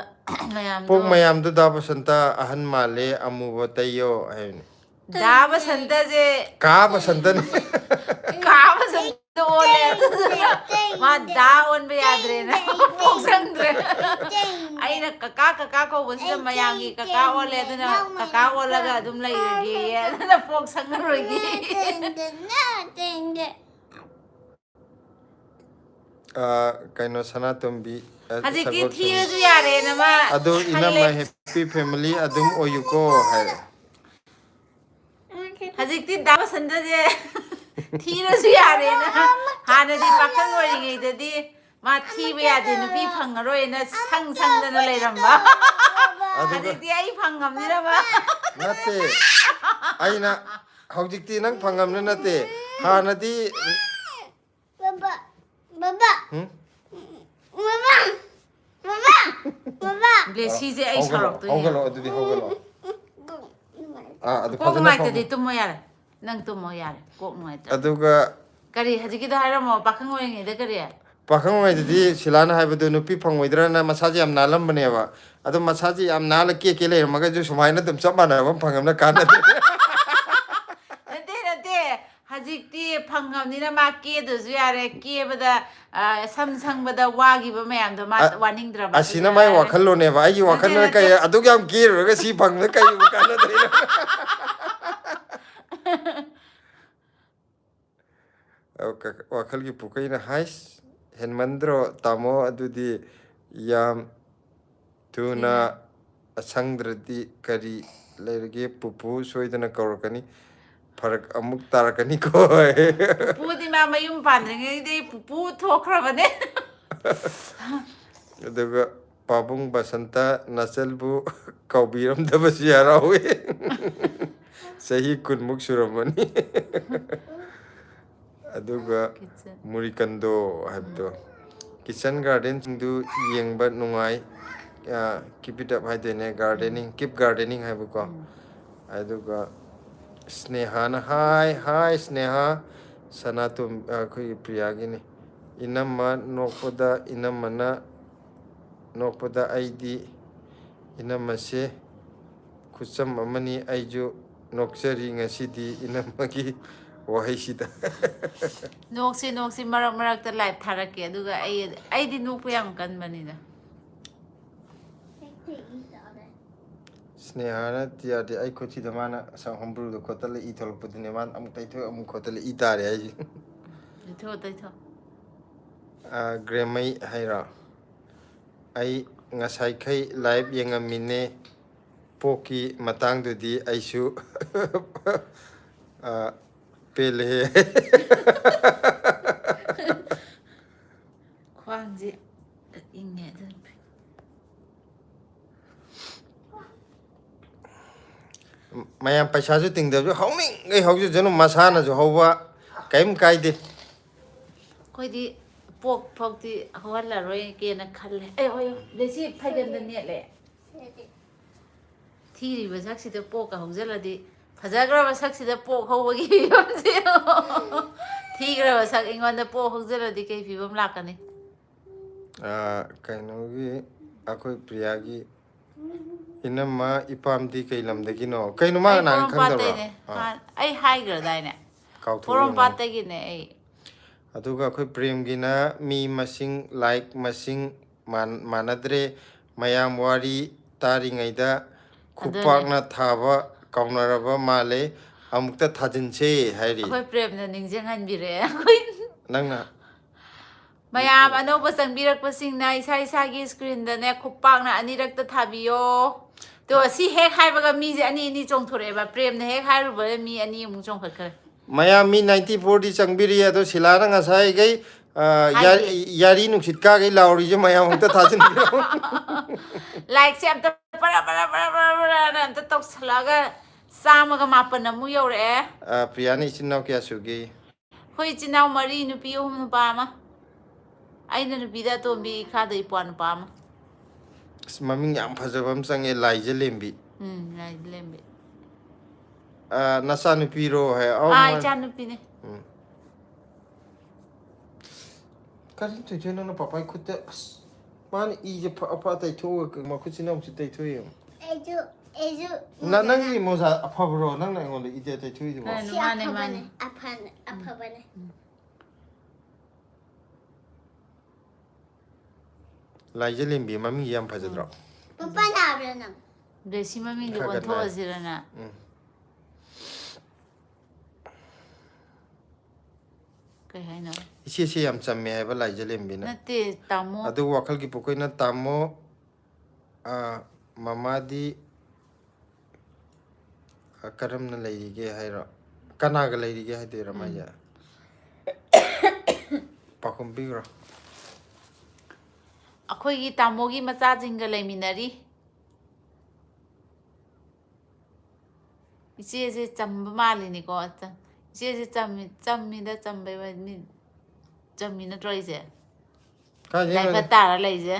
ꯃꯌꯥꯝꯗꯣ꯫ "ꯄꯣꯛ ꯃꯌꯥꯝꯗꯣ ꯗꯥ ꯕꯁꯟꯇ ꯑꯍꯟ ꯃꯥꯜꯂꯦ, ꯑꯃꯨꯕ ꯇꯩꯌꯣ" ꯍꯥꯏꯕꯅꯤ꯫ ꯗꯥ ꯕꯁꯟꯇꯁꯦ ꯀꯥ ꯕꯁꯟꯇꯅꯤ꯫ ꯀꯥ ꯕꯁꯟꯇ ꯑꯣꯜꯂꯦ꯫ ꯑꯗꯨꯗꯨꯅ ꯃꯥ ꯗꯥ ꯑꯣꯟꯕ ꯌꯥꯗ꯭ꯔꯦꯅ ꯄꯣꯛ ꯁꯪꯗ꯭ꯔꯦ꯫ ꯑꯩꯅ "ꯀꯀꯥ, ꯀꯀꯥ" ꯀꯧꯕꯁꯤꯗ ꯃꯌꯥꯝꯒꯤ ꯀꯀꯥ ꯑꯣꯜꯂꯦ, ꯑꯗꯨꯅ ꯀꯀꯥ ꯑꯣꯜꯂꯒ ꯑꯗꯨꯝ ꯂꯩꯔꯒꯦꯌꯦ, ꯑꯗꯨꯅ ꯄꯣꯛ ꯁꯪꯉꯔꯣꯏꯒꯦ꯫ ꯑ, ꯀꯩꯅꯣ, ꯁꯅꯥꯇꯣꯝꯕꯤ, ꯑ, ꯍꯧꯖꯤꯛꯇꯤ ꯁꯒꯣꯜꯁꯦꯝꯕꯤ꯫ ꯊꯤꯔꯁꯨ ꯌꯥꯔꯦꯅ ꯃꯥ ꯑꯗꯨ ꯈꯜꯂꯦ꯫ ꯏꯅꯝꯃ, ꯍꯦꯄꯤ ꯐꯦꯃꯤꯂꯤ ꯑꯗꯨꯝ ꯑꯣꯏꯌꯨꯀꯣ ꯍꯥꯏꯔꯦ꯫ ꯍꯧꯖꯤꯛꯇꯤ ꯗꯥ ꯕꯁꯟꯇꯁꯦ ꯊꯤꯔꯁꯨ ꯌꯥꯔꯦꯅ꯫ ꯍꯥꯟꯅꯗꯤ ꯄꯥꯈꯪ ꯑꯣꯏꯔꯤꯉꯩꯗꯗꯤ ꯃꯥ ꯊꯤꯕ ꯌꯥꯗꯦ, ꯅꯨꯄꯤ ꯐꯪꯉꯔꯣꯏꯅ ꯁꯪ ꯁꯪꯗꯅ ꯂꯩꯔꯝꯕ꯫ ꯑꯗꯨꯒ ꯍꯧꯖꯤꯛꯇꯤ ꯑꯩ ꯐꯪꯉꯕꯅꯤꯅ ꯃꯥ ꯅꯠꯇꯦ, ꯑꯩꯅ ꯍꯧꯖꯤꯛꯇꯤ ꯅꯪ ꯐꯪꯉꯝꯅ ꯅꯠꯇꯦ, ꯍꯥꯟꯅꯗꯤ ꯕꯕꯥ, ꯕꯕꯥ, ꯍꯨꯝ? ꯕꯕꯥ, ꯕꯕꯥ, ꯕꯕꯥ꯫ ꯕ꯭ꯂꯦꯁꯤꯁꯦ ꯑꯩ ꯍꯧꯒꯠꯂꯣ, ꯁꯥꯎꯔꯛꯇꯣꯏꯅꯦ꯫ ꯍꯧꯒꯠꯂꯣ, ꯑꯗꯨꯗꯤ ꯍꯧꯒꯠꯂꯣ꯫ ꯑꯥ, ꯑꯗꯨ ꯀꯣꯛ ꯐꯖꯅ ꯅꯨꯡꯉꯥꯏꯇꯗꯤ ꯐꯝꯃꯣ꯫ ꯇꯨꯝꯃꯣ ꯌꯥꯔꯦ꯫ ꯅꯪ ꯇꯨꯝꯃꯣ ꯌꯥꯔꯦ, ꯀꯣꯛ ꯅꯨꯡꯉꯥꯏꯇ꯭ꯔꯦ꯫ ꯑꯗꯨꯒ ꯀꯔꯤ ꯍꯧꯖꯤꯛꯀꯤꯗꯣ ꯍꯥꯏꯔꯝꯃꯣ, ꯄꯥꯈꯪ ꯑꯣꯏꯔꯤꯉꯩꯗ ꯀꯔꯤ? ꯄꯥꯈꯪ ꯑꯣꯏꯔꯤꯉꯩꯗꯗꯤ ꯁꯤꯂꯥꯅ ꯍꯥꯏꯕꯗꯨ ꯅꯨꯄꯤ ꯐꯪꯉꯣꯏꯗ꯭ꯔꯅ ꯃꯁꯥꯁꯦ ꯌꯥꯝ ꯅꯥꯜꯂꯝꯕꯅꯦꯕ꯫ ꯑꯗꯣ ꯃꯁꯥꯁꯦ ꯌꯥꯝ ꯅꯥꯜꯂ ꯀꯦ ꯀꯦ ꯂꯩꯔꯝꯃꯒꯁꯨ ꯁꯨꯃꯥꯏꯅ ꯑꯗꯨꯝ ꯆꯞ ꯃꯥꯟꯅꯕ ꯑꯃ ꯐꯪꯉꯝꯅ ꯀꯥꯟꯅꯗ꯭ꯔꯦ꯫ ꯅꯠꯇꯦ, ꯅꯠꯇꯦ, ꯍꯧꯖꯤꯛꯇꯤ ꯐꯪꯉꯕꯅꯤꯅ ꯃꯥ ꯀꯦꯗ꯭ꯔꯁꯨ ꯌꯥꯔꯦ꯫ ꯀꯦꯕꯗ, ꯑ, ꯁꯝ ꯁꯪꯕꯗ ꯋꯥꯈꯤꯕ ꯃꯌꯥꯝꯗꯣ ꯃꯥ ꯑ-, ꯋꯥꯅꯤꯡꯗ꯭ꯔꯕ꯫ ꯑꯁꯤꯅ ꯑꯗꯨꯗꯤ ꯃꯥꯏ ꯌꯥꯔꯦ꯫ ꯋꯥꯈꯜꯂꯣꯟꯅꯦꯕ꯫ ꯑꯩꯒꯤ ꯅꯠꯇꯦ, ꯋꯥꯈꯜꯗꯅ ꯅꯠꯇꯦ꯫ ꯀꯩ, "ꯑꯗꯨꯛ ꯌꯥꯝ ꯀꯦꯔꯨꯔꯒ ꯁꯤ ꯐꯪꯕꯗ ꯀꯩꯕꯨ ꯀꯥꯟꯅꯗꯣꯏꯅꯣ?" ꯑꯣ, ꯀ-, ꯋꯥꯈꯜꯒꯤ ꯄꯨꯀꯩꯅ, "ꯍꯥꯏꯁ, ꯍꯦꯟꯃꯟꯗ꯭ꯔꯣ ꯇꯥꯃꯣ? ꯑꯗꯨꯗꯤ ꯌꯥꯝ ꯊꯨꯅ ꯑꯁꯪꯗ꯭ꯔꯗꯤ ꯀꯔꯤ ꯂꯩꯔꯒꯦ? ꯄꯨꯄꯨ ꯁꯣꯏꯗꯅ ꯀꯧꯔꯛꯀꯅꯤ꯫ ꯐꯔꯛ ꯑꯃꯨꯛ ꯇꯥꯔꯛꯀꯅꯤꯀꯣ꯫ ꯄꯨꯄꯨꯗꯤ ꯃꯥ ꯃꯌꯨꯝ ꯄꯥꯟꯗ꯭ꯔꯤꯉꯩꯗꯩ ꯄꯨꯄꯨ ꯊꯣꯛꯈ꯭ꯔꯕꯅꯦ꯫ ꯑꯗꯨꯒ ꯄꯥꯕꯨꯡ ꯕꯁꯟꯇ ꯅꯆꯜꯕꯨ ꯀꯧꯕꯤꯔꯝꯗꯕꯁꯤ ꯍꯔꯥꯎꯏ꯫ ꯆꯍꯤ ꯀꯨꯟꯃꯨꯛ ꯁꯨꯔꯝꯃꯅꯤ꯫ ꯑꯗꯨꯒ Kitchen. ꯃꯨꯔꯤꯀꯟꯗꯣ ꯍꯥꯏꯕꯗꯣ, ꯀꯤꯠꯆꯟ ꯒꯥꯔꯗꯦꯟꯁꯤꯡꯗꯨ ꯌꯦꯡꯕ ꯅꯨꯡꯉꯥꯏ꯫ ꯀꯤꯞ ꯏꯠ ꯑꯞ ꯍꯥꯏꯗꯣꯏꯅꯦ, ꯒꯥꯔꯗꯦꯅꯤꯡ, ꯀꯤꯞ ꯒꯥꯔꯗꯦꯅꯤꯡ ꯍꯥꯏꯕꯀꯣ꯫ ꯑꯗꯨꯒ ꯁ꯭ꯅꯦꯍꯥꯅ, ꯍꯥꯏ ꯍꯥꯏ ꯁ꯭ꯅꯦꯍꯥ, ꯁꯅꯥꯇꯣꯝ, ꯑꯩꯈꯣꯏꯒꯤ ꯄ꯭ꯔꯤꯌꯥꯒꯤꯅꯤ꯫ ꯏꯅꯝꯃ ꯅꯣꯛꯄꯗ, ꯏꯅꯝꯃꯅ ꯅꯣꯛꯄꯗ ꯑꯩꯗꯤ ꯏꯅꯝꯃꯁꯦ ꯈꯨꯆꯝ ꯑꯃꯅꯤ꯫ ꯑꯩꯁꯨ ꯅꯣꯛꯆꯔꯤ ꯉꯁꯤꯗꯤ ꯏꯅꯝꯃꯒꯤ ꯋꯥꯍꯩꯁꯤꯗ꯫ ꯅꯣꯛꯁꯤ ꯅꯣꯛꯁꯤ, ꯃꯔꯛ ꯃꯔꯛꯇ ꯂꯥꯏꯞ ꯊꯥꯔꯛꯀꯦ꯫ ꯑꯗꯨꯒ ꯑꯩ ꯑꯩꯗꯤ ꯅꯣꯛꯄ ꯌꯥꯝ ꯀꯟꯕꯅꯤꯗ꯫ ꯁ꯭ꯅꯦꯍꯥꯅ ꯇꯤ ꯑꯥꯔ ꯇꯤ ꯑꯩ ꯈꯨꯠꯁꯤꯗ ꯃꯥꯅ ꯉꯁꯥꯏ ꯍꯣꯝꯕ꯭ꯔꯨꯗꯣ ꯈꯣꯠꯇꯠꯂ ꯏ ꯊꯣꯛꯂꯛꯄꯗꯨꯅꯦ ꯃꯥꯅ ꯑꯃꯨꯛ ꯇꯩꯊꯣꯛ ꯑꯃꯨꯛ ꯈꯣꯠꯇꯠꯂ ꯏ ꯇꯥꯔꯦ ꯍꯥꯏꯁꯦ꯫ ꯇꯩꯊꯣꯛ ꯇꯩꯊꯣꯛ꯫ ꯑ, ꯒ꯭ꯔꯦꯃꯩ ꯍꯥꯏꯔꯣ? ꯑꯩ ꯉꯁꯥꯏꯈꯩ ꯂꯥꯏꯚ ꯌꯦꯡꯉꯝꯃꯤꯅꯦ꯫ ꯄꯣꯛꯀꯤ ꯃꯇꯥꯡꯗꯨꯗꯤ ꯑꯩꯁꯨ, ꯑ, ꯄꯦꯜꯂꯦꯍꯦ꯫ ꯈ꯭ꯋꯥꯡꯁꯦ ꯏꯪꯉꯦ ꯑꯗꯨꯅ ꯐꯩ꯫ ꯃꯌꯥꯝ ꯄꯩꯁꯥꯁꯨ ꯇꯤꯡꯗꯕꯁꯨ ꯍꯧꯅꯤꯡꯉꯩ ꯍꯧꯖꯁꯅꯨ, ꯃꯁꯥꯅꯁꯨ ꯍꯧꯕ ꯀꯔꯤꯝ ꯀꯥꯏꯗꯦ꯫ ꯑꯩꯈꯣꯏꯗꯤ ꯄꯣꯛ ꯐꯥꯎꯗꯤ ꯍꯧꯍꯜꯂꯔꯣꯏꯒꯦꯅ ꯈꯜꯂꯦ꯫ ꯑꯦ, ꯍꯣꯏ, ꯂꯦꯁꯤ ꯐꯩꯒꯟꯗ ꯅꯦꯠꯂꯦ꯫ ꯊꯤꯔꯤꯕ ꯁꯛꯁꯤꯗ ꯄꯣꯛꯀ ꯍꯧꯖꯤꯜꯂꯗꯤ, ꯐꯖꯈ꯭ꯔꯕ ꯁꯛꯁꯤꯗ ꯄꯣꯛ ꯍꯧꯕꯒꯤ ꯐꯤꯕꯝꯁꯦ꯫ ꯊꯤꯈ꯭ꯔꯕ ꯁꯛ ꯑꯩꯉꯣꯟꯗ ꯄꯣꯛ ꯍꯧꯖꯤꯜꯂꯗꯤ ꯀꯩ ꯐꯤꯕꯝ ꯂꯥꯛꯀꯅꯤ? ꯑꯥ, ꯀꯩꯅꯣꯒꯤ, ꯑꯩꯈꯣꯏ ꯄ꯭ꯔꯤꯌꯥꯒꯤ ꯏꯅꯝꯃ ꯏꯄꯥꯝꯗꯤ ꯀꯩ ꯂꯝꯗꯒꯤꯅꯣ? ꯀꯩꯅꯣ ꯃꯥ ꯑꯩ ꯅꯍꯥꯟ ꯈꯪꯗꯕ꯭ꯔꯣ? ꯄꯣꯔꯣꯝꯄꯥꯠꯇꯩꯅꯦ꯫ ꯑꯥ. ꯍꯥꯟ-, ꯑꯩ ꯍꯥꯏꯈ꯭ꯔꯗꯥꯏꯅꯦ? ꯀꯥꯎꯊꯣꯛꯏ ꯄꯣꯔꯣꯝꯄꯥꯠꯇꯒꯤꯅꯦ ꯑꯩ꯫ ꯑꯗꯨꯒ ꯑꯩꯈꯣꯏ ꯄ꯭ꯔꯦꯝꯒꯤꯅ ꯃꯤ ꯃꯁꯤꯡ, ꯂꯥꯏꯛ ꯃꯁꯤꯡ ꯃꯥꯟ-, ꯃꯥꯟꯅꯗ꯭ꯔꯦ꯫ ꯃꯌꯥꯝ ꯋꯥꯔꯤ ꯇꯥꯔꯤꯉꯩꯗ ꯑꯗꯨꯅꯦ꯫ ꯈꯨꯄꯥꯛꯅ ꯊꯥꯕ ꯀꯥꯎꯅꯔꯕ ꯃꯥꯜꯂꯦ꯫ ꯑꯃꯨꯛꯇ ꯊꯥꯖꯤꯟꯁꯦ ꯍꯥꯏꯔꯤ꯫ ꯑꯩꯈꯣꯏ ꯄ꯭ꯔꯦꯝꯅ ꯅꯤꯡꯁꯤꯡꯍꯟꯕꯤꯔꯦ꯫ ꯑꯩꯈꯣꯏ ꯅꯪꯅ ꯃꯌꯥꯝ ꯑꯅꯧꯕ ꯆꯪꯕꯤꯔꯛꯄꯁꯤꯡꯅ ꯏꯁꯥ ꯏꯁꯥꯒꯤ ꯁ꯭ꯀ꯭ꯔꯤꯟꯗꯅꯦ ꯈꯨꯄꯥꯛꯅ ꯑꯅꯤꯔꯛꯇ ꯊꯥꯕꯤꯌꯣ꯫ ꯇꯣ, ꯁꯤ ꯍꯦꯛ ꯍꯥꯏꯕꯒ ꯃꯤꯁꯦ ꯑꯅꯤ ꯑꯅꯤ ꯆꯣꯡꯊꯣꯔꯛꯑꯦꯕ꯫ ꯄ꯭ꯔꯦꯝꯅ ꯍꯦꯛ ꯍꯥꯏꯔꯨꯕꯗ ꯃꯤ ꯑꯅꯤ ꯑꯃꯨꯛ ꯆꯣꯡꯈꯠꯈ꯭ꯔꯦ꯫ ꯃꯌꯥꯝ ꯃꯤ ninety fourꯗꯤ ꯆꯪꯕꯤꯔꯤ, ꯑꯗꯣ ꯁꯤꯂꯥꯅ ꯉꯁꯥꯏꯈꯩ, ꯑ, ꯍꯥꯏꯗꯦ꯫ ꯌꯥ-, ꯌꯥꯔꯤ ꯅꯨꯡꯁꯤꯠ ꯀꯥꯈꯩ ꯂꯥꯎꯔꯤꯁꯦ ꯃꯌꯥꯝ ꯑꯝꯇ ꯊꯥꯖꯤꯟꯕꯤꯔꯣ꯫ ꯂꯥꯏꯛꯁꯦ ꯑꯝꯇ ꯕꯔꯥ ꯕꯔꯥ ꯕꯔꯥ ꯕꯔꯥ ꯕꯔꯥꯅ ꯑꯝꯇ ꯇꯧꯁꯜꯂꯛꯑꯒ ꯆꯥꯝꯃꯒ ꯃꯥꯄꯟ ꯑꯃꯨꯛ ꯌꯧꯔꯛꯑꯦ꯫ ꯑ, ꯄ꯭ꯔꯤꯌꯥꯅ ꯏꯆꯤꯟ ꯏꯅꯥꯎ ꯀꯌꯥ ꯁꯨꯒꯦ? ꯑꯩꯈꯣꯏ ꯏꯆꯤꯟ ꯏꯅꯥꯎ ꯃꯔꯤ, ꯅꯨꯄꯤ ꯑꯍꯨꯝ, ꯅꯨꯄꯥ ꯑꯃ꯫ ꯑꯩꯅ ꯅꯨꯄꯤꯗ ꯑꯇꯣꯝꯕꯤ, ꯏꯈꯥꯗ ꯏꯄ꯭ꯋꯥ ꯅꯨꯄꯥ ꯑꯃ꯫ ꯑꯁ, ꯃꯃꯤꯡ ꯌꯥꯝ ꯐꯖꯕ ꯑꯃ ꯆꯪꯉꯦ, ꯂꯥꯏꯖꯂꯦꯝꯕꯤ꯫ ꯎꯝ, ꯂꯥꯏꯖꯂꯦꯝꯕꯤ꯫ ꯑ, ꯅꯆꯥꯅꯨꯄꯤꯔꯣ ꯍꯥꯏ? ꯑꯧ, ꯑꯥ, ꯃꯥ-, ꯏꯆꯥꯅꯨꯄꯤꯅꯦ꯫ ꯎꯝ꯫ ꯀꯔꯤꯅꯣ ꯇꯧꯗꯣꯏ ꯅꯪꯅ ꯄꯄꯥꯏ ꯈꯨꯠꯇ? ꯑꯁ, ꯃꯥꯅ ꯏꯁꯦ ꯐ-, ꯐ ꯇꯩꯊꯣꯛꯑꯒ ꯃꯈꯨꯠꯁꯤꯅ ꯑꯃꯨꯛꯁꯨ ꯇꯩꯊꯣꯛꯏ꯫ ꯑꯩꯁꯨ, ꯑꯩꯁꯨ ꯅ-, ꯃꯣꯖꯥ ꯅꯪꯒꯤ ꯃꯣꯖꯥ ꯑꯐꯕ꯭ꯔꯣ? ꯅꯪꯅ ꯑꯩꯉꯣꯟꯗ ꯏꯁꯦ ꯇꯩꯊꯣꯛꯏꯗꯨꯕꯣ? ꯃꯥꯅꯦ, ꯁꯤ ꯃꯥꯅꯦ, ꯑꯐꯕꯅꯦ, ꯃꯥꯅꯦ꯫ ꯑꯐ-, ꯑꯐꯕꯅꯦ꯫ ꯂꯥꯏꯖꯂꯦꯝꯕꯤ ꯃꯃꯤꯡꯁꯦ ꯌꯥꯝ ꯐꯖꯗ꯭ꯔꯣ? ꯎꯝ꯫ ꯄꯄꯥ ꯅꯥꯕ꯭ꯔꯥ ꯅꯪ? ꯑꯗꯩ ꯁꯤ ꯃꯃꯤꯡꯁꯦ ꯈꯔ ꯈꯔ ꯑꯣꯟꯊꯣꯛꯑꯁꯤꯔꯅ? ꯎꯝ꯫ ꯀꯩ ꯍꯥꯏꯅꯣ? ꯏꯆꯦꯁꯦ ꯌꯥꯝ ꯆꯝꯃꯦ ꯍꯥꯏꯕ ꯂꯥꯏꯖꯂꯦꯝꯕꯤꯅ꯫ ꯅꯠꯇꯦ, ꯇꯥꯃꯣ꯫ ꯑꯗꯨ ꯋꯥꯈꯜꯒꯤ ꯄꯨꯈꯣꯏꯅ ꯇꯥꯃꯣ, ꯑ, ꯃꯃꯥꯗꯤ, ꯑ, ꯀꯔꯝꯅ ꯂꯩꯔꯤꯒꯦ ꯍꯥꯏꯔꯣ? ꯀꯅꯥꯒ ꯂꯩꯔꯤꯒꯦ ꯍꯥꯏꯗꯣꯏꯔꯣ ꯎꯝ꯫ ꯃꯥꯏꯁꯦ? ꯄꯥꯎꯈꯨꯝ ꯄꯤꯈ꯭ꯔꯣ꯫ ꯑꯩꯈꯣꯏꯒꯤ ꯇꯥꯃꯣꯒꯤ ꯃꯆꯥꯁꯤꯡꯒ ꯂꯩꯃꯤꯟꯅꯔꯤ꯫ ꯏꯆꯦꯁꯦ ꯆꯝꯕ ꯃꯥꯜꯂꯤꯅꯤꯀꯣ꯫ ꯆ-, ꯏꯆꯦꯁꯦ ꯆꯝꯃꯤ, ꯆꯝꯃꯤꯗ, ꯆꯝꯕꯩ ꯋꯥ-, ꯃꯤ ꯆꯝꯃꯤ ꯅꯠꯇ꯭ꯔꯣ ꯑꯩꯁꯦ? ꯀꯥꯏꯗꯩꯅꯣꯗ? ꯗꯥꯏꯄꯔ ꯇꯥꯔ ꯂꯩꯁꯦ꯫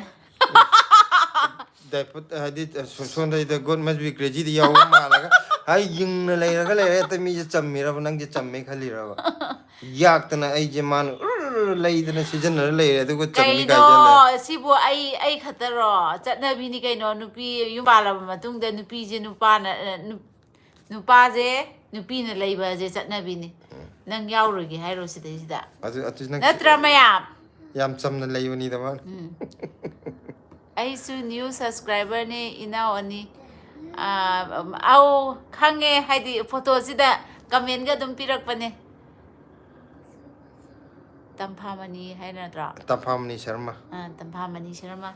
ꯗꯥꯏꯄꯔ ꯍꯥꯏꯗꯤ, ꯁꯣ-, ꯁꯣꯝꯗꯩꯗ God must be crazyꯗ ꯌꯥꯎꯕ ꯃꯥꯜꯂꯒ, ꯍꯥꯏ, ꯌꯨꯡꯅ ꯂꯩꯔꯒ ꯂꯩꯔꯦ꯫ ꯍꯦꯛꯇ ꯃꯤꯁꯦ ꯆꯝꯃꯤꯔꯕ? ꯅꯪꯁꯦ ꯆꯝꯃꯦ ꯈꯜꯂꯤꯔꯕ? ꯌꯥꯛꯇꯅ ꯑꯩꯁꯦ ꯃꯥꯅ ꯎꯔ ꯂꯩꯗꯅ ꯁꯤꯖꯤꯟꯅꯔ ꯂꯩꯔꯦ, ꯑꯗꯨꯒ ꯆꯝꯃꯤ ꯀꯩꯅꯣ, ꯀꯥꯏꯁꯜꯂꯦ꯫ ꯁꯤꯕꯨ ꯑꯩ, ꯑꯩ ꯈꯛꯇꯔꯣ? ꯆꯠꯅꯕꯤꯅꯤ ꯀꯩꯅꯣ, ꯅꯨꯄꯤ ꯌꯨꯝ ꯄꯥꯜꯂꯕ ꯃꯇꯨꯡꯗ ꯅꯨꯄꯤꯁꯦ ꯅꯨꯄꯥꯅ, ꯑ, ꯅꯨ-, ꯅꯨꯄꯥꯁꯦ ꯅꯨꯄꯤꯅ ꯂꯩꯕꯁꯦ ꯆꯠꯅꯕꯤꯅꯤ꯫ ꯎꯝ꯫ ꯅꯪ ꯌꯥꯎꯔꯣꯏꯒꯦ ꯍꯥꯏꯔꯣ ꯁꯤꯗꯩꯁꯤꯗ? ꯑꯗꯨ, ꯑꯗꯨ ꯅꯪ ꯅꯠꯇ꯭ꯔ ꯃꯌꯥꯝ? ꯌꯥꯝ ꯆꯝꯅ ꯂꯩꯕꯅꯤꯗ ꯃꯥꯅ꯫ ꯎꯝ꯫ ꯑꯩꯁꯨ new subscriberꯅꯦ, ꯏꯅꯥꯎ ꯑꯅꯤ꯫ ꯑꯥ, ꯑꯧ, ꯈꯪꯉꯦ, ꯍꯥꯏꯗꯤ photoꯁꯤꯗ commentꯒ ꯑꯗꯨꯝ ꯄꯤꯔꯛꯄꯅꯦ꯫ ꯇꯝꯐꯥꯃꯅꯤ ꯍꯥꯏ ꯅꯠꯇ꯭ꯔꯣ? ꯇꯝꯐꯥꯃꯅꯤ ꯁꯔꯃ꯫ ꯑꯥ, ꯇꯝꯐꯥꯃꯅꯤ ꯁꯔꯃ꯫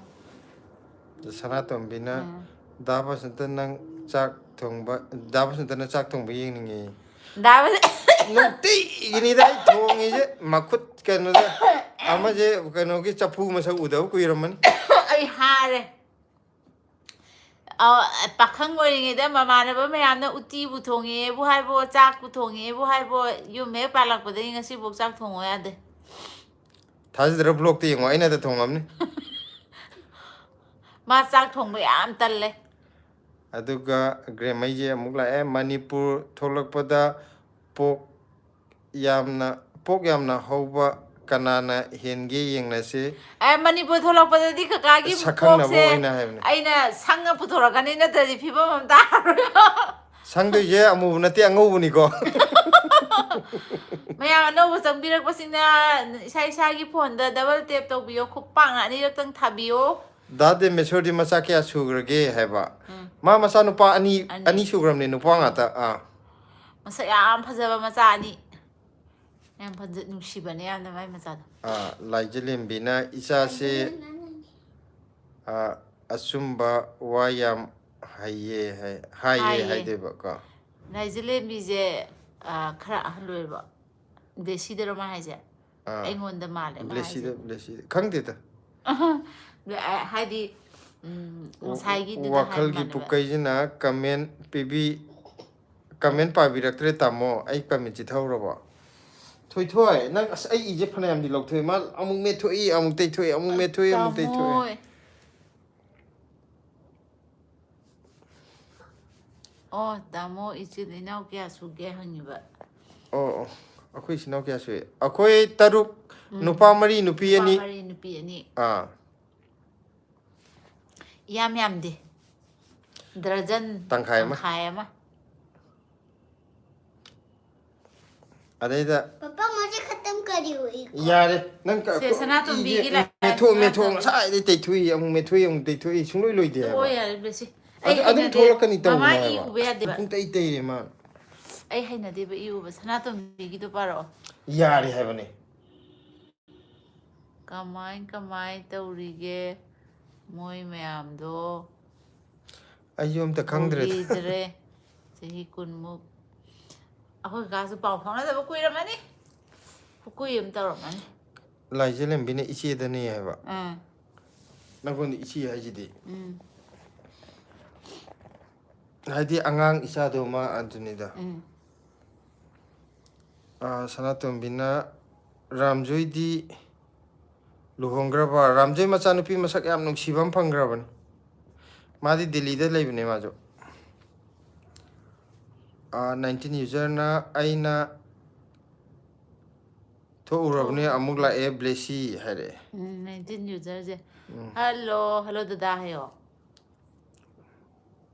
ꯁꯅꯥꯇꯣꯝꯕꯤꯅ, ꯑꯥ. "ꯗꯥ ꯕꯁꯟꯇ, ꯅꯪ ꯆꯥꯛ ꯊꯣꯡꯕ, ꯗꯥ ꯕꯁꯟꯇꯅ ꯆꯥꯛ ꯊꯣꯡꯕ ꯌꯦꯡꯅꯤꯡꯉꯦ"꯫ ꯗꯥꯕ- ꯅꯨꯡꯇꯤꯒꯤꯅꯤꯗ ꯑꯩ ꯊꯣꯡꯉꯤꯁꯦ, ꯃꯈꯨꯠ ꯀꯩꯅꯣꯗ, ꯑꯃꯁꯦ ꯀꯩꯅꯣꯒꯤ ꯆꯐꯨ ꯃꯁꯛ ꯎꯗꯕ ꯀꯨꯏꯔꯝꯃꯅꯤ꯫ ꯑꯩ ꯍꯥꯔꯦ꯫ ꯑ, ꯄꯥꯈꯪ ꯑꯣꯏꯔꯤꯉꯩꯗ ꯃꯃꯥꯟꯅꯕ ꯃꯌꯥꯝꯅ ꯎꯇꯤꯕꯨ ꯊꯣꯡꯉꯦꯕꯨ ꯍꯥꯏꯕꯣ, ꯆꯥꯛꯄꯨ ꯊꯣꯡꯉꯦꯕꯨ ꯍꯥꯏꯕꯣ, ꯌꯨꯝ ꯍꯦꯛ ꯄꯥꯜꯂꯛꯄꯗꯒꯤ ꯉꯁꯤꯐꯥꯎ ꯆꯥꯛ ꯊꯣꯡꯉꯣ ꯌꯥꯗꯦ꯫ ꯊꯥꯖꯗ꯭ꯔ ꯕ꯭ꯂꯣꯛꯇ ꯌꯦꯡꯉꯣ, ꯑꯩꯅꯗ ꯊꯣꯡꯉꯝꯅꯤ꯫ ꯃꯥ ꯆꯥꯛ ꯊꯣꯡꯕ ꯌꯥꯝ ꯇꯜꯂꯦ꯫ ꯑꯗꯨꯒ ꯒ꯭ꯔꯦꯃꯩꯁꯦ ꯑꯃꯨꯛ ꯂꯥꯛꯑꯦ, "ꯃꯅꯤꯄꯨꯔ ꯊꯣꯛꯂꯛꯄꯗ ꯄꯣꯛ ꯌꯥꯝꯅ, ꯄꯣꯛ ꯌꯥꯝꯅ ꯍꯧꯕ ꯀꯅꯥꯅ ꯍꯦꯟꯒꯦ ꯌꯦꯡꯅꯁꯦ"꯫ ꯑꯦ, ꯃꯅꯤꯄꯨꯔ ꯊꯣꯛꯂꯛꯄꯗꯗꯤ ꯀꯀꯥꯒꯤ ꯁꯛꯈꯪꯅꯕ ꯄꯣꯛꯁꯦ ꯑꯣꯏꯅ ꯍꯥꯏꯕꯅꯦ꯫ ꯑꯩꯅ ꯁꯪꯉ ꯄꯨꯊꯣꯔꯛꯀꯅꯤ, ꯅꯠꯇ꯭ꯔꯗꯤ ꯐꯤꯕꯝ ꯑꯃ ꯇꯥꯔꯣꯏ꯫ ꯁꯪꯗꯣꯏꯁꯦ ꯑꯃꯨꯕ ꯅꯠꯇꯦ, ꯑꯉꯧꯕꯅꯤꯀꯣ꯫ ꯃꯌꯥꯝ ꯑꯅꯧꯕ ꯆꯪꯕꯤꯔꯛꯄꯁꯤꯡꯅ ꯏꯁꯥ ꯏꯁꯥꯒꯤ ꯐꯣꯟꯗ ꯗꯕꯜ ꯇꯦꯞ ꯇꯧꯕꯤꯌꯣ, ꯈꯨꯠ ꯄꯥꯛꯅ ꯑꯅꯤꯔꯛꯇꯪ ꯊꯥꯕꯤꯌꯣ꯫ ꯗꯥ ꯗꯦꯃꯦꯁꯣꯔꯗꯤ ꯃꯆꯥ ꯀꯌꯥ ꯁꯨꯈ꯭ꯔꯒꯦ ꯍꯥꯏꯕ? ꯎꯝ. ꯃꯥ ꯃꯆꯥ ꯅꯨꯄꯥ ꯑꯅꯤ, ꯑꯅꯤ. ꯑꯅꯤ ꯁꯨꯈ꯭ꯔꯕꯅꯦ, ꯅꯨꯄꯥ ꯉꯥꯛꯇ꯫ ꯑꯥ. ꯃꯁꯛ ꯌꯥꯝ ꯐꯖꯕ ꯃꯆꯥ ꯑꯅꯤ꯫ ꯌꯥꯝ ꯐꯖ-, ꯅꯨꯡꯁꯤꯕꯅꯦ ꯌꯥꯝꯅ ꯃꯥꯏ ꯃꯆꯥꯗꯣ꯫ ꯑꯥ, ꯂꯥꯏꯖꯂꯦꯝꯕꯤꯅ ꯏꯆꯥꯁꯦ, ꯑꯥ, "ꯑꯆꯨꯝꯕ ꯋꯥ ꯌꯥꯝ ꯍꯩꯌꯦ" ꯍꯥꯏ, ꯍꯥꯏꯌꯦ ꯍꯥꯏꯌꯦ. ꯍꯥꯏꯗꯣꯏꯕꯀꯣ꯫ ꯂꯥꯏꯖꯂꯦꯝꯕꯤꯁꯦ, ꯑ, ꯈꯔ ꯑꯍꯜ ꯑꯣꯏꯔꯕ꯫ ꯗꯦꯁꯤꯗꯔꯣ ꯃꯥ ꯍꯥꯏꯁꯦ? ꯑꯥ. ꯑꯩꯉꯣꯟꯗ ꯃꯥꯜꯂꯦ ꯃꯥ ꯕ꯭ꯂꯦꯁꯤꯗ, ꯍꯥꯏꯁꯦ꯫ ꯕ꯭ꯂꯦꯁꯤꯗ꯫ ꯈꯪꯗꯦꯗ꯫ ꯑ, ꯍꯥꯏꯗꯤ, ꯎꯝ, ꯉꯁꯥꯏꯒꯤꯗꯨꯗ ꯍꯥꯏꯕ ꯋꯥꯈꯜꯒꯤ ꯃꯥꯜꯂꯦꯕ꯫ ꯄꯨꯀꯩꯁꯤꯅ ꯀꯃꯦꯟ ꯄꯤꯕꯤ, ꯀꯃꯦꯟ ꯄꯥꯕꯤꯔꯛꯇ꯭ꯔꯦ ꯇꯥꯃꯣ꯫ ꯑꯩ ꯀꯃꯦꯟ ꯆꯤꯊꯍꯧꯔꯕꯣ? ꯊꯣꯏꯊꯣꯏ, ꯅꯪ, ꯑꯁ, ꯑꯩ ꯏꯁꯦ ꯐꯅꯌꯥꯝꯗꯤ ꯂꯧꯊꯣꯛꯑꯦ꯫ ꯃꯥ ꯑꯃꯨꯛ ꯃꯦꯠꯊꯣꯛꯏ, ꯑꯃꯨꯛ ꯇꯩꯊꯣꯛꯏ, ꯑꯃꯨꯛ ꯃꯦꯠꯊꯣꯛꯏ, ꯑꯃꯨꯛ ꯇꯩꯊꯣꯛꯑꯦ꯫ ꯇꯥꯃꯣꯏ꯫ ꯑꯣ, ꯇꯥꯃꯣ, ꯏꯆꯤꯜ ꯏꯅꯥꯎ ꯀꯌꯥ ꯁꯨꯒꯦ ꯍꯪꯉꯤꯕ꯫ ꯑꯣ, ꯑꯣ꯫ ꯑꯩꯈꯣꯏ ꯏꯆꯤꯟ ꯏꯅꯥꯎ ꯀꯌꯥ ꯁꯨꯏ? ꯑꯩꯈꯣꯏ ꯇꯔꯨꯛ, ꯎꯝ. ꯅꯨꯄꯥ ꯃꯔꯤ, ꯅꯨꯄꯤ ꯅꯨꯄꯥ ꯑꯅꯤ꯫ ꯃꯔꯤ, ꯅꯨꯄꯤ ꯑꯅꯤ꯫ ꯑꯥ꯫ ꯏꯌꯥꯝ ꯌꯥꯝꯗꯦ꯫ ꯗꯔꯖꯟ ꯇꯪꯈꯥꯏ ꯑꯃ꯫ ꯇꯪꯈꯥꯏ ꯑꯃ꯫ ꯑꯗꯩꯗ पापा, मुझे खत्म करी हुई। ꯌꯥꯔꯦ꯫ ꯅꯪ ꯀ-, ꯁꯦ, ꯁꯅꯥꯇꯣꯝꯕꯤꯒꯤ ꯏꯁꯦ ꯂꯥꯏ-, ꯃꯦꯠꯊꯣꯛ, ꯃꯦꯠꯊꯣꯛ, ꯁꯅꯥꯇꯣꯝꯕꯤ꯫ ꯉꯁꯥꯏꯗꯩ ꯇꯩꯊꯣꯛꯏ, ꯑꯃꯨꯛ ꯃꯦꯠꯊꯣꯛꯏ, ꯑꯃꯨꯛ ꯇꯩꯊꯣꯛꯏ, ꯁꯨꯡꯂꯣꯏ ꯂꯣꯏꯗꯦ ꯍꯥꯏꯕ꯫ ꯍꯣꯏ, ꯌꯥꯔꯦ, ꯕ꯭ꯂꯦꯁꯤ꯫ ꯑꯗꯨ ꯑꯩ ꯑꯗꯨꯝ ꯍꯩꯅꯗꯦ꯫ ꯊꯣꯛꯂꯛꯀꯅꯤ ꯇꯧꯅꯨ ꯃꯃꯥ ꯏ ꯍꯥꯏꯕ꯫ ꯎꯕ ꯌꯥꯗꯦꯕ꯫ ꯄꯨꯡ ꯇꯩ ꯇꯩꯔꯦ ꯃꯥ꯫ ꯑꯩ ꯍꯩꯅꯗꯦꯕ ꯏ ꯎꯕ꯫ ꯁꯅꯥꯇꯣꯝꯕꯤꯒꯤꯗꯣ ꯄꯥꯔꯛꯑꯣ꯫ ꯌꯥꯔꯦ ꯍꯥꯏꯕꯅꯦ꯫ ꯀꯃꯥꯏ ꯀꯃꯥꯏ ꯇꯧꯔꯤꯒꯦ ꯃꯣꯏ ꯃꯌꯥꯝꯗꯣ? ꯑꯩꯁꯨ ꯑꯝꯇ ꯈꯪꯗ꯭ꯔꯦꯗ꯫ ꯎꯈꯤꯗ꯭ꯔꯦ꯫ ꯆꯍꯤ ꯀꯨꯟꯃꯨꯛ꯫ ꯑꯩꯈꯣꯏ ꯀꯥꯁꯨ ꯄꯥꯎ ꯐꯥꯎꯅꯗꯕ ꯀꯨꯏꯔꯝꯃꯅꯤ꯫ ꯄꯨꯀꯨꯏ ꯑꯃ ꯇꯧꯔꯝꯃꯅꯤ꯫ ꯂꯥꯏꯖꯂꯦꯝꯕꯤꯅ ꯏꯆꯦꯗꯅꯦ ꯍꯥꯏꯕ꯫ ꯑꯥ꯫ ꯅꯪꯉꯣꯟꯗ ꯏꯆꯦ ꯍꯥꯏꯁꯤꯗꯤ꯫ ꯎꯝ꯫ ꯍꯥꯏꯗꯤ ꯑꯉꯥꯡ ꯏꯆꯥꯗꯣ ꯃꯥ ꯑꯗꯨꯅꯤꯗ꯫ ꯎꯝ꯫ ꯑꯥ, ꯁꯅꯥꯇꯣꯝꯕꯤꯅ ꯔꯥꯝꯖꯣꯏꯗꯤ ꯂꯨꯍꯣꯡꯈ꯭ꯔꯕ? ꯔꯥꯝꯖꯣꯏ ꯃꯆꯥꯅꯨꯄꯤ ꯃꯁꯛ ꯌꯥꯝ ꯅꯨꯡꯁꯤꯕ ꯑꯃ ꯐꯪꯈ꯭ꯔꯕꯅꯤ꯫ ꯃꯥꯗꯤ ꯗꯤꯜꯂꯤꯗ ꯂꯩꯕꯅꯦ ꯃꯥꯁꯨ꯫ ꯅꯥꯏꯟꯇꯤꯟ ꯌꯨꯖꯔꯅ ꯑꯩꯅ ꯊꯣꯛꯎꯔꯕꯅꯦ, ꯑꯃꯨꯛ ꯂꯥꯛꯑꯦ ꯕ꯭ꯂꯦꯁꯤ ꯍꯥꯏꯔꯛꯑꯦ꯫ ꯎꯝ, ꯅꯥꯏꯟꯇꯤꯟ ꯌꯨꯖꯔꯁꯦ꯫ ꯍꯜꯂꯣ, ꯍꯜꯂꯣ ꯗꯗꯥ ꯍꯥꯏꯌꯣ꯫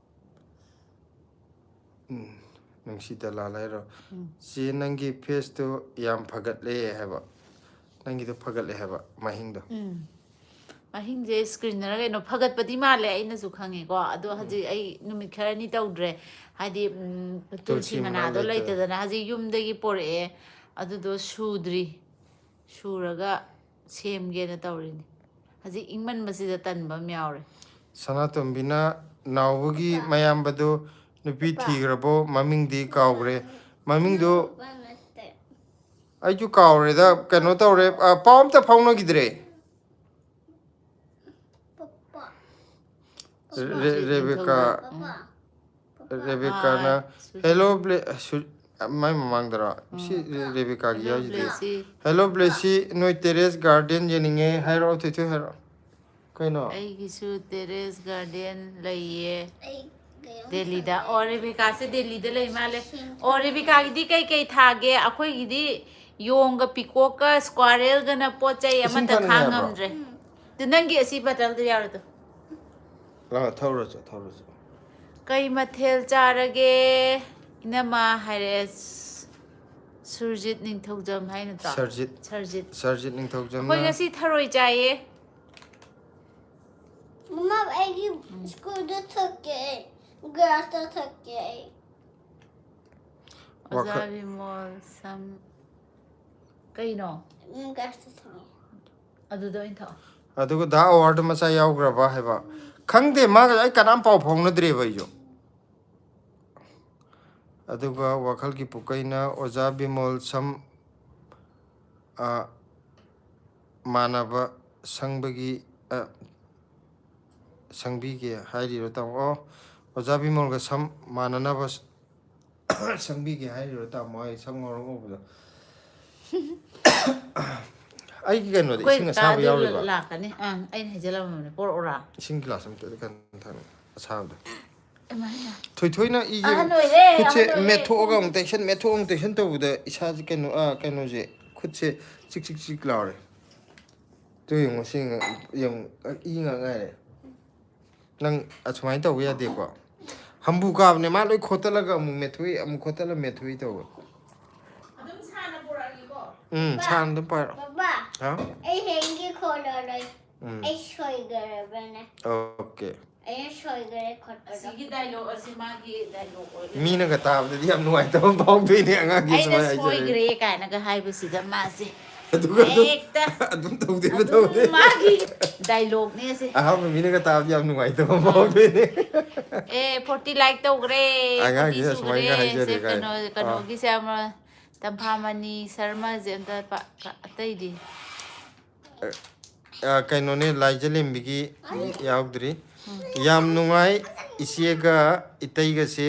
ꯎꯝ, ꯅꯨꯡꯁꯤꯗ ꯂꯥꯜ ꯍꯥꯏꯔꯣ? ꯎꯝ꯫ ꯆꯦ, ꯅꯪꯒꯤ ꯐꯦꯁꯇꯨ ꯌꯥꯝ ꯐꯒꯠꯂꯦ ꯍꯥꯏꯕ꯫ ꯅꯪꯒꯤꯗꯣ ꯐꯒꯠꯂꯦ ꯍꯥꯏꯕ ꯃꯍꯤꯡꯗꯣ꯫ ꯎꯝ꯫ ꯃꯍꯤꯡꯁꯦ ꯁ꯭ꯀ꯭ꯔꯤꯟꯅꯔ ꯀꯩꯅꯣ ꯐꯒꯠꯄꯗꯤ ꯃꯥꯜꯂꯦ, ꯑꯩꯅꯁꯨ ꯈꯪꯉꯦꯀꯣ꯫ ꯑꯗꯣ ꯍꯧꯖꯤꯛ ꯑꯩ ꯅꯨꯃꯤꯠ ꯈꯔꯅꯤ ꯇꯧꯗ꯭ꯔꯦ꯫ ꯍꯥꯏꯗꯤ, ꯎꯝ, ꯇꯨꯜꯁꯤ ꯇꯨꯜꯁꯤ ꯃꯅꯥ ꯃꯅꯥꯗꯣ ꯂꯩꯇꯗꯅ꯫ ꯂꯩꯇꯗꯅ ꯍꯧꯖꯤꯛ ꯌꯨꯝꯗꯒꯤ ꯄꯣꯔꯛꯑꯦ꯫ ꯑꯗꯨꯗꯣ ꯁꯨꯗ꯭ꯔꯤ꯫ ꯁꯨꯔꯒ ꯁꯦꯝꯒꯦꯅ ꯇꯧꯔꯤꯅꯤ꯫ ꯍꯧꯖꯤꯛ ꯏꯪꯃꯟꯕꯁꯤꯗ ꯇꯟꯕ ꯑꯃ ꯌꯥꯎꯔꯦ꯫ ꯁꯅꯥꯇꯣꯝꯕꯤꯅ ꯅꯥꯎꯕꯒꯤ ꯃꯌꯥꯝꯕꯗꯣ ꯅꯨꯄꯤ ꯊꯤꯈ꯭ꯔꯕꯣ? ꯃꯃꯤꯡꯗꯤ ꯀꯥꯎꯈ꯭ꯔꯦ꯫ ꯃꯃꯤꯡꯗꯣ ꯑꯩꯁꯨ ꯀꯥꯎꯔꯦꯗ, ꯀꯩꯅꯣ ꯇꯧꯔꯦ, ꯑ, ꯄꯥꯎ ꯑꯝꯇ ꯐꯥꯎꯅꯈꯤꯗ꯭ꯔꯦ꯫ ꯔꯦ-, ꯔꯦꯕꯦꯀꯥ꯫ ꯔꯦꯕꯦꯀꯥꯅ, "ꯍꯦꯂꯣ ꯕ꯭ꯂꯦ-," ꯁꯨ-, ꯃꯥꯏ ꯃꯃꯥꯡꯗꯔꯣ? ꯁꯤ ꯔꯦꯕꯦꯀꯥꯒꯤ ꯍꯥꯏꯁꯤꯗꯤ꯫ "ꯍꯦꯂꯣ ꯕ꯭ꯂꯦꯁꯤ, ꯅꯣꯏ ꯇꯦꯔꯦꯁ ꯒꯥꯔꯗꯦꯟ ꯌꯦꯡꯅꯤꯡꯉꯦ", ꯍꯥꯏꯔꯛꯑꯣ, ꯊꯣꯏꯊꯣꯏ ꯍꯥꯏꯔꯛꯑꯣ꯫ ꯀꯩꯅꯣ? ꯑꯩꯒꯤꯁꯨ ꯇꯦꯔꯦꯁ ꯒꯥꯔꯗꯦꯟ ꯂꯩꯌꯦ꯫ ꯗꯦꯜꯂꯤꯗ꯫ ꯑꯣ, ꯔꯦꯕꯦꯀꯥꯁꯦ ꯗꯦꯜꯂꯤꯗ ꯂꯩ ꯃꯥꯜꯂꯦ꯫ ꯑꯣ, ꯔꯦꯕꯦꯀꯥꯒꯤꯗꯤ ꯀꯩꯀꯩ ꯊꯥꯒꯦ? ꯑꯩꯈꯣꯏꯒꯤꯗꯤ ꯌꯣꯡꯒ ꯄꯤꯀꯣꯛꯀ ꯁ꯭ꯀ꯭ꯋꯥꯔꯦꯜꯒꯅ ꯄꯣꯠ ꯆꯩ ꯏꯁꯤꯡ ꯑꯃꯠꯇ ꯊꯛꯅꯤ ꯊꯥ ꯍꯥꯏꯕ꯭ꯔꯣ? ꯉꯝꯗ꯭ꯔꯦ꯫ ꯑꯗꯨ ꯅꯪꯒꯤ ꯑꯁꯤ ꯕꯇꯜꯗꯨ ꯌꯥꯎꯔꯗꯨ꯫ ꯑꯥ, ꯊꯧꯔꯁꯨ, ꯊꯧꯔꯁꯨ꯫ ꯀꯩ ꯃꯊꯦꯜ ꯆꯥꯔꯒꯦ? ꯏꯅꯝꯃ ꯍꯥꯏꯔꯛꯑꯦ꯫ ꯁꯨꯔꯖꯤꯠ ꯅꯤꯡꯊꯧꯖꯝ ꯍꯥꯏ ꯅꯠꯇ꯭ꯔꯣ? ꯁꯔꯖꯤꯠ꯫ ꯁꯔꯖꯤꯠ꯫ ꯁꯔꯖꯤꯠ ꯅꯤꯡꯊꯧꯖꯝꯅ꯫ ꯑꯩꯈꯣꯏ ꯉꯁꯤ ꯊꯔꯣꯏ ꯆꯥꯏꯌꯦ꯫ ꯃꯃꯥ, ꯑꯩꯒꯤ ꯁ꯭ꯀꯨꯜꯗ ꯊꯛꯀꯦ ꯑꯩ꯫ ꯒ꯭ꯂꯥꯁꯇ ꯊꯛꯀꯦ ꯑꯩ꯫ ꯑꯣꯖꯥ ꯕꯤꯃꯣꯜ ꯁꯝ ꯀꯩꯅꯣ? ꯎꯝ, ꯒ꯭ꯂꯥꯁꯇ ꯊꯛꯀꯦ꯫ ꯑꯗꯨꯗ ꯑꯣꯏꯅ ꯊꯛꯑꯣ꯫ ꯑꯗꯨꯒ ꯗꯥ ꯑꯦꯋꯥꯔꯗ ꯃꯆꯥ ꯌꯥꯎꯈ꯭ꯔꯕ ꯍꯥꯏꯕ? ꯈꯪꯗꯦ, ꯃꯥꯒ ꯑꯩ ꯀꯅꯥꯝ ꯄꯥꯎ ꯐꯥꯎꯅꯗ꯭ꯔꯦꯕ ꯑꯩꯁꯨ꯫ ꯑꯗꯨꯒ ꯋꯥꯈꯜꯒꯤ ꯄꯨꯀꯩꯅ ꯑꯣꯖꯥ ꯕꯤꯃꯣꯜ ꯁꯝ, ꯑ, ꯃꯥꯟꯅꯕ ꯁꯪꯕꯒꯤ, ꯑ, ꯁꯪꯕꯤꯒꯦ ꯍꯥꯏꯔꯤꯔꯣ ꯇꯥꯃꯣ? ꯑꯣ, ꯑꯣꯖꯥ ꯕꯤꯃꯣꯜꯒ ꯁꯝ ꯃꯥꯟꯅꯅꯕ ꯁ-, ꯁꯪꯕꯤꯒꯦ ꯍꯥꯏꯔꯤꯔꯣ ꯇꯥꯃꯣ? ꯑꯩ ꯁꯝ ꯉꯧꯔꯣꯛ ꯉꯧꯕꯗꯣ꯫ ꯑꯩꯒꯤ ꯀꯩꯅꯣꯗ ꯑꯩꯈꯣꯏ ꯏꯁꯤꯡ ꯀꯥ ꯑꯁꯥꯕ ꯑꯗꯨ ꯌꯥꯎꯔꯤꯕ? ꯂꯥꯛꯀꯅꯤ꯫ ꯑꯪ, ꯑꯩꯅ ꯍꯩꯖꯜꯂꯝꯃꯕꯅꯦ, ꯄꯣꯔꯛꯎꯔꯥ? ꯏꯁꯤꯡ ꯒꯤꯂꯥꯁ ꯑꯝꯇ ꯀꯟ ꯊꯝꯃꯦ, ꯑꯁꯥꯕꯗꯣ꯫ ꯑꯗꯨꯃꯥꯏꯅ꯫ ꯊꯣꯏꯊꯣꯏꯅ ꯏꯁꯦ ꯑꯍꯟ ꯑꯣꯏꯔꯦ, ꯈꯨꯠꯁꯦ ꯑꯍꯟ ꯑꯣꯏꯔꯦ꯫ ꯃꯦꯠꯊꯣꯛꯑꯒ ꯑꯃꯨꯛ ꯇꯩꯁꯟ, ꯃꯦꯠꯊꯣꯛꯑ ꯑꯃꯨꯛ ꯇꯩꯁꯟ ꯇꯧꯕꯗ ꯏꯁꯥꯁꯦ ꯀꯩꯅꯣ, ꯑꯥ, ꯀꯩꯅꯣꯁꯦ, ꯈꯨꯠꯁꯦ ꯆꯤꯛ ꯆꯤꯛ ꯆꯤꯛ ꯂꯥꯎꯔꯦ꯫ ꯇꯨ ꯌꯦꯡꯉꯣ, ꯁꯤ ꯉ-, ꯌꯦꯡꯉꯣ, ꯏ ꯉꯥꯛ ꯉꯥꯏꯔꯦ꯫ ꯅꯪ ꯑꯁꯨꯃꯥꯏꯅ ꯇꯧꯕ ꯌꯥꯗꯦꯀꯣ꯫ ꯍꯝꯕꯨ ꯀꯥꯕꯅꯦ, ꯃꯥ ꯂꯣꯏ ꯈꯣꯠꯇꯠꯂꯒ ꯑꯃꯨꯛ ꯃꯦꯠꯊꯣꯛꯏ, ꯑꯃꯨꯛ ꯈꯣꯠꯇꯠꯂ ꯃꯦꯠꯊꯣꯛꯏ ꯇꯧꯕ꯫ ꯑꯗꯨꯝ ꯁꯥꯅ ꯄꯨꯔꯛꯑꯒꯦꯀꯣ꯫ ꯎꯝ, ꯁꯥꯅ ꯑꯗꯨꯝ ꯄꯥꯏꯔꯣ꯫ ꯕꯕꯥ, ꯍꯥ? ꯑꯩ ꯍꯌꯦꯡꯒꯤ ꯈꯣꯠꯂꯔꯣꯏ꯫ ꯎꯝ, ꯑꯩ ꯁꯣꯏꯈ꯭ꯔꯕꯅꯦ꯫ ꯑꯣꯀꯦ꯫ ꯑꯩꯅ ꯁꯣꯏꯈ꯭ꯔꯦ ꯈꯣꯠꯄꯗꯣ꯫ ꯑꯁꯤꯒꯤ ꯗꯥꯏꯂꯣꯛ ꯑꯁꯤ ꯃꯥꯒꯤ ꯗꯥꯏꯂꯣꯛ ꯑꯣꯏꯔꯦ꯫ ꯃꯤꯅꯒ ꯇꯥꯕꯗꯗꯤ ꯌꯥꯝ ꯅꯨꯡꯉꯥꯏꯇꯕ ꯑꯃ ꯐꯥꯎꯗꯣꯏꯅꯦ, ꯑꯉꯥꯡꯒꯤ ꯑꯩꯅ ꯁꯨꯃꯥꯏꯅ ꯍꯥꯏꯖꯔꯒ꯫ ꯁꯣꯏꯈ꯭ꯔꯦ ꯀꯥꯏꯅꯒ ꯍꯥꯏꯕꯁꯤꯗ ꯃꯥꯁꯦ ꯑꯗꯨꯒ ꯑꯗꯨꯝ, ꯍꯦꯛꯇ ꯑꯗꯨꯝ ꯇꯧꯗꯦꯕ, ꯑꯗꯨꯝ ꯇꯧꯗꯦ꯫ ꯃꯥꯒꯤ ꯗꯥꯏꯂꯣꯛꯅꯦ ꯑꯁꯦ꯫ ꯑꯍꯥꯟꯕ ꯃꯤꯅꯒ ꯇꯥꯕꯗꯤ ꯌꯥꯝ ꯅꯨꯡꯉꯥꯏꯇꯕ ꯑꯃ ꯐꯥꯎꯗꯣꯏꯅꯦ꯫ ꯑꯦ, ꯐꯣꯔꯇꯤ ꯂꯥꯏꯛ ꯇꯧꯈ꯭ꯔꯦ, ꯐꯣꯔꯇꯤ ꯑꯉꯥꯡꯁꯤꯅ ꯁꯨꯈ꯭ꯔꯦ꯫ ꯁꯨꯃꯥꯏꯅ ꯍꯥꯏꯖꯔꯦ ꯁꯦ, ꯀꯥꯏꯅ꯫ ꯀꯩꯅꯣ, ꯑꯥ꯫ ꯀꯩꯅꯣꯒꯤꯁꯦ ꯑꯃ, ꯇꯝꯐꯥꯃꯅꯤ ꯁꯔꯃꯁꯦ ꯑꯝꯇ ꯄꯥ-, ꯀ-, ꯑꯇꯩꯗꯤ꯫ ꯑ, ꯀꯩꯅꯣꯅꯦ, ꯂꯥꯏꯖꯂꯦꯝꯕꯤꯒꯤ ꯌꯥꯎꯗ꯭ꯔꯤ꯫ ꯌꯥꯝ ꯅꯨꯡꯉꯥꯏ, ꯏꯆꯦꯒ ꯏꯇꯩꯒꯁꯦ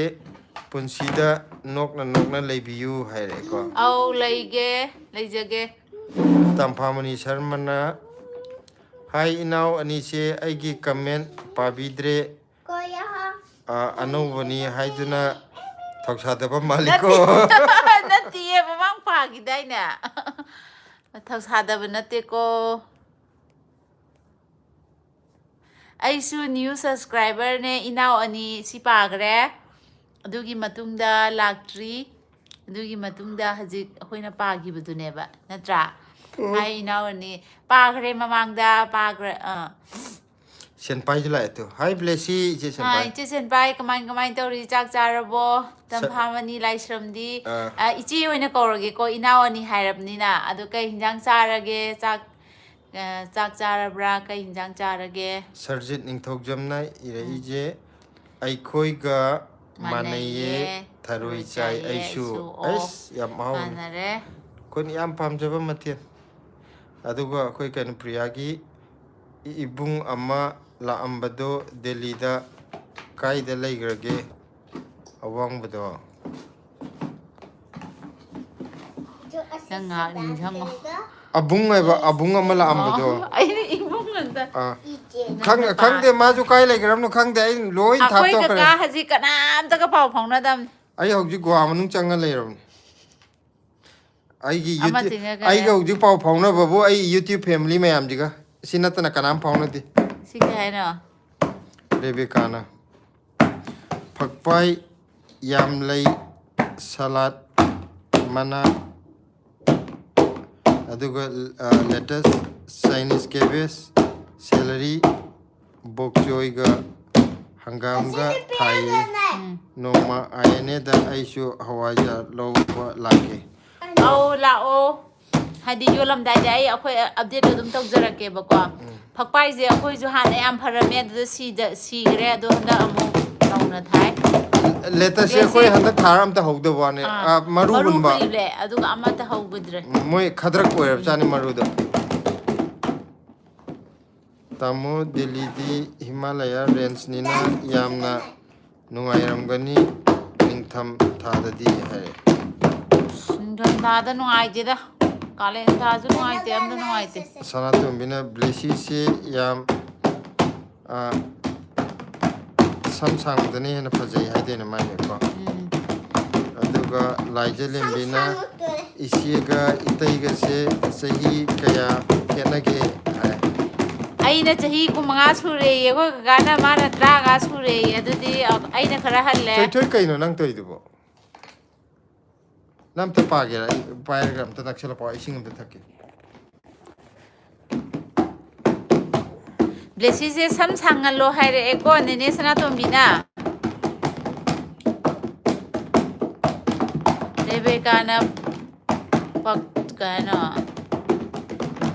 ꯄꯨꯟꯁꯤꯗ ꯅꯣꯛꯅ ꯅꯣꯛꯅ ꯂꯩꯕꯤꯌꯨ ꯍꯥꯏꯔꯛꯑꯦꯀꯣ꯫ ꯑꯧ, ꯂꯩꯒꯦ, ꯂꯩꯖꯒꯦ꯫ ꯇꯝꯐꯥꯃꯅꯤ ꯁꯔꯃꯅ, "ꯍꯥꯏ ꯏꯅꯥꯎ ꯑꯅꯤꯁꯦ, ꯑꯩꯒꯤ ꯀꯃꯦꯟ ꯄꯥꯕꯤꯗ꯭ꯔꯦ꯫ ꯀꯣꯌꯥ꯫ ꯑ, ꯑꯅꯧꯕꯅꯤ ꯍꯥꯏꯗꯨꯅ ꯊꯧꯁꯥꯗꯕ ꯃꯥꯜꯂꯤꯀꯣ"꯫ ꯅꯠꯇꯤꯌꯦ, ꯃꯃꯥꯡ ꯄꯥꯈꯤꯗꯥꯏꯅꯦ? ꯊꯧꯁꯥꯗꯕ ꯅꯠꯇꯦꯀꯣ꯫ ꯑꯩꯁꯨ ꯅ꯭ꯌꯨ ꯁꯕꯁꯀ꯭ꯔꯥꯏꯕꯔꯅꯦ, ꯏꯅꯥꯎ ꯑꯅꯤ ꯁꯤ ꯄꯥꯈ꯭ꯔꯦ꯫ ꯑꯗꯨꯒꯤ ꯃꯇꯨꯡꯗ ꯂꯥꯛꯇ꯭ꯔꯤ꯫ ꯑꯗꯨꯒꯤ ꯃꯇꯨꯡꯗ ꯍꯧꯖꯤꯛ ꯑꯩꯈꯣꯏꯅ ꯄꯥꯈꯤꯕꯗꯨꯅꯦꯕ, ꯅꯠꯇ꯭ꯔꯥ? ꯍꯥꯏ ꯏꯅꯥꯎ ꯑꯅꯤ꯫ ꯄꯥꯈ꯭ꯔꯦ, ꯃꯃꯥꯡꯗ ꯄꯥꯈ꯭ꯔꯦ꯫ ꯑꯥ꯫ ꯁꯦꯟꯄꯥꯏꯁꯨ ꯂꯥꯛꯑꯦ ꯇꯨ꯫ ꯍꯥꯏ ꯕ꯭ꯂꯦꯁꯤ, ꯏꯆꯦ ꯑꯥ, ꯁꯦꯟꯄꯥꯏ꯫ ꯏꯆꯦ ꯁꯦꯟꯄꯥꯏ, ꯀꯃꯥꯏ, ꯀꯃꯥꯏ ꯇꯧꯔꯤ? ꯆꯥꯛ ꯆꯥꯔꯕꯣ? ꯇꯝꯐꯥꯃꯅꯤ ꯂꯥꯏꯁ꯭ꯔꯝꯗꯤ꯫ ꯑꯥ꯫ ꯑꯥ, ꯏꯆꯦ ꯑꯣꯏꯅ ꯀꯧꯔꯒꯦꯀꯣ, ꯏꯅꯥꯎ ꯑꯅꯤ ꯍꯥꯏꯔꯕꯅꯤꯅ꯫ ꯑꯗꯣ ꯀꯩ ꯍꯤꯟꯖꯥꯡ ꯆꯥꯔꯒꯦ? ꯆꯥꯛ ꯑ, ꯆꯥꯛ ꯆꯥꯔꯕ꯭ꯔꯥ? ꯀꯩ ꯍꯤꯟꯖꯥꯡ ꯆꯥꯔꯒꯦ? ꯁꯔꯖꯤꯠ ꯅꯤꯡꯊꯧꯖꯝꯅ ꯏꯔꯛꯏꯁꯦ, "ꯑꯩꯈꯣꯏꯒ ꯃꯥꯟꯅꯩꯌꯦ, ꯃꯥꯟꯅꯩꯌꯦ, ꯊꯔꯣꯏ ꯊꯔꯣꯏ ꯆꯥꯏ ꯆꯥꯏꯌꯦ ꯑꯩꯁꯨ"꯫ ꯑꯩꯁꯨ꯫ ꯑꯣ, ꯑꯁ, ꯌꯥꯝ ꯍꯥꯎꯕꯅꯦ꯫ ꯃꯥꯟꯅꯔꯦ꯫ ꯑꯩꯈꯣꯏꯅ ꯌꯥꯝ ꯄꯥꯝꯖꯕ ꯃꯊꯦꯜ꯫ ꯑꯗꯨꯒ ꯑꯩꯈꯣꯏ ꯀꯩꯅꯣ, ꯄ꯭ꯔꯤꯌꯥꯒꯤ ꯏ-, ꯏꯕꯨꯡ ꯑꯃ ꯂꯥꯛꯑꯝꯕꯗꯣ ꯗꯦꯜꯂꯤꯗ, ꯀꯥꯏꯗ ꯂꯩꯈ꯭ꯔꯒꯦ? ꯑꯋꯥꯡꯕꯗꯣ꯫ ꯅꯪ ꯉꯥꯏꯍꯥꯛ ꯅꯤꯡꯁꯤꯡꯉꯣ꯫ ꯑꯕꯨꯡ ꯍꯥꯏꯕ, ꯑꯕꯨꯡ ꯑꯃ ꯂꯥꯛꯑꯝꯕꯗꯣ꯫ ꯑꯣ, ꯑꯩꯗꯤ ꯏꯕꯨꯡ ꯑꯝꯇ ꯑꯥ꯫ ꯅꯪ ꯈꯪ-, ꯅꯨꯄꯥ꯫ ꯈꯪꯗꯦ, ꯃꯥꯁꯨ ꯀꯥꯏ ꯂꯩꯈ꯭ꯔꯕꯅꯣ ꯈꯪꯗꯦ, ꯑꯩ ꯂꯣꯏ ꯑꯩꯈꯣꯏ ꯊꯥꯞꯇꯣꯛꯈ꯭ꯔꯦ꯫ ꯀꯀꯥ ꯍꯧꯖꯤꯛ ꯀꯅꯥꯝꯇꯒ ꯄꯥꯎ ꯐꯥꯎꯅꯗꯕꯅꯤ꯫ ꯑꯩ ꯍꯧꯖꯤꯛ ꯒꯨꯍꯥ ꯃꯅꯨꯡ ꯆꯪꯉ ꯂꯩꯔꯕꯅꯤ꯫ ꯑꯩꯒꯤ ꯑꯃ YouTube, ꯆꯤꯡꯉꯒ ꯑꯩꯒ ꯂꯩ꯫ ꯍꯧꯖꯤꯛ ꯄꯥꯎ ꯐꯥꯎꯅꯕꯕꯨ ꯑꯩ YouTube family ꯃꯌꯥꯝꯁꯤꯒ, ꯁꯤ ꯅꯠꯇꯅ ꯀꯅꯥꯝ ꯐꯥꯎꯅꯗꯦ꯫ ꯁꯤ ꯀꯩ ꯍꯥꯏꯅꯣ? ꯔꯦꯕꯦꯀꯥꯅ ꯐꯛꯄꯥꯏ, ꯌꯥꯝ ꯂꯩ, ꯁꯂꯥꯠ, ꯃꯅꯥ, ꯑꯗꯨꯒ, ꯑ, lettuce, Chinese cabbage, celery, ꯕꯣꯛꯆꯣꯏꯒ ꯍꯪꯒꯥꯝꯒ ꯊꯥꯏꯌꯦ꯫ ꯎꯝ꯫ ꯅꯣꯡꯃ ꯑꯥꯏ ꯑꯦꯟ ꯑꯦꯗ ꯑꯩꯁꯨ ꯍꯋꯥꯏꯖꯥꯔ ꯂꯧꯕ ꯂꯥꯛꯀꯦ꯫ ꯑꯧ, ꯂꯥꯛꯑꯣ꯫ ꯍꯥꯏꯗꯤ ꯌꯣꯜꯂꯝꯗꯥꯏꯗ ꯑꯩ, ꯑꯩꯈꯣꯏ update ꯑꯗꯨꯝ ꯇꯧꯖꯔꯛꯀꯦꯕꯀꯣ꯫ ꯐꯛꯄꯥꯏꯁꯦ ꯑꯩꯈꯣꯏꯁꯨ ꯍꯥꯟꯅ ꯌꯥꯝ ꯐꯔꯝꯃꯦ, ꯑꯗꯨꯗ ꯁꯤꯗ, ꯁꯤꯈ꯭ꯔꯦ, ꯑꯗꯣ ꯍꯟꯗꯛ ꯑꯃꯨꯛ ꯅꯧꯅ ꯊꯥꯏ꯫ Lettuceꯁꯦ Lettuceꯁꯦ ꯑꯩꯈꯣꯏ ꯍꯟꯗꯛ ꯊꯥꯔ ꯑꯝꯇ ꯍꯧꯗꯕ ꯋꯥꯅꯤ꯫ ꯑꯥ, ꯑꯥ, ꯃꯔꯨ ꯃꯔꯨ ꯍꯨꯟꯕ꯫ ꯍꯨꯜꯂꯦ, ꯑꯗꯨꯒ ꯑꯃꯠꯇ ꯍꯧꯒꯗ꯭ꯔꯦ꯫ ꯎꯝ, ꯃꯣꯏ ꯈꯗ꯭ꯔꯛ ꯑꯣꯏꯔꯕꯖꯥꯠꯅꯤ ꯃꯔꯨꯗꯣ꯫ ꯇꯥꯃꯣ, ꯗꯦꯜꯂꯤꯗꯤ ꯍꯤꯃꯥꯂꯌꯥ ꯔꯦꯟꯖꯅꯤꯅ ꯌꯥꯝꯅ ꯅꯨꯡꯉꯥꯏꯔꯝꯒꯅꯤ ꯅꯤꯡꯊꯝ ꯊꯥꯗꯗꯤ ꯍꯥꯏꯔꯦ꯫ ꯅꯤꯡꯊꯝ ꯊꯥꯗ ꯅꯨꯡꯉꯥꯏꯇꯦꯗ, ꯀꯥꯂꯦꯟ ꯊꯥꯁꯨ ꯅꯨꯡꯉꯥꯏꯇꯦ, ꯑꯝꯇ ꯅꯨꯡꯉꯥꯏꯇꯦ꯫ ꯁꯅꯥꯇꯣꯝꯕꯤꯅ ꯕ꯭ꯂꯦꯁꯤꯁꯦ ꯌꯥꯝ, ꯑ, ꯁꯝ ꯁꯥꯡꯕꯗꯅ ꯍꯦꯟꯅ ꯐꯖꯩ ꯍꯥꯏꯗꯣꯏꯅꯦ ꯃꯥꯏꯁꯦꯀꯣ꯫ ꯎꯝ꯫ ꯑꯗꯨꯒ ꯂꯥꯏꯖꯂꯦꯝꯕꯤꯅ ꯁꯝ ꯁꯥꯡꯕ ꯏꯆꯦꯒ ꯏꯇꯩꯒꯁꯦ ꯆꯍꯤ ꯀꯌꯥ ꯈꯦꯠꯅꯒꯦ ꯍꯥꯏ꯫ ꯑꯩꯅ ꯆꯍꯤ ꯀꯨꯟꯃꯉꯥ ꯁꯨꯔꯦꯌꯦ, ꯑꯩꯈꯣꯏ ꯀꯀꯥꯅ ꯃꯥꯅ ꯇꯔꯥꯃꯉꯥ ꯁꯨꯔꯦꯌꯦ, ꯑꯗꯨꯗꯤ ꯑꯩꯅ ꯈꯔ ꯍꯜꯂꯦ꯫ ꯊꯣꯏꯊꯣꯏ, ꯀꯩꯅꯣ ꯅꯪ ꯇꯧꯔꯤꯗꯨꯕꯣ? ꯅꯪ ꯑꯝꯇ ꯄꯥꯒꯦꯔꯥ? ꯑꯩ ꯄꯥꯏꯔꯒ ꯑꯝꯇ ꯅꯛꯁꯤꯜꯂꯛꯄ, ꯏꯁꯤꯡ ꯑꯝꯇ ꯊꯛꯀꯦ꯫ ꯕ꯭ꯂꯦꯁꯤꯁꯦ ꯁꯝ ꯁꯥꯡꯍꯜꯂꯣ ꯍꯥꯏꯔꯛꯑꯦꯀꯣ, ꯅꯦꯅꯦ ꯁꯅꯥꯇꯣꯝꯕꯤꯅ꯫ ꯔꯦꯕꯦꯀꯥꯅ ꯄꯛ-, ꯀꯩꯅꯣ,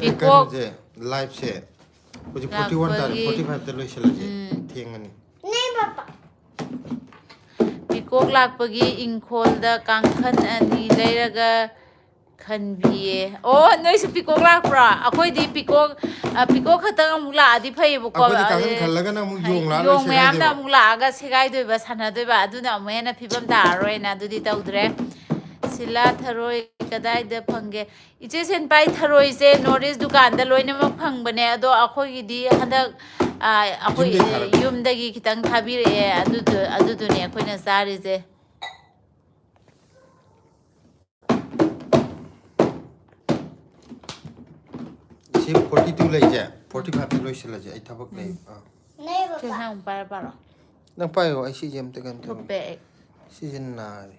ꯑꯩ peacock꯫ ꯀꯩꯅꯣꯁꯦ, ꯂꯥꯏꯐꯁꯦ ꯍꯧꯖꯤꯛ ꯐꯣꯔꯇꯤ ꯋꯥꯟ ꯇꯥꯔꯦ, ꯂꯥꯛꯄꯒꯤ, ꯐꯣꯔꯇꯤ ꯐꯥꯏꯚꯇ ꯂꯣꯏꯁꯤꯜꯂꯁꯦ꯫ ꯎꯝ꯫ ꯊꯦꯡꯉꯅꯤ꯫ ꯄꯤꯀꯣꯛ ꯂꯥꯛꯄꯒꯤ ꯏꯪꯈꯣꯜꯗ ꯀꯥꯡꯈꯟ ꯑꯅꯤ ꯂꯩꯔꯒ ꯈꯟꯕꯤꯌꯦ꯫ ꯑꯣ, ꯅꯣꯏꯁꯨ ꯄꯤꯀꯣꯛ ꯂꯥꯛꯄ꯭ꯔꯣ? ꯑꯩꯈꯣꯏꯗꯤ ꯄꯤꯀꯣꯛ, ꯑ, ꯄꯤꯀꯣꯛ ꯈꯛꯇꯪ ꯑꯃꯨꯛ ꯂꯥꯛꯑꯗꯤ ꯐꯩꯌꯦꯕꯀꯣ꯫ ꯑꯩꯈꯣꯏꯗꯤ ꯀꯥꯡꯈꯟ ꯑꯗꯩ ꯈꯜꯂꯒꯅ ꯑꯃꯨꯛ ꯍꯥꯏ-, ꯌꯣꯡ ꯂꯥꯛꯑ ꯌꯣꯡ ꯂꯣꯏ ꯃꯌꯥꯝꯅ ꯁꯦꯒꯥꯏꯗꯣꯏꯕ꯫ ꯑꯃꯨꯛ ꯂꯥꯛꯑꯒ ꯁꯦꯒꯥꯏꯗꯣꯏꯕ, ꯁꯥꯟꯅꯗꯣꯏꯕ, ꯑꯗꯨꯅ ꯑꯃꯨꯛ ꯍꯦꯟꯅ ꯐꯤꯕꯝ ꯇꯥꯔꯔꯣꯏꯅ ꯑꯗꯨꯗꯤ ꯇꯧꯗ꯭ꯔꯦ꯫ ꯁꯤꯂꯥ, ꯊꯔꯣꯏ ꯀꯗꯥꯏꯗ ꯐꯪꯒꯦ? ꯏꯆꯦ ꯁꯦꯟꯄꯥꯏ, ꯊꯔꯣꯏꯁꯦ ꯅꯣꯔꯠ ꯏꯁ ꯗꯨꯀꯥꯟꯗ ꯂꯣꯏꯅꯃꯛ ꯐꯪꯕꯅꯦ, ꯑꯗꯣ ꯑꯩꯈꯣꯏꯒꯤꯗꯤ ꯍꯟꯗꯛ, ꯑ, ꯑꯩꯈꯣꯏ, ꯌꯨꯝꯗꯒꯤ ꯊꯥꯔꯛꯄ꯫ ꯌꯨꯝꯗꯒꯤ ꯈꯤꯇꯪ ꯊꯥꯕꯤꯔꯛꯑꯦ, ꯑꯗꯨꯗꯨ-, ꯑꯗꯨꯗꯨꯅꯦ ꯑꯩꯈꯣꯏꯅ ꯆꯥꯔꯤꯁꯦ꯫ ꯁꯤ ꯐꯣꯔꯇꯤ ꯇꯨ ꯂꯩꯁꯦ, ꯐꯣꯔꯇꯤ ꯐꯥꯏꯚꯇ ꯂꯣꯏꯁꯤꯜꯂꯁꯦ, ꯑꯩ ꯊꯕꯛ ꯂꯩ꯫ ꯑꯥ꯫ ꯁꯦ, ꯅꯪ ꯑꯃꯨꯛ ꯄꯥꯏꯔ ꯄꯥꯔꯣ꯫ ꯅꯪ ꯄꯥꯏꯌꯣ, ꯑꯩ ꯁꯤꯁꯦ ꯑꯝꯇ ꯀꯩꯅꯣ ꯇꯧꯒꯦ꯫ ꯊꯨꯞꯄꯦ ꯑꯩ꯫ ꯁꯤꯁꯦ ꯅꯥꯔꯦ꯫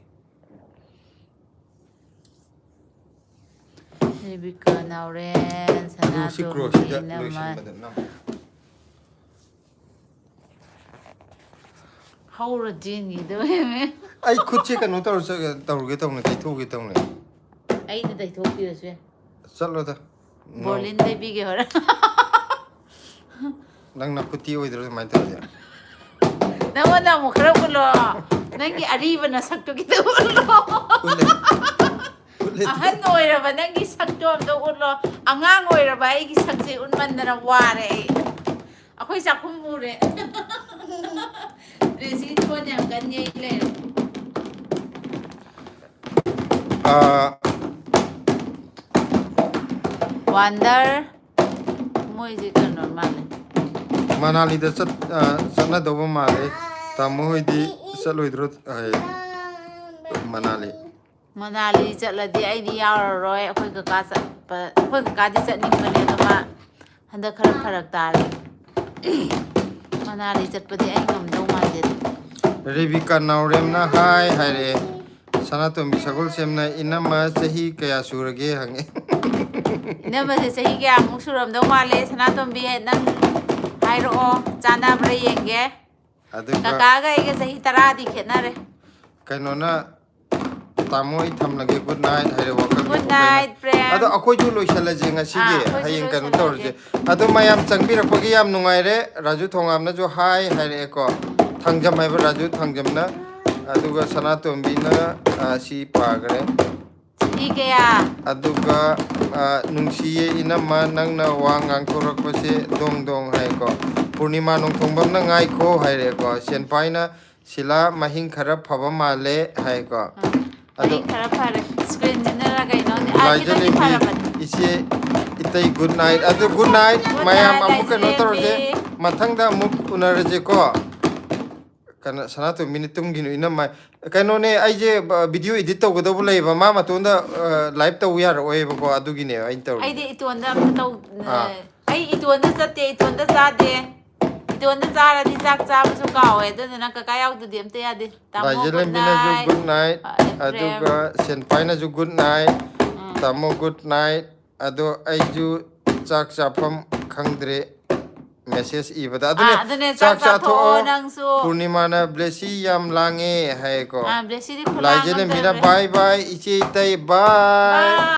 ꯔꯦꯕꯤꯀꯥ ꯅꯥꯎꯔꯦꯟ, ꯑꯗꯨ ꯁꯤ ꯀ꯭ꯔꯣꯁꯁꯤꯗ ꯁꯅꯥꯇꯣꯝꯕꯤ, ꯏꯅꯝꯃ꯫ ꯂꯣꯏꯁꯤꯟꯕꯗ ꯅꯝ꯫ ꯍꯧꯔ ꯆꯦꯟꯈꯤꯗꯧꯔꯦꯃꯦ꯫ ꯑꯩ ꯈꯨꯠꯁꯦ ꯀꯩꯅꯣ ꯇꯧꯔ ꯆꯠ-, ꯇꯧꯔꯒꯦ ꯇꯧꯅꯦ, ꯇꯩꯊꯣꯛꯑꯒꯦ ꯇꯧꯅꯦ꯫ ꯑꯩꯅ ꯇꯩꯊꯣꯛꯄꯤꯔꯁꯨ ꯌꯥꯏ꯫ ꯆꯠꯂꯣꯗ꯫ ꯕꯣꯔꯂꯤꯟ ꯇꯩꯕꯤꯒꯦ ꯍꯣꯔꯦꯟ꯫ ꯅꯪ ꯅꯈꯨꯠꯇꯤ ꯑꯣꯏꯗ꯭ꯔꯣ ꯑꯗꯨꯃꯥꯏꯅ ꯇꯧꯔꯗꯤ? ꯅꯪꯉꯣꯟꯗ ꯑꯃꯨꯛ ꯈꯔ ꯎꯠꯂꯣ꯫ ꯅꯪꯒꯤ ꯑꯔꯤꯕ ꯅꯁꯛꯇꯨ ꯈꯤꯇꯪ ꯎꯠꯂꯣ꯫ ꯎꯠꯂꯦ꯫ ꯎꯠꯂꯦ꯫ ꯑꯍꯟ ꯑꯣꯏꯔꯕ ꯅꯪꯒꯤ ꯁꯛꯇꯣ ꯑꯝꯇ ꯎꯠꯂꯣ꯫ ꯑꯉꯥꯡ ꯑꯣꯏꯔꯕ ꯑꯩꯒꯤ ꯁꯛꯁꯦ ꯎꯠꯃꯟꯗꯅ ꯋꯥꯔꯦ ꯑꯩ꯫ ꯑꯩꯈꯣꯏ ꯆꯥꯛꯈꯨꯝ ꯎꯔꯦ꯫ ꯗ꯭ꯔꯦꯁꯤꯡ ꯇꯦꯕꯜ ꯌꯥꯝ ꯀꯟꯅ ꯌꯩ ꯂꯩꯔꯦ꯫ ꯑꯥ, ꯋꯥꯟꯗꯔ, ꯃꯣꯏꯁꯦ ꯀꯩꯅꯣ ꯃꯥꯜꯂꯦ꯫ ꯃꯅꯥꯂꯤꯗ ꯆꯠ-, ꯑ, ꯆꯠꯅꯗꯧꯕ ꯃꯥꯜꯂꯦ꯫ ꯇꯥꯃꯣ ꯍꯣꯏꯗꯤ ꯆꯠꯂꯣꯏꯗ꯭ꯔꯣ? ꯍꯥꯏ, ꯃꯅꯥꯂꯤ꯫ ꯃꯅꯥꯂꯤ ꯆꯠꯂꯗꯤ ꯑꯩꯗꯤ ꯌꯥꯎꯔꯔꯣꯏ꯫ ꯑꯩꯈꯣꯏ ꯀꯀꯥ ꯆꯠꯄ, ꯑꯩꯈꯣꯏ ꯀꯀꯥꯗꯤ ꯆꯠꯅꯤꯡꯕꯅꯦ, ꯑꯗꯣ ꯃꯥ ꯍꯟꯗꯛ ꯈꯔ ꯐꯔꯛ ꯇꯥꯔꯦ꯫ ꯃꯅꯥꯂꯤ ꯆꯠꯄꯗꯤ ꯑꯩ ꯉꯝꯗꯧ ꯃꯥꯟꯗꯦ꯫ ꯔꯦꯕꯤꯀꯥ ꯅꯥꯎꯔꯦꯝꯅ ꯍꯥꯏ ꯍꯥꯏꯔꯛꯑꯦ, "ꯁꯅꯥꯇꯣꯝꯕꯤ ꯁꯒꯣꯜꯁꯦꯝꯅ ꯏꯅꯝꯃ ꯆꯍꯤ ꯀꯌꯥ ꯁꯨꯔꯒꯦ?" ꯍꯪꯉꯦ꯫ ꯏꯅꯝꯃꯁꯦ ꯆꯍꯤ ꯀꯌꯥꯃꯨꯛ ꯁꯨꯔꯝꯗꯧ ꯃꯥꯜꯂꯦ? ꯁꯅꯥꯇꯣꯝꯕꯤ, ꯅꯪ ꯍꯥꯏꯔꯛꯑꯣ, ꯆꯥꯟꯅꯕ꯭ꯔꯥ ꯌꯦꯡꯒꯦ꯫ ꯑꯗꯨꯒ ꯀꯀꯥꯒ ꯑꯩꯒ ꯆꯍꯤ ꯇꯔꯥꯗꯤ ꯈꯦꯠꯅꯔꯦ꯫ ꯀꯩꯅꯣꯅ, ꯇꯥꯃꯣ, ꯑꯩ ꯊꯝꯂꯒꯦ, good night ꯍꯥꯏꯔꯦ, ꯋꯥꯈꯜꯒꯤ Good ꯄꯨꯛꯂꯩꯅ꯫ night, friend. ꯑꯗꯣ ꯑꯩꯈꯣꯏꯁꯨ ꯂꯣꯏꯁꯤꯜꯂꯁꯦ ꯉꯁꯤꯒꯤ꯫ ꯑꯥ, ꯑꯩꯈꯣꯏꯁꯨ ꯍꯌꯦꯡ ꯀꯩꯅꯣ ꯂꯣꯏꯁꯤꯜꯂꯁꯦ꯫ ꯇꯧꯔꯁꯦ꯫ ꯑꯗꯣ ꯃꯌꯥꯝ ꯆꯪꯕꯤꯔꯛꯄꯒꯤ ꯌꯥꯝ ꯅꯨꯡꯉꯥꯏꯔꯦ꯫ ꯔꯥꯖꯨ ꯊꯣꯉꯥꯝꯅꯁꯨ ꯍꯥꯏ ꯍꯥꯏꯔꯛꯑꯦꯀꯣ, ꯊꯥꯡꯖꯝ ꯍꯥꯏꯕ, ꯔꯥꯖꯨ ꯊꯥꯡꯖꯝꯅ꯫ ꯑꯗꯨꯒ ꯁꯅꯥꯇꯣꯝꯕꯤꯅ, ꯑ, ꯁꯤ ꯄꯥꯈ꯭ꯔꯦ꯫ ꯁꯤ ꯀꯌꯥ? ꯑꯗꯨꯒ, ꯑ, ꯅꯨꯡꯁꯤꯌꯦ ꯏꯅꯝꯃ, ꯅꯪꯅ ꯋꯥ ꯉꯥꯡꯊꯣꯔꯛꯄꯁꯦ ꯗꯣꯡ ꯗꯣꯡ ꯍꯥꯏꯀꯣ꯫ ꯄꯨꯔꯅꯤꯃꯥ ꯅꯣꯡꯊꯣꯡꯕꯝꯅ ꯉꯥꯏꯈꯣ ꯍꯥꯏꯔꯦꯀꯣ꯫ ꯁꯦꯟꯄꯥꯏꯅ ꯁꯤꯂꯥ ꯃꯍꯤꯡ ꯈꯔ ꯐꯕ ꯃꯥꯜꯂꯦ ꯍꯥꯏꯀꯣ꯫ ꯑꯗꯨ ꯃꯍꯤꯡ ꯈꯔ ꯐꯔꯦ꯫ Screenꯁꯤꯅꯔ ꯀꯩꯅꯣ? ꯑꯥ, ꯂꯥꯏꯖ ꯈꯤꯇꯪꯗꯤ ꯂꯦꯝꯕꯤ, ꯐꯔꯕꯅꯦ꯫ ꯏꯆꯦ, ꯏꯇꯩ, good night꯫ ꯑꯗꯨ good night Good ꯃꯌꯥꯝ꯫ night, ꯑꯃꯨꯛ ꯀꯩꯅꯣ ꯂꯥꯏꯖ ꯇꯧꯔꯁꯦ, ꯂꯦꯝꯕꯤ꯫ ꯃꯊꯪꯗ ꯑꯃꯨꯛ ꯎꯅꯔꯁꯦꯀꯣ꯫ ꯀꯩꯅꯣ, ꯁꯅꯥꯇꯣꯝꯕꯤꯅ ꯇꯨꯝꯈꯤꯅꯨ ꯏꯅꯝꯃ꯫ ꯀꯩꯅꯣꯅꯦ, ꯑꯩꯁꯦ ꯕ-, video edit ꯇꯧꯒꯗꯧꯕ ꯂꯩꯌꯦꯕ, ꯃꯥ ꯃꯇꯣꯟꯗ, ꯑ, live ꯇꯧ ꯌꯥꯔꯛꯑꯣꯏꯕꯀꯣ, ꯑꯗꯨꯒꯤꯅꯦꯕ ꯑꯩꯅ ꯇꯧꯔꯤꯁꯦ꯫ ꯑꯩꯗꯤ ꯏꯇꯣꯟꯗ ꯑꯝꯇ ꯇꯧ-, ꯑꯥ꯫ ꯑꯩ ꯏꯇꯣꯟꯗ ꯆꯠꯇꯦ, ꯏꯇꯣꯟꯗ ꯆꯥꯗꯦ꯫ ꯏꯇꯣꯟꯗ ꯆꯥꯔꯗꯤ ꯆꯥꯛ ꯆꯥꯕꯁꯨ ꯀꯥꯎꯋꯦ, ꯑꯗꯨꯗꯨꯅ ꯀꯀꯥ ꯌꯥꯎꯗꯗꯤ ꯑꯝꯇ ꯌꯥꯗꯦ꯫ ꯇꯥꯃꯣ, ꯂꯥꯏꯖ good ꯂꯦꯝꯕꯤꯅꯁꯨ night. good night, ꯑ, Ephraim. ꯑꯗꯨꯒ ꯁꯦꯟꯄꯥꯏꯅꯁꯨ good night, ꯎꯝ꯫ ꯇꯥꯃꯣ good night꯫ ꯑꯗꯣ ꯑꯩꯁꯨ ꯆꯥꯛ ꯆꯥꯐꯝ ꯈꯪꯗ꯭ꯔꯦ message ꯏꯕꯗ꯫ ꯑꯗꯨꯅꯦ, ꯑꯥ, ꯑꯗꯨꯅꯦ, ꯆꯥꯛ ꯆꯥꯛ ꯆꯥꯊꯣꯛꯑꯣ ꯆꯥꯊꯣꯛꯑꯣ꯫ ꯅꯪꯁꯨ꯫ ꯄꯨꯔꯅꯤꯃꯥꯅ ꯕ꯭ꯂꯦꯁꯤ ꯌꯥꯝ ꯂꯥꯡꯉꯦ ꯍꯥꯏꯌꯦꯀꯣ꯫ ꯑꯥ, ꯕ꯭ꯂꯦꯁꯤꯗꯤ ꯈꯨꯂꯥꯡ ꯂꯥꯏꯖ ꯑꯃ ꯂꯦꯝꯕꯤꯅ ꯇꯧꯔꯦ꯫ bye bye, ꯏꯆꯦ ꯏꯇꯩ, bye꯫ Bye꯫